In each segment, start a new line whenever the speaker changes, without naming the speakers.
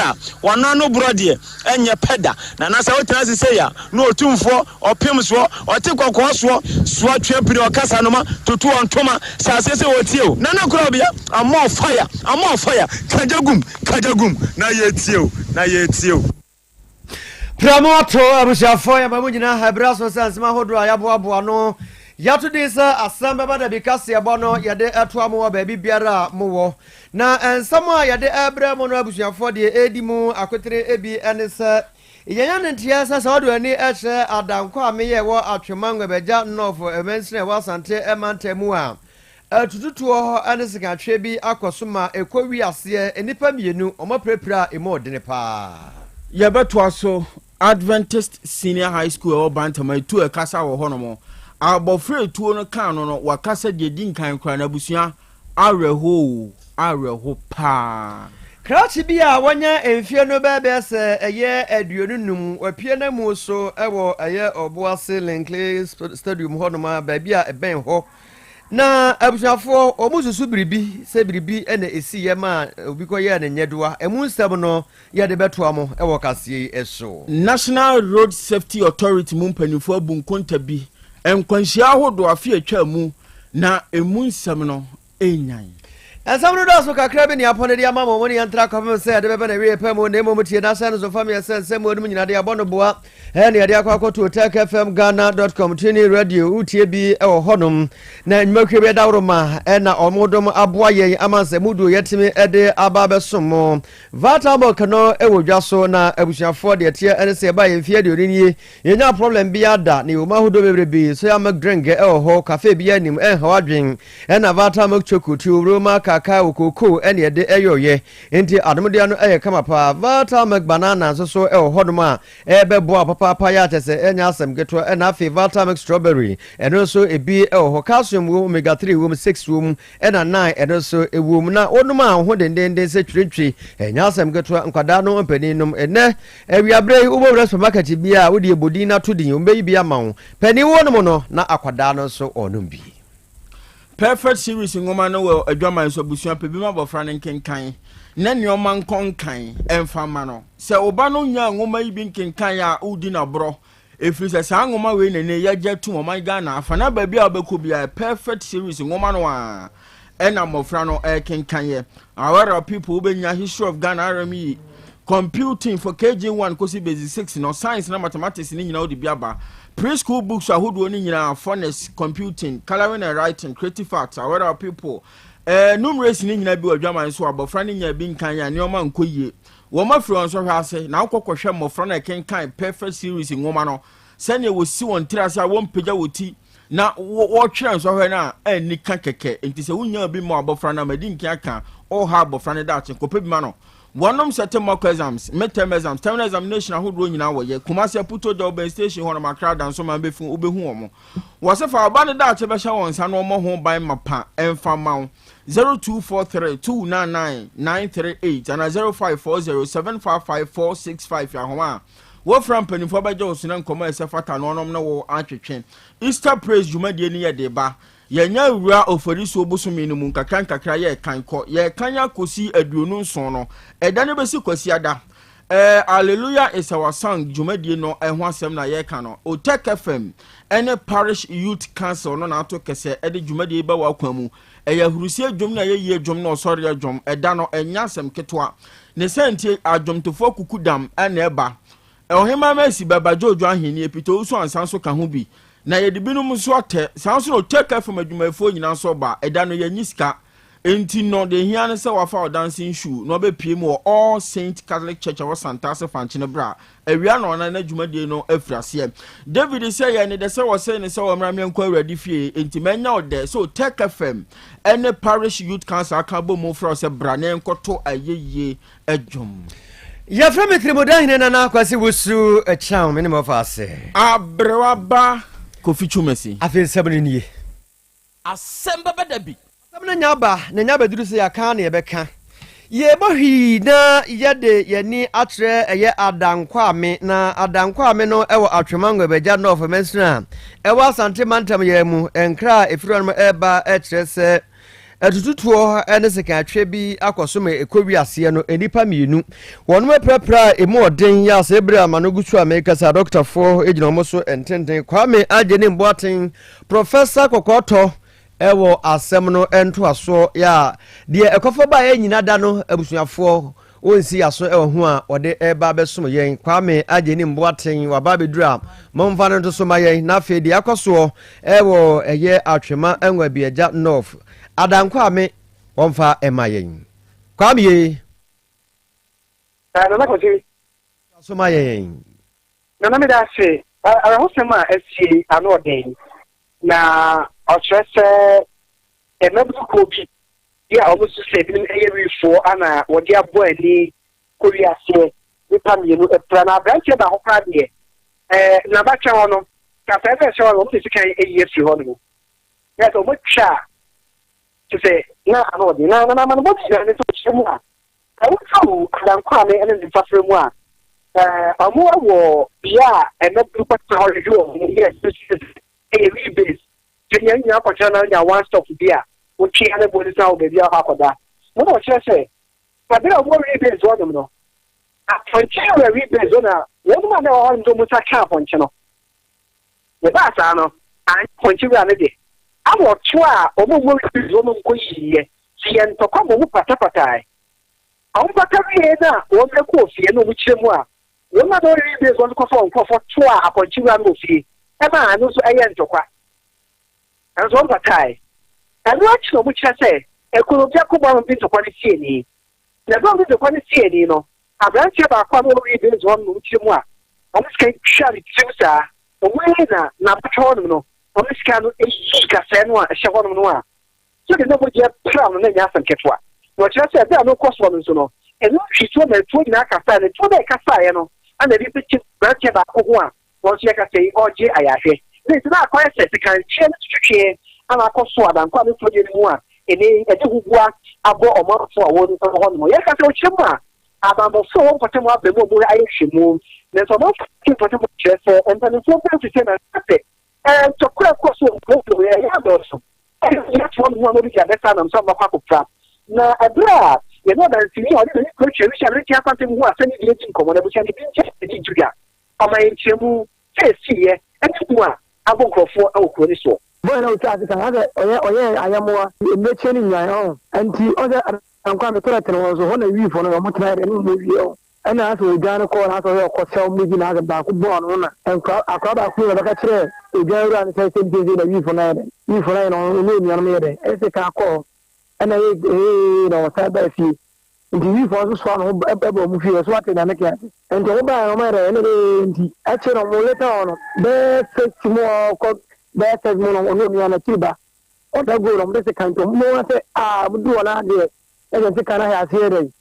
berɛ a wano ano borɔ deɛ ɛnyɛ pɛ da. Nana sɛ wotena ase sei a na otumfoɔ ɔpem soɔ ɔte kɔkɔɔ soɔ soɔ twe pini ɔkasa noma tutu ɔntoma hyɛ aseɛ sɛ ɔtie o. Nana Korabea I'm more fire I'm more fire kagya gum kagya gum na yɛtie o na yɛtie o.
Pramo ato abusuafoɔ yɛma mo nyinaa ɛberɛ aso sɛ nsɛm ahodoɔ a yɛaboaboa ano yɛato din sɛ asɛm bɛba da bi kaseɛbɔ no yɛde ɛtoa mo wɔ baabi biara a mowɔ. Na nsɛm a yɛde ɛbrɛ mo no abusuafoɔ deɛ ɛredi mu akotene ebi ne sɛ yɛnya ne nteɛ sɛ sɛ wode w'ani kyerɛ Adankɔ a meyɛ wɔ Atwema Nwɛbɛgya North mansini a ɛwɔ Asante mantam mu a atututuo ne sekatweɛ bi akɔ so ma ɛkɔ wi aseɛ nnipa mmienu wɔn apirapira a ɛmu ɔdene paa.
Yɛbɛtoa so Adventist Senior High School ɛwɔ Bantama etu ɛkasa wɔ hɔnom. Abɔfra etuo no kaa no no wakasa deɛ di nkan koraa n'abusua awerɛho o awerɛho paa.
Krakye bi a wanya mfeɛ no bɛɛbɛɛ sɛ ɛyɛ 25, wapue n'amu so wɔ ɛyɛ Obuasi Linkley Stadium hɔnom a baabi a ɛbɛn hɔ. Na abusuafoɔ wɔn susu biribi sɛ biribi na ɛsiiɛ ma obi kɔyɛɛ no nyɛdoa. Ɛmu nsɛm no yɛde bɛtoa mo wɔ kaseɛ yi so.
National Road Safety Authority mu mpanimfoɔ abu nkonta bi nkwanhyia ahodoɔ afe a atwa mu na emu nsɛm no nyan.
Nsɛm no dɔɔso kakra bi ne apɔn de ama mo, mo ne yɛn ntra kɔpem sɛ yɛde bɛba n'awieɛ pɛ mu, na mmom tie na hyɛ no so fa meɛ sɛ nsɛm mu nyina de abɔ no boa ɛne yɛde akɔ akɔto techfmghana.com tune radio wotie bi wɔ hɔnom na nnwumakuo bi daworo ma ɛna ɔmo dom aboa yɛn ama nsɛm mu duo yɛtumi de aba abɛsom mo. Vitamilk no wɔ dwa so na abusuafoɔ deɛ teɛ ɛne sɛ ɛba yɛn mfeɛ 20 nie yɛnya problem biara da na yɛwɔ mu ahodoɔ bebrebe. Soya milk drink ɛwɔ hɔ, cafe biara nim ɛnhaw adwen, ɛna Vitamilk choco tuoroma kakao kookoo ɛne ɛde ɛyɔyɛ nti adomdeɛ no ɛyɛ kama paa. Vitamilk banana nso so ɛwɔ hɔnom a ɛbɛboa papaapa yɛ akyɛ sɛ ɛnyɛ asɛm ketewa. Ɛna afei Vitamilk strawberry ɛno nso ebi ɛwɔ hɔ, calcium wɔ mu, omega 3 wɔ mu, 6 wɔ mu, ɛna 9 ɛno nso ɛwɔ mu na wɔnom a ho dendenden sɛ twirintwi ɛnyɛ asɛm ketewa. Nkwadaa no mpanin nom ɛnɛ awiaberɛ yi wobɛwura supermarket bi a wode ebodin no ato din wɔbɛyi bi ama wo panin wɔ nom no na akwadaa no nso ɔnom bi.
Perfect Series nwoma no wɔ adwaman so abusua pɛ bi ma abɔfra no nkenkan na nneɛma nkɔ nkan ɛmfa ma no. Sɛ wo ba no nya nwoma yi bi nkenkan a wodi n'aborɔ ɛfiri sɛ saa nwoma wei na ne yɛgye atum ɔman Ghana afa na baabi a wobɛkɔ biara Perfect Series nwoma no a ɛna mmɔfra no ɛkenkan yɛ. Aware of People wobɛnya History of Ghana RME Computing for KG1 kɔsi Basic 6 no, Science na Mathematics ne nyinaa wode bi aba. Preschool books ahodoɔ no nyinaa, phonics, computing, colouring and writing, creative arts, Aware of People, numeracy ne nyinaa bi wɔ adwaman so. Abɔfra no nya bi nkan a nneɛma nkɔ yie. Wɔn afiri wɔn nsɔhwɛ ase na wokɔ kɔhwɛ mmɔfra no ɛkenkan Perfect Series nwoma no sɛnea wɔsi wɔn tiri ase a wɔmpagya wɔ ti na wɔtwerɛ nsɔhwɛ no a ɛnni ka kɛkɛ. Nti sɛ wonya bi ma abɔfra no a madi nkan aka ɔha abɔfra no daakye kɔpɛ bi ma no. Wɔnom sɛte mock exams, midterm exams, terminal examination ahodoɔ nyinaa wɔyɛ. Kumasi Aputo Delben station hɔ nom, Accra Dansoman bɛfi wobɛhu wɔn. Wɔse fa ɔba no daakye bɛhyɛ wɔn nsa na wɔmmɔ ho ban mapa ɛmfa ma wo. 0243 299 938 ana 0540 755 465 ahoma a wɔfra mpanimfoɔ bɛgye wo so na nkɔmmɔ a ɛsɛ fata no ɔnom ne wo atwetwe. Easter praise dwumadie no yɛ de ba. Yɛnya wura Oforisuo bosome no mu nkakra nkakra yɛrekan kɔ yɛrekan akɔsi 27 no ɛda no bɛsi Kwasiada. Hallelujah is our song dwumadie no ɛho asɛm na yɛreka no. Otec FM ɛne Parish Youth Council no na ato kɛsɛ ɛde dwumadie yi ba wɔ akwan mu. Ɛyɛ ahurusie dwom na ɛyɛ yie dwom na ɔsɔreɛ dwom. Ɛda no ɛnyɛ asɛm ketewa. Ne sɛ nti adwomtofoɔ kuku dam ɛna ɛba. Ɔhemmaa Mercy bɛba, Jojo Ahennie, Peter Owusu Ansah nso ka ho bi. Na yɛde binom nso atɛ. Saa nso na Otec FM adwumayɛfoɔ nyinaa nso ba. Ɛda no yɛnyi sika. Enti no, deɛ ɛhia ne sɛ wafa wo dancing shoe na wabɛpue mu wɔ All Saint Catholic Church a ɛwɔ Santase Fankyene berɛ a awia na ɔna na dwumadie no afiri aseɛ. David sɛ yɛ ne dɛ sɛ wɔsee no sɛ ɔmmra meɛnkɔ Awurade fie, enti manya wo dɛ sɛ Otec FM ne Parish Youth Council aka abɔ mu frɛ wo sɛ bra na yɛnkɔto ayɛyie dwom.
Yɛfrɛ me Tirimuda Hene Nana Kwasi Wusu Kyɛw, me ne mɔfa ase.
Aberewa ba Kofi Twumasi.
Afei nsɛm no nie.
Asɛm bɛba da bi.
Asɛm no nya aba na nya bɛduru sɛ yɛaka na yɛbɛka. Yɛbɔ hwii na yɛde yɛn ani akyerɛ ɛyɛ Adankwame, na Adankwame no ɛwɔ Atwema Ngwabagya North mansini a ɛwɔ Asante mantam yɛn mu. Nkra a ɛfiri hɔnom ɛreba kyerɛ sɛ Atututuo ne sekanatwe bi akɔ so ma ɛkɔ wiaseɛ no nnipa mmienu. Wɔnom apirapira a ɛmu ɔden yɛ asɛ berɛ a ma no gu so a mekasa adɔkotafoɔ gyina wɔn so ntenten. Kwame Agyenim Boateng, Professor Kɔkɔɔtɔ wɔ asɛm no ntoasoɔ yɛ a deɛ ɛkɔfa baeɛ nyina da no abusuafoɔ wɔnsi yaso wɔ ho a wɔde reba abɛsom yɛn. Kwame Agyenim Boateng waba abɛduru a momfa no nto so ma yɛn. Na afei deɛ akɔ soɔ wɔ ɛyɛ Atwema Nwabiagya North Adankwame wɔmfa mma yɛn. Kwame ye.
Nana Kwasi.
So ma yɛn.
Nana meda ase. Awerɛhosɛm a asie ano ɔden na ɔkyerɛ sɛ mmabunu kuo bi bi a wɔsusu sɛ ebinom yɛ wifoɔ ana wɔde abɔ ani kɔ wiaseɛ nnipa mmienu apira na aberanteɛ baako koraa deɛ ɛɛ n'abakyɛ hɔ no kasaeɛ sɛ ɛhyɛ hɔ no wɔn de sika ayi afiri hɔ nom yɛ sɛ wɔn atwa te sɛ na ano ɔden na na amanebɔ bi nyinaa ne sɛ ɔkyerɛ mu a ɛwoturu Adankwame ne ne mfafra mu a ɛɛ wɔn wɔ bea a ɛmɛburu kɔtena hɔ hwehwɛ wɔn yɛ ɛyɛ rebase Sɛ nea nyinaa kɔtena na nya one stop bi a wotwe ara bɔ nsa wɔ baabi a ɔkɔ akɔda. Mo na ɔkyerɛ sɛ bere a wɔwɔ Rebase hɔnom no, apɔnkye wɔ Rebase hɔ na wɔn a na ɛwɔ hɔ no de wɔn nsa kaa apɔnkye no. Na ɛbaa saa no, anyɛ apɔnkye wura no de, ama ɔto a wɔn a wɔwɔ Rebase hɔ no nkɔyiiɛ. Sɛ yɛ ntɔkwa ma wɔn patapatae. Wɔpata wiei na wɔkɔɔ fie na wɔkyerɛ mu a, wɔn a na wɔwɔ Rebase hɔ no kɔfa wɔn nkurɔfoɔ toaa apɔnkye wura no wɔ fie maa ɛno nso ɛyɛɛ ntɔkwa. Nanso wɔmpatae. Ɛno akyi na wɔkyerɛ sɛ ɛkoro biako bɔ ano de ntɔkwa no sii ani. Na bere a wɔde ntɔkwa no sii ani no, aberanteɛ baako a na ɔwɔ Rebase hɔ no na wɔkyerɛ mu a wɔde sika twaa ne tirim saa. Wɔwui na n'abatwɛ hɔnom no, wɔde sika no yii kasɛɛ no a ɛhyɛ hɔnom no a Sɛdeɛ na mogya pira no na ɛnyɛ asɛm ketewa. Na ɔkyerɛ sɛ berɛ a no rekɔ soɔ no nso no, ɛno nhwi tuo ma atuo nyinaa kasaeɛ, na tuo no a ɛkasaeɛ no na ɛde bɛkyɛ aberanteɛ baako ho a wɔn nso yɛka sɛ yi ɔregye ayarehwɛ. Ne nti na akɔyɛ sɛ sekanhyeɛ ne twetweɛ ana akɔ so Adankwa ne Fodie no mu a ɛnnɛ yi ɛde huboa abɔ ɔmanfoɔ a wɔn nsa wɔ hɔ nom. Yɛka sɛ ɔkyerɛ mu a abanbɔfoɔ a wɔwɔ mpɔtam aba mu a wɔn ayɛ nhwɛmu. Nanso ɔmanfoɔ a wɔte mpɔtam kyerɛ sɛ mpanimfoɔ mpo mfiri sɛ na sɛ ntɔkwa a ɛkɔ so wɔ nkuro mu no ɛyɛ adɔɔso. Ɛna obi atoa ne ho a na obi de abɛsa nam sɛ ɔbɛkɔ akɔpira. Na ɛberɛ a yɛne ɔdanseni a ɔde n'ani kurakura wisie a ne nkyɛn akwantɛm huu asɛm yi bi redi nkɔmmɔ no, abusua no bi nkyɛn na ɛdi nto dwa. Ɔma yɛn nkyerɛmu sɛ ɛsiiɛ ne hu a abɔ nkurɔfoɔ wɔ kuro no soɔ.
Boy na otwa ase kan asɛ ɔyɛ ɔyɛ ayɛmoa mmirekyie ne nnwan ɔho nti ɔsɛ Adankwa me toilet no hɔ nso hɔ na wii fo no ɔmo tena yɛ dɛ ne ɔmo awie ɔho ɛna asɛ odwan no kɔɔ na asɛ ɔyɛ ɔkɔ sɛ ɔmo bi na asɛ baako bɔɔ no na nkora akora baako bi na ɔbɛka kyerɛ odwan wura no sɛ sɛ sɛ na wii fo no ayɛ dɛ wii fo no ayɛ na ɔno onuanom yɛ dɛ ɛsɛ kan kɔɔ hɔ ɛna ɛyɛ ee na ɔsan baa fie nti wii fo nso soa no ho ɛbɛ ɔmo fie ɔso ate na ne kɛn ase nti ɔmo baa no ɔmo ayɛ dɛ ɛna ee nti ɛkyɛ no ɔmo later on no bɛɛ six mu ɔkɔ bɛɛ six mu no ɔno onua no akyiri ba ɔda goal ɔmo de sekan nti ɔmo mu sɛ aa ɔmo du hɔ no adeɛ ɛsɛ sekan no ayɛ aseɛ dɛ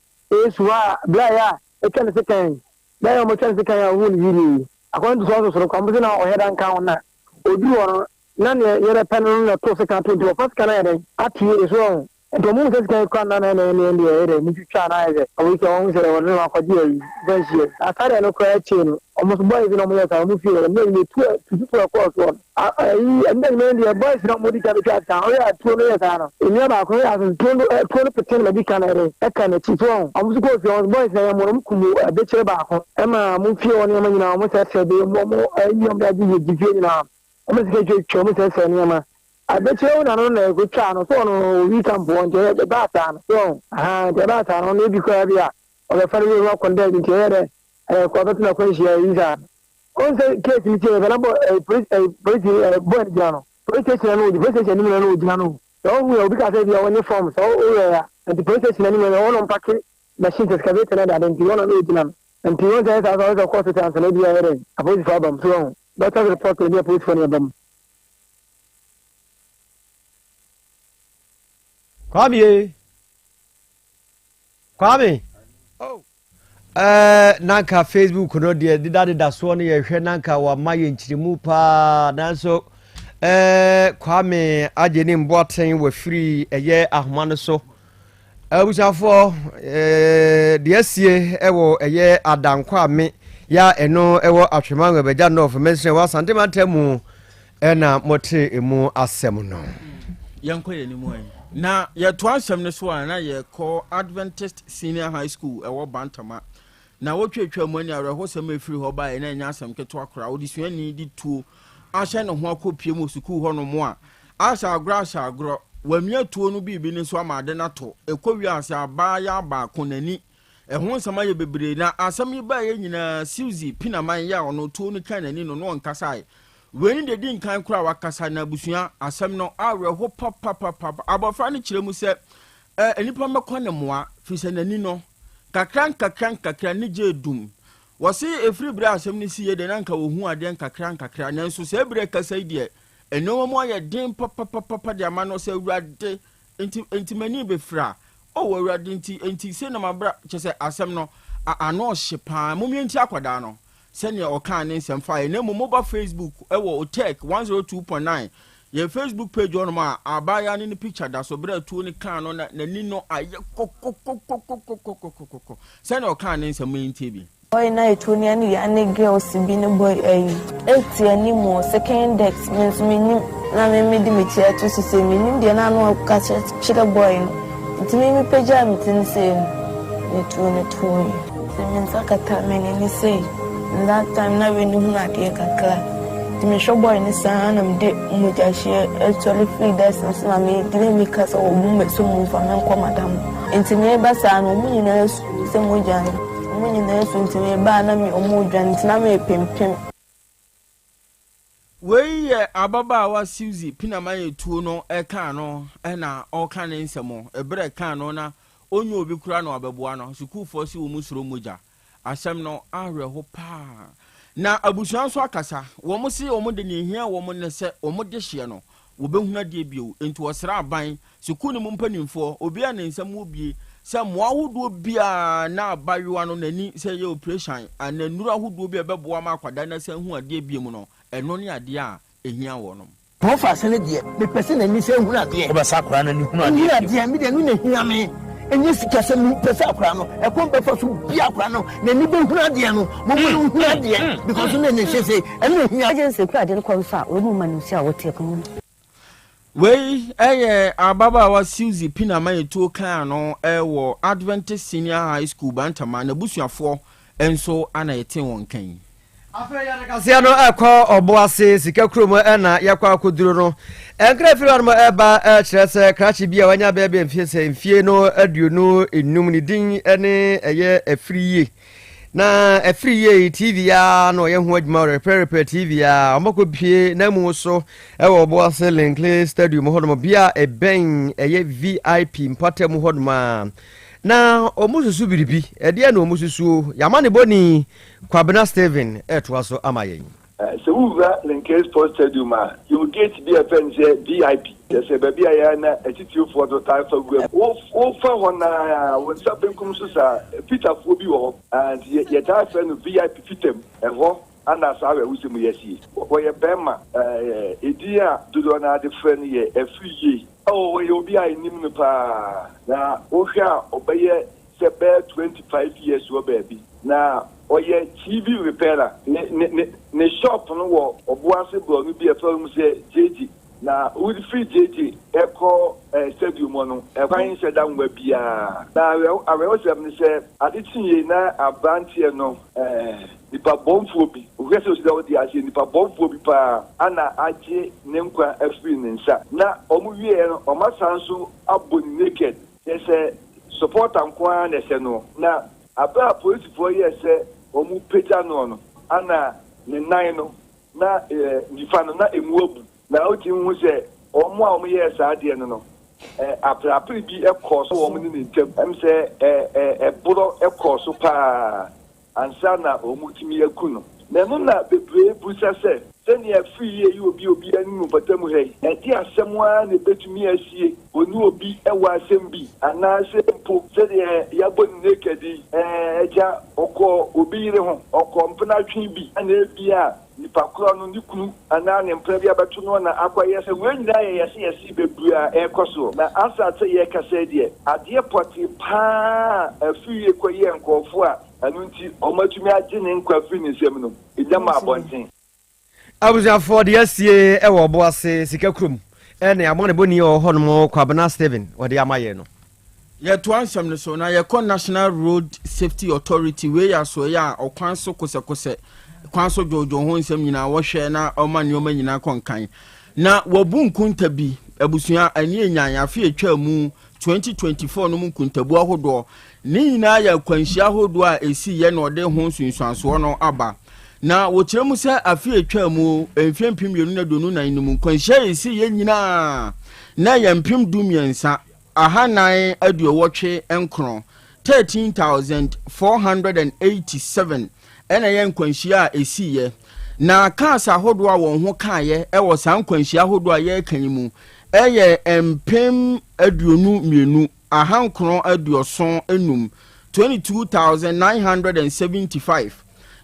esu a bla yɛ a etwa ne sekan bla yɛ a ɔmo twa ne sekan a ohun ne video yi according to sources no kwa ɔmo se na ɔyɛ da nka ho na oduru hɔ no na neɛ yɛrɛ pɛ no no na ɛto sekan to nti ɔfa sekan ayɛ dɛn ato yie so ɔho nti ɔmo hu sɛ sekan kura no na ɛna ɛna ɛna ɛyɛ dɛ mo twitwa na ayɛ sɛ ɔmo sɛ ɔmo sɛ ɔde no akɔgye ayi fɛnhyia asadeɛ no koraa akyire no ɔmo so boys na ɔmo yɛ saa ɔmo fie ɛnna ɛnna etu tututu ɛkɔɔ soɔ no Ayi ɛnna nyuma deɛ boys na ɔmo di kan betwa saa ɔyɛ atuo no yɛ saa no enua baako yɛ aso tuo no tuo no pete no ma di kan ɛde ɛka n'akyi so ɔmo ɔmo so kɔɔ fie ɔmo boys na yɛ mo ɔmo kum ɛbɛkyerɛ baako ɛma ɔmo fie hɔ nneɛma nyinaa ɔmo sɛsɛ de ɔmo ɔmo ɛyi ɔmo de agye gye gye fie nyinaa ɔmo sika twitwa ɔmo sɛsɛ nneɛma abɛkyerɛ wo na no na ɛkɔ twa no so ɔno owi kampo nti ɛbaa saa no so ahan nti ɛbaa saa no ɔno ebi koraa bi a ɔbɛfa no wie no akɔndɛ nti ɛyɛ dɛ ɛkɔ ɔbɛtena kwanhyia yi saa. Wohu sɛ case no tie yɛ na bɔ ɛɛ police ɛɛ police ɛɛ boy no gyina no police station na ogyina police station anim na ogyina no sɛ ɔhu yɛ obi ka sɛ bi a ɔnye form sɛ ɔyɛ ya nti police station anim na wɔn mpake machine excavator na dade nti wɔn na ogyina no nti wɔn sɛ ɛsɛ sɛ ɔsɛ kɔ hospital ansa na ebi ayɛ dɛ apolisifoɔ aba mu so wɔn doctor's report na ebi apolisifoɔ na ɛba mu.
Kwame Kwame oh. Eh, nanka Facebook no deɛ dedadeda soɔ no yɛhwɛ nanka wama yɛ nkyerɛmu paa nanso eh, Kwame agye ne mboaten wafiri ɛyɛ ahoma no so abusuafoɔ eh, deɛ asie ɛwɔ ɛyɛ Adankwame yɛ a ɛno ɛwɔ Atwema Nwɛbɛgya North Mɛnsene wɔ Asante mantam mu ɛna mote emu asɛm no.
Yɛnkɔ yɛn anim ɛ. Na yɛtoa nsɛm no so a, na yɛkɔ Adventist Senior High School ɛwɔ Bantama. Na wɔtwatwa mu ne awerɛhosɛm a ɛfiri hɔ baeɛ na ɛnyɛ asɛm ketewa koraa. Odesuani de tuo ahyɛ ne ho akɔpie mu sukuu hɔnom a, ahyɛ agorɔ ahyɛ agorɔ. Wamia tuo no biribi no so ama ade no ato. Ɛkɔ wiase abaayaa baako n'ani. Ɛho nsɛm ayɛ bebree. Na asɛm yi baeɛ nyinaa, Suzy Pinaman yɛ a ɔno tuo no kaa n'ani no, na ɔnkasae. Wei ne deɛ ɛdi nkan koraa a wakasa na abusua asɛm no awerɛho papapapa. Abɔfra no kyerɛ mu sɛ eh, nnipa mmɛkɔ ne mmoa, firi sɛ n'ani no, nkakra nkakra nkakra ne gye dum. Wɔse ɛfiri berɛ a asɛm no siiɛ deɛ na anka wɔhu adeɛ nkakra nkakra, nanso saa berɛ kasa yi deɛ nneɛma mu ayɛ den papapapa de ama no sɛ Awurade nti, nti m'ani bɛfira. O Awurade nti, nti sei na mabra, kyɛ sɛ asɛm no ano ɔhye paa. Mom yɛntie akwadaa no sɛdeɛ ɔkaa ne nsɛm faeɛ, na mmom moba Facebook wɔ Otec 102.9 yɛn Facebook page hɔnom a, abaayewa no ne picture da so berɛ a tuo no kaa no na n'ani no ayɛ kɔkɔkɔkɔkɔkɔkɔkɔ sɛdeɛ ɔkaa ne nsɛm yi ntie bi.
Boy na etuo ne ɛne yɛ ne girls bi ne boy ɛyi ɛti anim o second desk me nso me nim na me me de me ti ɛto so sei me nim deɛ na ano ɔka kyerɛ boy no nti me me pagyaa me ti no sei no ne tuo no too me nti me nsa kata me n'ani sei that time na wei ne hunu adeɛ kakra nti me hwɛ boy no saa na me de mogya hyeɛ ɛsɔre firi desk no so na me de me ka sɛ ɔmo mɛsɔ mu nfa me nkɔ madam nti me ba saa no ɔmo nyinaa su sɛ mogya no. Ɔmo nyinaa su nti me baa na me ɔmo redwane nti na me pempem.
Wei yɛ ababaawa Suzy Pinamanye tuo no kaa no na ɔreka ne nsɛm. Berɛ kaa no na ɔnnya obi koraa na wabɛboa no. Sukuufoɔ se wɔn suro mogya. Asɛm no awerɛho paa. Na abusua nso akasa. Wɔn se wɔn de nea ehia wɔn ne sɛ wɔn dehyeɛ no wɔbɛhunu adeɛ bio. Enti wɔsrɛ aban, sukuu no mu mpanimfoɔ, obiara a ne nsam wɔ bie, sɛ mmoa ahodoɔ biara na abayewa no n'ani sɛ ɛyɛ oprehyɛn anaa nnuro ahodoɔ bi a ɛbɛboa ma akwadaa no asan ahu adeɛ bio no, ɛno ne adeɛ a ɛhia wɔnom.
Prɔfase no deɛ, mepɛ sɛ n'ani san hunu adeɛ.
Wobɛ sɛ akwadaa no ani hunu adeɛ bio.
Hunu adeɛ, me deɛ ɛno na ɛhia me. Ɛnyɛ sikasɛm, mepɛ sɛ akwadaa no, ɛkwan bɛfa so biara akwadaa no n'ani bɛhunu adeɛ no, momma no nhunu adeɛ because na ɛnyɛ seesei, ɛno na ɛhia.
Agye sɛ kura ade no kɔ nso a, wɔn mu ma no nsuo a wɔte ɛpono mu.
Wei yɛ ababaawa Suzy Pinama Etuo kaa no wɔ Adventist Senior High School Bantama. N'abusuafoɔ nso na yɛtee wɔn nka yi.
Afei yɛde kaseɛ no ɛkɔ ɔbo ase sika kurom ɛna yɛkɔ akɔduro no. Nkra firi hɔnom ɛba ɛkyerɛ sɛ krakye bi a wanya bɛyɛ bɛyɛ mfie sɛ mfie no 25 ne din ne ɛyɛ afiri yie. Na afiri yie yi TV a na ɔyɛ ho adwuma ɔrepɛrepɛ TV a ɔmɔkɔ pie na mu so ɛwɔ ɔbo ase Linkley Stadium hɔnom bia ɛbɛn ɛyɛ VIP mpata mu hɔnom a na ɔmo susu biribi ɛdeɛ na ɔmo susuo yɛama ne bɔni Kwabena Stephen retoa so ama yɛn.
Sɛ wowura Lincoln Sports Stadium a, yɛwɔ gate bi a yɛfrɛ no sɛ VIP, kyerɛ sɛ baabi a yɛn na atitirifoɔ no taa fa wura mu. Wofa hɔ no ara, wo nsa benkum so saa, fitafoɔ bi wɔ hɔ, nti yɛtaa frɛ no VIP fitam. Ɛhɔ na saa awerɛhosɛm yi asie. Ɔyɛ barima, edin a dodoɔ no ara de frɛ no yɛ Afriyie. Ɔyɛ obi a yɛnim no pa ara, na wohwɛ a ɔbɛyɛ sɛ bɛyɛ 25 years wɔ baabi na ɔyɛ TV repairer. Ne ne ne ne shop no wɔ Ɔboase borɔno bi a yɛfrɛ no sɛ Gyegye. Na wofiri Gyegye kɔ eh, stadium hɔ no, ɛkwan nhyɛ da nwa biara. Na awerɛho awerɛhosɛm ne sɛ ade kyeeɛ na aberanteɛ no eh, nipa bɔnfoɔ bi, wohwɛ sɛ osi da ɔde aseɛ, nipa bɔnfoɔ bi paa ana agye ne nkwa afiri ne nsa. Na wɔn wieɛ no, wɔasan nso abɔ no naked. Kyerɛ sɛ supporter nko ara na ɛhyɛ noɔ. Na aberɛ a polisifoɔ yɛɛ sɛ wɔrepagya noɔ no, ana ne nan no na nifa no na ɛmu abu. Na wotumi hu sɛ wɔn a wɔyɛɛ saa adeɛ no no, apereapere bi kɔɔ so wɔn ne ne ntam. Ɛm sɛ ɛborɔ kɔɔ so paa. ansa na wɔatumi aku no. Na ɛno na bebree bisa sɛ, Sɛnea afiri yi a ɛyɛ obi a obiara nim mpɔtam ha yi, ɛde asɛm ara na ebetumi asie ɔne obi wɔ asɛm bi? Anaasɛ mpo sɛnea yɛabɔ no naked yi, ɛɛ, agya, ɔkɔɔ obi yere ho, ɔkɔɔ mpenatwe bi, na ebia nipa korɔ no ne kunu anaa ne mpena bi abɛto no na akɔyɛ sɛ wei nyinaa yɛ yɛse yɛse bebree a ɛrekɔ soɔ. Na ansa sɛ yɛrekasa yi deɛ, adeɛ pɔtee paa a afiri yi rekɔyɛ nkorɔfoɔ a ɛno nti wɔatumi agye ne nkwa afiri ne nsam no, ɛnya maa abɔnten.
Abusuafoɔ deɛ asie wɔ ɔbo ase sika kurom. Ɛne amanebɔni a ɔwɔ hɔnom Kwabena Stephen ɔde ama yɛn no.
Yɛtoa nsɛm no so na yɛkɔ National Road Safety Authority, wei yɛ asoɛeɛ a ɔkwan so kosɛkosɛ, kwan so dwoodwoo ho nsɛm nyinaa wɔhwɛ na ɔma nneɛma nyinaa kɔ nkan. Na wɔabu nkonta bi, abusua ani anyan afe a ɛtwaa mu 2024 no mu nkontabu ahodoɔ. Ne nyinaa yɛ akwanhyia ahodoɔ a ɛsiiɛ na ɔde ho nsunsuansoɔ no aba. Na wɔkyerɛ mu sɛ afe a ɛtwaa mu mfeɛ 2024 no mu nkwanhyia a ɛsiiɛ nyinaa na ɛyɛ 13,489, 13,487, ɛna ɛyɛ nkwanhyia a ɛsiiɛ. Na cars ahodoɔ a wɔn ho kaeɛ wɔ saa nkwanhyia ahodoɔ a yɛreka yi mu ɛyɛ 22,975, 22,975.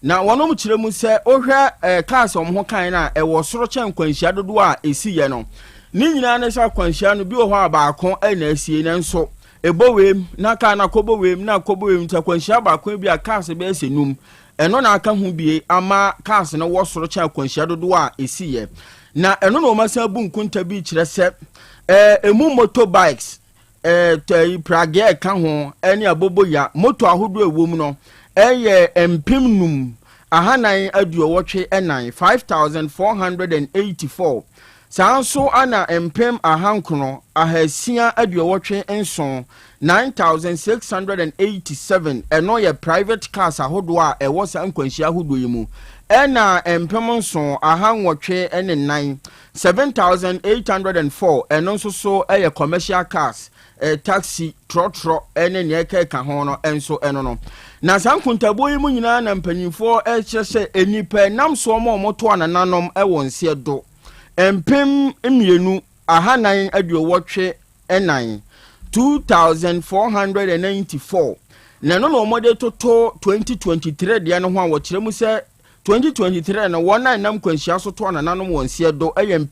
Na wɔnom kyerɛ mu sɛ wohwɛ cars a wɔn ho kaeɛ no a, ɛwɔ soro kyɛn nkwanhyia dodoɔ a ɛsiiɛ no. Ne nyinaa ne sɛ akwanhyia no bi wɔ hɔ a baako na asie, nanso ɛbɔ wem na kaa no akɔbɔ wem na akɔbɔ wem, nti akwanhyia baako bi a cars bɛyɛ sɛ num ɛno na aka ho bie ama cars no wɔ soro kyɛn akwanhyia dodoɔ a ɛsiiɛ. Na ɛno na wɔn asan abu nkonta bi kyerɛ sɛ ɛmu motorbikes, pragea ɛka ho ne aboboya moto ahodoɔ ɛwɔ mu no ɛyɛ 5,484, 5,484. Saa nso ana 9,687, 9,687, ɛno yɛ private cars ahodoɔ a ɛwɔ saa nkwanhyia ahodoɔ yi mu, ɛna 7,804, 7,804, ɛno nso so ɛyɛ commercial cars, taxi, trɔtrɔ ɛne nea ɛka ho no nso ɛno no. Na saa nkontabuo yi mu nyinaa na mpanyinfoɔ ɛkyerɛ sɛ nnipa nam soɔ ma wɔto anananom ɛwɔ nseɛ do 2,484, 2,494. Na ɛno na wɔde toto 2023 deɛ no ho a wɔkyerɛ mu sɛ 2023 no wɔn a nam kwanhyia so to anananom wɔ nseɛ do ɛyɛ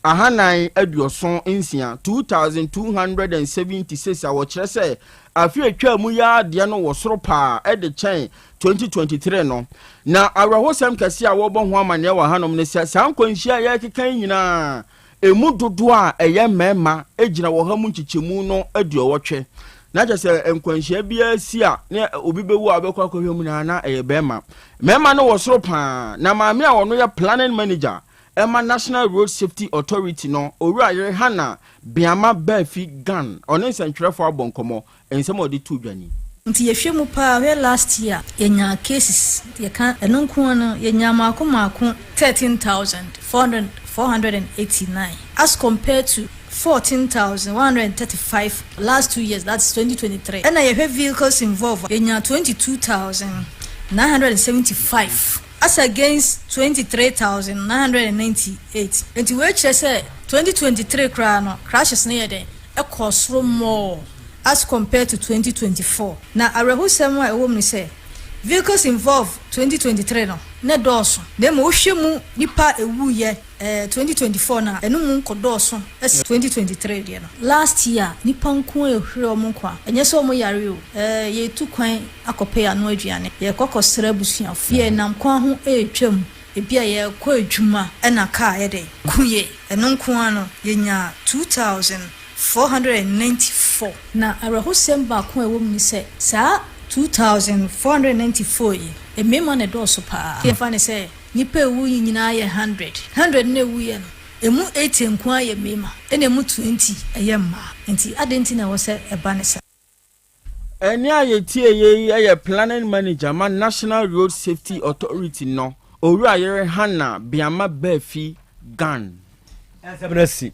2,276, 2,276, a wɔkyerɛ sɛ afe atwa mu yi adeɛ no wɔ soro paa ɛde kyɛn 2023 no. Na awerɛhosɛm kɛse a wɔbɔ ho amanneɛ wɔ hanom ne sɛ saa nkwanhyia a yɛrekeka yi nyinaa emu dodoɔ a ɛyɛ mmarima gyina wɔ ha mu nkyekyɛmu no 80. Na kyerɛ sɛ nkwanhyia biara si a ne obi bɛwu a wobɛkɔ akɔhwɛ mu na na ɛyɛ bɛrima. Mmarima no wɔ soro paa. Na maame a ɔno yɛ planning manager ɛma National Road Safety Authority no, Owura yere Hannah Biama Baafi Gan, ɔne nsɛntwerɛfoɔ abɔ nkɔmmɔ. Nsɛm a ɔde to dwa ni.
Nti yɛhwɛ mu paa, hwɛ last year yɛnya cases, yɛka ɛno nko no, yɛnya maako maako 13,489 as compared to 14,135 last 2 years, that's 2023. Ɛna yɛhwɛ vehicles involved, yɛnya 22,975 as against 23,998. Nti wei kyerɛ sɛ 2023 koraa no crashes no yɛ dɛn ɛkɔ soro more as compared to 2024. Na awerɛhosɛm a ɛwɔ mu ni sɛ vehicles involved 2023 no ne dɔɔso, na mmom wohwɛ mu nipa ewuyɛ 2024 na ɛno mu nkɔ dɔɔso ɛsi 2023 deɛ no. Last year nipa nko ehwere ɔmo nkwa, ɛnyɛ sɛ ɔmo yare o, yɛtu kwan akɔpɛ ano aduane, yɛkɔ kɔsrɛ abusuafo, yɛ nam kwan ho ɛretwam, ebi a yɛkɔ adwuma ɛna kaa yɛde ku yɛ. Ɛno nko ara no yɛnya 2,494. Na awerɛhosɛm baako a ɛwɔ mu ni sɛ saa 2,494 yi, mmarima na ɛdɔɔso paa. Yɛmfa ne sɛ nipa ewu yi nyinaa yɛ 100, 100 na ewu yɛ no, emu 80 nko ara yɛ mmarima, ɛna emu 20 ɛyɛ mmaa. Nti adi nti na ɛwɔ sɛ ɛba ne sa.
Ɛne a yɛtie yɛ yi yɛ planning manager ma National Road Safety Authority no, Owura yere Hannah Biama Baafi Gan.
Ɛnsɛm no asi.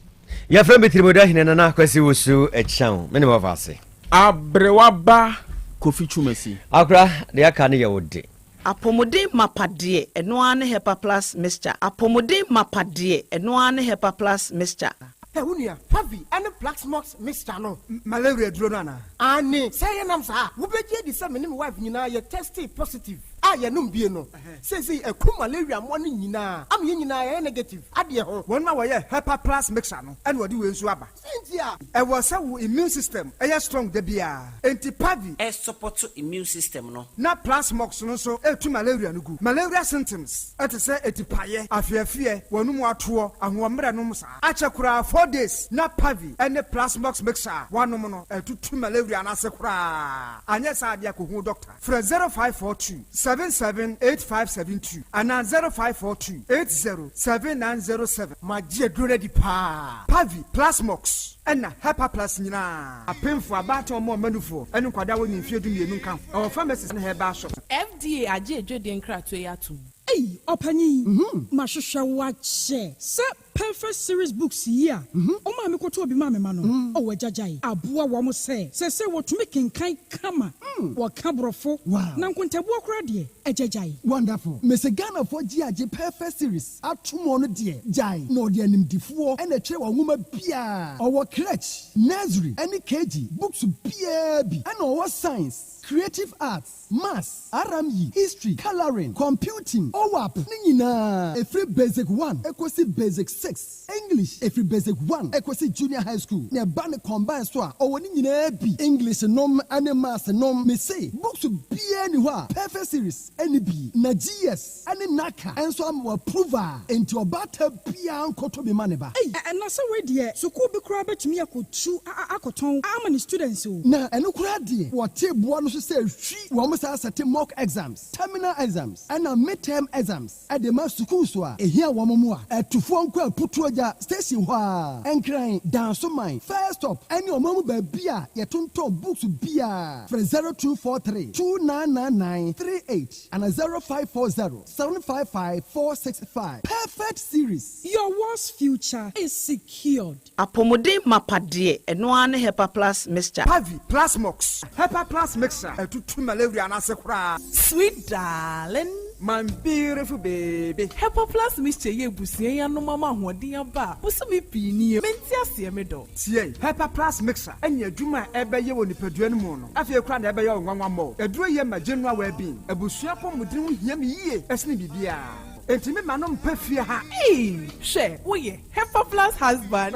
Yɛfrɛ me Tirimuda Hene Nana Kwasi Wusu Akyiaw. Me ne wɔfa ase.
Aberewa ba Kofi Twumasi.
Akora, deɛ aka no yɛ wo de.
Apɔmuden mapa deɛ, ɛno ara ne Hepa Plus Mixture. Apɔmuden mapa deɛ, ɛno ara ne Hepa Plus Mixture.
Ɛ wo nua Pavi ɛne Plaxmox mixture no, malaria duro no anaa? Aane, sɛ yɛnam saa a, wobɛgye adi sɛ me ne me wife nyinaa yɛ testee positive a. a yɛnom bie no, seesei aku malaria mmoa no nyinaa ama yɛn nyinaa yɛayɛ negative adeɛ ho.
Wɔn a wɔyɛ Hepa Plus mixture no na wɔde wei nso aba.
Sɛ nti a.
Ɛwɔ sɛ wo immune system yɛ strong da biara. Enti Pavi.
Ɛsupɔto immune system no.
Na Plasmox no nso ɛretu malaria no gu. Malaria symptoms te sɛ atipaeɛ, afeafeɛ, w'anum atoɔ, ahoɔmmerɛ nom saa. Akyɛ koraa 4 days na Pavi ne Plasmox mixture a woanom no atutu malaria no ase koraa. Anyɛ saa deɛ kɔhu doctor. Frɛ 0542 77 8572 anaa 0542 80 7907.
Magye aduro no adi paa.
Pavi, Plasmox, ɛna Hepaplus nyinaa. Apemfo, abaatan, ɔmo a ɔma nufoɔ, ɛne nkwadaa a wɔnni mfeɛ 12 nka ho. Ɛwɔ pharmacies ne herbal shops.
FDA agye adwadie nkratoɔ yi atom.
Ei ɔpanyin, mahwehwɛ wo akyɛ. Sɛ Perfect Series Books yi a ɔmaa mekɔtɔɔ bi maa me mma no, oh agya gyae, aboa wɔn sɛ seesei wɔtumi kenkan kama, wɔka Borɔfo, na nkontabuo koraa deɛ, agya gyae.
Wonderful. Mese Ghanafoɔ gye agye Perfect Series atom ɔno deɛ gyae na ɔde animdifoɔ na ɛtwerɛ wɔn nwoma biara. Ɔwɔ crèche, nursery ɛne KG books biara bi ɛna ɔwɔ science, creative arts, Maths, RME, History, Colouring, Computing, OWAP ne nyinaa ɛfiri Basic one kɔsi Basic 6, English ɛfiri Basic one kɔsi Junior High School na ɛba no combine so a ɔwɔ ne nyinaa bi, English nom ne Maths nom, mese books biara nni hɔ a Perfect Series nni bi na GS ne NaCCA nso ama wɔ approve a enti ɔbaatan biara nkɔtɔ bi ma ne ba.
Ei, na sɛ wei deɛ sukuu bi koraa bɛtumi akɔtu akɔtɔn ama ne students o.
Na ɛno koraa deɛ wɔte boɔ no so sɛ hwi, wɔn saa sɛte mock exams, terminal exams ɛna mid-term exams de ma sukuus a ɛhia wɔn mmoa. Atufoɔ nkɔ Aputuogya station hɔ ara, Nkran, Dansoman, First Stop ɛne ɔman mu baabi a yɛtontɔn books biara. Frɛ 0243 2999 38 ana 0540 755 465. Perfect Series.
Your world's future is secured.
Apɔmuden mapa deɛ, ɛno ara ne Hepa Plus Mixture.
Pavi, Plasmox, Hepa Plus Mixture atutu malaria no ase koraa.
Sweet darling.
My beautiful baby.
Hepa Plus Mixture yi abusua yi anom ama ahoɔden aba a bosome pii nie. Mente aseɛ me dɔ.
Tie, Hepa Plus Mixture ne adwuma a ɛbɛyɛ wɔ nipadua no mu no, afei koraa na ɛbɛyɛ wo nwanwa mmɔɔ. Aduro yi ma general well-being. Abusua apɔmuden ho hia me yie sene biribiara. Enti me ma no mpɛ fie ha.
Eii hwɛ woyɛ Hepa plus husband.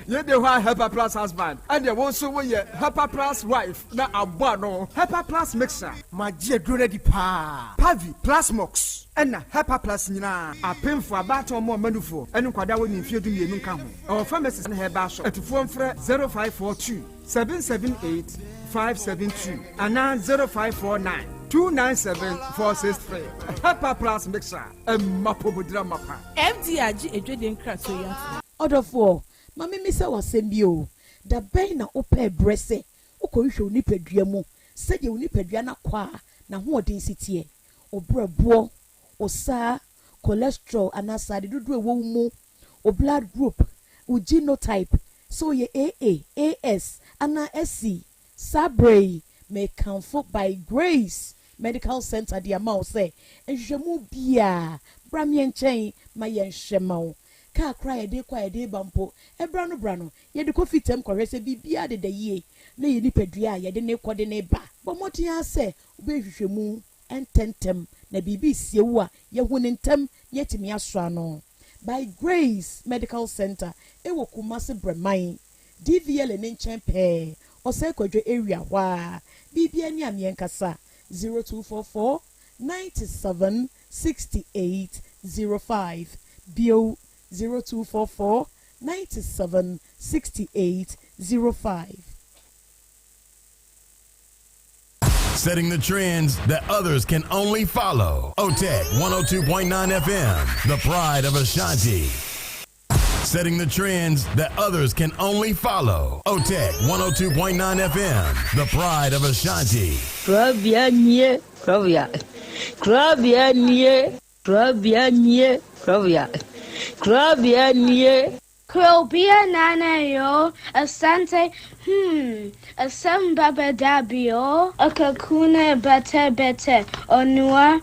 Yei de hɔ a Hepa plus husband ɛneɛ wo nso woyɛ Hepa plus wife na abɔ ano. Hepa plus mixer.
Magye aduro no adi paa.
Pavi, Plasmox ɛna Hepa plus nyinaa. Apemfo, abaatan, ɔmo a ɔma nufoɔ ɛne nkwadaa a wɔnni mfeɛ 12 nka ho. Ɛwɔ pharmacies ne herbal shop. Atufoɔ mfrɛ 0542 778 572 anaa 0549 297 463. Hepa Plus Mixer, ɛma apɔmuden amapa.
FDA agye adwadie nkratoɔ yi atom.
Ɔdɔfoɔ, ma memmisa wo asɛm bi o, da bɛn na wopɛɛ berɛ sɛ wokɔhwehwɛ wo nipadua mu sɛdeɛ wo nipadua no akwaa n'ahoɔden si teɛ, wo berɛboɔ, wo saa, cholesterol anaa sradeɛ dodoɔ a ɛwɔ wo mu, wo blood group, wo genotype, sɛ woyɛ AA, AS, anaa SC. Saa berɛ yi, mekamfo By Grace Medical Center de ama wo sɛ nhwehwɛmu biara, bra me nkyɛn ma yɛnhwɛ ma wo. Kaa koraa a yɛde rekɔ a yɛde reba mpo, ɛberɛ ano berɛ ano, yɛde kɔ fitam kɔhwɛ sɛ biribiara deda yie na yɛn nipadua a yɛde no rekɔ de no reba. Bɔ mmɔden ara sɛ wobɛyɛ nhwehwɛmu ntɛmntɛm na biribi resie wo a, yɛahu no ntɛm na yɛatumi asɔ ano. By Grace Medical Centre wɔ Kumasi Brɛman, DVLA no nkyɛn pɛɛ, Osei Kwadwo area hɔ ara. Biribiara ni a meɛnkasa, 0244 97 68 05, bio 0244 97 68 05.
Setting the trends that others can only follow. OTEC 102.9 FM, the pride of Ashanti. Setting the trends that others can only follow. OTEC 102.9 FM, the pride of Ashanti.
Krabea nie, krabea. Krabea nie, krabea nie, krabea. Krabea nie.
Krobea Nana yo, Asante hmm, asɛm ba bɛda bi o. Akakuna bɛtɛ bɛtɛ, Onua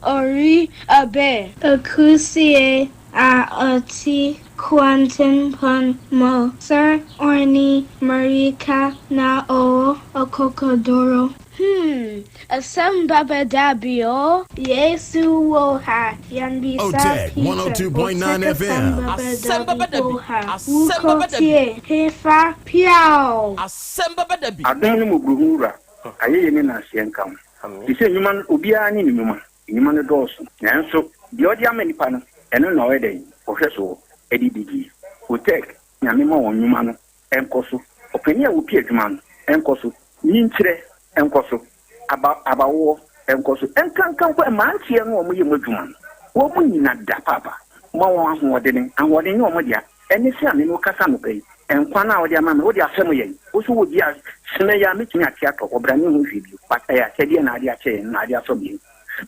ori abe. Akusie a ɔte kwantempɔn mu, Sir Orni Marika na ɔwɔ akokoduro. Hmm, asɛm ba bɛda bi o. Yesu wɔ ha, yɛn bisa
Otec
Peter,
102.9
Otec
FM.
asɛm ba
Asɛm
bɛda
bɛba
bi
da bi.
wɔ ha.
Asɛm bɛba da bi.
Wukotie, hefa, piaw.
Asɛm bɛba da bi.
Adom ne mmɔborɔhunu Wura, ayɛyie ne nnaaseɛ nka wo. Te sɛ nnwuma no, obiara ne ne nnwuma. Nnwuma no dɔɔso, nanso deɛ ɔde ama nnipa no, ɛno na ɔyɛ dɛn? Ɔhwɛ soɔ de di die. Otec, Nyame ma wɔn nnwuma no nkɔ so. Ɔpanin a ɔpi adwuma no nkɔ so. Nyinkyerɛ nkɔ so. Aba, abawoɔ nkɔ so. Nkanka mpo mmeranteɛ no a wɔyɛ mu adwuma no, wɔn nyina da paapa. Ma wɔn ahoɔdene. Ahoɔden nyɛ wɔn dea. Ɛne sɛ a me ne wo kasa anɔpa yi, nkwa no a wode ama me, wode afɛm yɛn. Wo nso wɔ bi a, sene yi a mɛtumi ate atɔ, ɔbra ne ho hwee bio. But ɛyɛ akyɛdeɛ na ade akyɛ yɛn, na ade afɛm yɛn.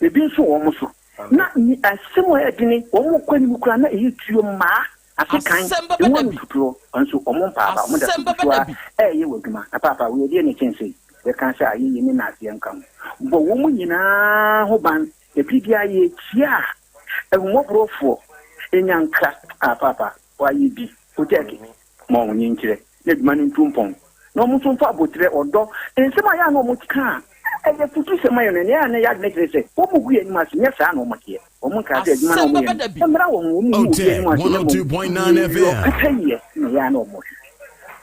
Ebi nso wɔ wɔn so. Na asɛm a ɛyɛ dene, wɔn kɔ anim koraa na ɛyɛ tuo mmaa. Asekan,
Asɛm bɛba
emu
da bi.
anototoɔ nso, wɔn mpaaba, wɔn da so
Asɛm
gu
bɛba
so
da
ara
bi.
reyɛ wɔ adwuma. Na paapa, wei ɛdeɛn na ɛkyɛn sei? Yɛka sɛ ayɛyie ne nnaseɛ nka ho. Bɔ wɔn nyinaa ho ban. Ɛberɛ biara yɛkyia a, ahummɔborɔfoɔ nya nkra. Ah, paapa, wɔayɛ bi. Otɛɛke, ma wɔn nkyerɛ na adwuma no ntu mpɔn. Na wɔn nso mfa aboterɛ, ɔdɔ, nsɛm a ɛyɛ a na wɔka a ɛyɛ afutusɛm ma yɛn no, ɛnna ɛyɛ a na ɛyɛ adwene kyerɛ sɛ wɔgu yɛn anim ase. Nyɛ saa na wɔteɛ. Wɔn nkaa sɛ adwuma no a
Asɛm
wɔyɛ
bɛba da bi.
no mmra wɔn ho, wɔn nhu obi
Otec
anim ase na mmom
102.9
deɛ
FM.
ɔpata yɛ na ɛyɛ a na wɔhwehwɛ.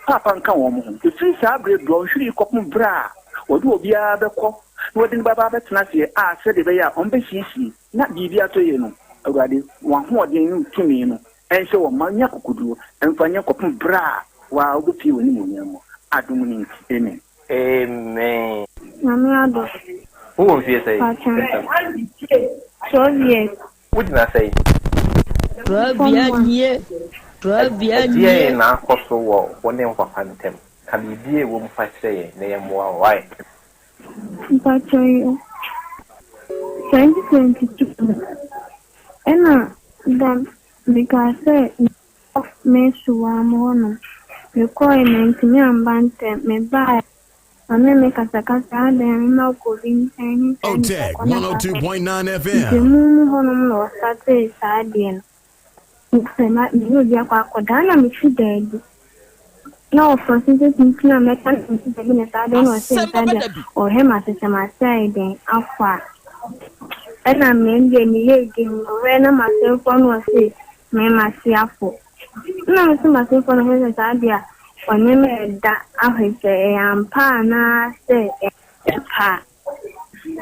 Paapa nka wɔn ho. Ɛfiri saa berɛ dɔnhwere yi kɔpem berɛ a wɔde obiara bɛkɔ na wɔde no bɛba abɛtena aseɛ a sɛdeɛ ɛbɛyɛ a wɔbɛsiesie na biribi atɔ yie no, Awurade, w'ahoɔden ne wo tumi no nhyɛ wɔn ma nya akokoduo mfa nyɛ kɔpem berɛ a wo ara wobɛpue w'animuonyam mu. Adom no nti, amen.
Amen.
Nyame adom.
Wo wɔ mfie sɛn?
Pakyɛ. 12 years.
Wo gyina sɛn?
Korabea nie, korabea nie.
Ɛdeɛn na akɔ so wɔ wo ne wo papa ntam? Ka biribi a ɛwɔ mu fa kyerɛ yɛn na yɛmmoa wo. Wai?
Mpakyɛ yo. 2022 no ɛna da mekaa sɛ mekɔ Mesuwaa mu hɔ nom. Mekɔɔe mantumi amba ntɛm. Mebaeɛ ɔne me kasakasa adɛn mema wokɔ obi nkyɛn ne saa nipa
Otec
kɔ na saa
102.9
Nti
FM.
mu mu hɔ nom na ɔstartee saa adeɛ no. Sɛ ma me ne obi akɔ akɔda na mete daabi. Na ɔfrɛ so sɛ nti na mɛka na mete daabi na saa deɛ na ɔsɛ
Asɛm
saa
bɛba
deɛ
da bi.
ɔhwɛ ma sesɛ masɛe dɛn afɔ a. Ɛna me deɛ meyɛ din ɔhwɛ na masɛmfoɔ no ɔse me mase afɔ. Na me so masɛmfoɔ no hwɛ sɛ saa deɛ a ɔne me ɛda ahwɛ sɛ ɛyɛ ampa anaasɛ ɛyɛ pa a.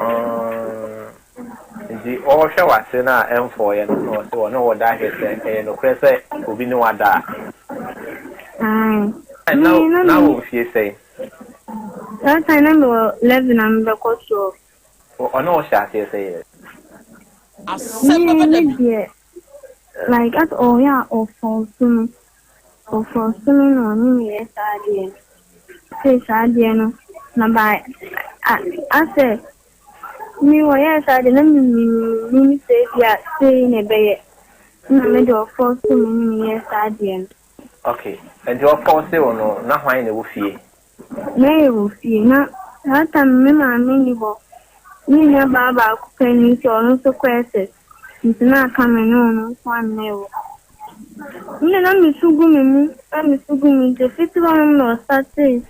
Nti ɔrehwɛ w'ase no a ɛmfɔeɛ no na ɔse ɔne wo da ahwɛ sɛ ɛyɛ nokorɛ sɛ obi ne wo ada a.
Ae.
Na
Me na
na
me
wɔ mfie sɛn?
That time na mewɔ 11 na mebɛkɔ 12.
Ɔne wo hyɛ aseɛ sɛn?
Asɛm
Me
bɛba da
me
bi.
deɛ like as ɔyɛ a ɔfɔɔso me ɔfɔɔso me na ɔne me yɛ saa adeɛ no. Sei saa adeɛ no na by a asɛ me wɔyɛɛ saa adeɛ na me menim sɛ ebi a sei na ɛbɛyɛ na me deɛ ɔfɔɔso me ne me yɛ saa adeɛ no.
Ok, nti ɔfɔɔse wo no na hwan na ɛwɔ fie?
Na yɛwɔ fie na saa time no me maame nni hɔ. Me nua baa baako pɛ ni nti ɔno nso kɔ SS nti na aka me ne ɔno nko ara na ɛwɔ hɔ. Me na mesu gu me mu na mesu gu me nti fiti hɔnom na ɔstartee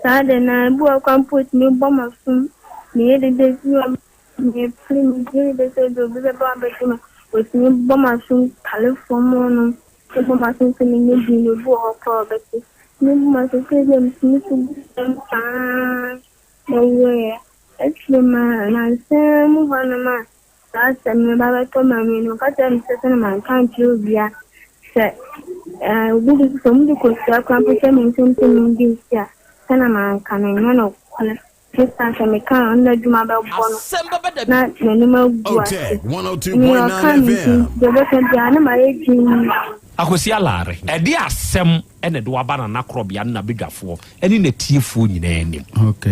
saa de na ebi wɔ hɔ koraa mpo otumi bɔ m'asom meyɛ dede bi wɔ mepere meyɛ dede sɛ ebi obi bɛba abɛgye me otumi bɔ m'asom tale fam hɔnom bɔ m'asom sɛ menyɛ din obi wɔ hɔ koraa a ɔbɛte. Tumi bɔ m'asom sɛ ebi a metumi su gu fam saa na Akyiri ma nnansa mu hɔnom a saa asɛm no ba bɛtɔ Maame no, ɔka kyerɛɛ me sɛ sɛ na manka ankyerɛ obiara sɛ ɛɛ obi de sɛ wɔde kosua koraa mpo hyɛ me nsam sɛ mendi nsi a, sɛ na manka no ɛnyɛ nokorɛ. Esiane sɛ meka a ɔno n'adwuma bɛbɔ no
Asɛm bɛba da bi.
na n'anim agu ase.
Otec
Nea ɔka
102.9
no nti,
FM.
deɛ ɔbɛka biara na mayɛ dinn.
Akwasi Alare, ɛde asɛm na ɛde wo aba Nana Korɔbea ne n'abadwafoɔ ne n'atiefoɔ nyinaa anim.
Ok,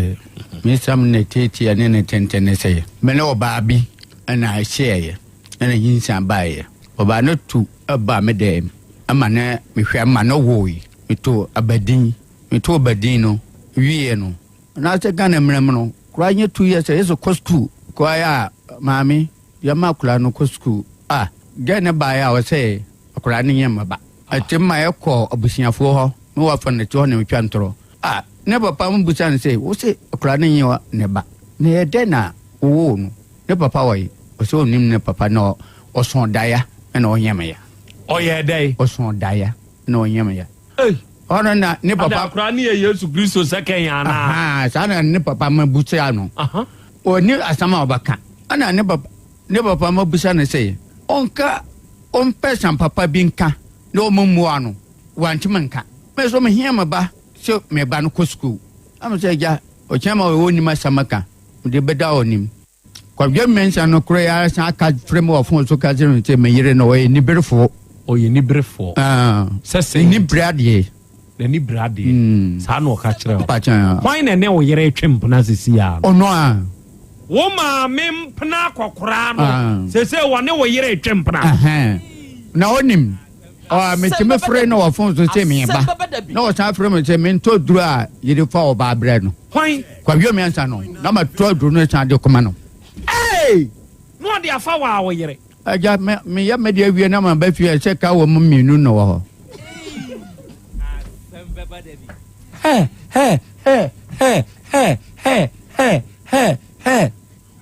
me nsɛm ne tiatia ne ne tenten ne sɛ, me ne ɔbaa bi na ɛhyeɛeɛ na nyinsɛn baeɛ. Ɔbaa no tu baa me dɛm ma ne mehwɛ ma no woe. Metoo abadin, metoo abadin no wieɛ no, anaasɛ Ghana mmara mu no, koraa nyɛ 2 years a yɛsɛ kɔ sukuu. Koraa yɛ a maame yɛma akwadaa no kɔ sukuu. Ah, gɛɛ no baeɛ a ɔsɛ akwadaa no nyɛ mmaba. Ɛte ma yɛkɔ abusuafoɔ hɔ na wɔafa no te hɔ na metwa ntorɔ. Ah, ne papa mo bisa no sɛ, wo se akwadaa no nyɛ ne ba? Na ɛyɛ dɛn na wowoo no? Ne papa wɔ he? Ɔsɛ ɔnnim ne papa na ɔsõ daeɛ na ɔnyem ya.
Ɔyɛɛ dɛn?
Ɔsõ daeɛ na ɔnyem ya.
Ei!
Ɔno na ne papa.
Ada akora ne yɛ Yesu Kristo sɛkɛn anaa?
Ahaa, saa na ne papa ma busa no. Ɔnni asɛm a ɔbɛka. Ɛna ne papa ne papa ma busa no sɛ ɔnka ɔmpɛ sɛm papa bi nka na ɔmmua no. Wantumi nka. Me nso mehia me ba sɛ me ba no kɔ sukuu. Na me sɛ agya, ɔkyena ma ɔnim asɛm ka, mede bɛda ɔnim. Kwadwo Mensah no koro yi ara san ka frɛ me wɔ fon so ka kyerɛ me sɛ me yere no ɔyɛ niberefoɔ.
Ɔyɛ niberefoɔ.
Ah,
Sɛ sɛn
N'ani
nti?
bere adeɛ.
N'ani bere adeɛ. Saa na ɔka kyerɛ wo.
Mpakyɛ.
Hwan na ɛne wo yere retwe mpena sisi ara no?
Ɔno a.
Wo maame mpena akɔkoraa no,
Ah.
seesei ɔne wo yere retwe mpena.
Ɛhɛn. Na ɔnim. Ɔ, metumi frɛ no wɔ fon so sɛ meba. Na ɔsan frɛ me sɛ mentɔ duro a yɛde fa ɔbaa brɛ no.
Hwan?
Kwadwo Mensah no. Na matɔ aduro no san de kɔma no.
Ei! Na ɔde afa wo a wo yere.
Agya, me, meyɛ me deɛ awie na maba fie a, sɛ ka wɔ mu mmienu na wɔ hɔ.
Hɛ, hɛ, hɛ, hɛ, hɛ, hɛ, hɛ, hɛ, hɛ.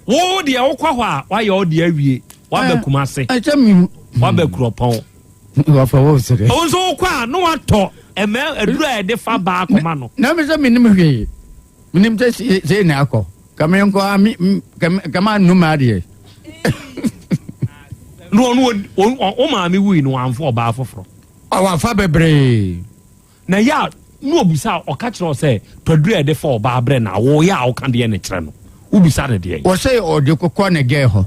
Wo deɛ wokɔ hɔ a woayɛ wo deɛ awie woaba Kumase woaba Kuropɔn
Wafa wo sere.
Wo nso wokɔ a na watɔ ɛmɛ aduru a yɛde fa baa kɔma no.
Na me sɛ menim hwee menim sɛ sei na akɔ ka me nkɔ a me ka ma num adeɛ.
Na ɔno wo maame wui no wamfa ɔbaa foforɔ.
Wafa bebree.
Na ɛyɛ a na ɔbisa a, ɔka kyerɛ wo sɛ, Tɔ aduru a yɛde fa ɔbaa brɛ no a, woyɛ a woka deɛn na kyerɛ no? Wobisa no deɛn?
Ɔsɛ ɔde kɔkɔ ne gɛɛ hɔ.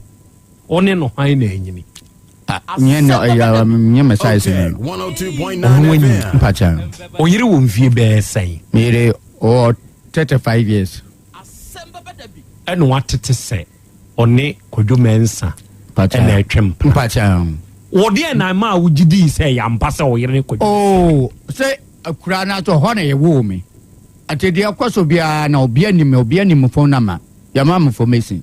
Wo ne no hwan na anyini?
Ah, nyɛ no ɛyɛ nyɛ me size no no.
Ɔno anyini.
Mpakyɛ.
Wo yere wɔ mfie bɛyɛ sɛn?
Me yere ɔwɔ 35 years.
Ɛna watete sɛ ɔne Kwadwo Mensah ɛna ɛtwe mpena.
Mpakyɛ.
Wɔ deɛ na ɛmaa wogye dii sɛ ɛyɛ ampa sɛ wo yere ne Kwadwo Mensah?
Oh, sɛ akuraa no aso hɔ na yɛwoo me. Ate deɛ ɛkɔ so biara na obi anim me, obi anim me phone number. Yɛma me information.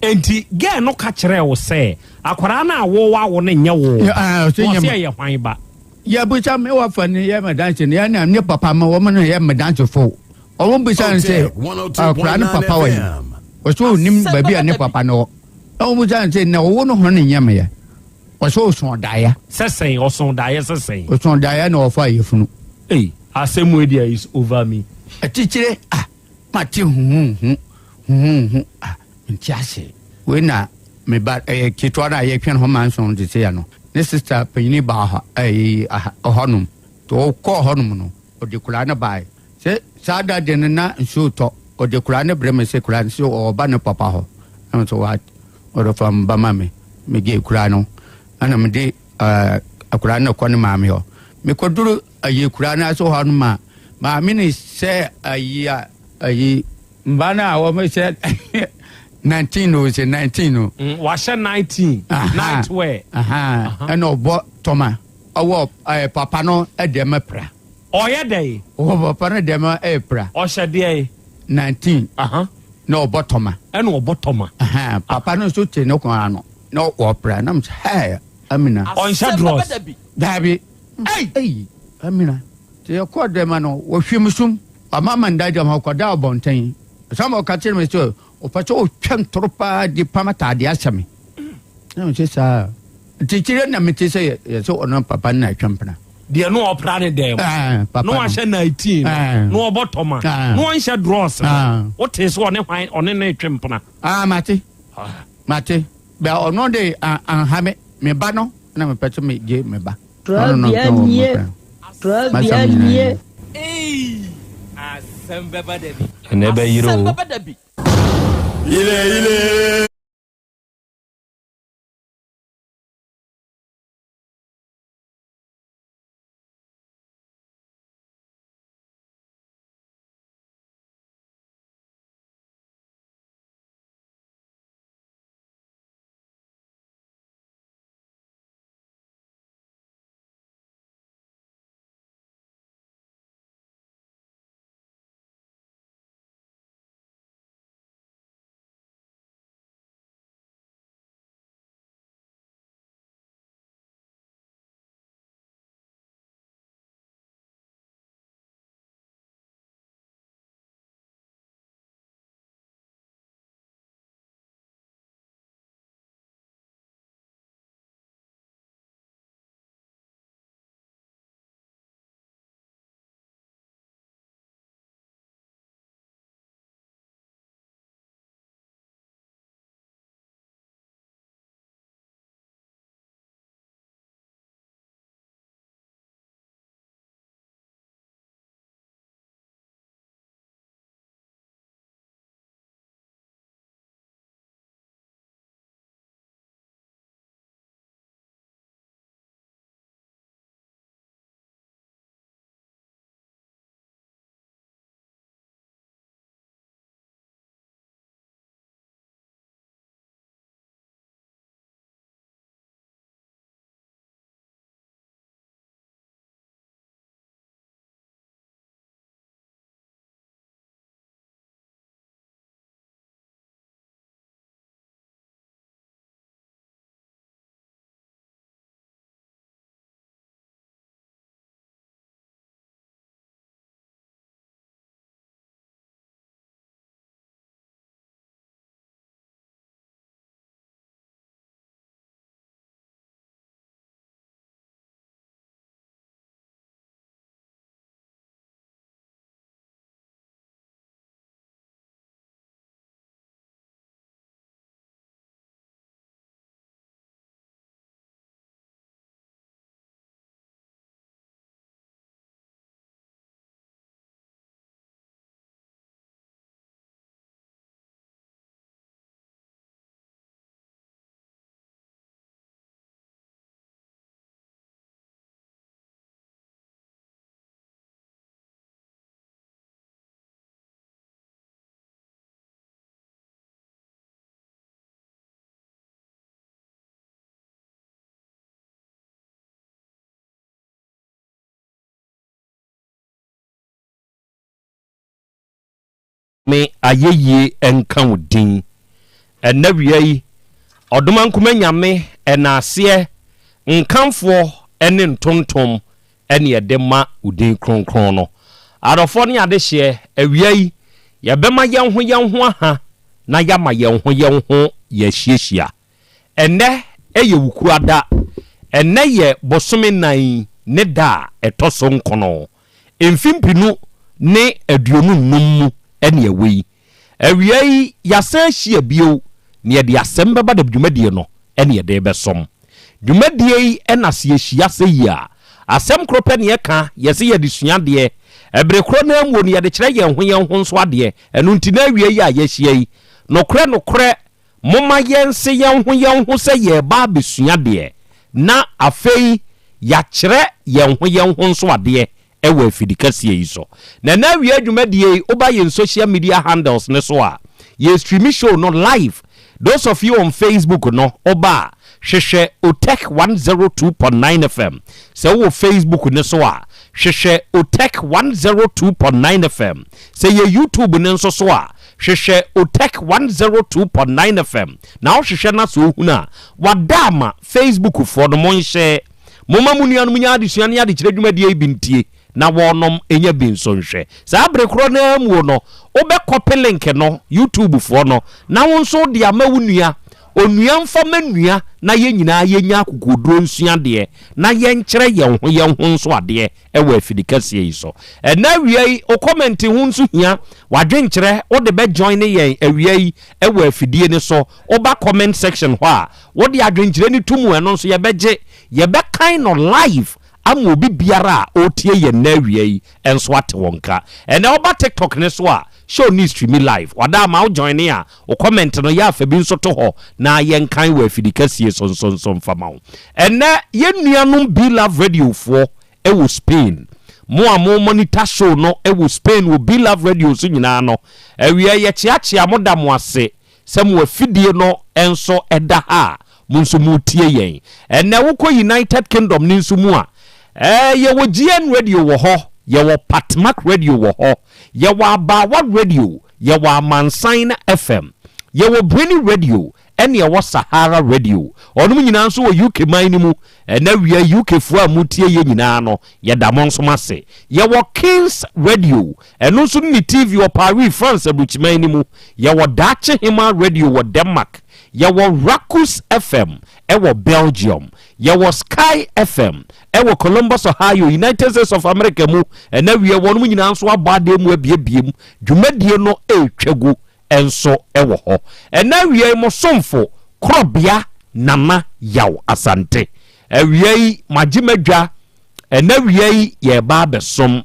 Enti girl no ka kyerɛɛ wo sɛ akwadaa no a wowawo no nyɛ wo ba?
Ah, ɔse
Na
nyɛ
ɔse
me.
ɛyɛ hwan ba?
Yɛbisa me wɔfa no yɛ me danse no, yɛne ne papa ma wɔn no yɛ me dansefo. Wɔn bisa no sɛ akwadaa no papa wɔ he? Ɔsɛ onim baabi a ne papa no wɔ. Na wɔn bisa no sɛ na ɔwo no ho ne nyɛ meyɛ. Ɔsɛ ɔso daeɛ.
Sɛ sɛn? Ɔso daeɛ sɛ sɛn?
Ɔso daeɛ na ɔfa yafunu.
Ei, asɛm wei deɛ is over me.
Atitire ah, mate huhuhu huhuhu ah, nte ase. Wei na me ba ɛyɛ ketewa no a yɛtwɛn ho manson te sɛ ya no. Ne sista panyini baa hɔ ɛyi hɔnom. Nti ɔkɔɔ hɔnom no, ɔde koraa no baeɛ. Sɛ saa da de no na nsuo retɔ, ɔde koraa no brɛ me sɛ koraa no sɛ ɔreba ne papa hɔ. Na me sɛ what? Ɔde fa me ba ma me. Megye koraa no, ɛna mede ɛɛ akwadaa no kɔ ne maame hɔ. Mekɔduru ayi koraa no ase hɔ no ma maame no sɛ ayi a ayi mba no a wɔhyɛ 19 no sɛ 19 no.
Wahyɛ 19 night wear.
Ɛna ɔbɔ tɔma ɔwɔ ɛɛ papa no ɛdeɛ mɛpra.
Ɔyɛ dɛn?
Ɔwɔ papa no deɛ ma ɛyɛ pra.
Ɔhyɛ deɛn?
19. Na ɔbɔ tɔma.
Ɛna ɔbɔ tɔma.
Papa no nso te ne kɔn ano na ɔpra na mo sɛ hɛɛ Amina.
Ɔnhyɛ drɔs.
Daabi. Ei! Amina. Te yɛkɔɔ dɛm ano wɔhwim sum. Wama ma nda gyam ɔkɔda ɔbɔnten. Ɔsan ma ɔka kyerɛ me sɛ ɔpɛ sɛ ɔtwa ntoro paa de pam ataadeɛ ahyɛ me. Na me sɛ saa. Nti kyerɛ na mete sɛ yɛ sɛ ɔno papa no na atwa mpena.
Deɛ na ɔpra ne dɛm
eh,
na wahyɛ 19
eh.
na ɔbɔ tɔma
eh.
na ɔnhyɛ drɔs no wote sɛ ɔne hwan ɔne ne twe mpena.
Ah, mate mate bɛ ɔno de anha me me ba no na mepɛ sɛ megye me ba.
Trɔbea nie trɔbea nie.
Asɛm bɛba da bi.
Ɛnɛ bɛyere o.
Asɛm bɛba da bi.
Ile ile.
Me ayɛyie nka wo din. Ɛnnɛ wia yi, Ɔdomankoma Nyame ɛnaaseɛ, nkamfoɔ ne ntontom ne yɛde ma wo din kronkron no. Adɔfoɔ ne adehyeɛ, awia yi, yɛbɛma yɛn ho yɛn ho aha na yɛama yɛn ho yɛn ho yɛahyiahyia. Ɛnnɛ yɛ Wukuada. Ɛnnɛ yɛ bosome nan ne da a ɛtɔ so nkono. Mfe mpenu ne 25 mu ne ɛwɔ yi. Awia yi yɛasan ahyia bio na yɛde asɛm bɛba da dwumadie no ne yɛde rebɛsom. Dwumadie yi na sɛ yɛhyia sɛ yi a, asɛm koro pɛ na yɛka, yɛse yɛde sua adeɛ. Ɛbere korɔ no ara muo no yɛde kyerɛ yɛn ho yɛn ho nso adeɛ. Ɛno nti na awia yi a yɛahyia yi, nokorɛ nokorɛ Momma yɛnse yɛn ho yɛn ho sɛ yɛreba abɛsua adeɛ, na afei yɛakyerɛ yɛn ho yɛn ho nso adeɛ wɔ afidikɛseɛ yi so. Na ɛnnɛ awia dwumadie yi, woba yɛn social media handles no so a, yɛrestreami show no live. Those of you on Facebook no, woba a, hwehwɛ Otech 102.9 FM. Sɛ wowɔ Facebook no so a, hwehwɛ Otech 102.9 FM. Sɛ yɛ YouTube no nso so a, Hwehwɛ Otech 102.9 FM na wohwehwɛ na sɛ wohunu a, wada ama Facebook foɔ no monhyɛ. Momma mo nuanom nya adesua ne adekyerɛ dwumadie yi bi ntie na wɔnom nya bi nso nhwɛ. Saa bere korɔ no ara muo no, wobɛ kɔpe link no, YouTube foɔ no, na wo nso wode ama wo nua. Onua mfa ma nua na yɛn nyinaa yɛnya akokoɔduro nsua adeɛ na yɛnkyerɛ yɛn ho yɛn ho nso adeɛ. wɔ afidi kɛseɛ yi so. Ɛnnɛ awia yi, wo kɔmɛnte ho nso hia, w'adwenkyerɛ wode bɛ joine yɛn awia yi wɔ afidie no so. Woba comment section hɔ a, wode adwenkyerɛ no to mu, ɛno nso yɛbɛgye, yɛbɛkan no live ama obi biara a ɔretie yɛn nnɛ awia yi nso ate wo nka. Ɛnnɛ woba TikTok no so a, show no streami live. Wada ama wo joine a, wo comment no yɛ afa bi nso to hɔ na yɛnkan wɔ afidi kɛseɛ so nso nso mfa ma wo. Ɛnnɛ yɛn nuanom Be Love Radio foɔ wɔ Spain, mo a mo monitor show no wɔ Spain wɔ Be Love Radio so nyinaa no, awia yɛkyeakyea mo da mo ase sɛ mo afidie no nso da ha a mo nso moretie yɛn. Ɛnnɛ wokɔ United Kingdom no nso mu a, eh, yɛwɔ GN Radio wɔ hɔ, yɛwɔ Patmak Radio wɔ hɔ, yɛwɔ Abaawa Radio, yɛwɔ Amansan FM, yɛwɔ Brini Radio, ɛne ɛwɔ Sahara Radio. Ɔnom nyinaa nso wɔ UK man no mu. Ɛnɛ wia UK foɔ a motie yɛ nyinaa no, yɛda mo nso mo ase. Yɛwɔ Kings Radio, ɛno nso ne TV wɔ Paris, France aburukyiman no mu. Yɛwɔ Daakye Hemaa Radio wɔ Denmark. Yɛwɔ Rakus FM ɛwɔ Belgium. Yɛwɔ Sky FM ɛwɔ Columbus, Ohio, United States of America mu. Ɛnɛ wia wɔnom nyinaa nso abɔ adeɛ mu abiebie mu. Dwumadie no ɛretwa gu nso wɔ hɔ. Ɛnnɛ awia yi mo somfo Korɔbea Nana Yaw Asante. Awia yi magye m'adwa. Ɛnnɛ awia yi yɛreba abɛsom.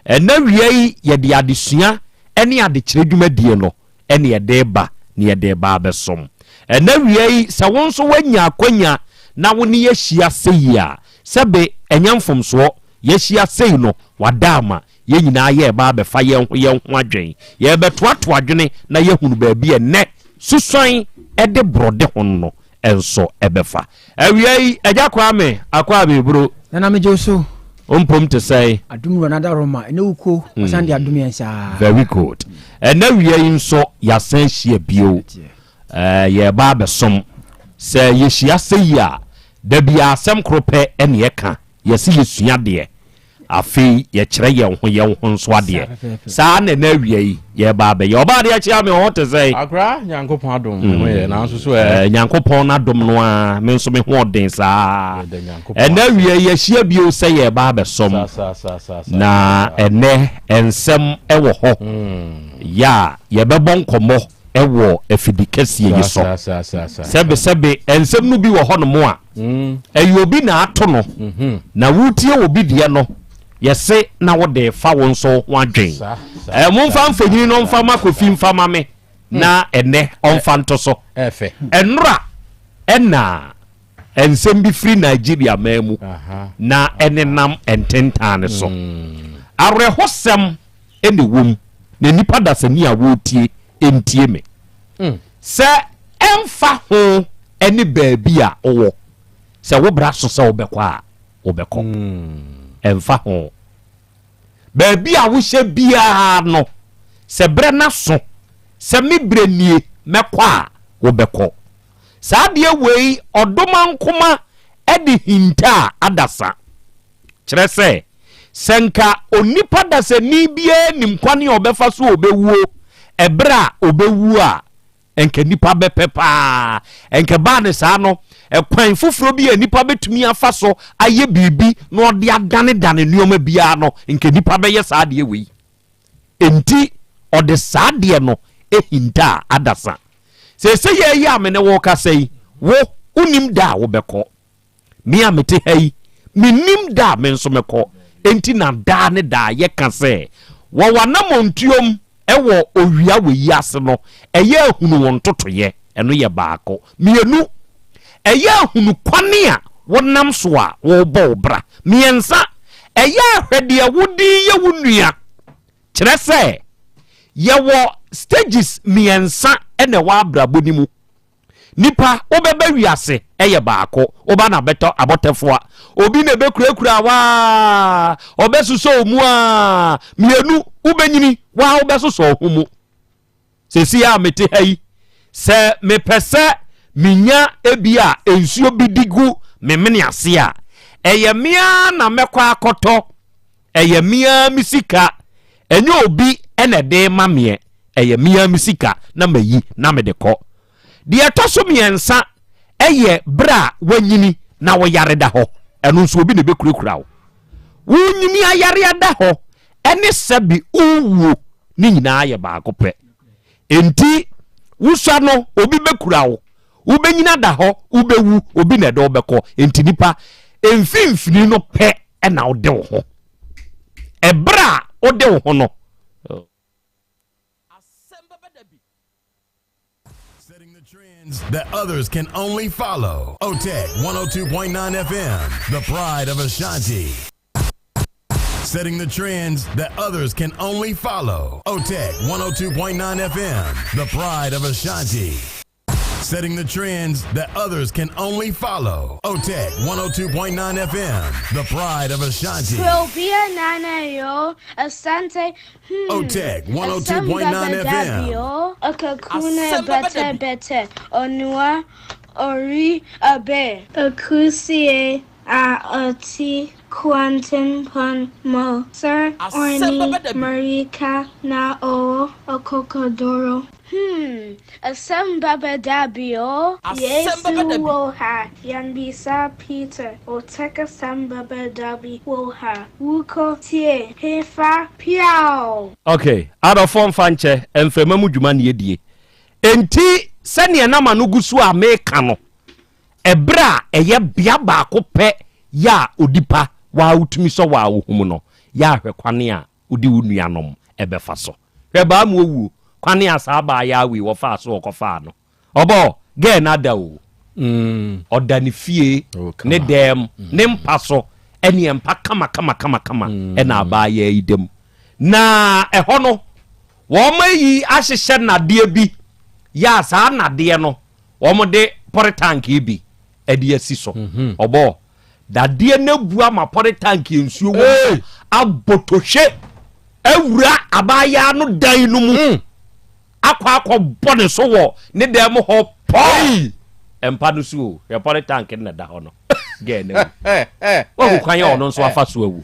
Ɛnnɛ awia yi yɛde adesua ne adekyerɛ dwumadie no na yɛde reba na yɛde reba abɛsom. Ɛnnɛ awia yi sɛ wo nso woanya akwanya na wo ne yɛahyia sei a, sɛbe ɛnyɛ mfomsoɔ, yɛahyia sei no wada ama Yɛn nyinaa yɛreba abɛfa yɛn ho yɛn ho adwene. Yɛrebɛtoatoa adwene na yɛahunu baabi a ɛnnɛ susuan de borɔde ho no nso bɛfa. Awia yi, Agya Kwame Akwaabeburo.
Nana megye wo so.
Wo mpom te sɛn?
Adom wura nada Roma ɛnɛ wo kuo wasan de adom yɛn saa.
Very good. Ɛnɛ awia yi nso yɛasan ahyia bio. Ɛɛ yɛreba abɛsom. Sɛ yɛhyia sɛ yi a, da biara asɛm koro pɛ ɛne yɛka. Yɛse yɛsua adeɛ. Afei yɛkyerɛ yɛn ho yɛn ho nso adeɛ. Saa na ɛnɛ awia yi yɛreba abɛyɛ. Ɔbaa adeɛ kyea me, wo ho te sɛn?
Akora, Nyankopɔn adom me ho yɛ, nanso so ɛ?
Eh, Nyankopɔn n'adom no ara, me nso me ho ɔden saa.
Yɛda Nyankopɔn
Ɛnɛ
ase.
awia yi yɛahyia bio sɛ yɛreba abɛsom.
Saa, saa, saa, saa, saa,
Na
saa.
ɛnɛ nsɛm wɔ hɔ yɛ a yɛbɛbɔ nkɔmmɔ wɔ afidi kɛseɛ yi so.
Saa, saa, saa, saa, saa.
Sɛbesɛbe nsɛm no bi wɔ hɔnom a, Ɛyɛ obi na ato no, na woretie obi deɛ no, yɛse na wode refa wo nso ho adwen. Ɛɛ, momfa mfonini no mfa ma Kofi mfa ma me na ɛnɛ ɔmfa nto so. Ɛnora ɛna nsɛm bi firi Nigeria man mu na ɛnenam ntentan no so. Awerɛhosɛm na ɛwɔ mu, na nnipa dasani a wɔretie ntie me. Sɛ ɛmfa ho ne baabi a wowɔ, sɛ wo bra so sɛ wobɛkɔ a, wobɛkɔ. Ɛmfa ho. Baabi a wohyɛ biara no, Sɛ berɛ no aso sɛ me berɛ nie mɛkɔ a, wobɛkɔ. Saa adeɛ wei ɔdomankoma de hintaa adasa. Kyerɛ sɛ, sɛ nka onipa dasani biara nim kwane a ɔbɛfa so a ɔbɛwuo ɛberɛ a ɔbɛwuo a, nka nnipa bɛpɛ paa. Nka ɛbaa no saa no, ɛkwan foforɔ bi a nnipa bɛtumi afa so ayɛ biribi na ɔde adanedane nneɛma biara no, nka nnipa bɛyɛ saa adeɛ wei. Enti ɔde saa adeɛ no hintaa adasa. Seesei yi a me ne wo rekasa yi, wo, wonnim da a wobɛkɔ. Me a mete ha yi, mennim da a me nso mɛkɔ. Enti na daa ne daa yɛka sɛ, Wɔ w'anammɔntuom wɔ owia wɔ yi ase no, ɛyɛ ahunu wo ntotoeɛ. Ɛno yɛ baako. Mmienu, ɛyɛ ahunu kwane a wonam so a worebɔ wo bra. Mmiɛnsa, ɛyɛ ahwɛ deɛ wode reyɛ wo nua. Kyerɛ sɛ, yɛwɔ stages mmiɛnsa na ɛwɔ abrabɔ no mu. Nipa, wobɛba wiase yɛ baako, woba na bɛtɔ abɔtɛfoa. Obi na ɛbɛkurakura waa, ɔbɛsosɔ wo mu aa. Mmienu, wobɛnyini, waa wobɛsosɔ wo ho mu. Seesei a mete ha yi, sɛ mepɛ sɛ menya ebi a nsuo bi di gu me mene ase a, ɛyɛ me ara na mɛkɔ akɔtɔ. Ɛyɛ me ara me sika. Ɛnyɛ obi na ɛde rema meɛ. Ɛyɛ me ara me sika na mayi na mede kɔ. Deɛ ɛtɔ so mmiɛnsa yɛ berɛ a woanyini na wo yare da hɔ. Ɛno nso obi na ɛbɛkurakura wo. Wonyini ayare ada hɔ ne sɛbe wowuo ne nyinaa yɛ baako pɛ. Enti wosua no obi bɛkura wo, wobɛnyini ada hɔ, wobɛwu, obi na ɛde wo bɛkɔ. Enti nipa mfimfini no pɛ na wode wo ho. Ɛberɛ a wode wo ho no,
That others can only follow. OTEC 102.9 FM, the pride of Ashanti. Setting the trends that others can only follow. OTEC 102.9 FM, the pride of Ashanti. Setting the trends that others can only follow. OTEC 102.9 FM, the pride of Ashanti.
Krobia Nana yo, Asante Hmm.
OTEC 102.9 FM.
Akakuna bete bete, Onua Ori Abe. Akusie a ɔte Kwantempɔn mu, Sir Orny Marika na ɔwɔ Ɔkɔkɔdoro. Hmm, asɛm bɛba da bi o. Yesu wɔ ha, yɛmmisa Peter, Otec asɛm bɛba da bi wɔ ha, wokɔ tie hefa piaw.
Ok, adɔfoɔ mfa nkyɛ, mframa mu dwuma ne yɛdie. Enti sɛdeɛ na m'ano gu so a meka no, ɛberɛ a ɛyɛ bea baako pɛ yɛ a odipa waa wotumi sɔ waa wo ho mu no, yɛ a hwɛ kwane a wode wo nuanom bɛfa so. Hwɛ baa mu owuo, kwane a saa baa yaa wei wɔfaa so wɔkɔfaa no. Ɔbɔ, girl no ada o. Ɔda ne fie, ne dɛm, ne mpa so, ɛneɛ mpa kama kama kama kama ɛna abaayaa yi da mu. Na ɛhɔ no, wɔn ayi ahyehyɛ nnadeɛ bi yɛ a saa nnadeɛ no, Wɔde pɔre tank yi bi de asi so. Mhm. Ɔbɔ dadeɛ no abu ama pɔre tank nsuo wɔ abɔ tohwe awura abaayaa no dan no mu mm. akɔ akɔbɔ ne so wɔ ne dan mu hɔ pɔɔ mpa no so o hwɛ pɔre tank no na ɛda hɔ no gɛɛ no awu wahu kwan a ɔno nso afa so awu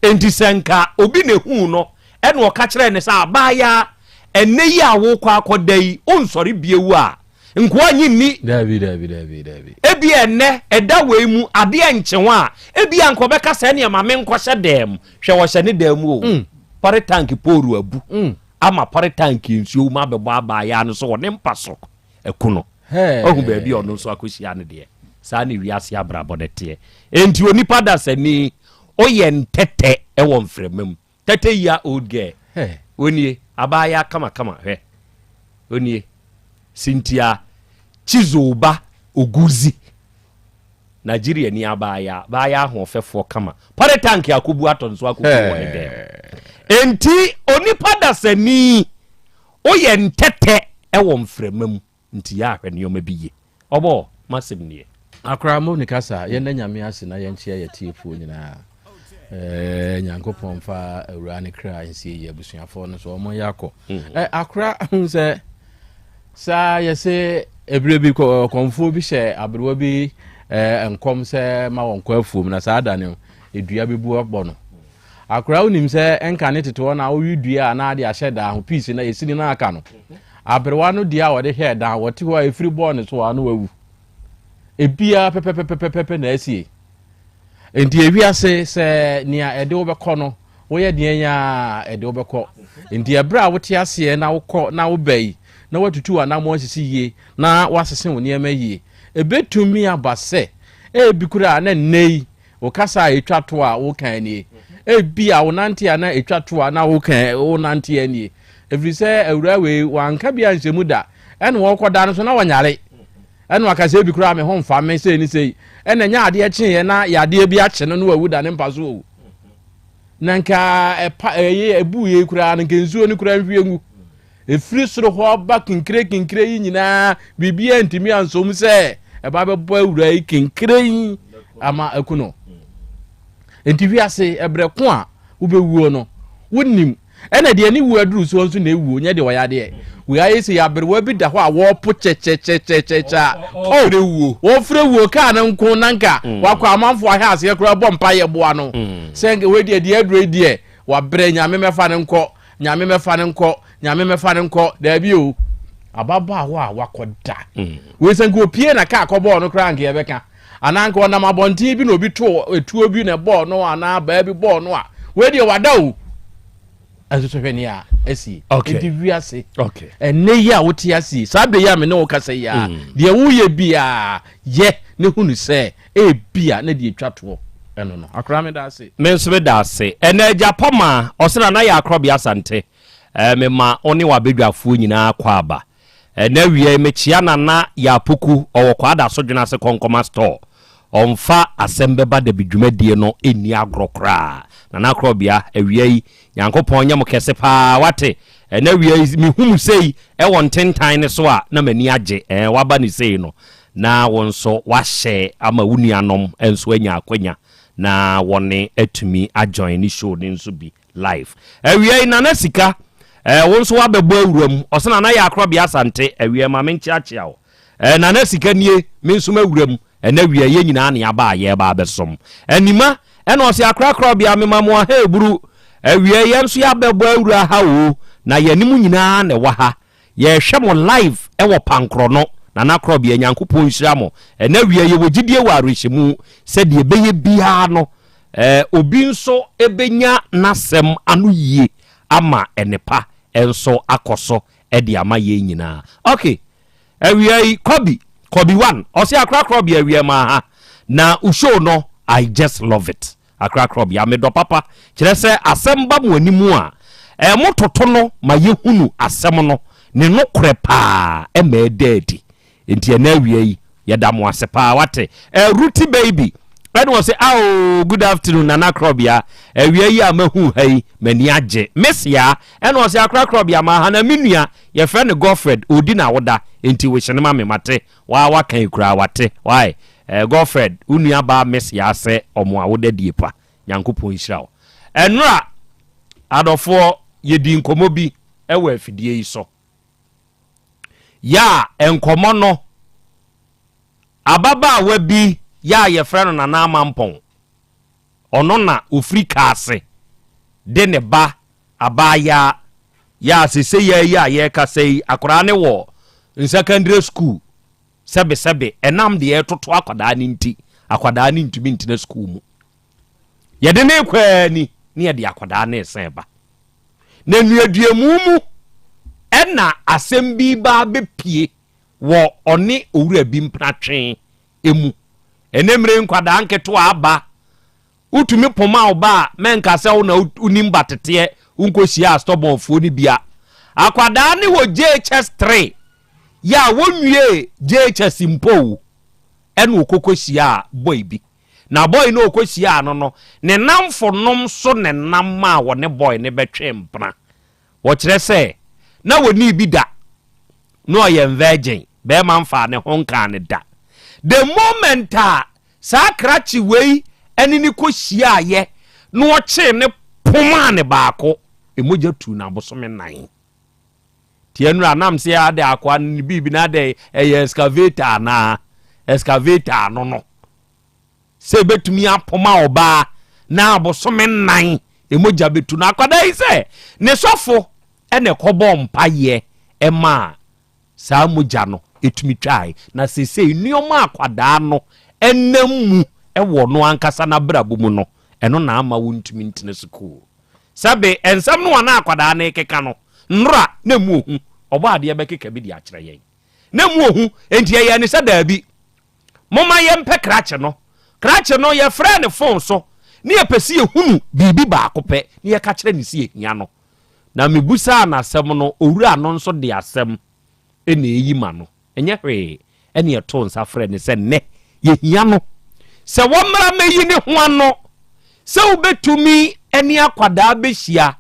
enti sɛ nka obi na ehuu no Ɛnna ɔka kyerɛɛ no sɛ, Abaayaa, ɛnnɛ yi a worekɔ akɔda yi, wonsɔre bio a, nkoa nnye nni.
Dabi, dabi, dabi, dabi.
Ebia ɛnnɛ, ɛda wei mu, adeɛ nkye ho a, ebia anka ɔbɛka sɛ, Ɛnneɛ ma menkɔhyɛ dan mu. Hwɛ, ɔhyɛ ne dan mu o. Mm. Pɔre tank poolu abu mm. ama pɔre tank nsuo mu abɛbɔ abaayaa no so wɔ ne mpa so aku no. Wahu baabi a ɔno nso akɔhyia no deɛ. Saa ne wiase abrabɔ no teɛ. Enti onipa dasani, woyɛ ntɛtɛ wɔ mframa mu. 30 year old girl onie abaayaa kama kama hwɛ onie Cynthia Chizoba Oguzi Nigeria ni abaayaa baayaa ahoɔfɛfoɔ kama pɔre tank akobu atɔ nso akobu wɔ ne dɛm enti onipa dasani woyɛ ntɛtɛ ɛwɔ mframa mu Nti yɛ a hwɛ nneɛma bi ye. Ɔbɔ, m'asɛm nie.
Akora mo ne kasa, yɛnda Nyame ase na yɛnkyea yɛatiefoɔ nyinaa. Eh, Nyankopɔn mfa awuraa ne kra nsie yie, abusuafoɔ no so wɔn yɛ akɔ. Eh, akora hu sɛ saa yɛse ebire bi kɔmfoɔ bi hyɛ aberewa bi eh, nkɔm sɛ ma wɔn kɔ afuom na saa da no edua bɛbu abɔ no. Akora wonim sɛ ɛnka ne tete hɔ na wowe dua a na ade ahyɛ daa ho piisi na esini na aka no. Aberewa no deɛ a wɔde hwɛɛ dan wɔte hɔ a efiri bɔɔ ne so a na wawu. Ebiara pɛpɛpɛpɛpɛ na asie. Enti ewiase sɛ nea ɛde wo bɛkɔ no, woyɛ deɛn a ɛde wo bɛkɔ. Enti ɛberɛ a wote aseɛ na wokɔ na woba yi, na woatutu w'anammɔn asisi yie na woasese wo nneɛma yie. Ɛbɛtumi aba sɛ ebi koraa na nnɛ yi wo kasa a ɛtwa to a woka nie. Ebi a wo nante a na ɛtwa to a na woka wo nante nie. Ɛfiri sɛ awuraa wei wanka bi anhyɛ mu da. Ɛna wɔkɔda no so na wɔnyare. Ɛna waka sɛ ebi koraa me ho mfa me sei ne sei. Ɛna ɛnyɛ adeɛ kyeeɛ na yadeɛ bi akye no na wawu da ne mpa so o. Na nka ɛpa ɛyɛ ɛbu yei koraa no nka nsuo no koraa nhwie ngu. Ɛfiri soro hɔ ba kinkire kinkire yi nyinaa biribiara ntumi ansom sɛ ɛba bɛbɔ awura yi kinkire yi ama aku no. Nti wiase ɛbrɛ ko a wobɛwuo no wonim Ɛna deɛ ne wuo aduru soɔ nso na ɛwuo, nyɛ deɛ ɔyɛ adeɛ. Wei ayɛ sɛ aberewa bi da hɔ a wɔrepo kyɛkyɛkyɛkyɛkyɛ a, oh,
Wɔfrɛ wuo.
wɔfrɛ wuo kaa no nko na nka wakɔ amanfoɔ ahwɛ aseɛ koraa bɔ mpa yɛ boa no. Sɛ nka wei deɛ deɛ aduro yi deɛ wabrɛ nyame mɛfa no nkɔ, nyame mɛfa no nkɔ, nyame mɛfa no nkɔ, daabi o. Ababaawa a wakɔ da. Wei sɛ nka opie na kaa kɔbɔɔ no koraa nka yɛbɛka. Anaa nka ɔnam abɔnten bi na obi too etuo bi na ɛbɔɔ no anaa baa bi bɔɔ no a, wei deɛ wada o. Ɛnso so hwɛ nea asi.
Okay.
Nti wiase.
Okay.
Ɛnɛ yi a wote ase yi, saa bere yi a me ne wo kasa yi a, mm. deɛ woyɛ biara yɛ ne hunu sɛ ebia na deɛ etwa toɔ ɛno no. Akora me da ase.
Me nso me da ase. Ɛnɛ agya pɔma ɔsena na yɛ akorɔbea asante. Ɛɛ mema wo ne w'abadwafoɔ nyinaa kɔ aba. Ɛnɛ awia yi mekyea Nana Yaa Poku ɔwɔ Kwadaso Dwenase Kɔnkɔma store. Ɔmfa asɛm bɛba dabi dwumadie no nni agorɔ koraa. Nana Korɔbea awia yi Nyankopɔn nyɛ mo kɛse paa wate. Ɛnɛ awia yi mehu mo sei ɛwɔ ntentan no so a na m'ani agye ɛɛ waba no sei no na wo nso wahyɛ ama wo nuanom nso anya akwanya na wɔne atumi ajoin show no nso bi. Live. Awia yi Nana Sika eh, wo nso wabɛbɔ awura mu. Ɔsɛ Nana yɛ akorɔbea Asante. Awia ma menkyeakyea wo. Eh, Nana Sika nie, me nso mawura mu. Ɛnɛ awia yɛn nyinaa ne aba a yɛreba abɛsom. Anima, ɛna ɔsɛ akorakorɔbea mema mo aha eburu. Awia yɛn nso yɛabɛbɔ awura ha o, na yɛne mo nyinaa na ɛwɔ ha. Yɛrehwɛ mo live wɔ Pankorɔno. Nana Korɔbea, Nyankopɔn nhyira mo. Ɛnɛ awia yɛwɔ gyidie wɔ awerɛhyɛmu sɛ deɛ ɛbɛyɛ biara no, eh, obi nso bɛnya n'asɛm ano yie ama nnepa nso akɔ so de ama yɛn nyinaa. Ok, awia yi, Kobi, Kobi one, ɔse Akora Korɔbea awia maa ha, na wo show no, I just love it. Akra Krɔbea, medɔ papa. Kyerɛ sɛ asɛm ba mo anim a, eh, mo toto no ma yɛhunu asɛm no ne nokorɛ paa ɛma ɛda adi. Enti ɛnɛ awia yi, yɛda mo ase paa, wate. Eh, Ruti baby, ɛna ɔse, ao, good afternoon, Nana Krɔbea. Awia yi a mahu ha yi, m'ani agye. Miss Yaa, ɛna ɔse, Akra Krɔbea, ma ha na me nua, yɛfrɛ no Godfred, ɔredi n'awoda, enti wish no ma me, mate. Waa waka yi koraa wate why eh Godfred wo nua baa miss yaa sɛ ɔmo awoda die pa Nyankopɔn nhyira wo. Ɛnora adɔfoɔ yɛdii nkɔmɔ bi ɛwɔ afidie yi so yaa nkɔmɔ no ababaawa bi yaa yɛfrɛ no Nana Amampɔn ɔno na ofiri kaase de ne ba Abaayaa yi a sesei yi a yɛrekasa yi, akwadaa no wɔ nsɛkɛndrɛ sukuu, sɛbesɛbe, ɛnam deɛ ɛretoto akwadaa no nti, akwadaa no ntumi ntena sukuu mu. Yɛde no rekɔ ara ni, na yɛde akwadaa no resan ba. Na nnuaduamu mu ɛna asɛm bi ba bɛpie wɔ ɔne owura bi mpenatwe mu. Ɛnɛ mmerɛ nkwadaa nketewa aba Wotumi poma wo ba a, mɛnka sɛ wo na wonim ba teteɛ, wonkɔhyiaa stubborn foɔ no bi a. Akwadaa no wɔ JHS 3 yɛ a wɔnwiee JHS mpo o, ɛna ɔkɔkɔhyiaa boy bi. Na boy no a ɔkɔhyiaa no no, ne nnamfonom nso na ɛnam maa wɔne boy no bɛtwee mpena. Wɔkyerɛ sɛ na wɔnnii bi da, na ɔyɛ virgin, barima mfaa ne ho nkaa no da. The moment a saa krakye wei ne no kɔhyiaeɛ. na ɔkyee ne pomaa ne baako, mogya tuu no abosome nan. Nti ɛnora nam sɛ adɛ akoa no ne biribi na adɛ ɛyɛ excavator anaa? Excavator ano no sɛ ɛbɛtumi apoma ɔbaa na abosome nan mogya bɛtu no. Akwadaa yi sɛ ne sɔfo ɛna ɛkɔbɔ mpaeɛ ɛmaa saa mogya no tumi twae, na seesei nneɛma a akwadaa no nam mu wɔ ɔno ankasa n'abrabɔ mu no, ɛno na ama wontumi ntena sukuu. Sɛbe nsɛm no a na akwadaa no rekeka no nnora, na emu ohu. Ɔbɔadeɛ bɛkeka bi de akyerɛ yɛn. Na emu ohu, enti yɛyɛɛ no sɛ daabi, momma yɛmpɛ krakye no. Krakye no, yɛfrɛɛ no fon so, na yɛpɛ sɛ yɛhunu biribi baako pɛ, na yɛka kyerɛ no sɛ yɛhia no. Na mebisaa no asɛm no, owura no nso de asɛm na ɛreyi ma no. Ɛnyɛ hwee. Ɛnna yɛtoo nsa frɛɛ no sɛ nnɛ yɛhia no sɛ wɔmmra mmɛyi ne ho ano sɛ wobɛtumi ne akwadaa bɛhyia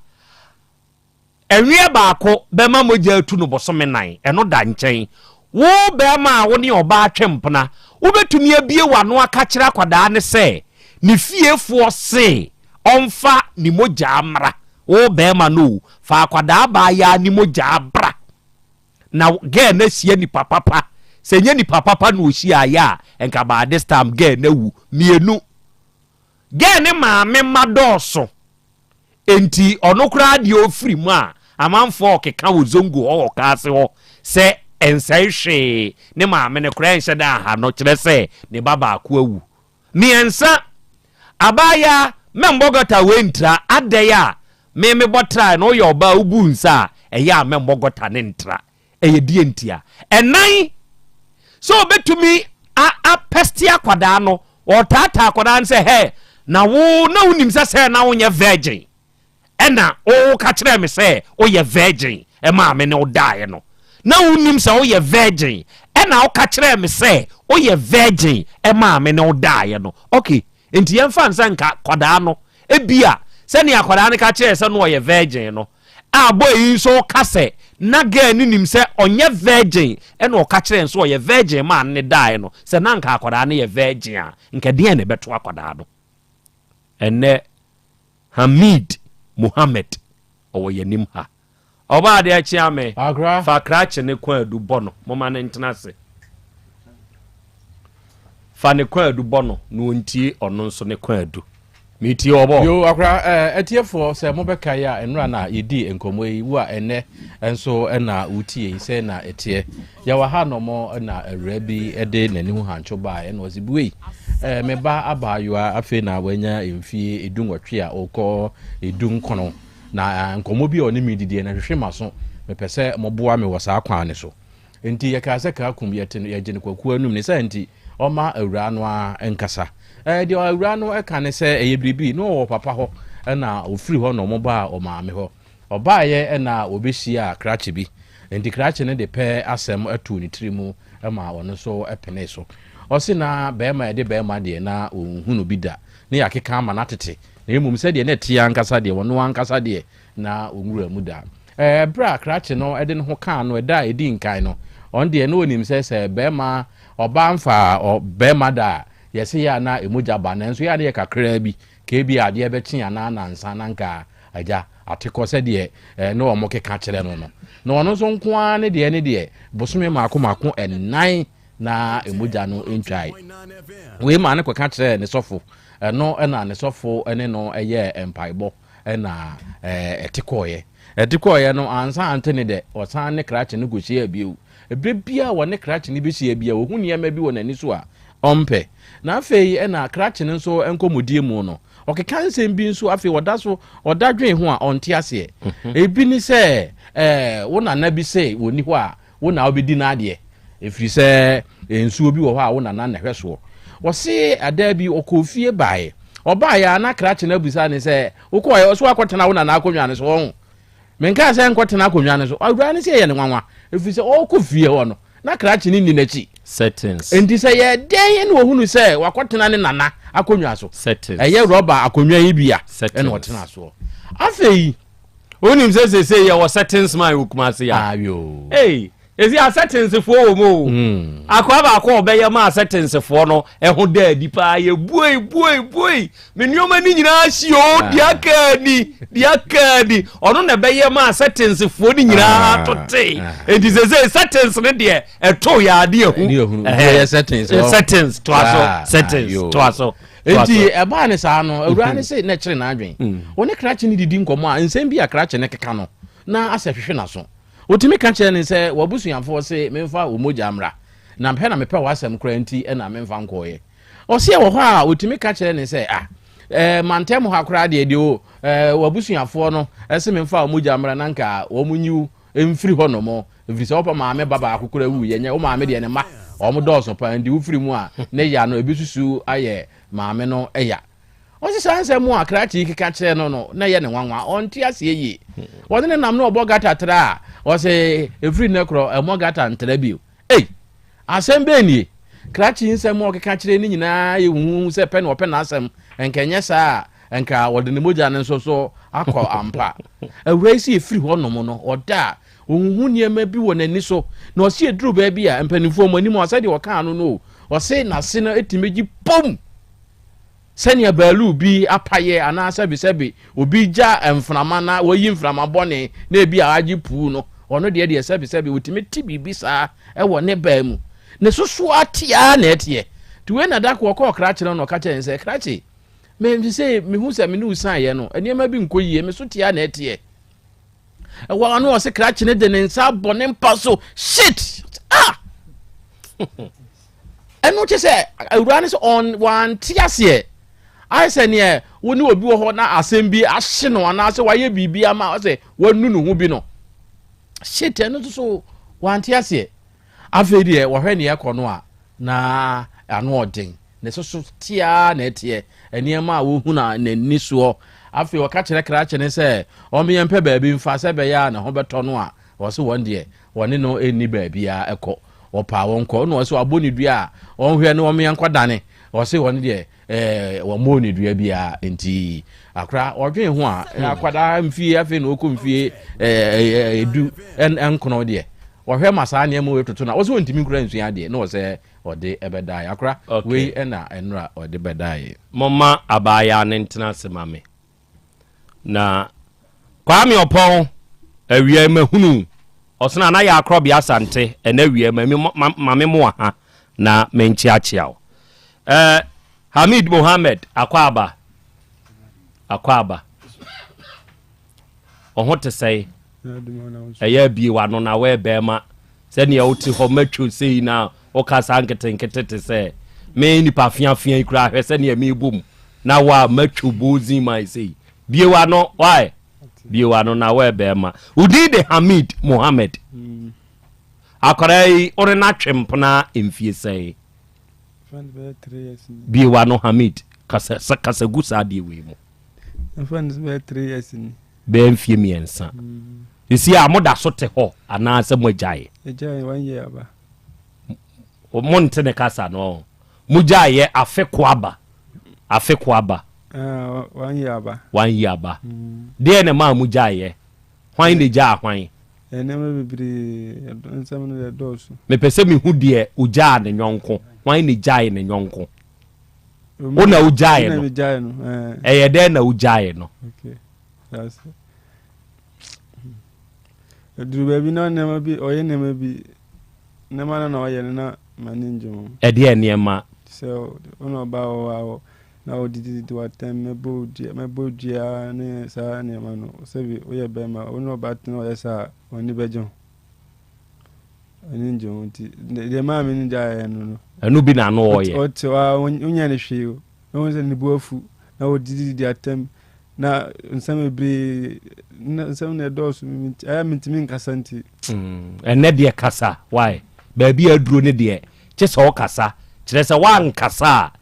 ɛweɛ baako bɛma mogya atu no bosome nan, ɛno da nkyɛn. Wo barima a wo ne ɔbaa twe mpena, wobɛtumi abue w'ano aka kyerɛ akwadaa no sɛ ne fiefoɔ se ɔmfa ne mogyaa mmra. Wo barima no o, fa akwadaa baayaa ne mogyaa bra. Na girl no ahyia nipa papa. Sɛ ɛnyɛ nipa papa na ɔhyiaeɛ a, nka by this time girl no awu. Mmienu, girl no maame mma dɔɔso. Enti ɔno koraa deɛ ɔfiri mu a, amanfoɔ ɔkeka wɔ Zongo hɔ wɔ Kaase hɔ sɛ ɛnsɛe hwee, ne maame no koraa ɛnhyɛ da nha no, kyerɛ sɛ ne ba baako awu. Mmiɛnsa, abaayaa, mɛmmɔ gɔta wei ntra, adɛn a me mebɔ trae na woyɛ ɔbaa wobu nsa a, ɛyɛ a mɛmmɔ gɔta no ntra. Ɛyɛ deɛ ntia? Ɛnan, sɛ ɔbɛtumi a apɛste akwadaa no, ɔretaataa akwadaa no sɛ, hɛ, na wo na wonim sɛ sɛ na wonyɛ virgin, ɛna woka kyerɛɛ me sɛ woyɛ virgin ɛmaa me ne wo daeɛ no, na wonim sɛ woyɛ virgin, ɛna woka kyerɛɛ me sɛ woyɛ virgin ɛmaa me ne wo daeɛ no. Okay, nti yɛmfa no sɛ nka akwadaa no, ebia sɛnea akwadaa no ka kyerɛɛ sɛ no ɔyɛ virgin no, A boy yi nso ka sɛ na girl no nim sɛ ɔnyɛ virgin ɛna ɔka kyerɛɛ no sɛ ɔyɛ virgin maa no ne daeɛ no, sɛ na anka akwadaa no yɛ virgin a nka deɛn na ɛbɛto akwadaa no? Ɛnnɛ Hamid Mohammed ɔwɔ yɛnim ha. Ɔbaa adeɛ kyea me, fa krakye ne kwaadu bɔ no, momma no ntena ase. Fa ne kwaadu bɔ no na ɔntie ɔno nso ne kwaadu. Metie ɔbɔ.
Yo, akora, eh, atiefoɔ sɛ mobɛkae a nnora na yɛdii nkɔmmɔ yi, wo a ɛnnɛ nso na wotie yi, sɛ na ɛteɛ. Yɛwɔ ha nɔmɔ na awura bi de n'ani ho hantwo baeɛ na ɔse buei, eh, me ba abaayewa afei na wanya mfie 18 a ɔkɔ 19 na nkɔmmɔ bi a ɔne me didiɛ no hwehwe m'aso, mepɛ sɛ moboa me wɔ saa kwan no so. Enti yɛkaa sɛ Kaakum, yɛte no, yɛgye no Kwaku anum. Ne saa nti, ɔmma awuraa no ara nkasa. Ɛɛ, deɛ awuraa no ka ne sɛ ɛyɛ biribi, na ɔwɔ papa hɔ, ɛna ɔfiri hɔ na wɔbaa ɔmaame hɔ. Ɔbaeɛ na wɔbɛhyiaa krakye bi. Enti krakye no de pɛ asɛm too ne tiri mu ma ɔno nso penee so. Ɔse na barima a yɛde barima deɛ na ɔnhunu bi da, na yɛakeka ama no atete, na mmom sɛdeɛ na ɛteɛ ankasa deɛ, ɔno ankasa deɛ na ɔnwuraa mu da. Ɛberɛ a krakye no de ne ho kaa no ɛda a ɛdi nkan no, ɔno deɛ na ɔnim sɛ sɛ barima, ɔbaa mfaa barima da a, yɛse yɛ a na mogya ba, nanso yɛ a na yɛ kakraa bi, ka ebia adeɛ bɛkye anaa nansa na anka agya ate kɔ sɛdeɛ na wɔkeka kyerɛ no no. Na ɔno nso nko ara ne deɛ ne deɛ, bosome mmaako mmaako nnan na mogya no ntwae. Wei maa no kɔka kyerɛɛ ne sɔfo, ɛno na ne sɔfo ne no yɛɛ mpaebɔ. na ɛte kɔeɛ. Ɛte kɔeɛ no, ansa ante ne dɛ, ɔsan ne krakye no kɔhyiaa bio. Ɛberɛ biara a wɔne krakye no bɛhyia biara, ɔhu nneɛma bi wɔ n'ani so a ɔmpɛ. Na afei na krakye no nso nkɔmmɔdie mu no, ɔkeka nsɛm bi nso afei ɔda so ɔda dwen ho a ɔnte aseɛ. Ebi ne sɛ, ɛɛ, wo nana bi se ɔnni hɔ a, Wo na wobɛdi n'adeɛ, ɛfiri sɛ nsuo bi wɔ hɔ a wo nana na ɛhwɛ soɔ. Ɔse ɛda bi ɔkɔɔ fie baeɛ. Ɔbaeɛ a na krakye no abisa ne sɛ, wokɔeɛ? Ɔse woakɔtena wo nana akonnwa no so, ɔho. Menkaa sɛ nkɔtena akonnwa no so. Awuraa no sɛ ɛyɛ no nwanwa, ɛfiri sɛ ɔrekɔ fie hɔ no, na krakye no nni n'akyi.
Settings.
Enti sɛ yɛ dɛn na ɔhunu sɛ wakɔtena ne nana akonnwa so?
Settings.
Ɛyɛ rɔba akonnwa yi bi a
Settings.
ɛna ɔtena soɔ. Afei.
Wonim sɛ seesei yɛwɔ settings man wɔ Kumasi a.
Ayo.
Hey. Ɛsi asɛtensefoɔ wɔ mu o. Akoa baako a ɔbɛyɛ ma asɛtensefoɔ no ɛho da adi paa yɛ buei buei buei me nneɛma no nyinaa hyi o deɛ aka ni deɛ aka ni ɔno na ɛbɛyɛ ma asɛtensefoɔ no nyinaa tote nti sɛ sɛ settings no deɛ ɛto yɛ ade ahu settings toa so settings toa so
nti ɛbaa ne saa no awura ne se na ɛkyerɛ n'adwen wɔne krakye no didi nkɔmmɔ a nsɛm bi a krakye no keka no na asɛ hwehwe n'aso Otumi ka kyerɛɛ no sɛ, W'abusuafoɔ se memfa wo mogya mmra, na pɛ na mepɛ w'asɛm koraa nti na memfa nkɔeɛ. Ɔse ɛwɔ hɔ a otumi ka kyerɛ no sɛ, Ah, eh, mantam ha koraa deɛ deɛ o, eh, w'abusuafoɔ no se memfa wo mogya mmra na nka wɔn nyi wo mfiri hɔ nom, ɛfiri sɛ wo maame ba baako koraa wuiɛ, nyɛ wo maame deɛ ne mma wɔn dɔɔso paa nti wofiri mu a ne ya no ebi susu ayɛ maame no ya. Ɔse saa nsɛm a krakye yi keka kyerɛ no no na ɛyɛ ne nwanwa, ɔnte aseɛ yie. Ɔne ne nam na ɔbɔ gata tra a, ɔse ɛfiri nnɛ korɔ ɛmmɔ gata ntra bio. Ei! Asɛm bɛn nie? Krakye yi nsɛm a ɔkeka kyerɛ no nyinaa yɛ huhuhu sɛ pɛ na ɔpɛ n'asɛm, nka ɛnyɛ saa a nka ɔde ne mogya no nso so akɔ ampa. Awuraa yi se ɛfiri hɔ nom no ɔda a, ɔhuhu nneɛma bi wɔ n'ani so, na ɔse ɛduru baabi a mpanimfoɔ mo anim a sɛdeɛ ɔkaa no no o, ɔse n'ase no tumi gye pom! Sɛnea baaluu bi apayɛ anaa sɛbesɛbe obi gya mframa na wayi mframa bɔne na ebi a agye puu no, ɔno deɛ deɛ sɛbesɛbe otumi te biribi saa wɔ ne baa mu. Ne soso ara te ara na ɛteɛ. Nti wei na da ko ɔkɔɔ krakye no na ɔka kyerɛɛ no sɛ, Krakye, me sɛ mehu sɛ me ne wo saeɛ no, nneɛma bi nkɔ yie, me so te ara na ɛteɛ. Ɛwɔ ano ɔse krakye no de ne nsa abɔ ne mpa so shit ah ɛno kyɛ sɛ awura no sɛ ɔn wante aseɛ ayɛ sɛ neɛ wo ne obi wɔ hɔ na asɛm bi ahye no anaasɛ wayɛ biribi ama sɛ wanu ne ho bi no shit ɛno nso so wante aseɛ afei deɛ wɔhwɛ neɛ ɛkɔ no a na ano ɔden Ne so so teɛ ara na ɛteɛ, nneɛma a wohu no n'ani soɔ. Afei ɔka kyerɛ krakye no sɛ ɔmmeɛ mpɛ baabi mfa sɛ ɛbɛyɛ a ne ho bɛtɔ no a, ɔse wɔn deɛ wɔne no nni baabiara kɔ. Ɔpɛ a wɔnkɔ. Ɛna ɔse wabɔ ne dua a ɔnhwɛ no ɔmmeɛ nkɔdane. Ɔse wɔn deɛ ɛɛ wɔmmɔɔ ne dua biara nti akora ɔdwen ho a akwadaa mfie afei na ɔkɔ mfie ɛɛ edu nkono deɛ ɔhwɛ ma saa nneɛma wei toto na ɔse ɔntumi nkura nsua adeɛ na ɔsɛ ɔde bɛdaeɛ. Akora,
Okay.
wei na nnora ɔde bɛdaeɛ.
Momma abaayaa no ntena ase ma me. Na Kwame Ɔpɔn, awia yi mahunu wo. Ɔsena na yɛ Akorɔbea Asante, ɛnɛ awia yi ma me ma me moa ha na menkyeakyea wo. Eh, Hamid Mohammed, Akwaaba. Akwaaba. Ɔho te sɛe? Ɛyɛ abie w'ano na woyɛ bɛrima sɛnea wote hɔ matwo sei na woka saa nketenkete te sɛ me nipa feafea yi koraa hwɛ sɛnea mebɔ mu na wo a matwo bozin man sei bie w'ano why bie w'ano na woyɛ bɛrima wo din de Hamid Mohammed akwadaa yi wo ne no atwe mpena mfie sɛe bie w'ano Hamid kasa kasa gu saa deɛ wei mu Bɛyɛ mfie mmiɛnsa. Sisi a moda so te hɔ anaasɛ moagyae? Monte ne kasa no. Mogyaeɛ afe ko aba. Afe ko aba.
Ah,
One year aba. Deɛ na ɛmaa mogyaeɛ? Hwan na egyaa hwan?
Nneɛma bebree, nsɛm no yɛ dɔɔso.
Mepɛ sɛ mehu deɛ ogyaa ne yɔnko. Hwan na egyae ne yɔnko? Wo na wogyae no. Ɛyɛ dɛn na wogyae no?
Ɛduru baabi na nneɛma bi ɔyɛ nneɛma bi nneɛma no na ɔyɛ no na m'ani ngye ho.
Ɛdeɛ nneɛma?
Sɛ ɔna ɔba wɔ hɔ a na ɔdidididi w'atɛm mɛbɔ dua mɛbɔ dua ne saa nneɛma no sɛbi woyɛ bɛrima ɔne ɔba tena ɔyɛ saa ɔni bɛgye ho. Ɛno ngye ho nti deɛ maa me no gyaeɛ no no.
Ɛno bi na ano ɔyɛ.
Ɔte hɔ a wonyɛ no hwee o na wohu sɛ ne bo afu na ɔdidididi atɛm na nsɛm bebree na nsɛm na ɛdɔɔso ɛyɛ mentumi nkasa nti.
Mm, ɛnɛ deɛ kasa why baabi a aduro ne deɛ kye sɛ ɔkasa kyerɛ sɛ woankasa a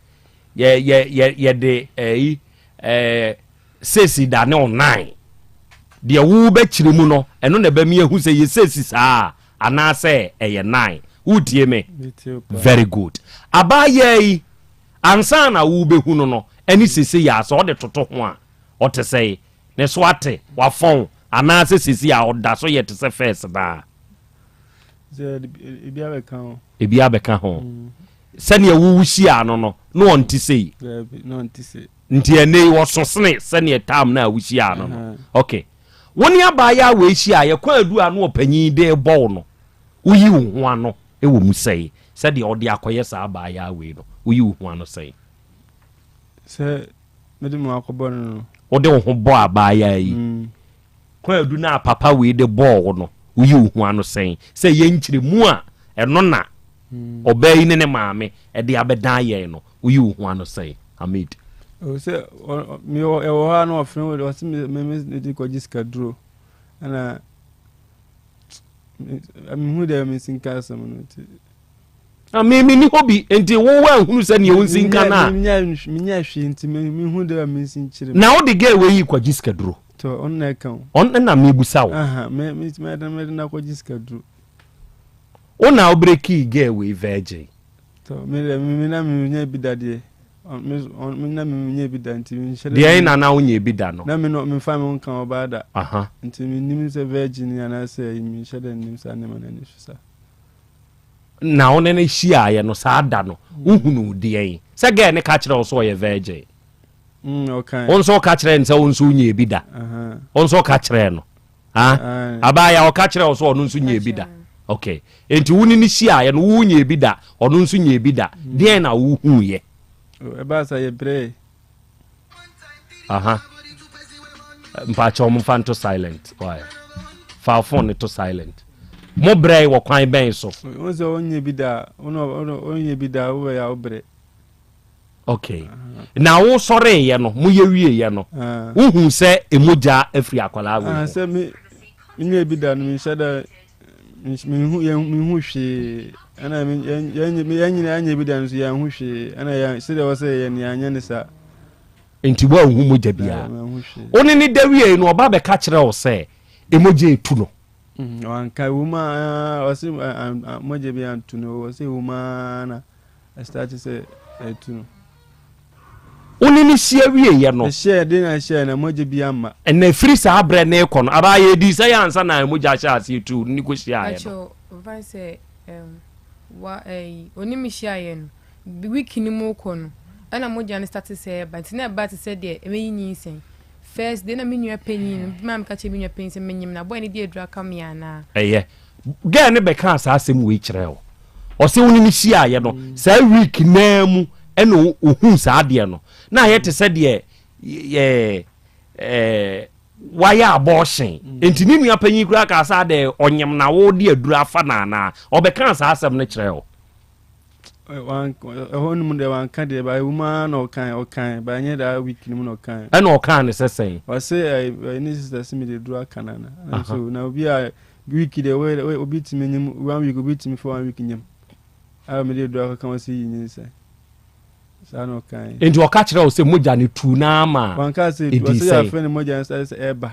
yɛ yɛ yɛ yɛde ɛyi ɛɛ Sesi da ne onan. Deɛ wobɛkyerɛ mu no, ɛno na ɛbɛma yɛahu sɛ ɛyɛ sesi saa anaasɛ ɛyɛ nan. Wotie me? Very good. Abaayaa yi, ansa na wobɛhu no no, ɛne sese yi a, sɛ ɔde toto ho a, ɔte sɛe? Ne so ate? Wafɔn? Anaasɛ sesi a ɔda so yɛ te sɛ fɛs naa?
Sɛ ebi abɛka ho.
Ebi abɛka ho. Sɛnea wo wohyiaa no no, na ɔnte sei?
Daabi, na ɔnte sei.
Nti ɛnɛ yi ɔso sene sɛnea tam no a wohyiaa no no. Ok. Wo ne abaayewa wei hyiaeɛ, kwan adu a na ɔpanyin de rebɔ wo no, woyi wo ho ano wɔ mu sɛn? Sɛdeɛ wode akɔyɛ saa abaayewa wei no, woyi wo ho ano sɛn?
Sɛ mede me ho akɔbɔ no no.
Wode wo ho bɔ abaayewa yi. Kwaadu no a papa wei de bɔɔ wo no, woyi wo ho ano sɛn? Sɛ ɛyɛ nkyerɛmu a ɛno na ɔbaa yi ne ne maame de abɛdan yɛn no, woyi wo ho ano sɛn? Hamid.
O sɛ me wɔ ɛwɔ hɔ a na ɔfrɛ wo ɔse me me me de kɔgye sika duro ɛna mehu dɛ mensi nka asɛm no nti.
Na me menni hɔ bi, nti wo woanhunu sɛ neɛ wonsi nka no a.
Menyɛ hwee nti mehu dɛ mensi nkyerɛ.
Na wode gɛɛ wei yi kɔgye sikaduro.
Tɔ ɔno na ɛka o.
Ɔno na mebusa wo.
Aha me me mɛde mɛde na kɔgye sikaduro.
Wo na wobrekii gɛɛ wei virgin.
Tɔ me deɛ me na menyɛ bi da deɛ. Me na menyɛ bi da nti menhyɛ dɛ.
Deɛ na na wonyɛ bi da no.
Na me no memfa me ho nka ɔbaa da. Aha. Nti mennim sɛ virgin anaasɛ menhyɛ dɛ nnim saa nneɛma no ani so saa.
Na wo ne no hyiaeɛ no saa da no wohunuu deɛn? Sɛ girl no ka kyerɛ wo sɛ ɔyɛ virgin.
Mm, ɔkae.
Wo nso woka kyerɛɛ no sɛ wo nso wonyɛɛ bi da. Wo nso woka kyerɛɛ no. Ha? Abaaya ɔka kyerɛɛ wo sɛ ɔno nso nyɛɛ bi da. Okay. Enti wo ne no hyiaeɛ no wo nyɛɛ bi da, ɔno nso nyɛɛ bi da. Deɛn na wohuuiɛ?
Ɛbaa sa yɛbrɛɛ.
Aha. Mpakyɛw mo fa nto silent. Why? Fa phone no to silent. Mo brɛ wɔ kwan bɛn so?
Wo sɛ wonyɛ bi da, wonyɛ bi da, wobɛyɛ a wobrɛ.
Okay. Na wo sɔreeɛ no, moyɛ wieeɛ no, wohu sɛ emogya afiri akwadaa wei ho?
Sɛ me menyɛ bi da no, menhyɛ da menhu menhu hwee. Ɛna yɛn nyinaa nyɛ bi da no nso yɛnhu hwee. Ɛna yɛn sɛdeɛ ɛwɔ sɛ yɛyɛ no yɛanyɛ ne saa.
Nti woanhu mogya biara. Wo ne ne da wiei no, ɔba bɛka kyerɛ wo sɛ emogya etu no.
Wanka ɛwom a ɔse mogya bi antu no, ɔse ɛwom a na ɛstarte sɛ ɛtu no.
Wo ne no hyia wieeɛ no.
Ɛhyɛɛ de na ɛhyɛɛ na mogya bi amma.
Ɛna ɛfiri saa berɛ no rekɔ no, abaa yɛdii sɛ yɛ ansa na mogya hyɛɛ aseɛ tuu ne kɔhyiaeɛ no.
Pakyɛw, ɔfa sɛ ɛɛm wa ɛyi ɔne me hyiaeɛ no, week no mu rekɔ no, ɛna mogya no starte sɛ ɛreba, nti na ɛba te sɛ deɛ ɛbɛyi nyinsɛn. First day na me nua panyin no, maa meka kyerɛ me nua panyin sɛ menyim na boy no de aduru aka me anaa.
Ɛyɛ. Girl no bɛkaa saa asɛm wei kyerɛɛ wo. Ɔse wo ne no hyiaeɛ no, saa week no ara mu ɛna ohuu saa adeɛ no. Na ayɛ te sɛ deɛ yɛ ɛɛ wayɛ abortion. Nti ne nua panyin koraa kaa sɛ adɛ ɔnyem na wode aduru afa no anaa. Ɔbɛkaa saa asɛm no kyerɛɛ wo.
Ɛhɔ no mu deɛ wanka deɛ ba ewu mu ara na ɔkan ɔkan ba ɛnyɛ daa week no mu na ɔkan.
Ɛna ɔkan ne sɛ sɛn.
Ɔse ɛɛ ne sister se mi de duro aka na na so na obi a week deɛ wɔ obi tumi nyim one week obi tumi fa one week nyim a mi de duro aka wɔn se yi nyinsɛn saa na ɔkan.
Nti ɔka kyerɛ wo sɛ mogya no tu na ama
wanka sɛ edu ɔsɛ yɛ afɛ ne mogya no sɛ ɛba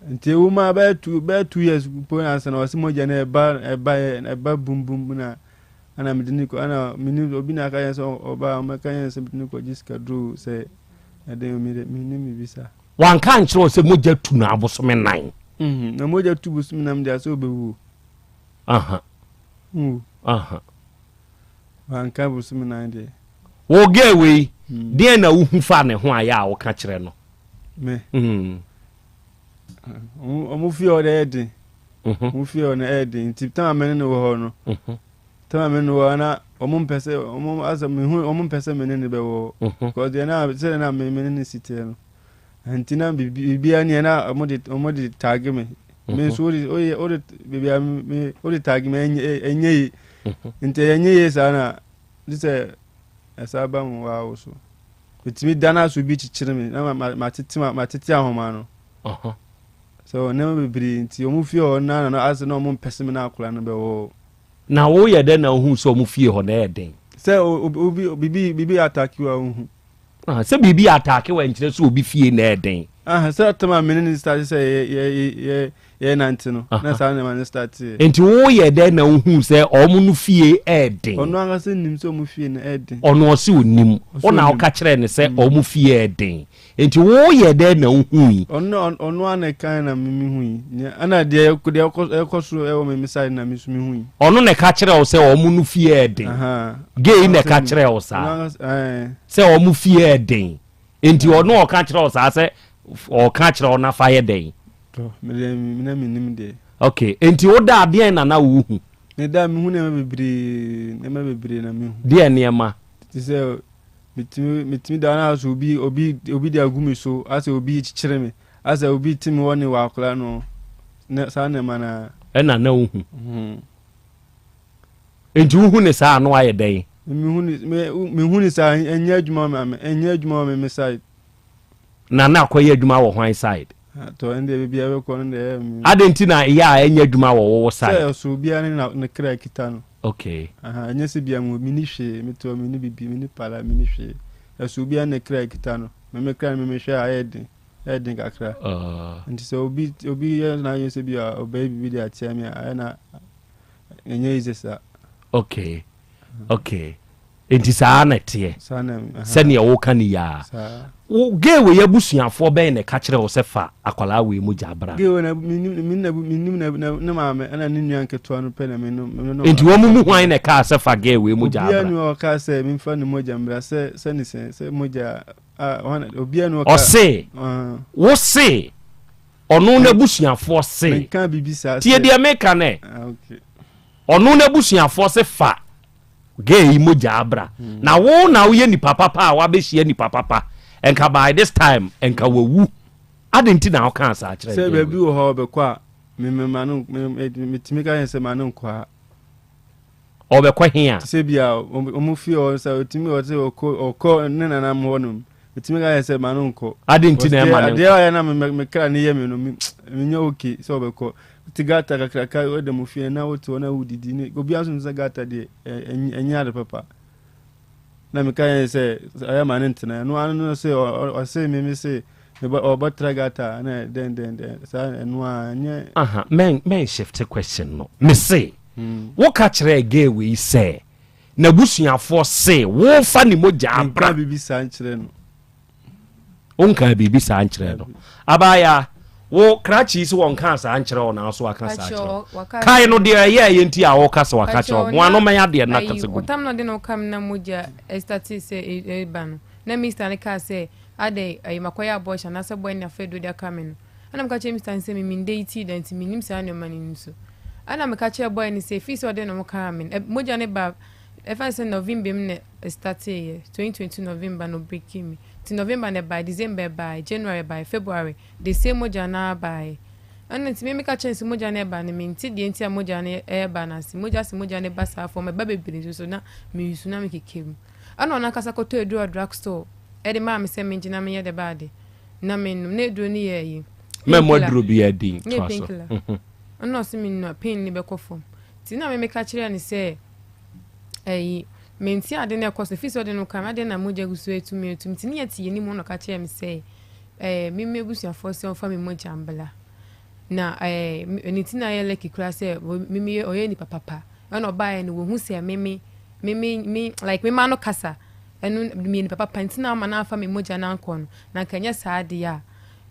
nti ewu mu a bɛyɛ two bɛyɛ 2 years mpo na asɛ na ɔse mogya no ɛba ɛba ɛba bum bum na. Ana mede no kɔ ana menim obi na aka yɛn sɛ ɔba a ɔmɛka yɛn sɛ mede no kɔ gye sika duro sɛ ɛdɛn mede menim biribi saa.
Wanka ankyerɛ wo sɛ mogya tu no abosome nan.
Mhm, na mogya tu bosome nam deɛ sɛ wobɛwu.
Aha.
Wu.
Aha.
Wanka bosome nan deɛ.
Wo girl wei, hmm. deɛn na wohu fa ne ho ayɛ a woka kyerɛ no?
Me.
Mm.
Ɔmo fie hɔ deɛ ɛyɛ den. Mhm. Ɔmo fie hɔ no ɛyɛ den nti tam a me ne no wɔ hɔ no.
Mhm.
Tam a me ne no wɔ hɔ na ɔmo mpɛ sɛ ɔmo asɛ mehu ɔmo mpɛ sɛ me ne no bɛwɔ hɔ.
Mhm.
Because deɛ na sɛdeɛ na me me ne no si teɛ no. Nti na biribiara ni na ɔmo de ɔmo de taage me. Me nso wode woyɛ wode biribiara me wode taage me ɛnyɛ ɛnyɛ yie. Nti ɛnyɛ yie saa na gye sɛ ɛsa ba mu waa wo so. Metumi da na so bi kyekyere me na matete matete ahoma no. So nneɛma bebree nti wɔn fie hɔ na na asɛ na wɔn mpɛ sɛ me na akwadaa no bɛwɔ.
Na woyɛ dɛn na wohu sɛ wɔn fie hɔ na ɛyɛ den?
Sɛ obi bibi bibi atake wa wohu.
Ah, sɛ biribi atake wa nkyerɛ sɛ obi fie na ɛyɛ den.
Aha, sɛ ɔtɛm a mene ne start sɛ yɛ yɛ yɛ yɛ nante no, na saa nneɛma no start yɛ.
Nti woyɛ dɛn na wohu sɛ ɔmo no fie ɛɛden?
Ɔno ankasa nim sɛ ɔmo fie no ɛɛden.
Ɔno ɔse onim. Wo na woka kyerɛɛ no sɛ ɔmo fie ɛɛden. Nti woyɛ dɛn na wohui?
Ɔno ɔno ara na ɛkae na me mehui. Nea ɛna deɛ deɛ ɛkɔ ɛkɔ so ɛwɔ me me side na me nso mehui.
Ɔno na ɛka kyerɛɛ wo sɛ ɔmo no fie ɛɛden? Gay na ɛka kyerɛɛ wo saa? Sɛ ɔmo fie ɛɛden? Nti ɔno ɔka kyerɛ wo saa sɛ ɔka kyerɛ wo na fa yɛ dɛn?
Tɔ, me deɛ me na menim deɛ.
Okay, nti wo da deɛn na na wohu?
Me da mehu nneɛma bebree, nneɛma bebree na mehu.
Deɛ nneɛma?
Te sɛ metumi metumi da na asɛ obi obi obi de agu me so, asɛ obi kyekyere me, asɛ obi te me hɔ ne wɔ akwadaa no, ne saa nneɛma na.
Ɛna na wohu. Hmm. Nti wohu ne saa ano ayɛ dɛn?
Mehu ne me mehu ne saa ɛnyɛ adwuma ma me ɛnyɛ adwuma ma me me side.
Na na akɔyɛ adwuma wɔ hwan side?
Tɔ ɛnde baabi a ɛbɛkɔ no deɛ ɛyɛ me.
Adɛn nti na ɛyɛ a ɛnyɛ adwuma wɔ wo side?
Sɛ ɔso obiara ne na ne kra kita no.
Okay.
Aha, ɛnyɛ sɛ bia mo mini hwee, me toɔ mini bibi, mini pala, mini hwee. Ɛso obiara ne kra kita no. Me me kra no me mehwɛ a ɛyɛ den, ɛyɛ den kakra.
Uh.
Nti sɛ obi obi yɛ n'adwene sɛ bia ɔbɛyɛ biribi de atia me a, ɛyɛ na ɛnyɛ easy saa.
Okay. Okay. Nti saa na ɛteɛ sɛdeɛ woka no yi ara. Wo gay wei abusuafoɔ bɛn na ɛka kyerɛ wo sɛ fa akwadaa wei mogya bra?
Gay wei na menim ne maame ɛna ne nua nketewa no pɛ na menom.
Nti wɔn mu hwan na ɛkaa sɛ fa gay wei mogya bra?
Obiara ni ɔkaa sɛ memfa ne mogya mbra sɛ sɛ ne sɛ sɛ mogya a obiara ni ɔkaa.
Ɔse wo se ɔno n'abusuafoɔ se. Tie deɛ meka nɛ.
Ah,
ɔno n'abusuafoɔ se fa Girl yi mogya abra. Na wo na woyɛ nipa papa a wabɛhyia nipa papa. Nka by this time nka wawu. Adɛn nti na wokaa saa kyerɛ
Sɛ
girl
baabi
yi?
wɔ hɔ a ɔbɛkɔ a, me me ma no me me metumi ka yɛn sɛ ma no nkɔ ha.
Ɔbɛkɔ he a?
Te sɛ bi a wɔn fie hɔ sɛ otumi wɔ sɛ ɔkɔ ɔkɔ ne nanam hɔ nom. Metumi ka yɛn sɛ ma no nkɔ.
Adɛn nti na ɛma no nkɔ?
Adeɛ a ɔyɛ na me me me kra ne yɛ me no me menyɛ okay sɛ ɔbɛkɔ. Te gutter kakraka ɛda mo fie na wote hɔ na wodidi ne obiara nso nim sɛ gutter deɛ ɛnyɛ ade papa na meka yɛn sɛ ɛyɛ ma ne ntena ɛno ano no sɛ ɔse me me se ɔbɛtra gutter na dɛn dɛn dɛn saa ɛno a ɛnyɛ.
Aha mɛn mɛn shift question no me se woka kyerɛɛ girl wei sɛ n'abusuafoɔ se wofa ne mogya abra.
Menka biribi saa nkyerɛ no.
Wonkaa biribi saa nkyerɛɛ no. Abaayaa, wo krakye yi sɛ wɔnkaa saa nkyerɛ wo nanso waka saa kyerɛ wo. Kae no deɛ ɛyɛɛyɛ nti a woka sɛ waka kyerɛ wo. Boa no mɛyɛ adeɛ no na kasa gu mu.
Ɔtam na ɔde ne ho ka me na mogya ɛstate sɛ ɛreba no, na mista no kaa sɛ adɛn ɛyi makɔyɛ abortion anaasɛ boy no na afa aduro de aka me no. Ɛna meka kyerɛɛ mista no sɛ me mendate da nti mennim saa nneɛma no nso. Ɛna meka kyerɛɛ boy no sɛ ɛfiri sɛ ɔde ne ho kaa me no, mogya no ba Ɛfa no sɛ November mu na ɛstarteeɛ, 2022 November na ɔbreakii me. Nti November na ɛbaeɛ, December ɛbaeɛ, January ɛbaeɛ, February, the same mogya no ara baeɛ. Ɛna nti me meka kyerɛɛ no sɛ mogya no ɛba no mente deɛ nti a mogya no ɛreba no ase. Mogya sɛ mogya no ba saa fam, ɛba bebree nso so na meresu na mekeka mu. Ɛna ɔno ankasa kɔtɔɔ aduro wɔ drug store ɛde maa me sɛ mengye na menyɛ dɛ baade na mennom. Na aduro no yɛ ayi,
Mɛmmɔ
painkiller.
aduro biara din,
Ne yɛ
toa so.
painkiller. Ɛna ɔse mennom a pain no bɛkɔ fam. Nti na me meka kyerɛɛ no sɛ ɛyi mente ade na ɛkɔ so fi sɛ ɔde no ka me adeɛ na mogya gu so etu me etu nti ne yɛ te yɛn anim na ɔka kyerɛɛ me sɛ ɛɛ me me abusuafoɔ sɛ ɔmfa me mogya mbla na ɛɛ ne ti na ayɛ lɛki koraa sɛ me me ɔyɛ nipa papa ɛna ɔbaeɛ no wɔhu sɛ me me me me me like me ma no kasa ɛno me nipa papa nti na ama no amfa me mogya no ankɔ no na nka ɛnyɛ saa adeɛ a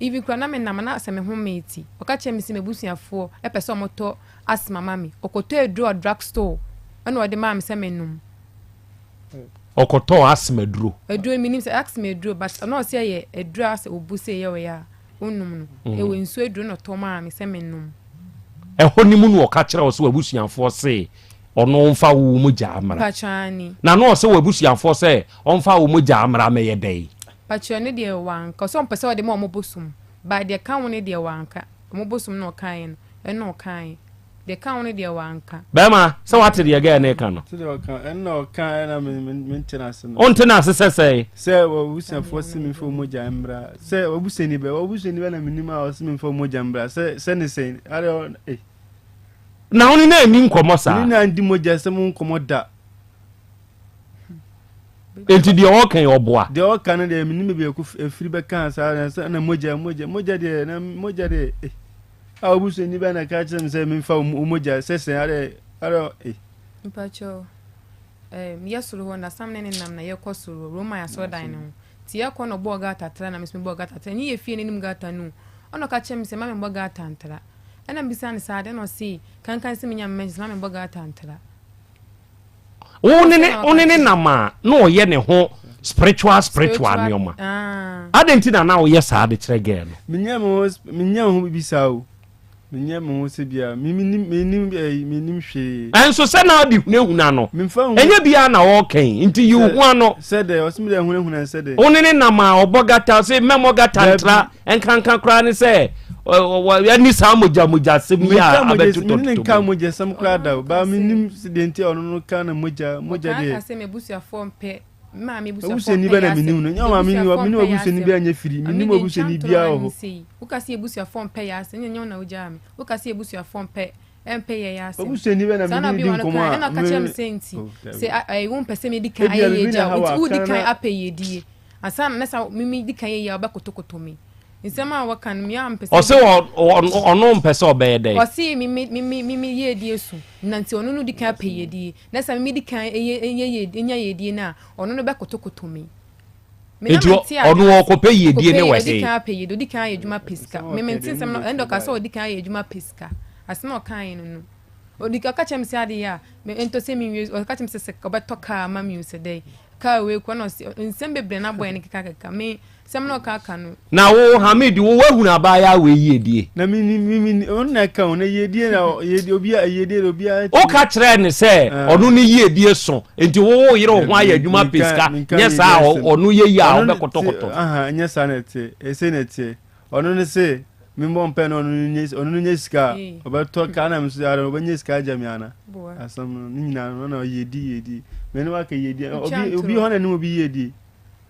even koraa na me nam na sɛ me ho meti ɔka kyerɛ me sɛ m'abusuafoɔ ɛpɛ sɛ ɔmotɔ asthma ma me. Ɔkɔtɔɔ aduro wɔ drug store ɛna ɔde maa me sɛ mennom.
Ɔkɔtɔɔ asthma aduro.
Aduro no menim sɛ asthma aduro but ɔno ɔsɛ ɛyɛ aduro a sɛ obu sɛ ɛyɛ ɔyɛ a wonom no.
Mm.
Ɛwɔ nsuo aduro na ɔtɔ maa me sɛ mennom.
Ɛhɔ ne mu na ɔka kyerɛ wo sɛ w'abusuafoɔ se ɔno ɔmfa wo mogya mmra.
Pakyɛ
Na na ɔsɛ w'abusuafoɔ sɛ ɔmfa wo mogya mmra mɛyɛ dɛn?
Pakyɛ ne deɛ wanka. Ɔsɛ ɔmpɛ sɛ ɔde ma ɔmo bosom but deɛ ka ho ne deɛ wanka. Ɔmo bosom na ɔkaeɛ no. Ɛna ɔkae. Deɛ ɛka ho no deɛ wanka.
Bɛɛma, sɛ wate deɛ gɛɛ no reka no?
Sɛdeɛ ɔka, ɛna ɔka ɛna me me mente n'ase no.
Wonte n'ase sɛ sɛn?
Sɛ w'abusuafoɔ se memfa wo mogya mmra. Sɛ w'abusuani bɛ, w'abusuani bɛ na menim a ɔse memfa wo mogya mmra. Sɛ sɛ ne sɛn? Ade ɔ eh.
Na wo ne no anni nkɔmmɔ saa?
Me ne no andi mogya sɛm ho nkɔmmɔ da.
Enti deɛ ɔreka yi ɔboa?
Deɛ ɔka no deɛ menim baabi a ɛfiri bɛkaa saa na sɛ na mogya mogya mogya deɛ na mogya deɛ eh a obusuani bɛn na ɛka kyerɛ me sɛ memfa wo mogya sɛ sɛn adɛ adɛ eh.
Mpakyɛw eh yɛ soro hɔ na sam ne ne nam na yɛkɔ soro hɔ Roman asɔrdan no ho nti yɛkɔ na ɔbɔɔ gata tra na me nso mebɔɔ gata tra ɛnyɛ yɛ fie no anim gata no o ɛna ɔka kyerɛ me sɛ mma memmɔ gata ntra ɛna mebisa no saa de ɛna ɔse kankan sɛ menya me menses mma memmɔ gata ntra.
Wo ne ne wo ne ne nam a na ɔyɛ ne ho spiritual spiritual nneɛma. Adɛn nti na na woyɛ saa de kyerɛ girl no?
Menyɛ me ho menyɛ me ho bibi saa o. Menyɛ me ho sɛ bia me menim menim ɛyi menim hwee.
Ɛnso sɛ na ɔde hunahuna no.
Memfa ho.
Ɛnyɛ biara na ɔreka yi nti yi wo ho ano.
Sɛ dɛ ɔsɛ mi dɛ hunahuna sɛ dɛ.
Wo ne ne nam a ɔbɔ gata ɔsɛ mɛmɔ gata ntra. Nkanka koraa ne sɛ ɛne saa mogya mogya asɛm yi a abɛtotɔtotɔ
mu. Menka mogya asɛm koraa da o baa menim deɛ nti a ɔno no ka na mogya mogya deɛ.
Ɔkaa sɛ m'abusuafoɔ mpɛ maame abusuafoɔ
mpɛ yɛ asɛm. Menim no nyɛ maame ni wa menim abusuani bi anyɛ firi menim abusuani biara wɔ hɔ.
Woka sɛ abusuafoɔ mpɛ yɛ asɛm nyɛ wo na wogyaa me woka sɛ abusuafoɔ mpɛ ɛmpɛ yɛ yɛ asɛm.
Abusuani bɛ na
menim
di nkɔmɔ a.
Ɛna ɔka kyerɛ me sɛ nti sɛ wompɛ sɛ medi kan ayɛ yɛ gya nti wodi kan apɛ yɛ die. Ansa na na sɛ me medi kan yɛ yie a wɔbɛkotokoto me. Nsɛm a wɔka no, me a mpɛ sɛ.
Ɔse ɔno mpɛ sɛ ɔbɛyɛ dɛn?
Ɔse me me me me me yiedie so na nti ɔno no di kan apɛ yiedie na sɛ me medi kan yɛ yɛ yɛ nya yiedie no a ɔno no bɛkotokoto me. Me na
Nti
mente ade
ɔno
ase.
ɔkɔpɛ yiedie ne
Ɔkɔpɛ
wɔ
ɔdi
he?
kan apɛ yiedie ɔdi kan ayɛ adwuma pɛ sika. Me mente nsɛm no ɛnde ɔka sɛ ɔdi kan ayɛ adwuma pɛ sika. Asɛm a ɔkaeɛ no no. Ɔdi ɔka kyerɛ me sɛ adeɛ a me ntɔ sɛ menwie ɔka kyerɛ me sɛ sɛ ɔbɛtɔ kaa ama me o sɛ dɛn. Kaa wei kɔ na ɔse nsɛm bebree na abɔ yɛn keka keka me sɛm na ɔka ka no.
Na wo Hamid wo wahunu abaayaa wei yiedie?
Na me ni me me ɔno na ɛka o na yiedie na yiedie obi a yiedie na obi a.
Wo ka kyerɛɛ ne sɛ ɔno ne yiedie so nti wo wo yere wo ho ayɛ adwuma pɛ sika nyɛ saa ɔno yɛ yie a ɔbɛ kɔtɔkɔtɔ.
Aha nyɛ saa na ɛteɛ ɛsɛ na ɛteɛ Ɔno ne se me mbɔ mpae na ɔno no nye ɔno no nye sika a ɔbɛtɔ kaa na me so ara ɔbɛnya sika agya me ana asɛm no ne nyinaa no na yɛdi yɛdi me ne waka yɛdi obi obi hɔ na nim obi yɛdi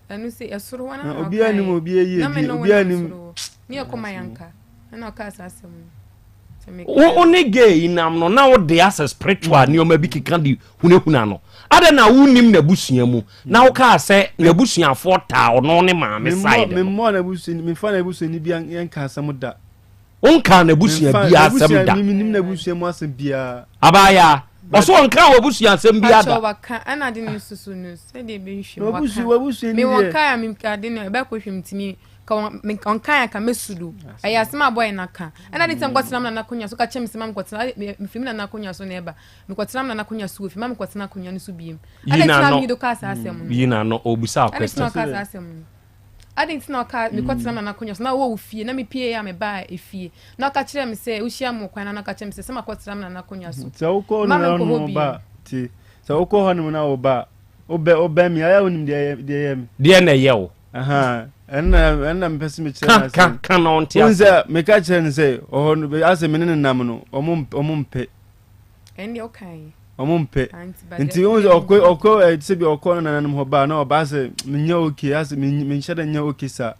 ɛno sɛ ɛsoro hɔ na
obi anim obi yɛdi obi anim
ne ɛkɔ ma yanka ɛna ɔka saa asɛm no
wo ne gay yi nam no na wode asɛ spiritual nneɛma bi keka de hunahuna no adɛn na wonnim n'abusua mu na wokaa sɛ n'abusuafoɔ taa ɔno ne maame side
no memmɔ n'abusuani memfa n'abusuani bi yɛnka asɛm da
wonkaa n'abusua bi asɛm da
menim n'abusua mu asɛm biara
abaayaa ɔso ɔnka w'abusua asɛm biara da
waka ɛna ade no susu no sɛdeɛ ɛbɛhwɛ mu waka me wɔn kaa me ade no ɛbɛkɔ hwɛ mu tumi ka ɔnka yɛ ka mɛsu do ɛyɛ asɛm a bɔyɛ no aka ɛna de sɛ mekɔtena me nana akonnwa so ka kyɛ me sɛ ma mekɔtena mefiri me nana akonnwa so na ɛba Mekɔtena me nana akonnwa so wɔ fie, ma mekɔtena akonnwa no so biem.
Yi
Adɛn nti na
n'ano.
Amido kaa saa asɛm no?
Yi n'ano, ɔrebisa wo
Adɛn nti
question.
na ɔkaa saa asɛm no? Adɛn nti na ɔkaa mekɔtena me nana akonnwa so na ɔwɔ wo fie na mepie a mebaa efie na ɔka kyerɛɛ me sɛ wohyia me wɔ kwan no ano ɔka kyerɛ me sɛ sɛ makɔtena me nana akonnwa so.
Sɛ wokɔ
Mma
nana
menkɔ hɔ
hɔ
bio.
ba te sɛ wokɔ hɔ nom na wo ba wobɛ wobɛn me ayɛ wonim deɛ ɛyɛ deɛ ɛyɛ me.
Deɛ na ɛyɛ wo.
Ɛno na mepɛ sɛ mekyerɛ
no asɛm. Ka ka na ɔnte
ase. Wohu sɛ meka kyerɛ no sɛ ɔhɔ no asɛ me ne no nam no ɔmo ɔmo mpɛ. Ɔmo mpɛ. Nti wohu sɛ ɔkɔ ɔkɔ sɛ bi ɔkɔ no nananom hɔ baa na ɔba sɛ menyɛ okay asɛ menhyɛ dɛ nyɛ okay saa.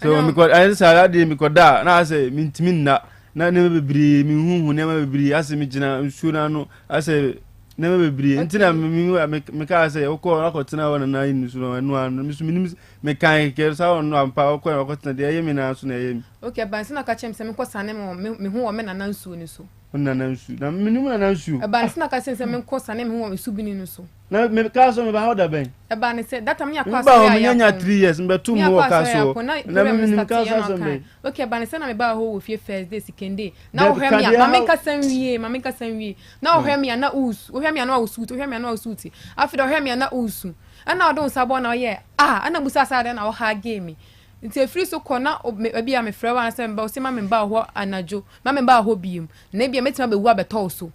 So mekɔ ayɛ sɛ adeɛ mekɔ da na asɛ mentumi nna na nneɛma bebree mehuhu nneɛma bebree asɛ megyina nsuo no ano asɛ nneɛma bebree nti na mekaa sɛ wokɔ akɔtena hɔ nana yi no so no ɛno ano me so menim mekan kɛkɛ saa ɔno ampa ɔkɔ na ɔkɔtena deɛ ɛyɛ me naa so na ɛyɛ me.
Ok ɛba nse na ɔka kyerɛ me sɛ menkɔ sane me ho wɔ me nana nsuo no so.
Wo nana nsuo na menim nana nsuo.
Ɛba nse na ɔka kyerɛ me sɛ menkɔ sane me ho wɔ nsubini no so.
Na me kaa so meba hɔ da bɛn.
Ɛba ne sɛ that time ne akɔ
Meba
asɔre
hɔ
a
menya nya
yɛapɔn.
3 years mebɛto
Ne
mu
akɔ
wɔ kaa
asɔre a
so
yɛapɔn na
na
program no
menim
start
kaa
yɛ
so
na
asɛm
ɔkae.
bɛn.
Okay ɛba ne sɛ na mebaa hɔ wɔ fie first day second day na
Dabi
wohwɛ
ka
me a
deɛ
ma
ha
menkasa nwie ma menkasa nwie na wohwɛ me a na woresu wohwɛ me a na woresu wohwɛ me a na woresu ti afei de ɔhwɛ me a na woresu ɛna ɔde wo nsa bɔ na ɔyɛ ah ɛna musa sɛ adɛn na ɔhage me nti efiri so kɔ na ebi a mefrɛ wo anasɛ meba wo sɛ ma memba hɔ anadwo ma memba hɔ biem na ebi a mɛtumi abɛwu abɛtɔ wo so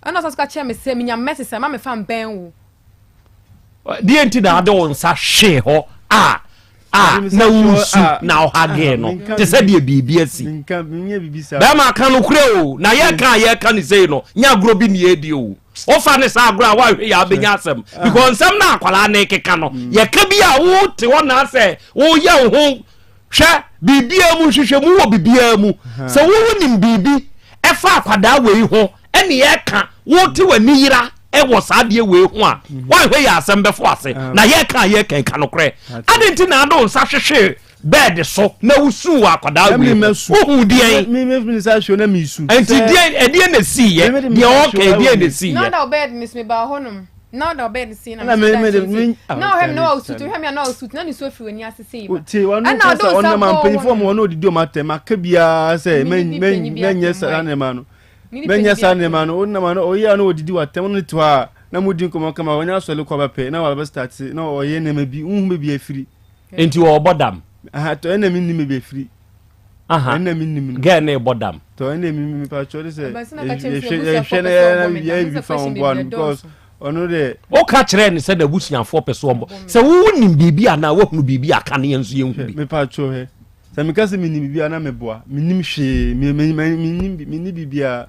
ɛna ɔsan so ka kyerɛ me sɛ menya mɛse sɛ ma mefa mbɛn wo.
Deɛ nti na ade wo nsa hwee hɔ a a na wosu na ɔhagee no te sɛ deɛ biribi asi. Bɛrima ka no korɛ o na yɛka a yɛka ne sei no nyɛ agorɔ bi ne yɛdi o. Wofa ne saa agorɔ a woahwɛ yɛ abɛnya asɛm because nsɛm no akwadaa ne keka no yɛka bi a wote hɔ na asɛ woyɛ wo ho hwɛ biribiara mu nhwehwɛmu wɔ biribiara mu sɛ wonim biribi ɛfa akwadaa wei ho ɛne yɛka wote w'ani yera. Wɔ saa adeɛ wei ho a, woanhwɛ yɛ asɛm bɛfo ase. Na yɛka a yɛka ka nokorɛ. Adɛn nti na ade wo nsa hwehwee bɛɛde so na wosuu wɔ akwadaa wei ho? Wohuu deɛn? Nti deɛn ɛdeɛn na ɛsiiɛ? Deɛ ɔreka ɛdeɛn na ɛsiiɛ?
Na ɔda ɔbɛɛde no so mebaa hɔnom. Na ɔda ɔbɛɛde so na mesɛ da nkyɛn na ɔhwɛ me na ɔsutu hwɛ me a na ɔsutu na nisuo firi w'ani ase sei ba.
Tie wɔn
Ɛna
kasa
ɔde wo nsa
ɔnam
bɔɔ
mpanyinfoɔ
hɔ
mu
no.
wɔn odidi wɔn atɛm aka biara sɛ mɛnyɛ saa nneɛma no. Mɛnyɛ saa nneɛma no, wonam a na ɔyɛ a na ɔdidi w'atɛm, wo ne no te hɔ a na modi nkɔmmɔ kama, ɔnya asɔre kɔ aba pɛ na wabɛ start na ɔyɛ nneɛma bi, wonhu baabi afiri.
Nti ɔɔbɔ dam?
Aha, tɔ ɛna mennim baabi afiri.
Aha,
ɛna mennim no.
Girl no rebɔ dam.
Tɔ ɛna mennim, mepa kyɛw de sɛ yɛhwɛ yɛhwɛ na yɛ yɛ bi fa wɔn boa no because ɔno deɛ.
Woka kyerɛɛ no sɛ n'abusuafoɔ pɛ sɛ ɔbɔ, sɛ wonim biribi anaa woahunu biribi a ka ne yɛn nso yɛnhu bi.
Mepa kyɛw hɛ. Sɛ meka sɛ menim biribi a na meboa. Mennim hwee. Me, me, me, mennim, menni biribiara.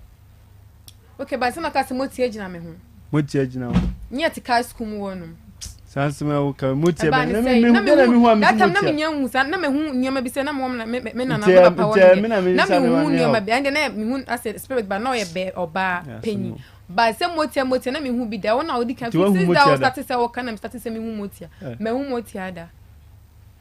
Okay, but sɛ maka sɛ motie gyina me ho.
Motie gyina ho.
Nyɛ te kaa sukuu mu hɔ nom.
Saa nsɛm a woka, motie
bɛn.
Na me, me, na me hu a
That time na
mesi
me
motie.
nya hu saa, na me hu nneɛma bi sɛ na mo na me me nana
Nti,
me papa
nti,
hɔ
me na
nom
me
na
nsa
me
ne
hu
wa ne
nneɛma
hɔ.
bi, ɛnde na me hu asɛ spirit ba na ɔyɛ bɛ ɔbaa
Yeah,
panyin.
so
But sɛ motia motia na me hu bi da, wɔn na ɔdi kan
Nti woahu
fi since that
motia
o
da?
start sɛ ɔka na me start sɛ me hu motia.
Eh.
Mɛ hu motia da.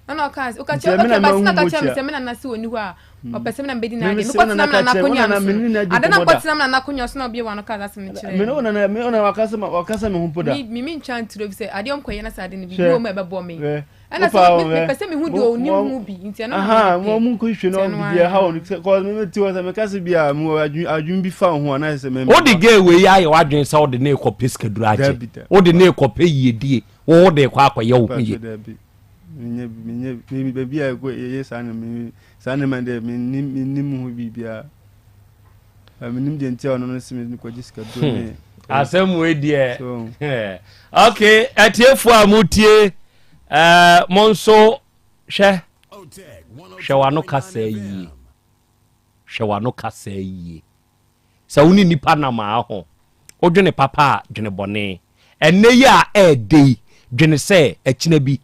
Ɛna ɔkaa sɛ, woka
Nti
kyerɛ,
ɛme na
okay, but
mahu
na ka kyerɛ me
motia.
sɛ me nana se ɔni hɔ a, ɔpɛ sɛ me na mebɛdi
Me
n'adeɛ.
me se
Mekɔtena
wo nana
me
ka
nana
kyerɛ, wo
akonnwa
nana
no so
me ne
no,
no adi
ada na
nkɔmmɔ da.
mekɔtena me nana akonnwa so na ɔbue w'ano kaa saa asɛm no kyerɛɛ
Me ne
me.
wo nana, me wo nana wakasa ma wakasa me ho mpo da.
Me, me mentwa nturo bi sɛ adeɛ ɔmkɔyɛ na sɛ ade no biribi
Hwɛ,
wɔ mu a ɛbɛbɔ me.
hwɛ,
Ɛna
wo
sɛ
paa
me,
o, hwɛ.
mepɛ sɛ mehu deɛ
Mo,
ɔnim
mo,
ho bi, nti ɛno na
aha,
mepɛ.
mo, mo nkɔhwehwɛ
Nti
no
ɛno
biribi
ara
ɛha
no.
wɔn, sɛ, cause me me te hɔ sɛ meka sɛ bi a mewɔ adwene, adwene bi fa wo ho a na ayɛ sɛ me
Wode girl wei ayɛ w'adwene sɛ wode no rekɔpɛ sikaduro agye,
Dabi, dabi.
wode no rekɔpɛ yiedie, wo wode rekɔ akɔyɛ wo ho
Mpakyɛ
yie.
dabi. Menyɛ bi, menyɛ bi, me baabi a ɛkɔ yɛyɛ saa no, me saa nneɛma deɛ mennim, mennim ho biribiara. Mennim deɛ nti a ɔno no se me kɔgye sikaduro
Hmm.
ne.
Asɛm wei deɛ.
So.
Okay, atiefoɔ a motie, eh, mo nso hwɛ, hwɛ w'ano kasa yie. Hwɛ w'ano kasa yie. Sɛ wo ne nnipa nam a ho, wodwene papa a, dwene bɔne. Ɛnnɛ yi a ɛɛdɛ yi, dwene sɛ akyina bi,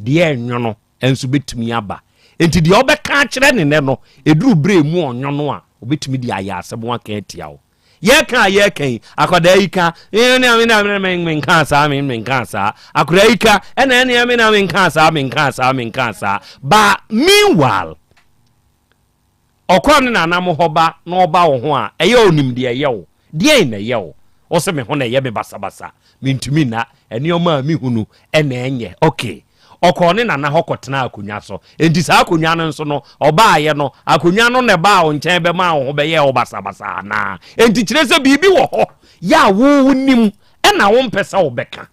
deɛ ɛnwono nso bɛtumi aba. Enti deɛ wobɛka akyerɛ no nnɛ no, ɛduru berɛ a ɛmu ɔnwono a, ɔbɛtumi de ayɛ asɛm aka atia wo. Yɛreka a yɛreka yi, akwadaa yi ka, ɛnea me na menkaa saa, me menkaa saa. Akwadaa yi ka, ɛna ɛnea me na menkaa saa, menkaa saa, menkaa saa. But meanwhile, Ɔkɔ ne nana mo hɔ ba na ɔba wo ho a, ɛyɛ a ɔnim deɛ ɛyɛ wo. Deɛn na ɛyɛ wo? Wo se me ho na ɛyɛ me basabasa, mentumi nna, nneɛma a mehu no na ɛnyɛ. Ok. Ɔkɔɔ ne nana hɔ kɔtenaa akonnwa so. Enti saa akonnwa no nso no, ɔbaeɛ no, akonnwa no na ɛbaa wo nkyɛn bɛmaa wo ho bɛyɛɛ wo basabasa anaa? Enti kyerɛ sɛ biribi wɔ hɔ yɛ a wo wonim ɛna wompɛ sɛ wobɛka.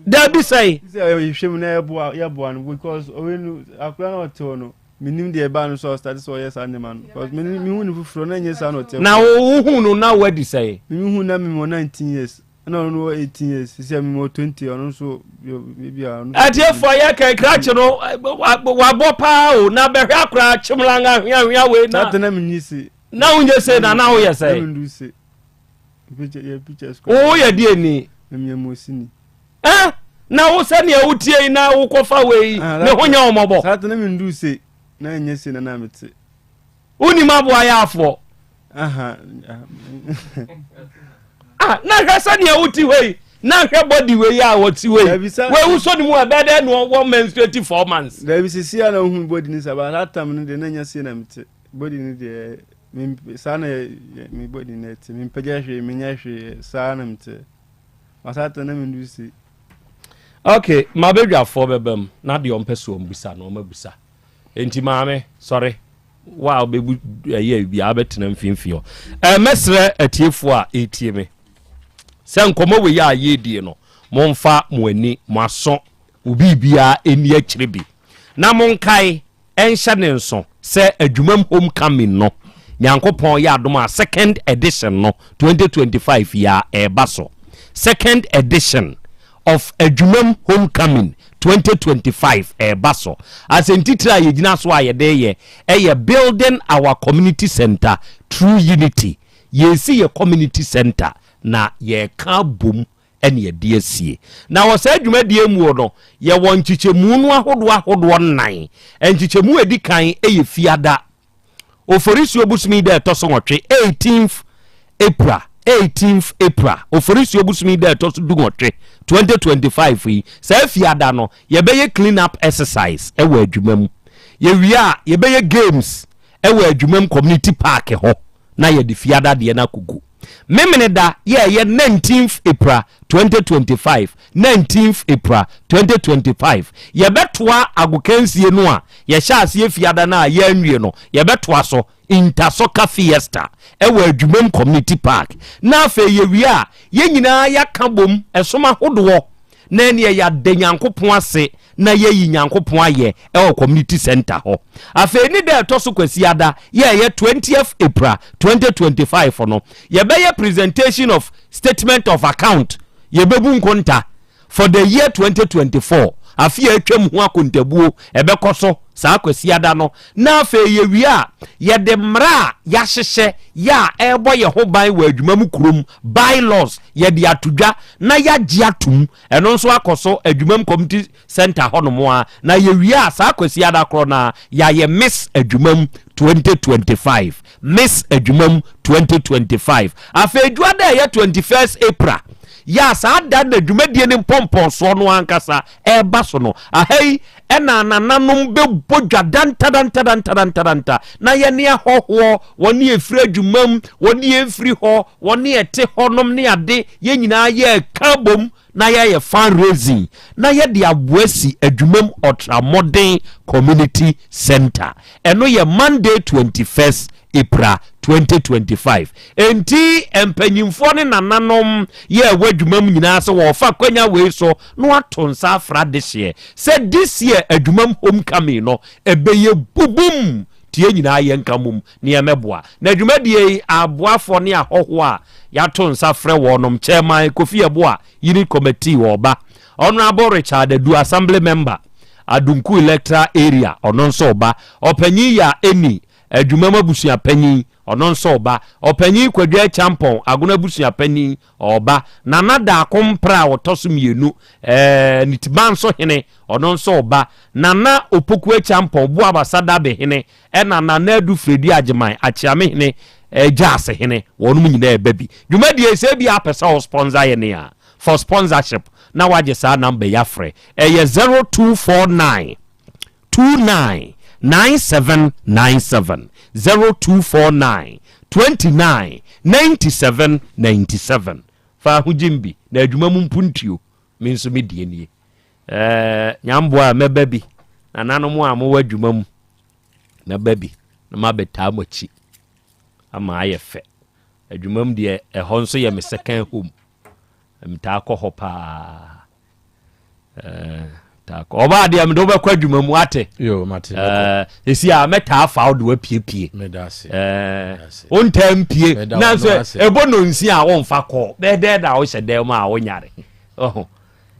Dabi sɛe.
Sɛ yɛhwɛ mu na yɛboa yɛboa no because ɔwɛ no akora na ɔte hɔ no menim deɛ ɛbaa no so a ɔstarte sɛ ɔyɛ saa nneɛma no because mehu no foforɔ na ɛnyɛ saa na ɔte.
Na wohu no na wadi sɛe.
Mehu na mewɔ 19 years ɛna ɔno no wɔ 18 years sisi a mewɔ 20 ɔno nso ebi a ɔno.
Atiefoɔ yɛ kɛn krakye no wabɔ paa o na bɛhwɛ akora kyemlanga hweahwea wei na.
Saa tena menyi se.
Na wonyɛ se na na woyɛ sɛe.
Na mendu se.
Woyɛ deɛ ni. Eh, na wo sɛnea wotie yi na wokɔfa wei ah, ne ho nyɛ wo mmɔbɔ.
Saa tena mi ndu se na ɛnyɛ se na na mete.
Wonim aboa yɛ afoɔ. Ah, na hwɛ sɛnea wote hɔ yi na hwɛ body wei a wɔte hɔ yi wei wosɔ ne mu a ɛbɛyɛ dɛ na wɔ menstruate 4 months.
Dabi sisi a na ohun body ni sa ba that time no deɛ na ɛnyɛ se na mete body ni deɛ. Saa na me body no ɛte. Mempagya hwee, menyɛ hwee. Saa na mete. Masata na mendu se.
Ok, mabadwafoɔ bɛba mu na deɛ ɔmpɛ so ɔmbusa no ɔmabusa. Enti maame, sɔre. Wo a wobɛbu ɛyɛ biara bɛtena mfimfini hɔ. Ɛɛ mɛsrɛ atiefoɔ a ɛretie me sɛ nkɔmmɔ wei a yɛredie no, momfa mo ani, mo aso, mo biribiara ɛnni akyire bi. Na monkae Ɛnhyɛ ne nso sɛ adwumam home coming no Nyankopɔn yɛ adom a second edition no 2025 yi ara ɛreba so. Second edition of adwumam home coming 2025 ɛreba so. Asɛntitire a yɛgyina so a yɛde reyɛ ɛyɛ Building our community center through unity. Yɛresi yɛ community center na yɛreka abom ne yɛde asie. Na wɔ saa dwumadie muo no, yɛwɔ nkyekyɛmu no ahodoɔ ahodoɔ nnan. Nkyekyɛmu a ɛdi kan yɛ Fiada, Oforisuo bosome da ɛtɔ so nwɔtwe, 18th April. Eighteenth April, Oforisuo bosome da a ɛtɔ so dunwɔtwe, 2025 yi, saa Fiada no, yɛbɛyɛ clean up exercise wɔ adwuma mu. Yɛwie a, yɛbɛyɛ games wɔ adwuma mu community park hɔ na yɛde Fiada deɛ no akɔgu. Memeneda yɛ ɛyɛ 19th April 2025, 19th April 2025, yɛbɛtoa agokansie no a yɛhyɛ aseɛ Fiada no a yɛanwie no, yɛbɛtoa so Inter-Soccer Fiesta wɔ Adwumam Community Park, na afei yɛwie a, yɛn nyinaa yɛaka bom ɛsom ahodoɔ na ɛneɛ yɛada Nyankopɔn ase na yɛayi Nyankopɔn ayɛ wɔ Community Centre hɔ. Afei ne da ɛtɔ so Kwasiada yɛ ɛyɛ 20th April 2025 no, yɛbɛyɛ presentation of statement of account, yɛbɛbu nkonta For the year 2024, afe a atwam ho akontabuo, ɛbɛkɔ so saa Kwasiada no, na afei yɛwie a, yɛde mmara a yɛahyehyɛ yɛ a ɛrebɔ yɛn ho ban wɔ adwuma mu kurom, by-laws, yɛde ato dwa na yɛagye atom. Ɛno nso akɔ so Adwumam Community Centre hɔnom ara, na yɛwie a, saa Kwasiada korɔ no ara, yɛayɛ Miss Adwumam 2025, Miss Adwumam 2025. Afei dwuada a ɛyɛ 21st April, Yɛ a saa da na dwumadie no mpɔmpɔnsoɔ no ankasa ɛreba so no, aha yi na anananom bɛbɔ dwa dantadantadantadantada na yɛne ahɔhoɔ, wɔne ɛfiri adwumam, wɔne ɛmfiri hɔ, wɔne ɛte hɔnom ne ade, yɛn nyinaa yɛreka bom na yɛayɛ fundraising na yɛde aboa si adwumam Ɔtramɔden Community Centre. Ɛno yɛ Monday 21st April 2025. Enti mpanyimfoɔ ne nananom yɛɛ wɔ adwuma mu nyinaa sɛ wɔrefa akwanya wei so na wɔato nsa afra adehyeɛ sɛ this year adwumam homecoming no ɛbɛyɛ bubum nti yɛn nyinaa yɛnka mmom na yɛmmɛboa. Na dwumadie yi aboafoɔ ne ahɔhoɔ a yɛato nsa frɛ wɔnom, Chairman Kofi Yeboah, Unit Committee ɔreba, Honourable Richard Adu, Assembly Member, Adunku Electoral Area, ɔno nso reba, Ɔpanyin Yaa Eni, Adwumam abusua panyin, ɔno nso reba. Ɔpanyin Kwadwo Acheampong, Agono abusua panyin, ɔreba. Nana Daako Mprah a ɔtɔ so mmienu, ɛɛ Nitimanso hene, ɔno nso reba. Nana Opoku Acheampong, Boabasa Dabe hene, ɛna Nana Adu Fredu Agyeman, Akyeame hene, Gyaase hene, wɔnom nyinaa reba bi. Dwumadie yi, sɛ ebia apɛ sɛ wo sponsor yɛn a, for sponsorship, na woagye saa number yi afrɛ. Ɛyɛ 0249. 29 97 97 0249 29 97 97 Fa ahogyem bi na adwuma mu mpuntuo me nso me deɛ nie Ɛɛ nyamboa a mɛba bi nananom a mowɔ adwuma mu mɛba bi na mabɛtaa mo akyi ama ayɛ fɛ adwuma mu deɛ ɛhɔ nso yɛ me second home metaa kɔ hɔ paa ɔbaa deɛ mede wobɛkɔ adwuma mu ate ɛsi a mɛtaa fa wo de wapiepie wontaa mpie nanso ɛbɔ nonsi a womfa kɔ bɛɛ dɛn na wohyɛ dɛn mu a wonyare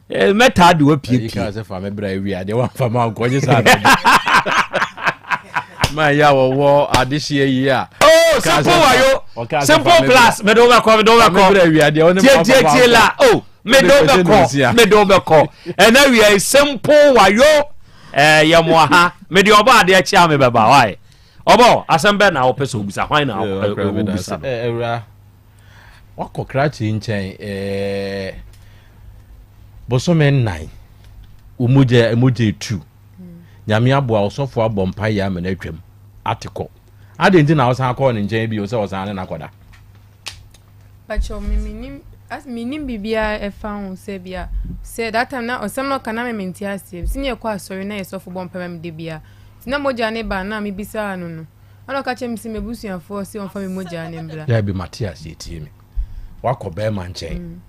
mɛtaa de wapiepie
ma yɛ a wɔwɔ adehyeɛ yi a
oh simple wayo simple plus mede wobɛkɔ mede wobɛkɔ tietietie la oh mede wo bɛkɔ mede wo bɛkɔ ɛna wia yi simple wayo ɛɛ yɛ mo aha mede ɔbɔ adeɛ kyea me bɛba wae ɔbɔ asɛm bɛn na wopɛ sɛ obisa hwan na wobisa
no ɛwura wakɔ krakye nkyɛn ɛɛ bosome nnan mogya mogya etu nyame aboa ɔsɔfo abɔ mpa yɛ ama no atwam ate kɔ adɛn nti na ɔsan kɔɔ ne nkyɛn bio sɛ ɔsan ne nakɔda
Pakyɛw me mennim as mennim biribiara ɛfa ho sɛ bia sɛ that time na ɔsɛm na ɔka na me mente aseɛ sɛ ne yɛkɔ asɔre na yɛ sɔfo bɔ mpae ma me da bia nti na mogya ne ba na mebisaa no no ɛna ɔka kyerɛ me sɛ m'abusuafoɔ sɛ ɔmfa me mogya ne mbra.
Dabi mate aseɛ tie me wakɔ bɛrima nkyɛn mm.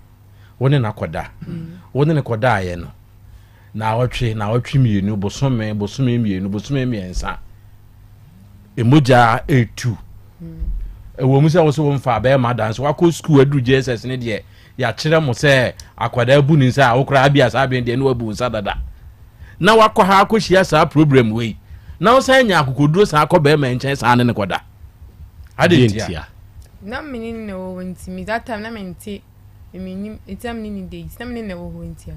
wo ne no akɔda mm. wo ne no kɔdaeɛ no Naawɔtwe, naawɔtwe mmienu, bosome, bosome mmienu, bosome mmiɛnsa. Emogya etu. Ɛwɔ mu sɛ wo sɛ womfa bɛrima da nso wakɔ sukuu aduru JSS ne deɛ yɛakyerɛ mo sɛ akwadaa bu ne nsa a wokora abi a saa bɛn deɛ ne wabu nsa dada. Na wakɔ ha akɔhyia saa problem wei. Na wosan nya akokoduro saa kɔ bɛrima nkyɛn saa ne ne kɔda. Adɛn ntia?
Na mene ne na ɛwɔ hɔ nti me that time na mente Mennim, nti na mene ne date, na mene na ɛwɔ hɔ nti a.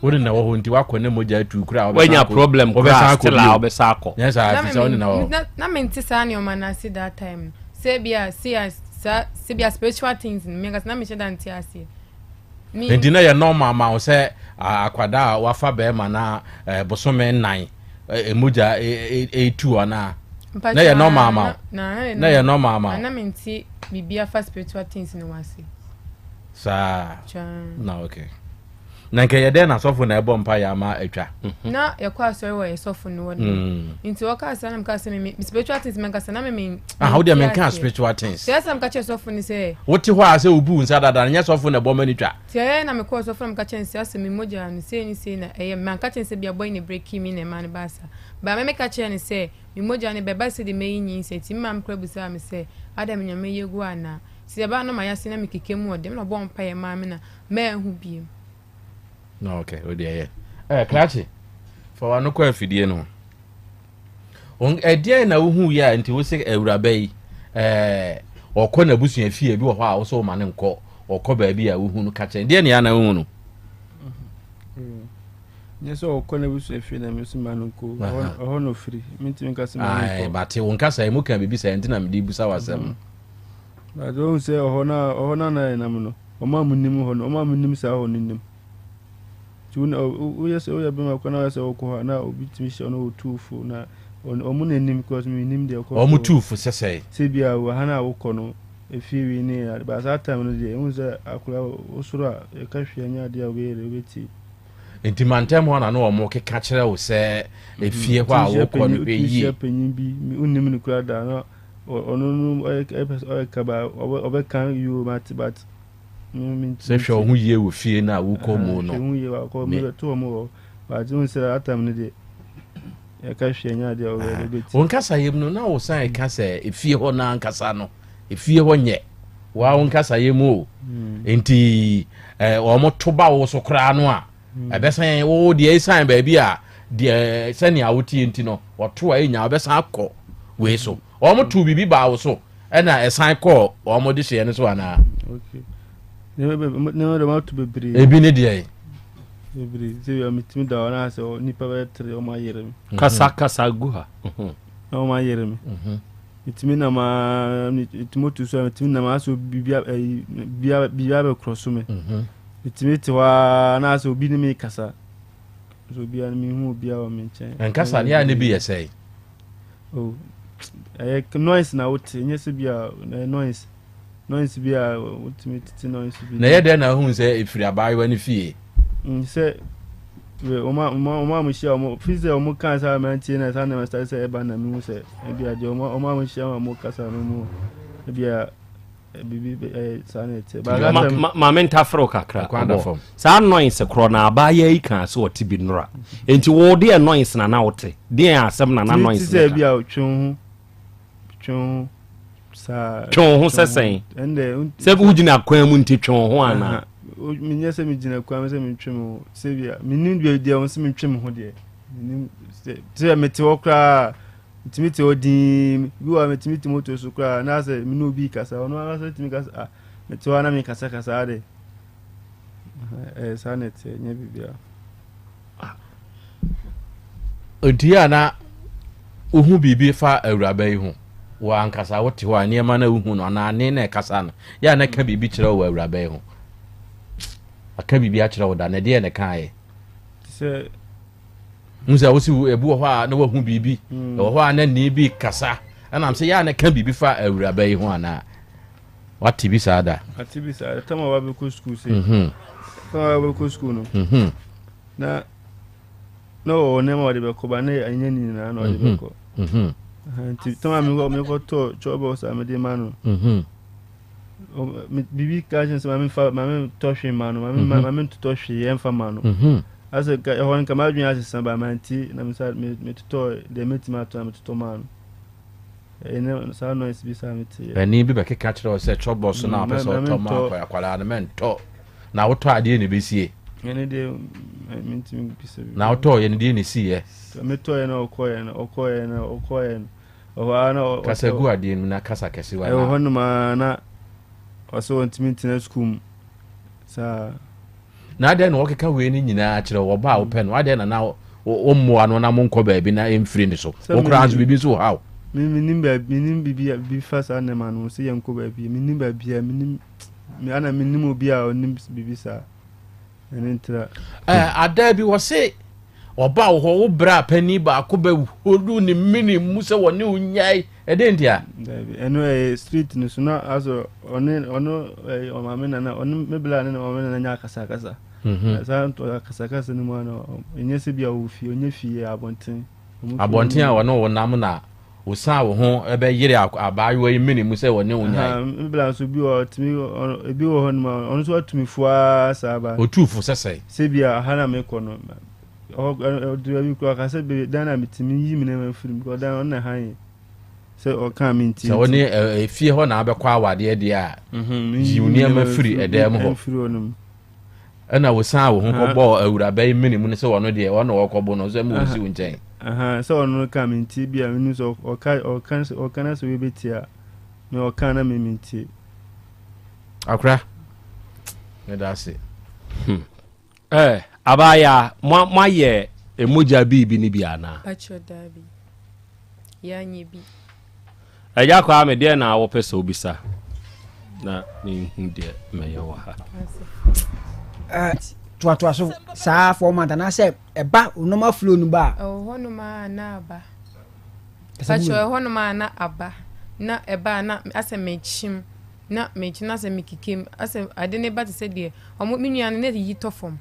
Wo ne na ɛwɔ hɔ nti wakɔ ne mogya atu kura a
wanya problem koraa still a wobɛsa akɔ.
Nyɛ saa fi sɛ wo ne na wɔ hɔ.
Na mente saa nneɛma no ase that time no. Sɛ bi a se a Saa sɛ bia spiritual things no, me ankasa na menhyɛ da nte aseɛ. Me.
Nti na yɛ normal ma wo sɛ akwadaa a wafa bɛrima na bosome nnan mogya ɛtu anaa? Na yɛ normal ma wo? Na yɛ normal ma wo?
Na mente biribi afa spiritual things no ho ase.
Saa. Na okay. Na nka yɛ dɛn na sɔfo na ɛbɔ mpa yɛ ama atwa.
Mhm. Na yɛkɔ asɔre wɔ yɛ sɔfo no hɔ no. Mm. Nti wɔka asɛm na meka sɛ me spiritual things menkasa na me me.
Ah, wo deɛ menka spiritual things.
Sɛ ɛsɛ meka kyerɛ sɔfo no sɛ.
Wote hɔ a sɛ wobu nsa dada no nyɛ sɔfo na ɛbɔ ma no twa.
Nti ɛyɛ na mekɔɔ sɔfo na meka kyerɛ no sɛ asɛ me mogya no sei ne sei na ɛyɛ manka kyerɛ no sɛ bia bɔyi na breki me na ɛma no ba saa. Ba me meka kyerɛ no sɛ me mogya no bɛba sɛ de mɛyi nyinsɛn nti me maame koraa bisaa me sɛ adɛn me nyame yɛ gu anaa. Nti ɛbaa no mayɛ ase na mekeka mu wɔ dɛm na ɔbɔɔ mpaeɛ maa me na Manhu bio.
Na ok, wo deɛ yɛ. Eh, krakye, fa w'ano kɔ afidie no ho. Ɛdeɛn na wohu yɛ a nti wo se awuraba yi, eh, ɔkɔ n'abusua fie bi wɔ hɔ a wo sɛ woma no nkɔ, ɔkɔ baabi a wohu no ka kyerɛ. Deɛ ne yɛ na wohu no?
Nyɛ sɛ ɔkɔ n'abusua fie na me nso ma no nkɔ. Ɛhɔ na ɔfiri. Mentumi nka sɛ ma no nkɔ.
Bate wo nkasa yi mu ka biribi sɛ nti na mede bisa w'asɛm.
Mm-hmm. But wohu sɛ ɔhɔ no a ɔhɔ no a na yɛnam no, wɔn a wɔnim hɔ no, wɔn a wɔnim saa hɔ no nim. Nti wo na woyɛ sɛ woyɛ bɛma kɔ na woyɛ sɛ wokɔ hɔ a na obi tumi hyɛ no wɔtu wo fo na wɔn na nim because menim deɛ ɛkɔ so.
Wɔn tu fo sɛ sɛe.
Sɛ bi a wɔ ha no a wokɔ no efie wei ne ade but saa time no deɛ wohu sɛ akora wosoro a yɛka hwee ɛnyɛ adeɛ a wobɛyɛ deɛ wobɛtie.
Nti mantam hɔ na na wɔn keka kyerɛ wo sɛ efie hɔ a wokɔ no hwɛ yie.
Wotumi hyia panyin bi wonnim no koraa da na Ɔno no ɔyɛ ɛpɛ sɛ ɔyɛ kaba ɔbɛka yoo mate but
sɛ hwɛ wo ho yie wɔ fie no a wokɔ mu no
hwɛ ho yie wakɔ mebɛto wɔn wɔ but wohu sɛ atam no deɛ yɛka hwɛ nyɛ adeɛ ɔbɛ bɛti
wo nkasa yɛ mu no na wo san ka sɛ efie hɔ no ankasa no efie hɔ nyɛ wa wo nkasa yɛ mu o hmm. nti wɔn to ba wo so koraa no a hmm. ɛbɛsan wo deɛ esan baabi a deɛ sɛnea wotie nti no wɔto a enya wɔbɛsan akɔ wei so wɔn to biribi baa wo so ɛna ɛsan kɔɔ wɔn de hyɛ no so anaa.
nneɛma dɛm ato bebree.
Ebi ne deɛ yi.
Bebree sɛ bi a metumi da hɔ na sɛ nipa bɛyɛ tere wɔn ayere mi.
Mhm.
Kasa kasa gu ha.
Mhm. Na wɔn ayere mi. Mhm. Metumi nam aa metumi otu so a metumi nam asɛ biribi ɛyi biribi abɛkorɔ so mi. Metumi te hɔ aa na asɛ obi ne mi kasa. Nso obiara no mehu obiara wɔ me nkyɛn.
Nkasa ne a ne bi yɛ sɛe.
Oh, ɛyɛ noise na wote nyɛ sɛ bi a ɛyɛ noise noise bi a wotumi tete noise bi.
Na ɛyɛ dɛn na wohu sɛ ɛfiri abaayewa no fie?
Mm, sɛ wɔn a wɔn a wɔhyia wɔn fi sɛ wɔn kan saa mmeranteɛ na saa nneɛma sɛ ɛba na mehu sɛ ebi a deɛ wɔn a wɔhyia wɔn a wɔkasa no mu ebi a
Maame ntafere kakra bɔ saa noise korɔ na abaayewa yi kaa sɛ ɔte bi nnora nti wo deɛ noise na na wote deɛ asɛm na na noise
no ka
twe wo ho sɛ sɛn sɛ wogyina kwan mu nti twe wo ho anaa
menyɛ sɛ megyina kwan mu sɛ mentwe me ho sɛ bia menim deɛ sɛ mentwe me ho deɛ menim sɛ mete hɔ koraa Metumi te hɔ dinn. Bi wɔ hɔ a metumi te moto so koraa na sɛ me ne obi rekasa, ɔno ankasa tumi kasa ah mete hɔ a na mekasakasa ade. Ɛyɛ saa na ɛteɛ, nyɛ biribiara.
Nti a na wohu biribi fa awuraba yi ho wɔ ankasa wote hɔ a nneɛma na wohu no anaa ne na ɛkasa no yɛ a na ɛka biribi kyerɛ wɔ awuraba yi ho aka biribi akyerɛ wo da na ɛdeɛ na ɛkaeɛ
sɛ
Hu sɛ wosi ebi wɔ hɔ a na wahu biribi, hmm. ɛwɔ hɔ a na nni bi kasa, ɛnam sɛ yɛ a na ka biribi fa awuraba yi ho anaa wate bi saa da.
Ate bi saa tam a wabɛkɔ sukuu se. Mhm. Tam a wabɛkɔ sukuu no.
Mhm.
Na na ɔwɔ nneɛma a ɔde bɛkɔ ba na ɛnyɛ ne nyinaa na ɔde
mhm.
bɛkɔ. Nti tam a mekɔ mekɔtɔ chɔbɔs a mede ma no. biribi ka kyerɛ sɛ maame fa maame tɔ hwee ma no maame mhm. maame ntotɔ hwee ɛmfa ma no mhm. asɛ nka ɛhɔ nka m'adwene asesa ba manti na mesa metotɔ deɛ mɛtumi atɔ na metotɔ maa no ɛnɛ saa noise bi saa mete yɛ
ɛni bi bɛkeka kyerɛ wo sɛ chɔbɔ so na mm, wapɛ sɛ ɔtɔ ma akwadaa no mɛntɔ na wotɔ adeɛ na ɛbɛsie
ɛne deɛ mentumi bisa bi
na wotɔɔ yɛ no deɛ na ɛsiiɛ
metɔɛ na ɔkɔɛ no ɔkɔɛ no ɔkɔɛ no Ɛhɔ ara na ɔ-
Kasa
ɔsɛ
gu adeɛ no mu na kasa kɛse wa
ɛwɔ
na.
hɔnom ara na ɔsɛ ɔntumi ntena sukuu mu saa.
Na adɛn na wɔkeka wei no nyinaa kyerɛ wo? Ɔba a wopɛ no, adɛn na na wommoa no na monkɔ baabi na ɛmfiri ne so?
Sɛ
Wo koraa nso
me
biribi nso wɔ ha o.
Me menim baabi menim biribi a biribi fa saa nneɛma no ho sɛ yɛnkɔ baabi menim baabi a menim me ana menim obi a ɔnim biribi saa ɛne ntira.
Ɛɛ adaa bi wɔse ɔba wo hɔ wo bra panin baako bɛ hodu ne mene mu sɛ wɔne wo nyae ɛdɛn ntia?
Daabi ɛno ɛyɛ street no so na asɔ ɔne ɔno ɛyɛ ɔmaame nana ɔne me bla ne ɔmaame nana nya akasakasa. Mhm. Saa akasakasa no mu ano ɛnyɛ sɛ bi a ɔwɔ fie ɔnyɛ fie abɔnten.
Abɔnten a wɔne wo nam na wosian wo ho bɛyere abaayewa yi mene mu sɛ wɔne wo nyae.
Me bla nso bi wɔ ɔtumi ebi wɔ hɔ nom a ɔno nso atumi fo ara saa ba.
Otu fo sɛ sɛn?
Sɛ bi a ha na mekɔ no ɔde baabi kura ɔka sɛ dan na metumi yi me nneɛma firi mu dan ɔno na han yɛ sɛ ɔka me nti.
Sɛ wo ne efie hɔ na abɛkɔ awadeɛ deɛ a mhm, yi wo nneɛma firi ɛdan mu hɔ.
Firi hɔ nom.
Ɛna wosan wo ho kɔbɔɔ awuraba yi mene mu no sɛ ɔno deɛ ɔno ɔkɔbo no sɛ ma ɔnsi wo nkyɛn.
Sɛ ɔno no ka mentie bi a menim sɛ ɔka ɔka ɔka na sɛ wobɛtie a me ɔka na me mentie.
Akora meda ase.
Hmm. Eh, abaayaa, mo moayɛ mogya biribi no bi anaa?
Pakyɛ daabi. Yɛanyɛ bi.
Agya Kwame, deɛ na wopɛ sɛ wobisa na menhu deɛ mɛyɛ wɔ ha.
Eh, toatoa so saa format anaasɛ ɛba normal flow no ba
a. Ɛwɔ hɔnom a na aba. Pakyɛ ɛwɔ hɔnom a na aba na ɛba a na asɛ mekyim na mekyim na asɛ mekeka mu asɛ ade ne ba te sɛ deɛ ɔmo me nua no na ɛyiyi tɔ fam.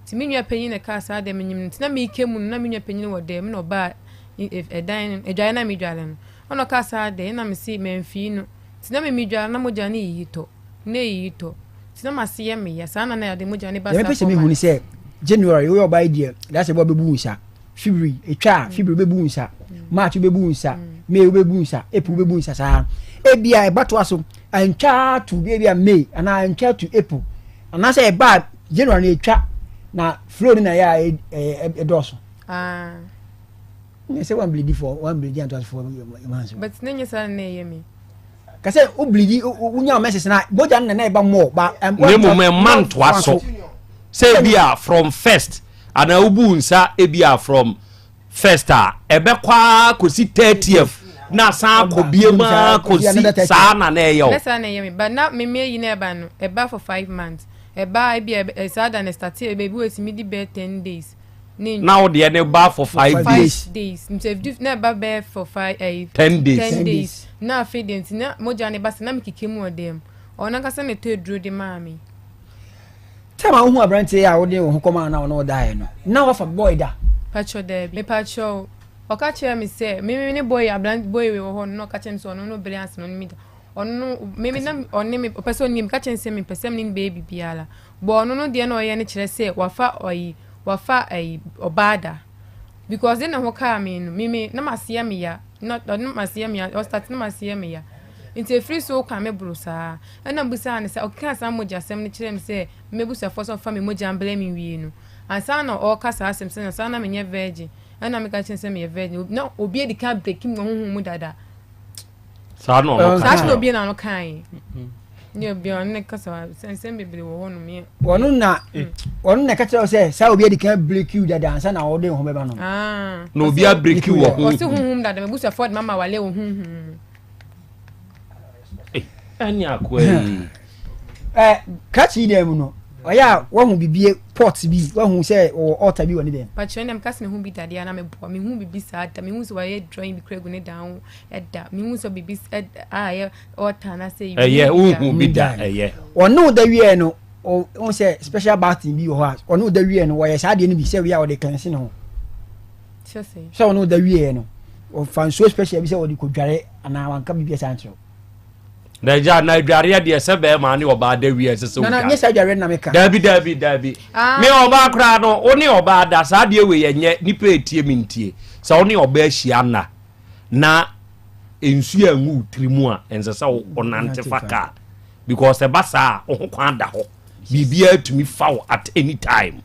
Nti me nua panyin na ɛkaa saa deɛ menyim no nti na meka mu no na me nua panyin wɔ dɛm na ɔbaa ɛdan no adwareɛ na medware no ɛna ɔkaa saa deɛ ɛna mese mamfii no nti na me medware na mogya no yiyi tɔ na eyiyi tɔ nti na mase yɛ meya saa na na yɛde mogya no ba
saa
fam.
Deɛ mepɛ sɛ mehu ne sɛ January woyɛ ɔbaa yi deɛ dasɛ bɔ bɛbu wo nsa February etwa a February wobɛbu wo nsa March wobɛbu wo nsa May wobɛbu wo nsa April wobɛbu wo nsa saa ebia ɛbatoa so antwa to ebia May anaa antwa to April anaasɛ ɛba a January no etwa na flow no na ɛyɛ a ɛdɔɔso.
Ah.
Nyɛ sɛ wɔn bleedi fɔ wɔn bleedi antoa so fɔ months.
But ne nyɛ saa na ɛyɛ mi.
Kasɛ o bleedi o nya menses na mogya no na na ɛba more ba.
Ne mmom ɛma ntoa so sɛ ebi a from first anaa wobu nsa ebi a from first a ɛbɛkɔ ara kɔsi 30th na asan akɔ biem ara kɔsi saa na na ɛyɛ o.
Na saa na ɛyɛ me but na me me yi na ɛba no ɛba for 5 months ɛba ebi a saa da na start ebi wɔ etimi di bɛyɛ 10 days ne
na wo deɛ ne ba for 5 days
days nti ebi na ɛba bɛyɛ for 5 ɛyi
10 days
10 days na afei deɛ nti na mogya ne ba sɛ na me keke mu wɔ dɛm ɔno ankasa na ɛtɔ aduro de maa me.
Time a wohu aberanteɛ yi a wode wo ho kɔmaa no a ɔne wo daeɛ no, na wafa boy da?
Pakyɛ daabi. Mepakyɛw, ɔka kyerɛɛ me sɛ, me me ne boy aberante boy wei wɔ hɔ no, na ɔka kyerɛɛ me sɛ ɔno no bere ansa na ɔne me da. Ɔno no, me me na ɔne me, ɔpɛ sɛ ɔne me, meka kyerɛ no sɛ mempɛ sɛ me ne no bɛyɛ biribiara. But ɔno no deɛ na ɔyɛ no kyerɛ sɛ wafa ɔyi, wafa ayi, ɔbaa da. Because de ne ho kaa me no, me me, na m'ase yɛ me ya. Na ɔne m'ase yɛ me ya, ɔstart na m'ase yɛ me ya. Nti efiri so kɔ a me boro saa. Ɛna mebisaa no sɛ, ɔkekaa saa mogyasɛm no kyerɛɛ me sɛ m'abusuafoɔ sɛ ɔmfa me mogya mbrɛ me nwie no, ansa na ɔreka saa asɛm sɛ na saa na menyɛ virgin, ɛna meka kyerɛ no sɛ meyɛ virgin, na obi adi kan breki me wɔ honhom mu dada.
Saa na ɔno
Saa na obi na ɔno kae. Ne obi ɔno ne kasa nsɛm bebree wɔ hɔ nom yɛ.
Ɔno na ɔno na ɛka kyerɛ wo sɛ saa obi adi kan breki wo dada ansa na ɔde ho bɛba no.
Ah.
Na obi abreki wɔ honhom.
Ɔse honhom dada, m'abusuafoɔ de mama wale wɔ honhom mu.
Ɛne akoa yi.
Ɛ krakye yi dan mu no, ɔyɛ a wahu bibie pot bi, wahu sɛ ɔwɔ altar bi wɔ ne dan mu.
Pakyɛ na meka sɛ mehu bi dadeɛ na meboa mehu bibi saa da mehu sɛ wɔayɛ drawing bi kura gu ne dan ho ɛda mehu sɛ bibi a ɛyɛ altar na sɛ
ɛyɛ wohu bi da ɛyɛ.
Ɔne wo da wieɛ no ɔhu sɛ special bathing bi wɔ hɔ a ɔne wo da wieɛ no wɔyɛ saa adeɛ no bi sɛ wia ɔde cleanse ne ho. Sɛ ɔne wo da wieɛ no ɔfa nsuo special bi sɛ ɔde kɔdware anaa wanka biribi saa nkyerɛ wo.
Na agya na adwareɛ deɛ sɛ bɛrima ne ɔbaa da wie ɛsɛ sɛ
wodware. Nyɛ saa adwareɛ na meka.
Daabi daabi daabi. Ah. Me ɔbaa koraa no wo ne ɔbaa da saa deɛ wei ɛnyɛ nipa etie me ntie sɛ wo ne ɔbaa ahyia nna na nsuo angu wo tiri mu a ɛnsɛ sɛ ɔnante fa kaa because ɛba saa a wo ho kwan da hɔ biribiara tumi fa wo at any time.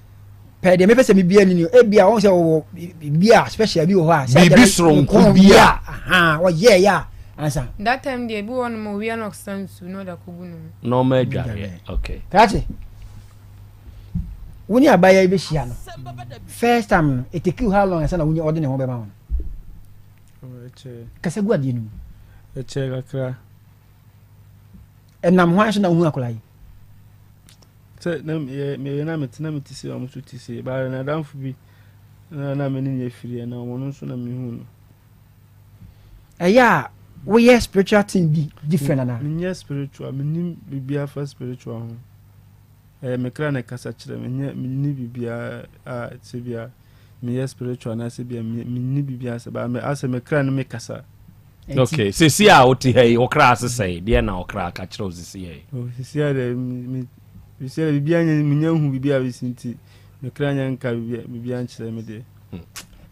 Pɛ deɛ mepɛ sɛ mebia ni ni ebia wɔn sɛ wɔwɔ biribi a special bi wɔ hɔ a.
Biribi soronko bi a.
Wɔyɛɛ yɛ a ansa.
That time deɛ ebi wɔ nom owia na ɔsesa nsu na ɔde akɔgu ne ho.
Na ɔma adwareɛ okay.
Krakye wo ne abaayewa yi bɛhyia no first time no it take you how long ansa na wonya ɔde ne ho bɛma wo no. Kasa gu adeɛ no mu.
Ɛkyɛɛ kakra.
Ɛnam hwan so na wohu akwadaa yi?
Sɛ na meyɛ meyɛ na mete na mete se ɔmo nso te se baare na adamfo bi na na me ne no afiri ɛna ɔmo no nso na mehu no.
Ɛyɛ a woyɛ spiritual thing bi different anaa?
Menyɛ spiritual, menim biribiara fa spiritual ho. Ɛyɛ me kra na ɛkasa kyerɛ me, menyɛ menni biribiara a sɛ bia meyɛ spiritual anaasɛ bia menni biribiara sɛ ba asɛ me kra ne me kasa.
Okay, sisi a wote ha yi, wo kra ase sɛe, deɛ na wo kra ka kyerɛ wo sisi yi?
Oh, sisi a deɛ me sisi a biribiara nyɛ menya hu biribiara bɛsi nti me kra nyɛ nka biribiara nkyerɛ me deɛ.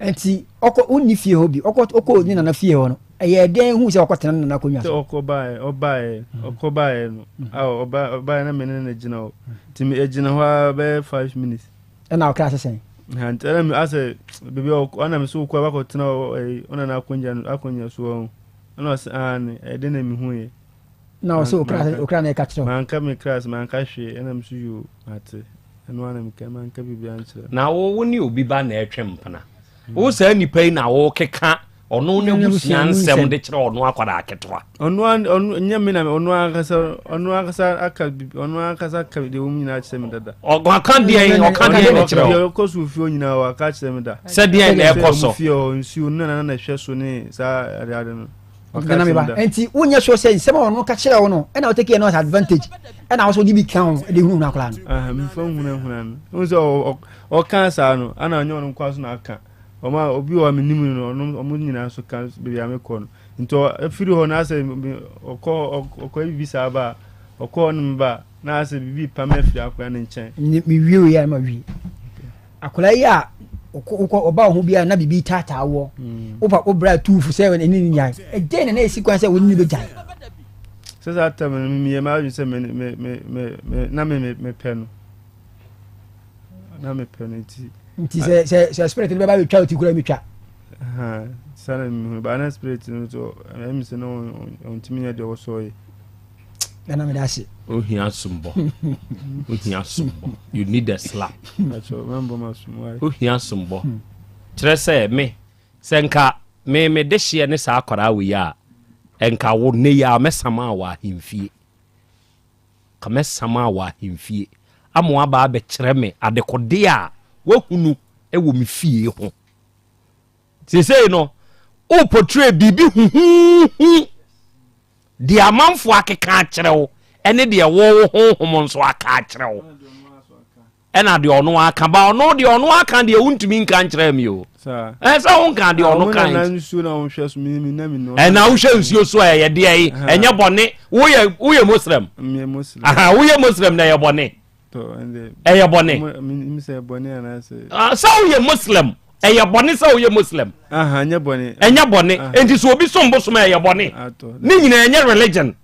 Nti ɔkɔ wonni fie hɔ bi ɔkɔ ɔkɔ ne nana fie hɔ no ɛyɛ dɛn hu sɛ ɔkɔ tena ne nana akonnwa
so. Sɛ ɔkɔ baeɛ ɔbaeɛ ɔkɔ baeɛ no a ɔba ɔbaeɛ na me ne no gyina hɔ nti me gyina hɔ ara bɛyɛ 5 minutes.
Ɛna ɔkra sɛ sɛn.
Nti ɛna me asɛ beebi a ɔkɔ ɛna me so ɔkɔ akɔ tena ɛyi ɔna n'akonnwa no akonnwa so hɔ ɛna ɔsɛ aane ɛyɛ dɛn na me hu yɛ.
Na ɔsɛ okra okra na ɛka kyerɛ wo.
Manka me kra sɛ manka hwee ɛna me so yoo mate ɛno ara na meka manka biribiara nkyerɛ no.
Na wo wo ne obi ba na ɛtwe mpena. Wo saa nipa yi na wokeka ɔno n'abusua nsɛm de kyerɛ ɔno akwadaa ketewa.
Ɔno ɔno nyɛ me na ɔno ankasa ɔno ankasa aka ɔno ankasa aka deɛ wɔn nyinaa kyerɛ me dada.
Ɔka deɛ ɔka deɛ na kyerɛ
wo. Deɛ ɛkɔ so fie nyinaa waka kyerɛ me da.
Sɛ deɛ na ɛkɔ so.
Fie hɔ nsuo no na na ɛhwɛ so ne saa ade ade no.
Nana me ba, nti wonyɛ sure sɛ nsɛm a ɔno ka kyerɛ wo no ɛna wotake ɛno as advantage ɛna wo so wode bi ka ho de hunahuna akwadaa
no. Ah, mefa hunahuna no. Wohu sɛ ɔka saa no, ana ɔnyɛ ɔno nkoa so na aka. Ɔma obi wɔ menim no, ɔno ɔmo nyinaa so ka baabi a mekɔ no. Nti ɛfiri hɔ no asɛ ɔkɔ ɔkɔ biribi saa ba a, ɔkɔ hɔ nom ba a, na asɛ biribi pam afiri akwadaa no nkyɛn.
Mewie wei a ma wie. Akwadaa yi a wokɔ ɔba wo ho biara na biribi taataa woɔ mm. wopa wo bra tuufo sɛ ɛne ne nyae ɛdɛn na na ɛsi kwan sɛ wo ne ne bɛgyae
sɛ saa tam no meyɛ m'adwene sɛ na mepɛ no na mepɛ no nti
nti sɛ sɛ sɛ spirit no bɛba bɛtwa wo ti kura metwa
saa na mehunu baa na spirit no so ɛmi sɛ na ɔntumi nyɛ deɛ ɔsɔɔ yi
Nana meda ase.
Ohia sombɔ. Ohia sombɔ. You need a slap. Ohia sombɔ. Kyerɛ sɛ me sɛ nka me me de hyeɛ ne saa akwaraa wei a nka wo ne yɛ a mɛsama wɔ ahemfie. Ka mɛsama wɔ ahemfie ama waba abɛkyerɛ me adekodeɛ a wahunu wɔ me fie ho. Seesei no, woreportray biribi huhuuhu. Deɛ amanfoɔ akeka akyerɛ wo ne deɛ wo wo honhom nso aka akyerɛ wo ɛna deɛ ɔno aka ba ɔno deɛ ɔno aka deɛ wontumi nka nkyerɛ mi o ɛsɛ sɛ wonka deɛ ɔno ka ɛna wohwɛ nsuo so a ɛyɛ deɛ yi ɛnyɛ bɔne woyɛ woyɛ muslim aha woyɛ muslim na ɛyɛ bɔne ɛyɛ bɔne ah, sɛ woyɛ muslim ɛyɛ bɔne sɛ woyɛ muslim ɛnyɛ bɔne enti sɛ obi som bosom a ɛyɛ bɔne ne nyinaa ɛnyɛ religion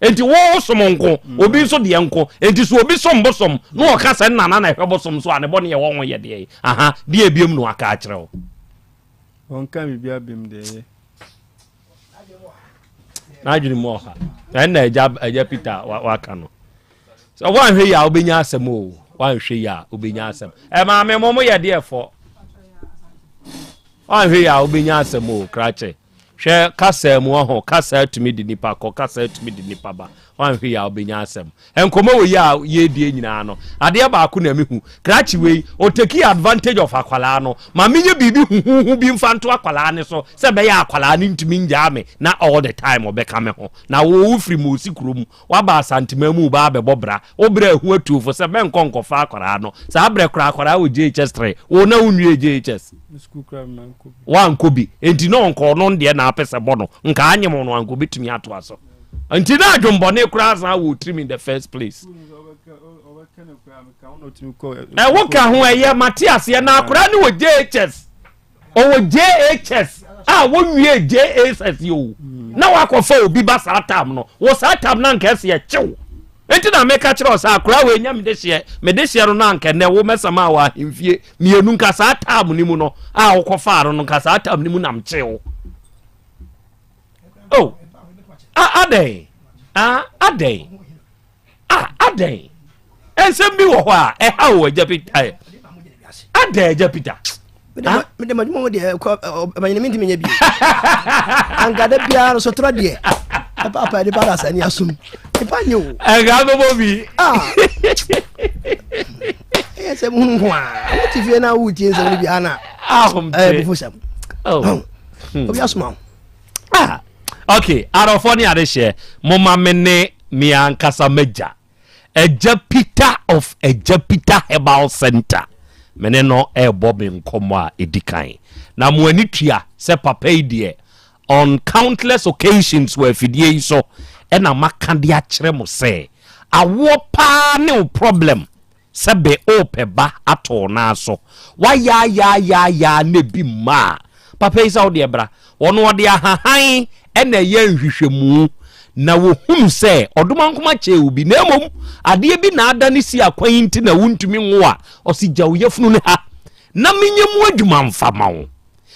enti wo som nko mm. obi nso deɛ nko enti sɛ obi som bosom na ɔka sɛ nana na ɛhwɛ bosom so a ne bɔne ɛwɔ ho yɛ deɛ aha deɛ ebiom na waka akyerɛ wo
ɔnka biribi abem deɛ ɛyɛ
n'adwene mu ɔha ɛnna agya agya peter waka no sɛ woanhwɛ yi a wobɛnya asɛm o woanhwɛ yi a wobɛnya asɛm ɛmaame mo mo yɛ deɛ fɔ woanhwɛ yi a wobɛnya asɛm o krakye hwɛ kasa mu ɔho kasa tumi de nipa kɔ kasa tumi de nipa ba woanhwɛ yi a wobɛnya asɛm Nkɔmmɔ wei a yɛredie nyinaa no, adeɛ baako na mehu. Krakye wei, ɔteki advantage of akwadaa no. Ma menyɛ biribi huhuhu bi mfa nto akwadaa no so sɛ ɛbɛyɛ a akwadaa no ntumi ngyaa me na all the time ɔbɛka me ho. Na wo wofiri Moosi kurom, woaba Asanteman mu reba abɛbɔ bra. Wo berɛ ahu atuofo sɛ mɛnkɔ nkɔfa akwadaa no. Saa berɛ koraa akwadaa wɔ JHS 3, wo na wonwiee JHS. Woankɔ bi. Enti na ɔnkɔ ɔno deɛ na apɛ sɛ bɔ no. Nka anyem no anka ɔbɛtumi atoa so. Nti na adwembɔne koraa san wɔ tirim in the first place. Ɛwo ka ho ɛyɛ mate aseɛ na akwadaa no wɔ JHS ɔwɔ JHS a wɔnwie JHS yi o na wakɔfa obi ba saa tam no wɔ saa tam no anka ɛsɛ ɛkyew nti na meka kyerɛ ɔsɛ akwadaa wɔ enya mede hyeɛ mede hyeɛ no na anka ɛnɛ wo mɛsɛm a wɔ ahemfie mmienu nka saa tam no mu no a wokɔfaa no no nka saa tam no mu nam kyew. Oh, ah, adɛn? Ah, adɛn? Ah, adɛn? Nsɛm bi wɔ hɔ a ɛha o agya Peter. Adɛn agya Peter?
Mede madwuma mu deɛ ɛmanyene mentumi nyɛ bio. Anka da biara no sotorɔ deɛ ɛpaapa nipa da asani asom nipa nyɛ o.
Ɛnka bɛbɔ bi.
Ɛyɛ sɛ hunu nko a wote fie na wotie nsɛm no bi ana ɛyɛ bufu sɛm. Obi asoma wo.
Ah, okay, adɔfoɔ ne adehyeɛ, moma me ne me ankasa m'agya. Agya Peter of Agya Peter Herbal Center. Me ne no ɛrebɔ me nkɔmmɔ a ɛdi kan. Na mo ani tua sɛ papa yi deɛ on countless occasions wɔ afidie yi so ɛna maka de akyerɛ mo sɛ awoɔ paa ne wo problem Sɛ be oopɛ ba ato wo nan so, w'ayaayaayaaya na ebi mma a, papa yi sɛ wo deɛ bra. Ɔno ɔde ahahan na ɛyɛ nhwehwɛmu na wɔhunu sɛ ɔdomankoma kyɛɛ wo bi na mmom adeɛ bi na ada ne si akwan yi nti na wontumi nwo a, ɔse gya wo yafunu no ha na menyɛ mu adwuma mfa ma wo.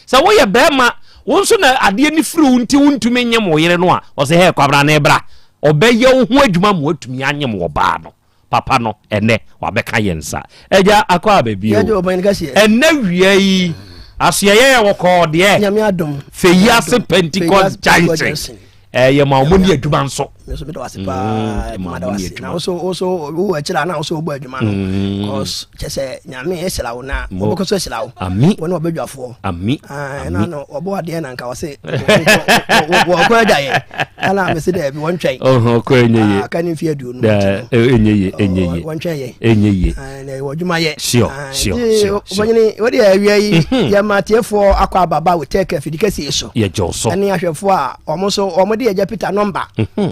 Sɛ woyɛ bɛrima, wo nso na adeɛ no firi wo nti wontumi nyem wo yere no a, ɔse hɛ Kwabena bra, ɔbɛyɛ wo ho adwuma ma woatumi anyem ɔbaa no. Papa no ɛnɛ wabɛka yɛn nsa. Agya akɔ aba bio. Ɛnɛ wia yi asoɛyɛ yɛ wɔkɔɔ deɛ. Fɛ yi ase Pentecost Junction. Ɛyɛ ma wɔn ni adwuma nso.
Nso mi da wase paa ma da wase na woso woso wo akyire a na woso wobɔ adwuma no. Cause kyɛ sɛ nyame ɛhyira wo na wɔbɛkɔ so ahyira wo.
Ami.
Wɔne wɔbɛdwafoɔ.
Ami.
Ɛna no wɔbɔ adeɛ na nka wɔse wɔkɔ agya yɛ. Ɛna mese daabi wɔntwɛn.
Ɔkɔ ɛnyɛ ye.
Aka ne mfe 20.
Ɛnyɛ ye ɛnyɛ ye.
Wɔntwɛn yɛ.
Ɛnyɛ ye.
Na ɛwɔ adwuma yɛ.
Sure sure sure.
Ɔbɛnyini wɔde awia yi yɛma atiefoɔ akɔ ababa wɔ tɛk afidi kɛseɛ so.
Yɛgye so.
Ɛne ahwɛfoɔ a wɔn nso wɔn de agya Peter nɔmba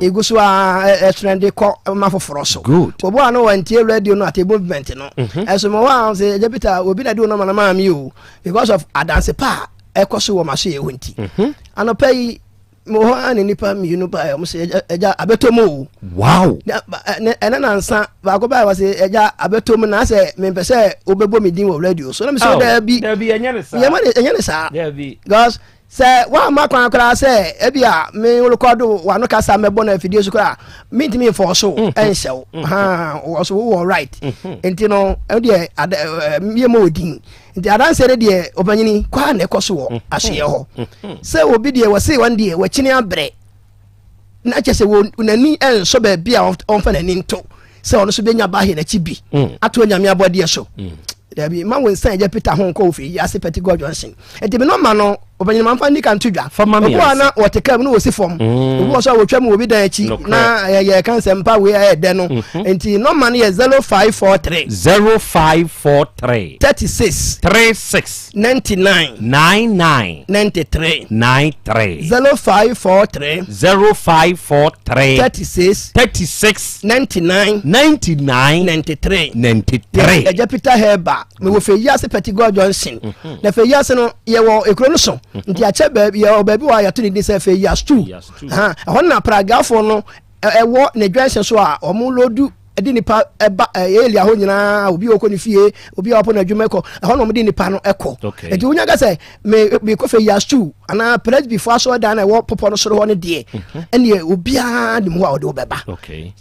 egu so a ɛsrɛn de kɔ ma foforɔ so.
Good.
Obi a no wɔntie radio no ate movement no. Ɛso mo hɔ a sɛ agya Peter obi na de wo nɔmba no maa mi o because of adanse pa a ɛkɔ so wɔ m'aso yɛ hɔ nti. Anɔpa yi mewɔ hɔ a ne nipa mmienu baeɛ wɔn sɛ agya abɛtɔ mu o.
Wow.
Ɛnɛ nansa baako baeɛ wɔ sɛ agya abɛtɔ mu na asɛ mempɛ sɛ wobɛbɔ me din wɔ radio so na mesɛ daabi.
Daabi ɛnyɛ ne saa.
Ɛnyɛ ne saa.
Daabi.
Because sɛ woamma kwan koraa sɛ ebi a me rekɔdo w'ano kasa mɛbɔ no afidie so koraa mentumi mfɔɔ so ɛnhyɛ wo wɔ so wowɔ right nti no ɛdeɛ yɛ ma ɔdin nti adanseɛ no deɛ ɔpanyini kɔ a na ɛkɔ so wɔ asoeɛ hɔ sɛ obi deɛ wɔse wɔn deɛ wɔakyini abrɛ na kyɛ sɛ n'ani nsɔ baabi a ɔmfa n'ani nto sɛ ɔno nso bɛnya ba ahɛ n'akyi bi mm. ato anyame abɔdeɛ so mm. dabi ma wo nsa agya peter ho nkɔ ofiri yi ase pɛti god johnson nti me nɔma no ɔbɛnyina ma nfa nika nto dwa obi wa na wɔte kaa mu na wɔsi fam mm. obi wɔ so a wɔtwa mu obi dan akyi na yɛ ka nsɛmpa wei ayɛ dɛ no mm-hmm. nti nɔma no yɛ 0543
0543
36
36
99
99
93
93
0543
0543
36
36
99
99
93
93
Ɛgya Peter Herbal mewɔ Feyiase Petit God Johnson mhm. na Feyiase no yɛwɔ ekuro no so mhm. nti akyɛ baabi yɛwɔ baabi wɔ a yɛto ne din sɛ Feyiase 2 ɛhɔ na pragafoɔ no ɛwɔ ne junction so a wɔn lodu ɛde nipa ɛba ɛyɛ elia hɔ nyinaa obi a ɔkɔ ne fie obi a ɔpɔ n'adwuma kɔ ɛhɔ na wɔde nipa no ɛkɔ nti wonya ka sɛ me me kɔ fɛ yasu anaa presby fo asɔredan na ɛwɔ pɔpɔ no soro hɔ no deɛ mhm. ɛneɛ obiara nim hɔ a ɔde wo bɛba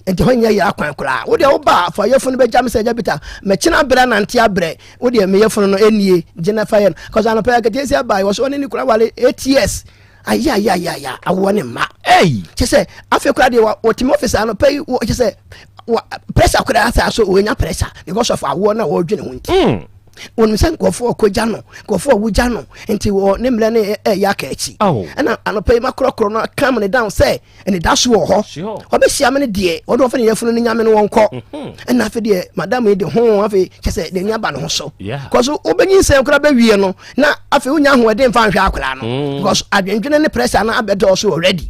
nti hɔ nyɛ yɛ akwan koraa wodeɛ woba fa yɛfo no bɛgya me sɛ agya bita mɛkyena abrɛ nante abrɛ wodeɛ meyɛfo no no ɛnie gyina fa yɛ no kɔsɛ anɔpɛ akɛteɛ si aba wɔ so ɔne ne kura wale 8 years ayayayaya awoɔ ne mma kyɛ sɛ afei koraa deɛ wɔtumi ɔfisa anɔpɛ yi kyɛ sɛ pressure koraa saa so wɔnya pressure because of awoɔ no a wɔredwene ho nti mm. wɔnim sɛ nkurɔfoɔ ɔkɔgya no nkurɔfoɔ ɔwogya no nti wɔ ne mmerɛ no ɛyɛ aka akyi ɛna anɔpɛ yi makorɔkorɔ no calm ne down sɛ anidaso wɔ hɔ ɔbɛhyia me no deɛ ɔde ɔfɛ ne yɛfunu no nyame no wɔnkɔ mhm. ɛna afei deɛ madam yi de ho afei kyɛ sɛ n'ani aba ne ho so kɔso wobɛnyinsɛn koraa bɛwie no na afei wonya ahoɔden mfa nhwɛ akwaraa no mm. because adwendwene ne pressure no abɛdɔɔ so already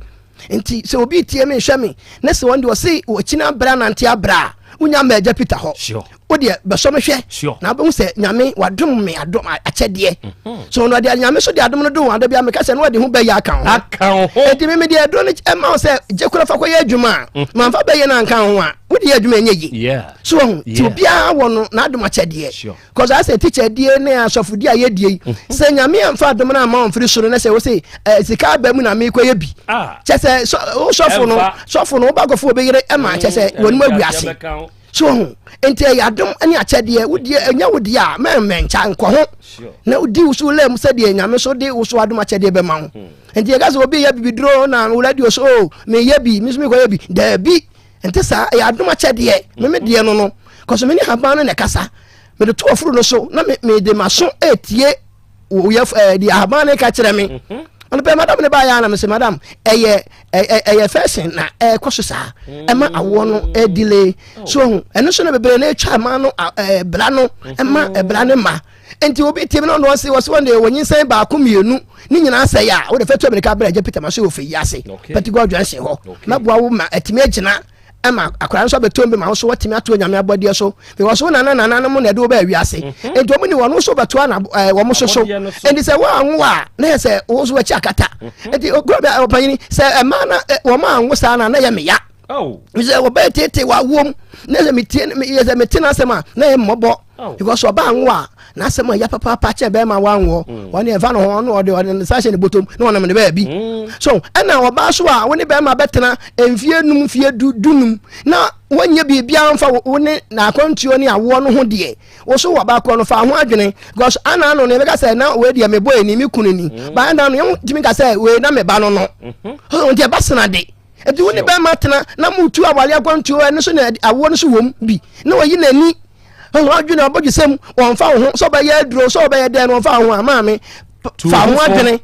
nti sɛ obi tie me nhwɛ me ne sɛ wɔn deɛ ɔse wɔkyini abrɛ anante abrɛ a wonya ma agya peter hɔ wo deɛ bɛsɔ me hwɛ na wobɛhu sɛ nyame wadom me adom akyɛdeɛ mhm. so ɔno ɔde nyame so de adom no do ada bia meka sɛ na ɔde ho bɛyɛ aka ho enti me mede aduro no ɛma wo sɛ gye kora fa kɔyɛ adwuma a mhm. mamfa bɛyɛ no anka ho a wode yɛ adwuma ɛnyɛ yi so wahu nti obiara wɔ no n'adom akyɛdeɛ kɔsɛ asɛ tikya die ne asɔfodie a yɛdie yi mhm. sɛ nyame amfa adom no amma ɔmfiri soro na sɛ wo se eh, sika aba mu na mekɔyɛ bi ah. kyɛ sɛ wo sɔfo no sɔfo no wobakɔfo obɛyere ɛma kyɛ sɛ mm, wɔnom agu ase.
So ho nti ɛyɛ adom ne akyɛdeɛ wodeɛ ɛnyɛ wo deɛ a mɛmmɛnkya nkɔ ho na wodi wo so lɛ mu sɛdeɛ nyame so de wo so adom akyɛdeɛ bɛma wo hmm. nti yɛka sɛ obi yɛ bibiduro na wo radio so o oh, meyɛ bi me so mekɔyɛ bi daabi nti saa ɛyɛ adom akyɛdeɛ me me deɛ no no kɔso me ne haban no na ɛkasa mede to afuru no so na mede maso ɛtie woyɛ ɛɛ deɛ ahaban no ka kyerɛ me mhm. ɔno pɛ madam ne baayɛ ana mesɛ madam ɛyɛ ɛyɛ fɛsin na ɛkɔ so saa ɛma awoɔ no ɛdile oh. so ho ɛno so na bebree na atwa ɛma no ɛɛ bra no ɛma mhm. ɛbra ne ma nti obi tie mi na ɔno ɔse wɔse wɔn deɛ wɔnyinsɛn baako mmienu ne nyinaa sɛ yɛ a wode fɛ tu amerika brɛ agya peter ma so wɔ fɛ yi ase pɛtigɔ junction hɔ mɛboa wo ma ɛtumi agyina ɛma akwadaa nso abɛtɔ bi ma wo so watumi ato onyame abɔdeɛ so because wo nana nananom na ɛde wo bɛɛ wiase mhm. nti wɔn ni wɔn nso bɛto ana ɛɛ wɔn so so nti sɛ wɔn anwo a na yɛ sɛ wɔn nso wɔakyi akata mhm. nti okuro bi ɔpanyini sɛ ɛmaa na wɔn anwo saa na na yɛ meya sɛ wɔbɛyɛ tete wɔ awom na sɛ metie yɛ sɛ mete n'asɛm a na yɛ mmɔbɔ oh. because ɔba anwo a n'asɛm a ɛyɛ papaapa kyɛn bɛrima wanwoɔ mm. wɔne ɛmfa no ho ɔno ɔde ɔde ne nsa hyɛ ne bɔtɔm na ɔnam ne baabi mm. so ɛna ɔbaa so a wo ne bɛrima bɛtena mfie num mfie du dunum na wɔnyɛ biribiara mfa wo ne n'akwantuo ne awoɔ no ho deɛ wo so wɔ baako no fa ho adwene because ana ano no yɛbɛka sɛ na wei deɛ mebɔ ani me kunu ni mm. ba ɛna no yɛntumi ka sɛ wei na meba no no mm-hmm. nti ɛba sena de nti wo ne bɛrima tena na mutu awale akwantuo ɛno so na awoɔ no so wɔm bi na wɔyi n'ani ɔno adwene abɔdwesɛm wɔmfa wo ho sɛ ɔbɛyɛ aduro sɛ ɔbɛyɛ dɛn no wɔmfa wo ho a maame fa ho adwene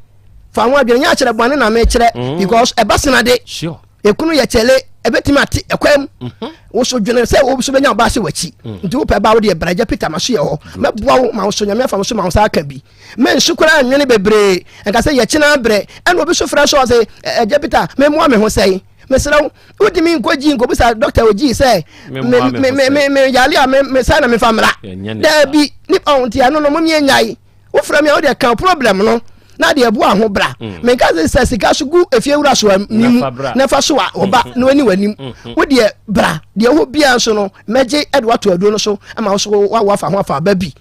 fa ho adwene nyɛ akyerɛ bɔne na mekyerɛ mm. because ɛba sena de ekunu yɛ kyɛle ɛbɛtumi ate ɛkwan mu mhm. woso dwene sɛ wo so bɛnya ɔbaa sɛ w'akyi mm. nti wopɛ ba wo deɛ bragya peter ma so yɛ hɔ mɛboa wo ma wo so nyame afa wo so ma wo saa aka bi Mensu koraa nnwene bebree nka sɛ yɛkyena abrɛ ɛna obi so frɛ so ɔse ɛgya Peter memmoa me ho sɛn mesrɛ wo wodi me nkɔ gyi nkɔbisa dɔkta ogyii sɛ me me yale a me sɛ na mefa mmra daabi nipa nti ɛno no momyɛ nyae wofrɛ me a wode ka problem no na deɛ ɛboa ho bra mm. menka sɛ sɛ sika so gu efie wura so ni mu na fa so a ɔba mm. na wani w'anim mm. wo deɛ bra deɛ ɛwɔ biara nso no mɛgye ɛde wato aduro no so ama wo so wafa ho afa aba bi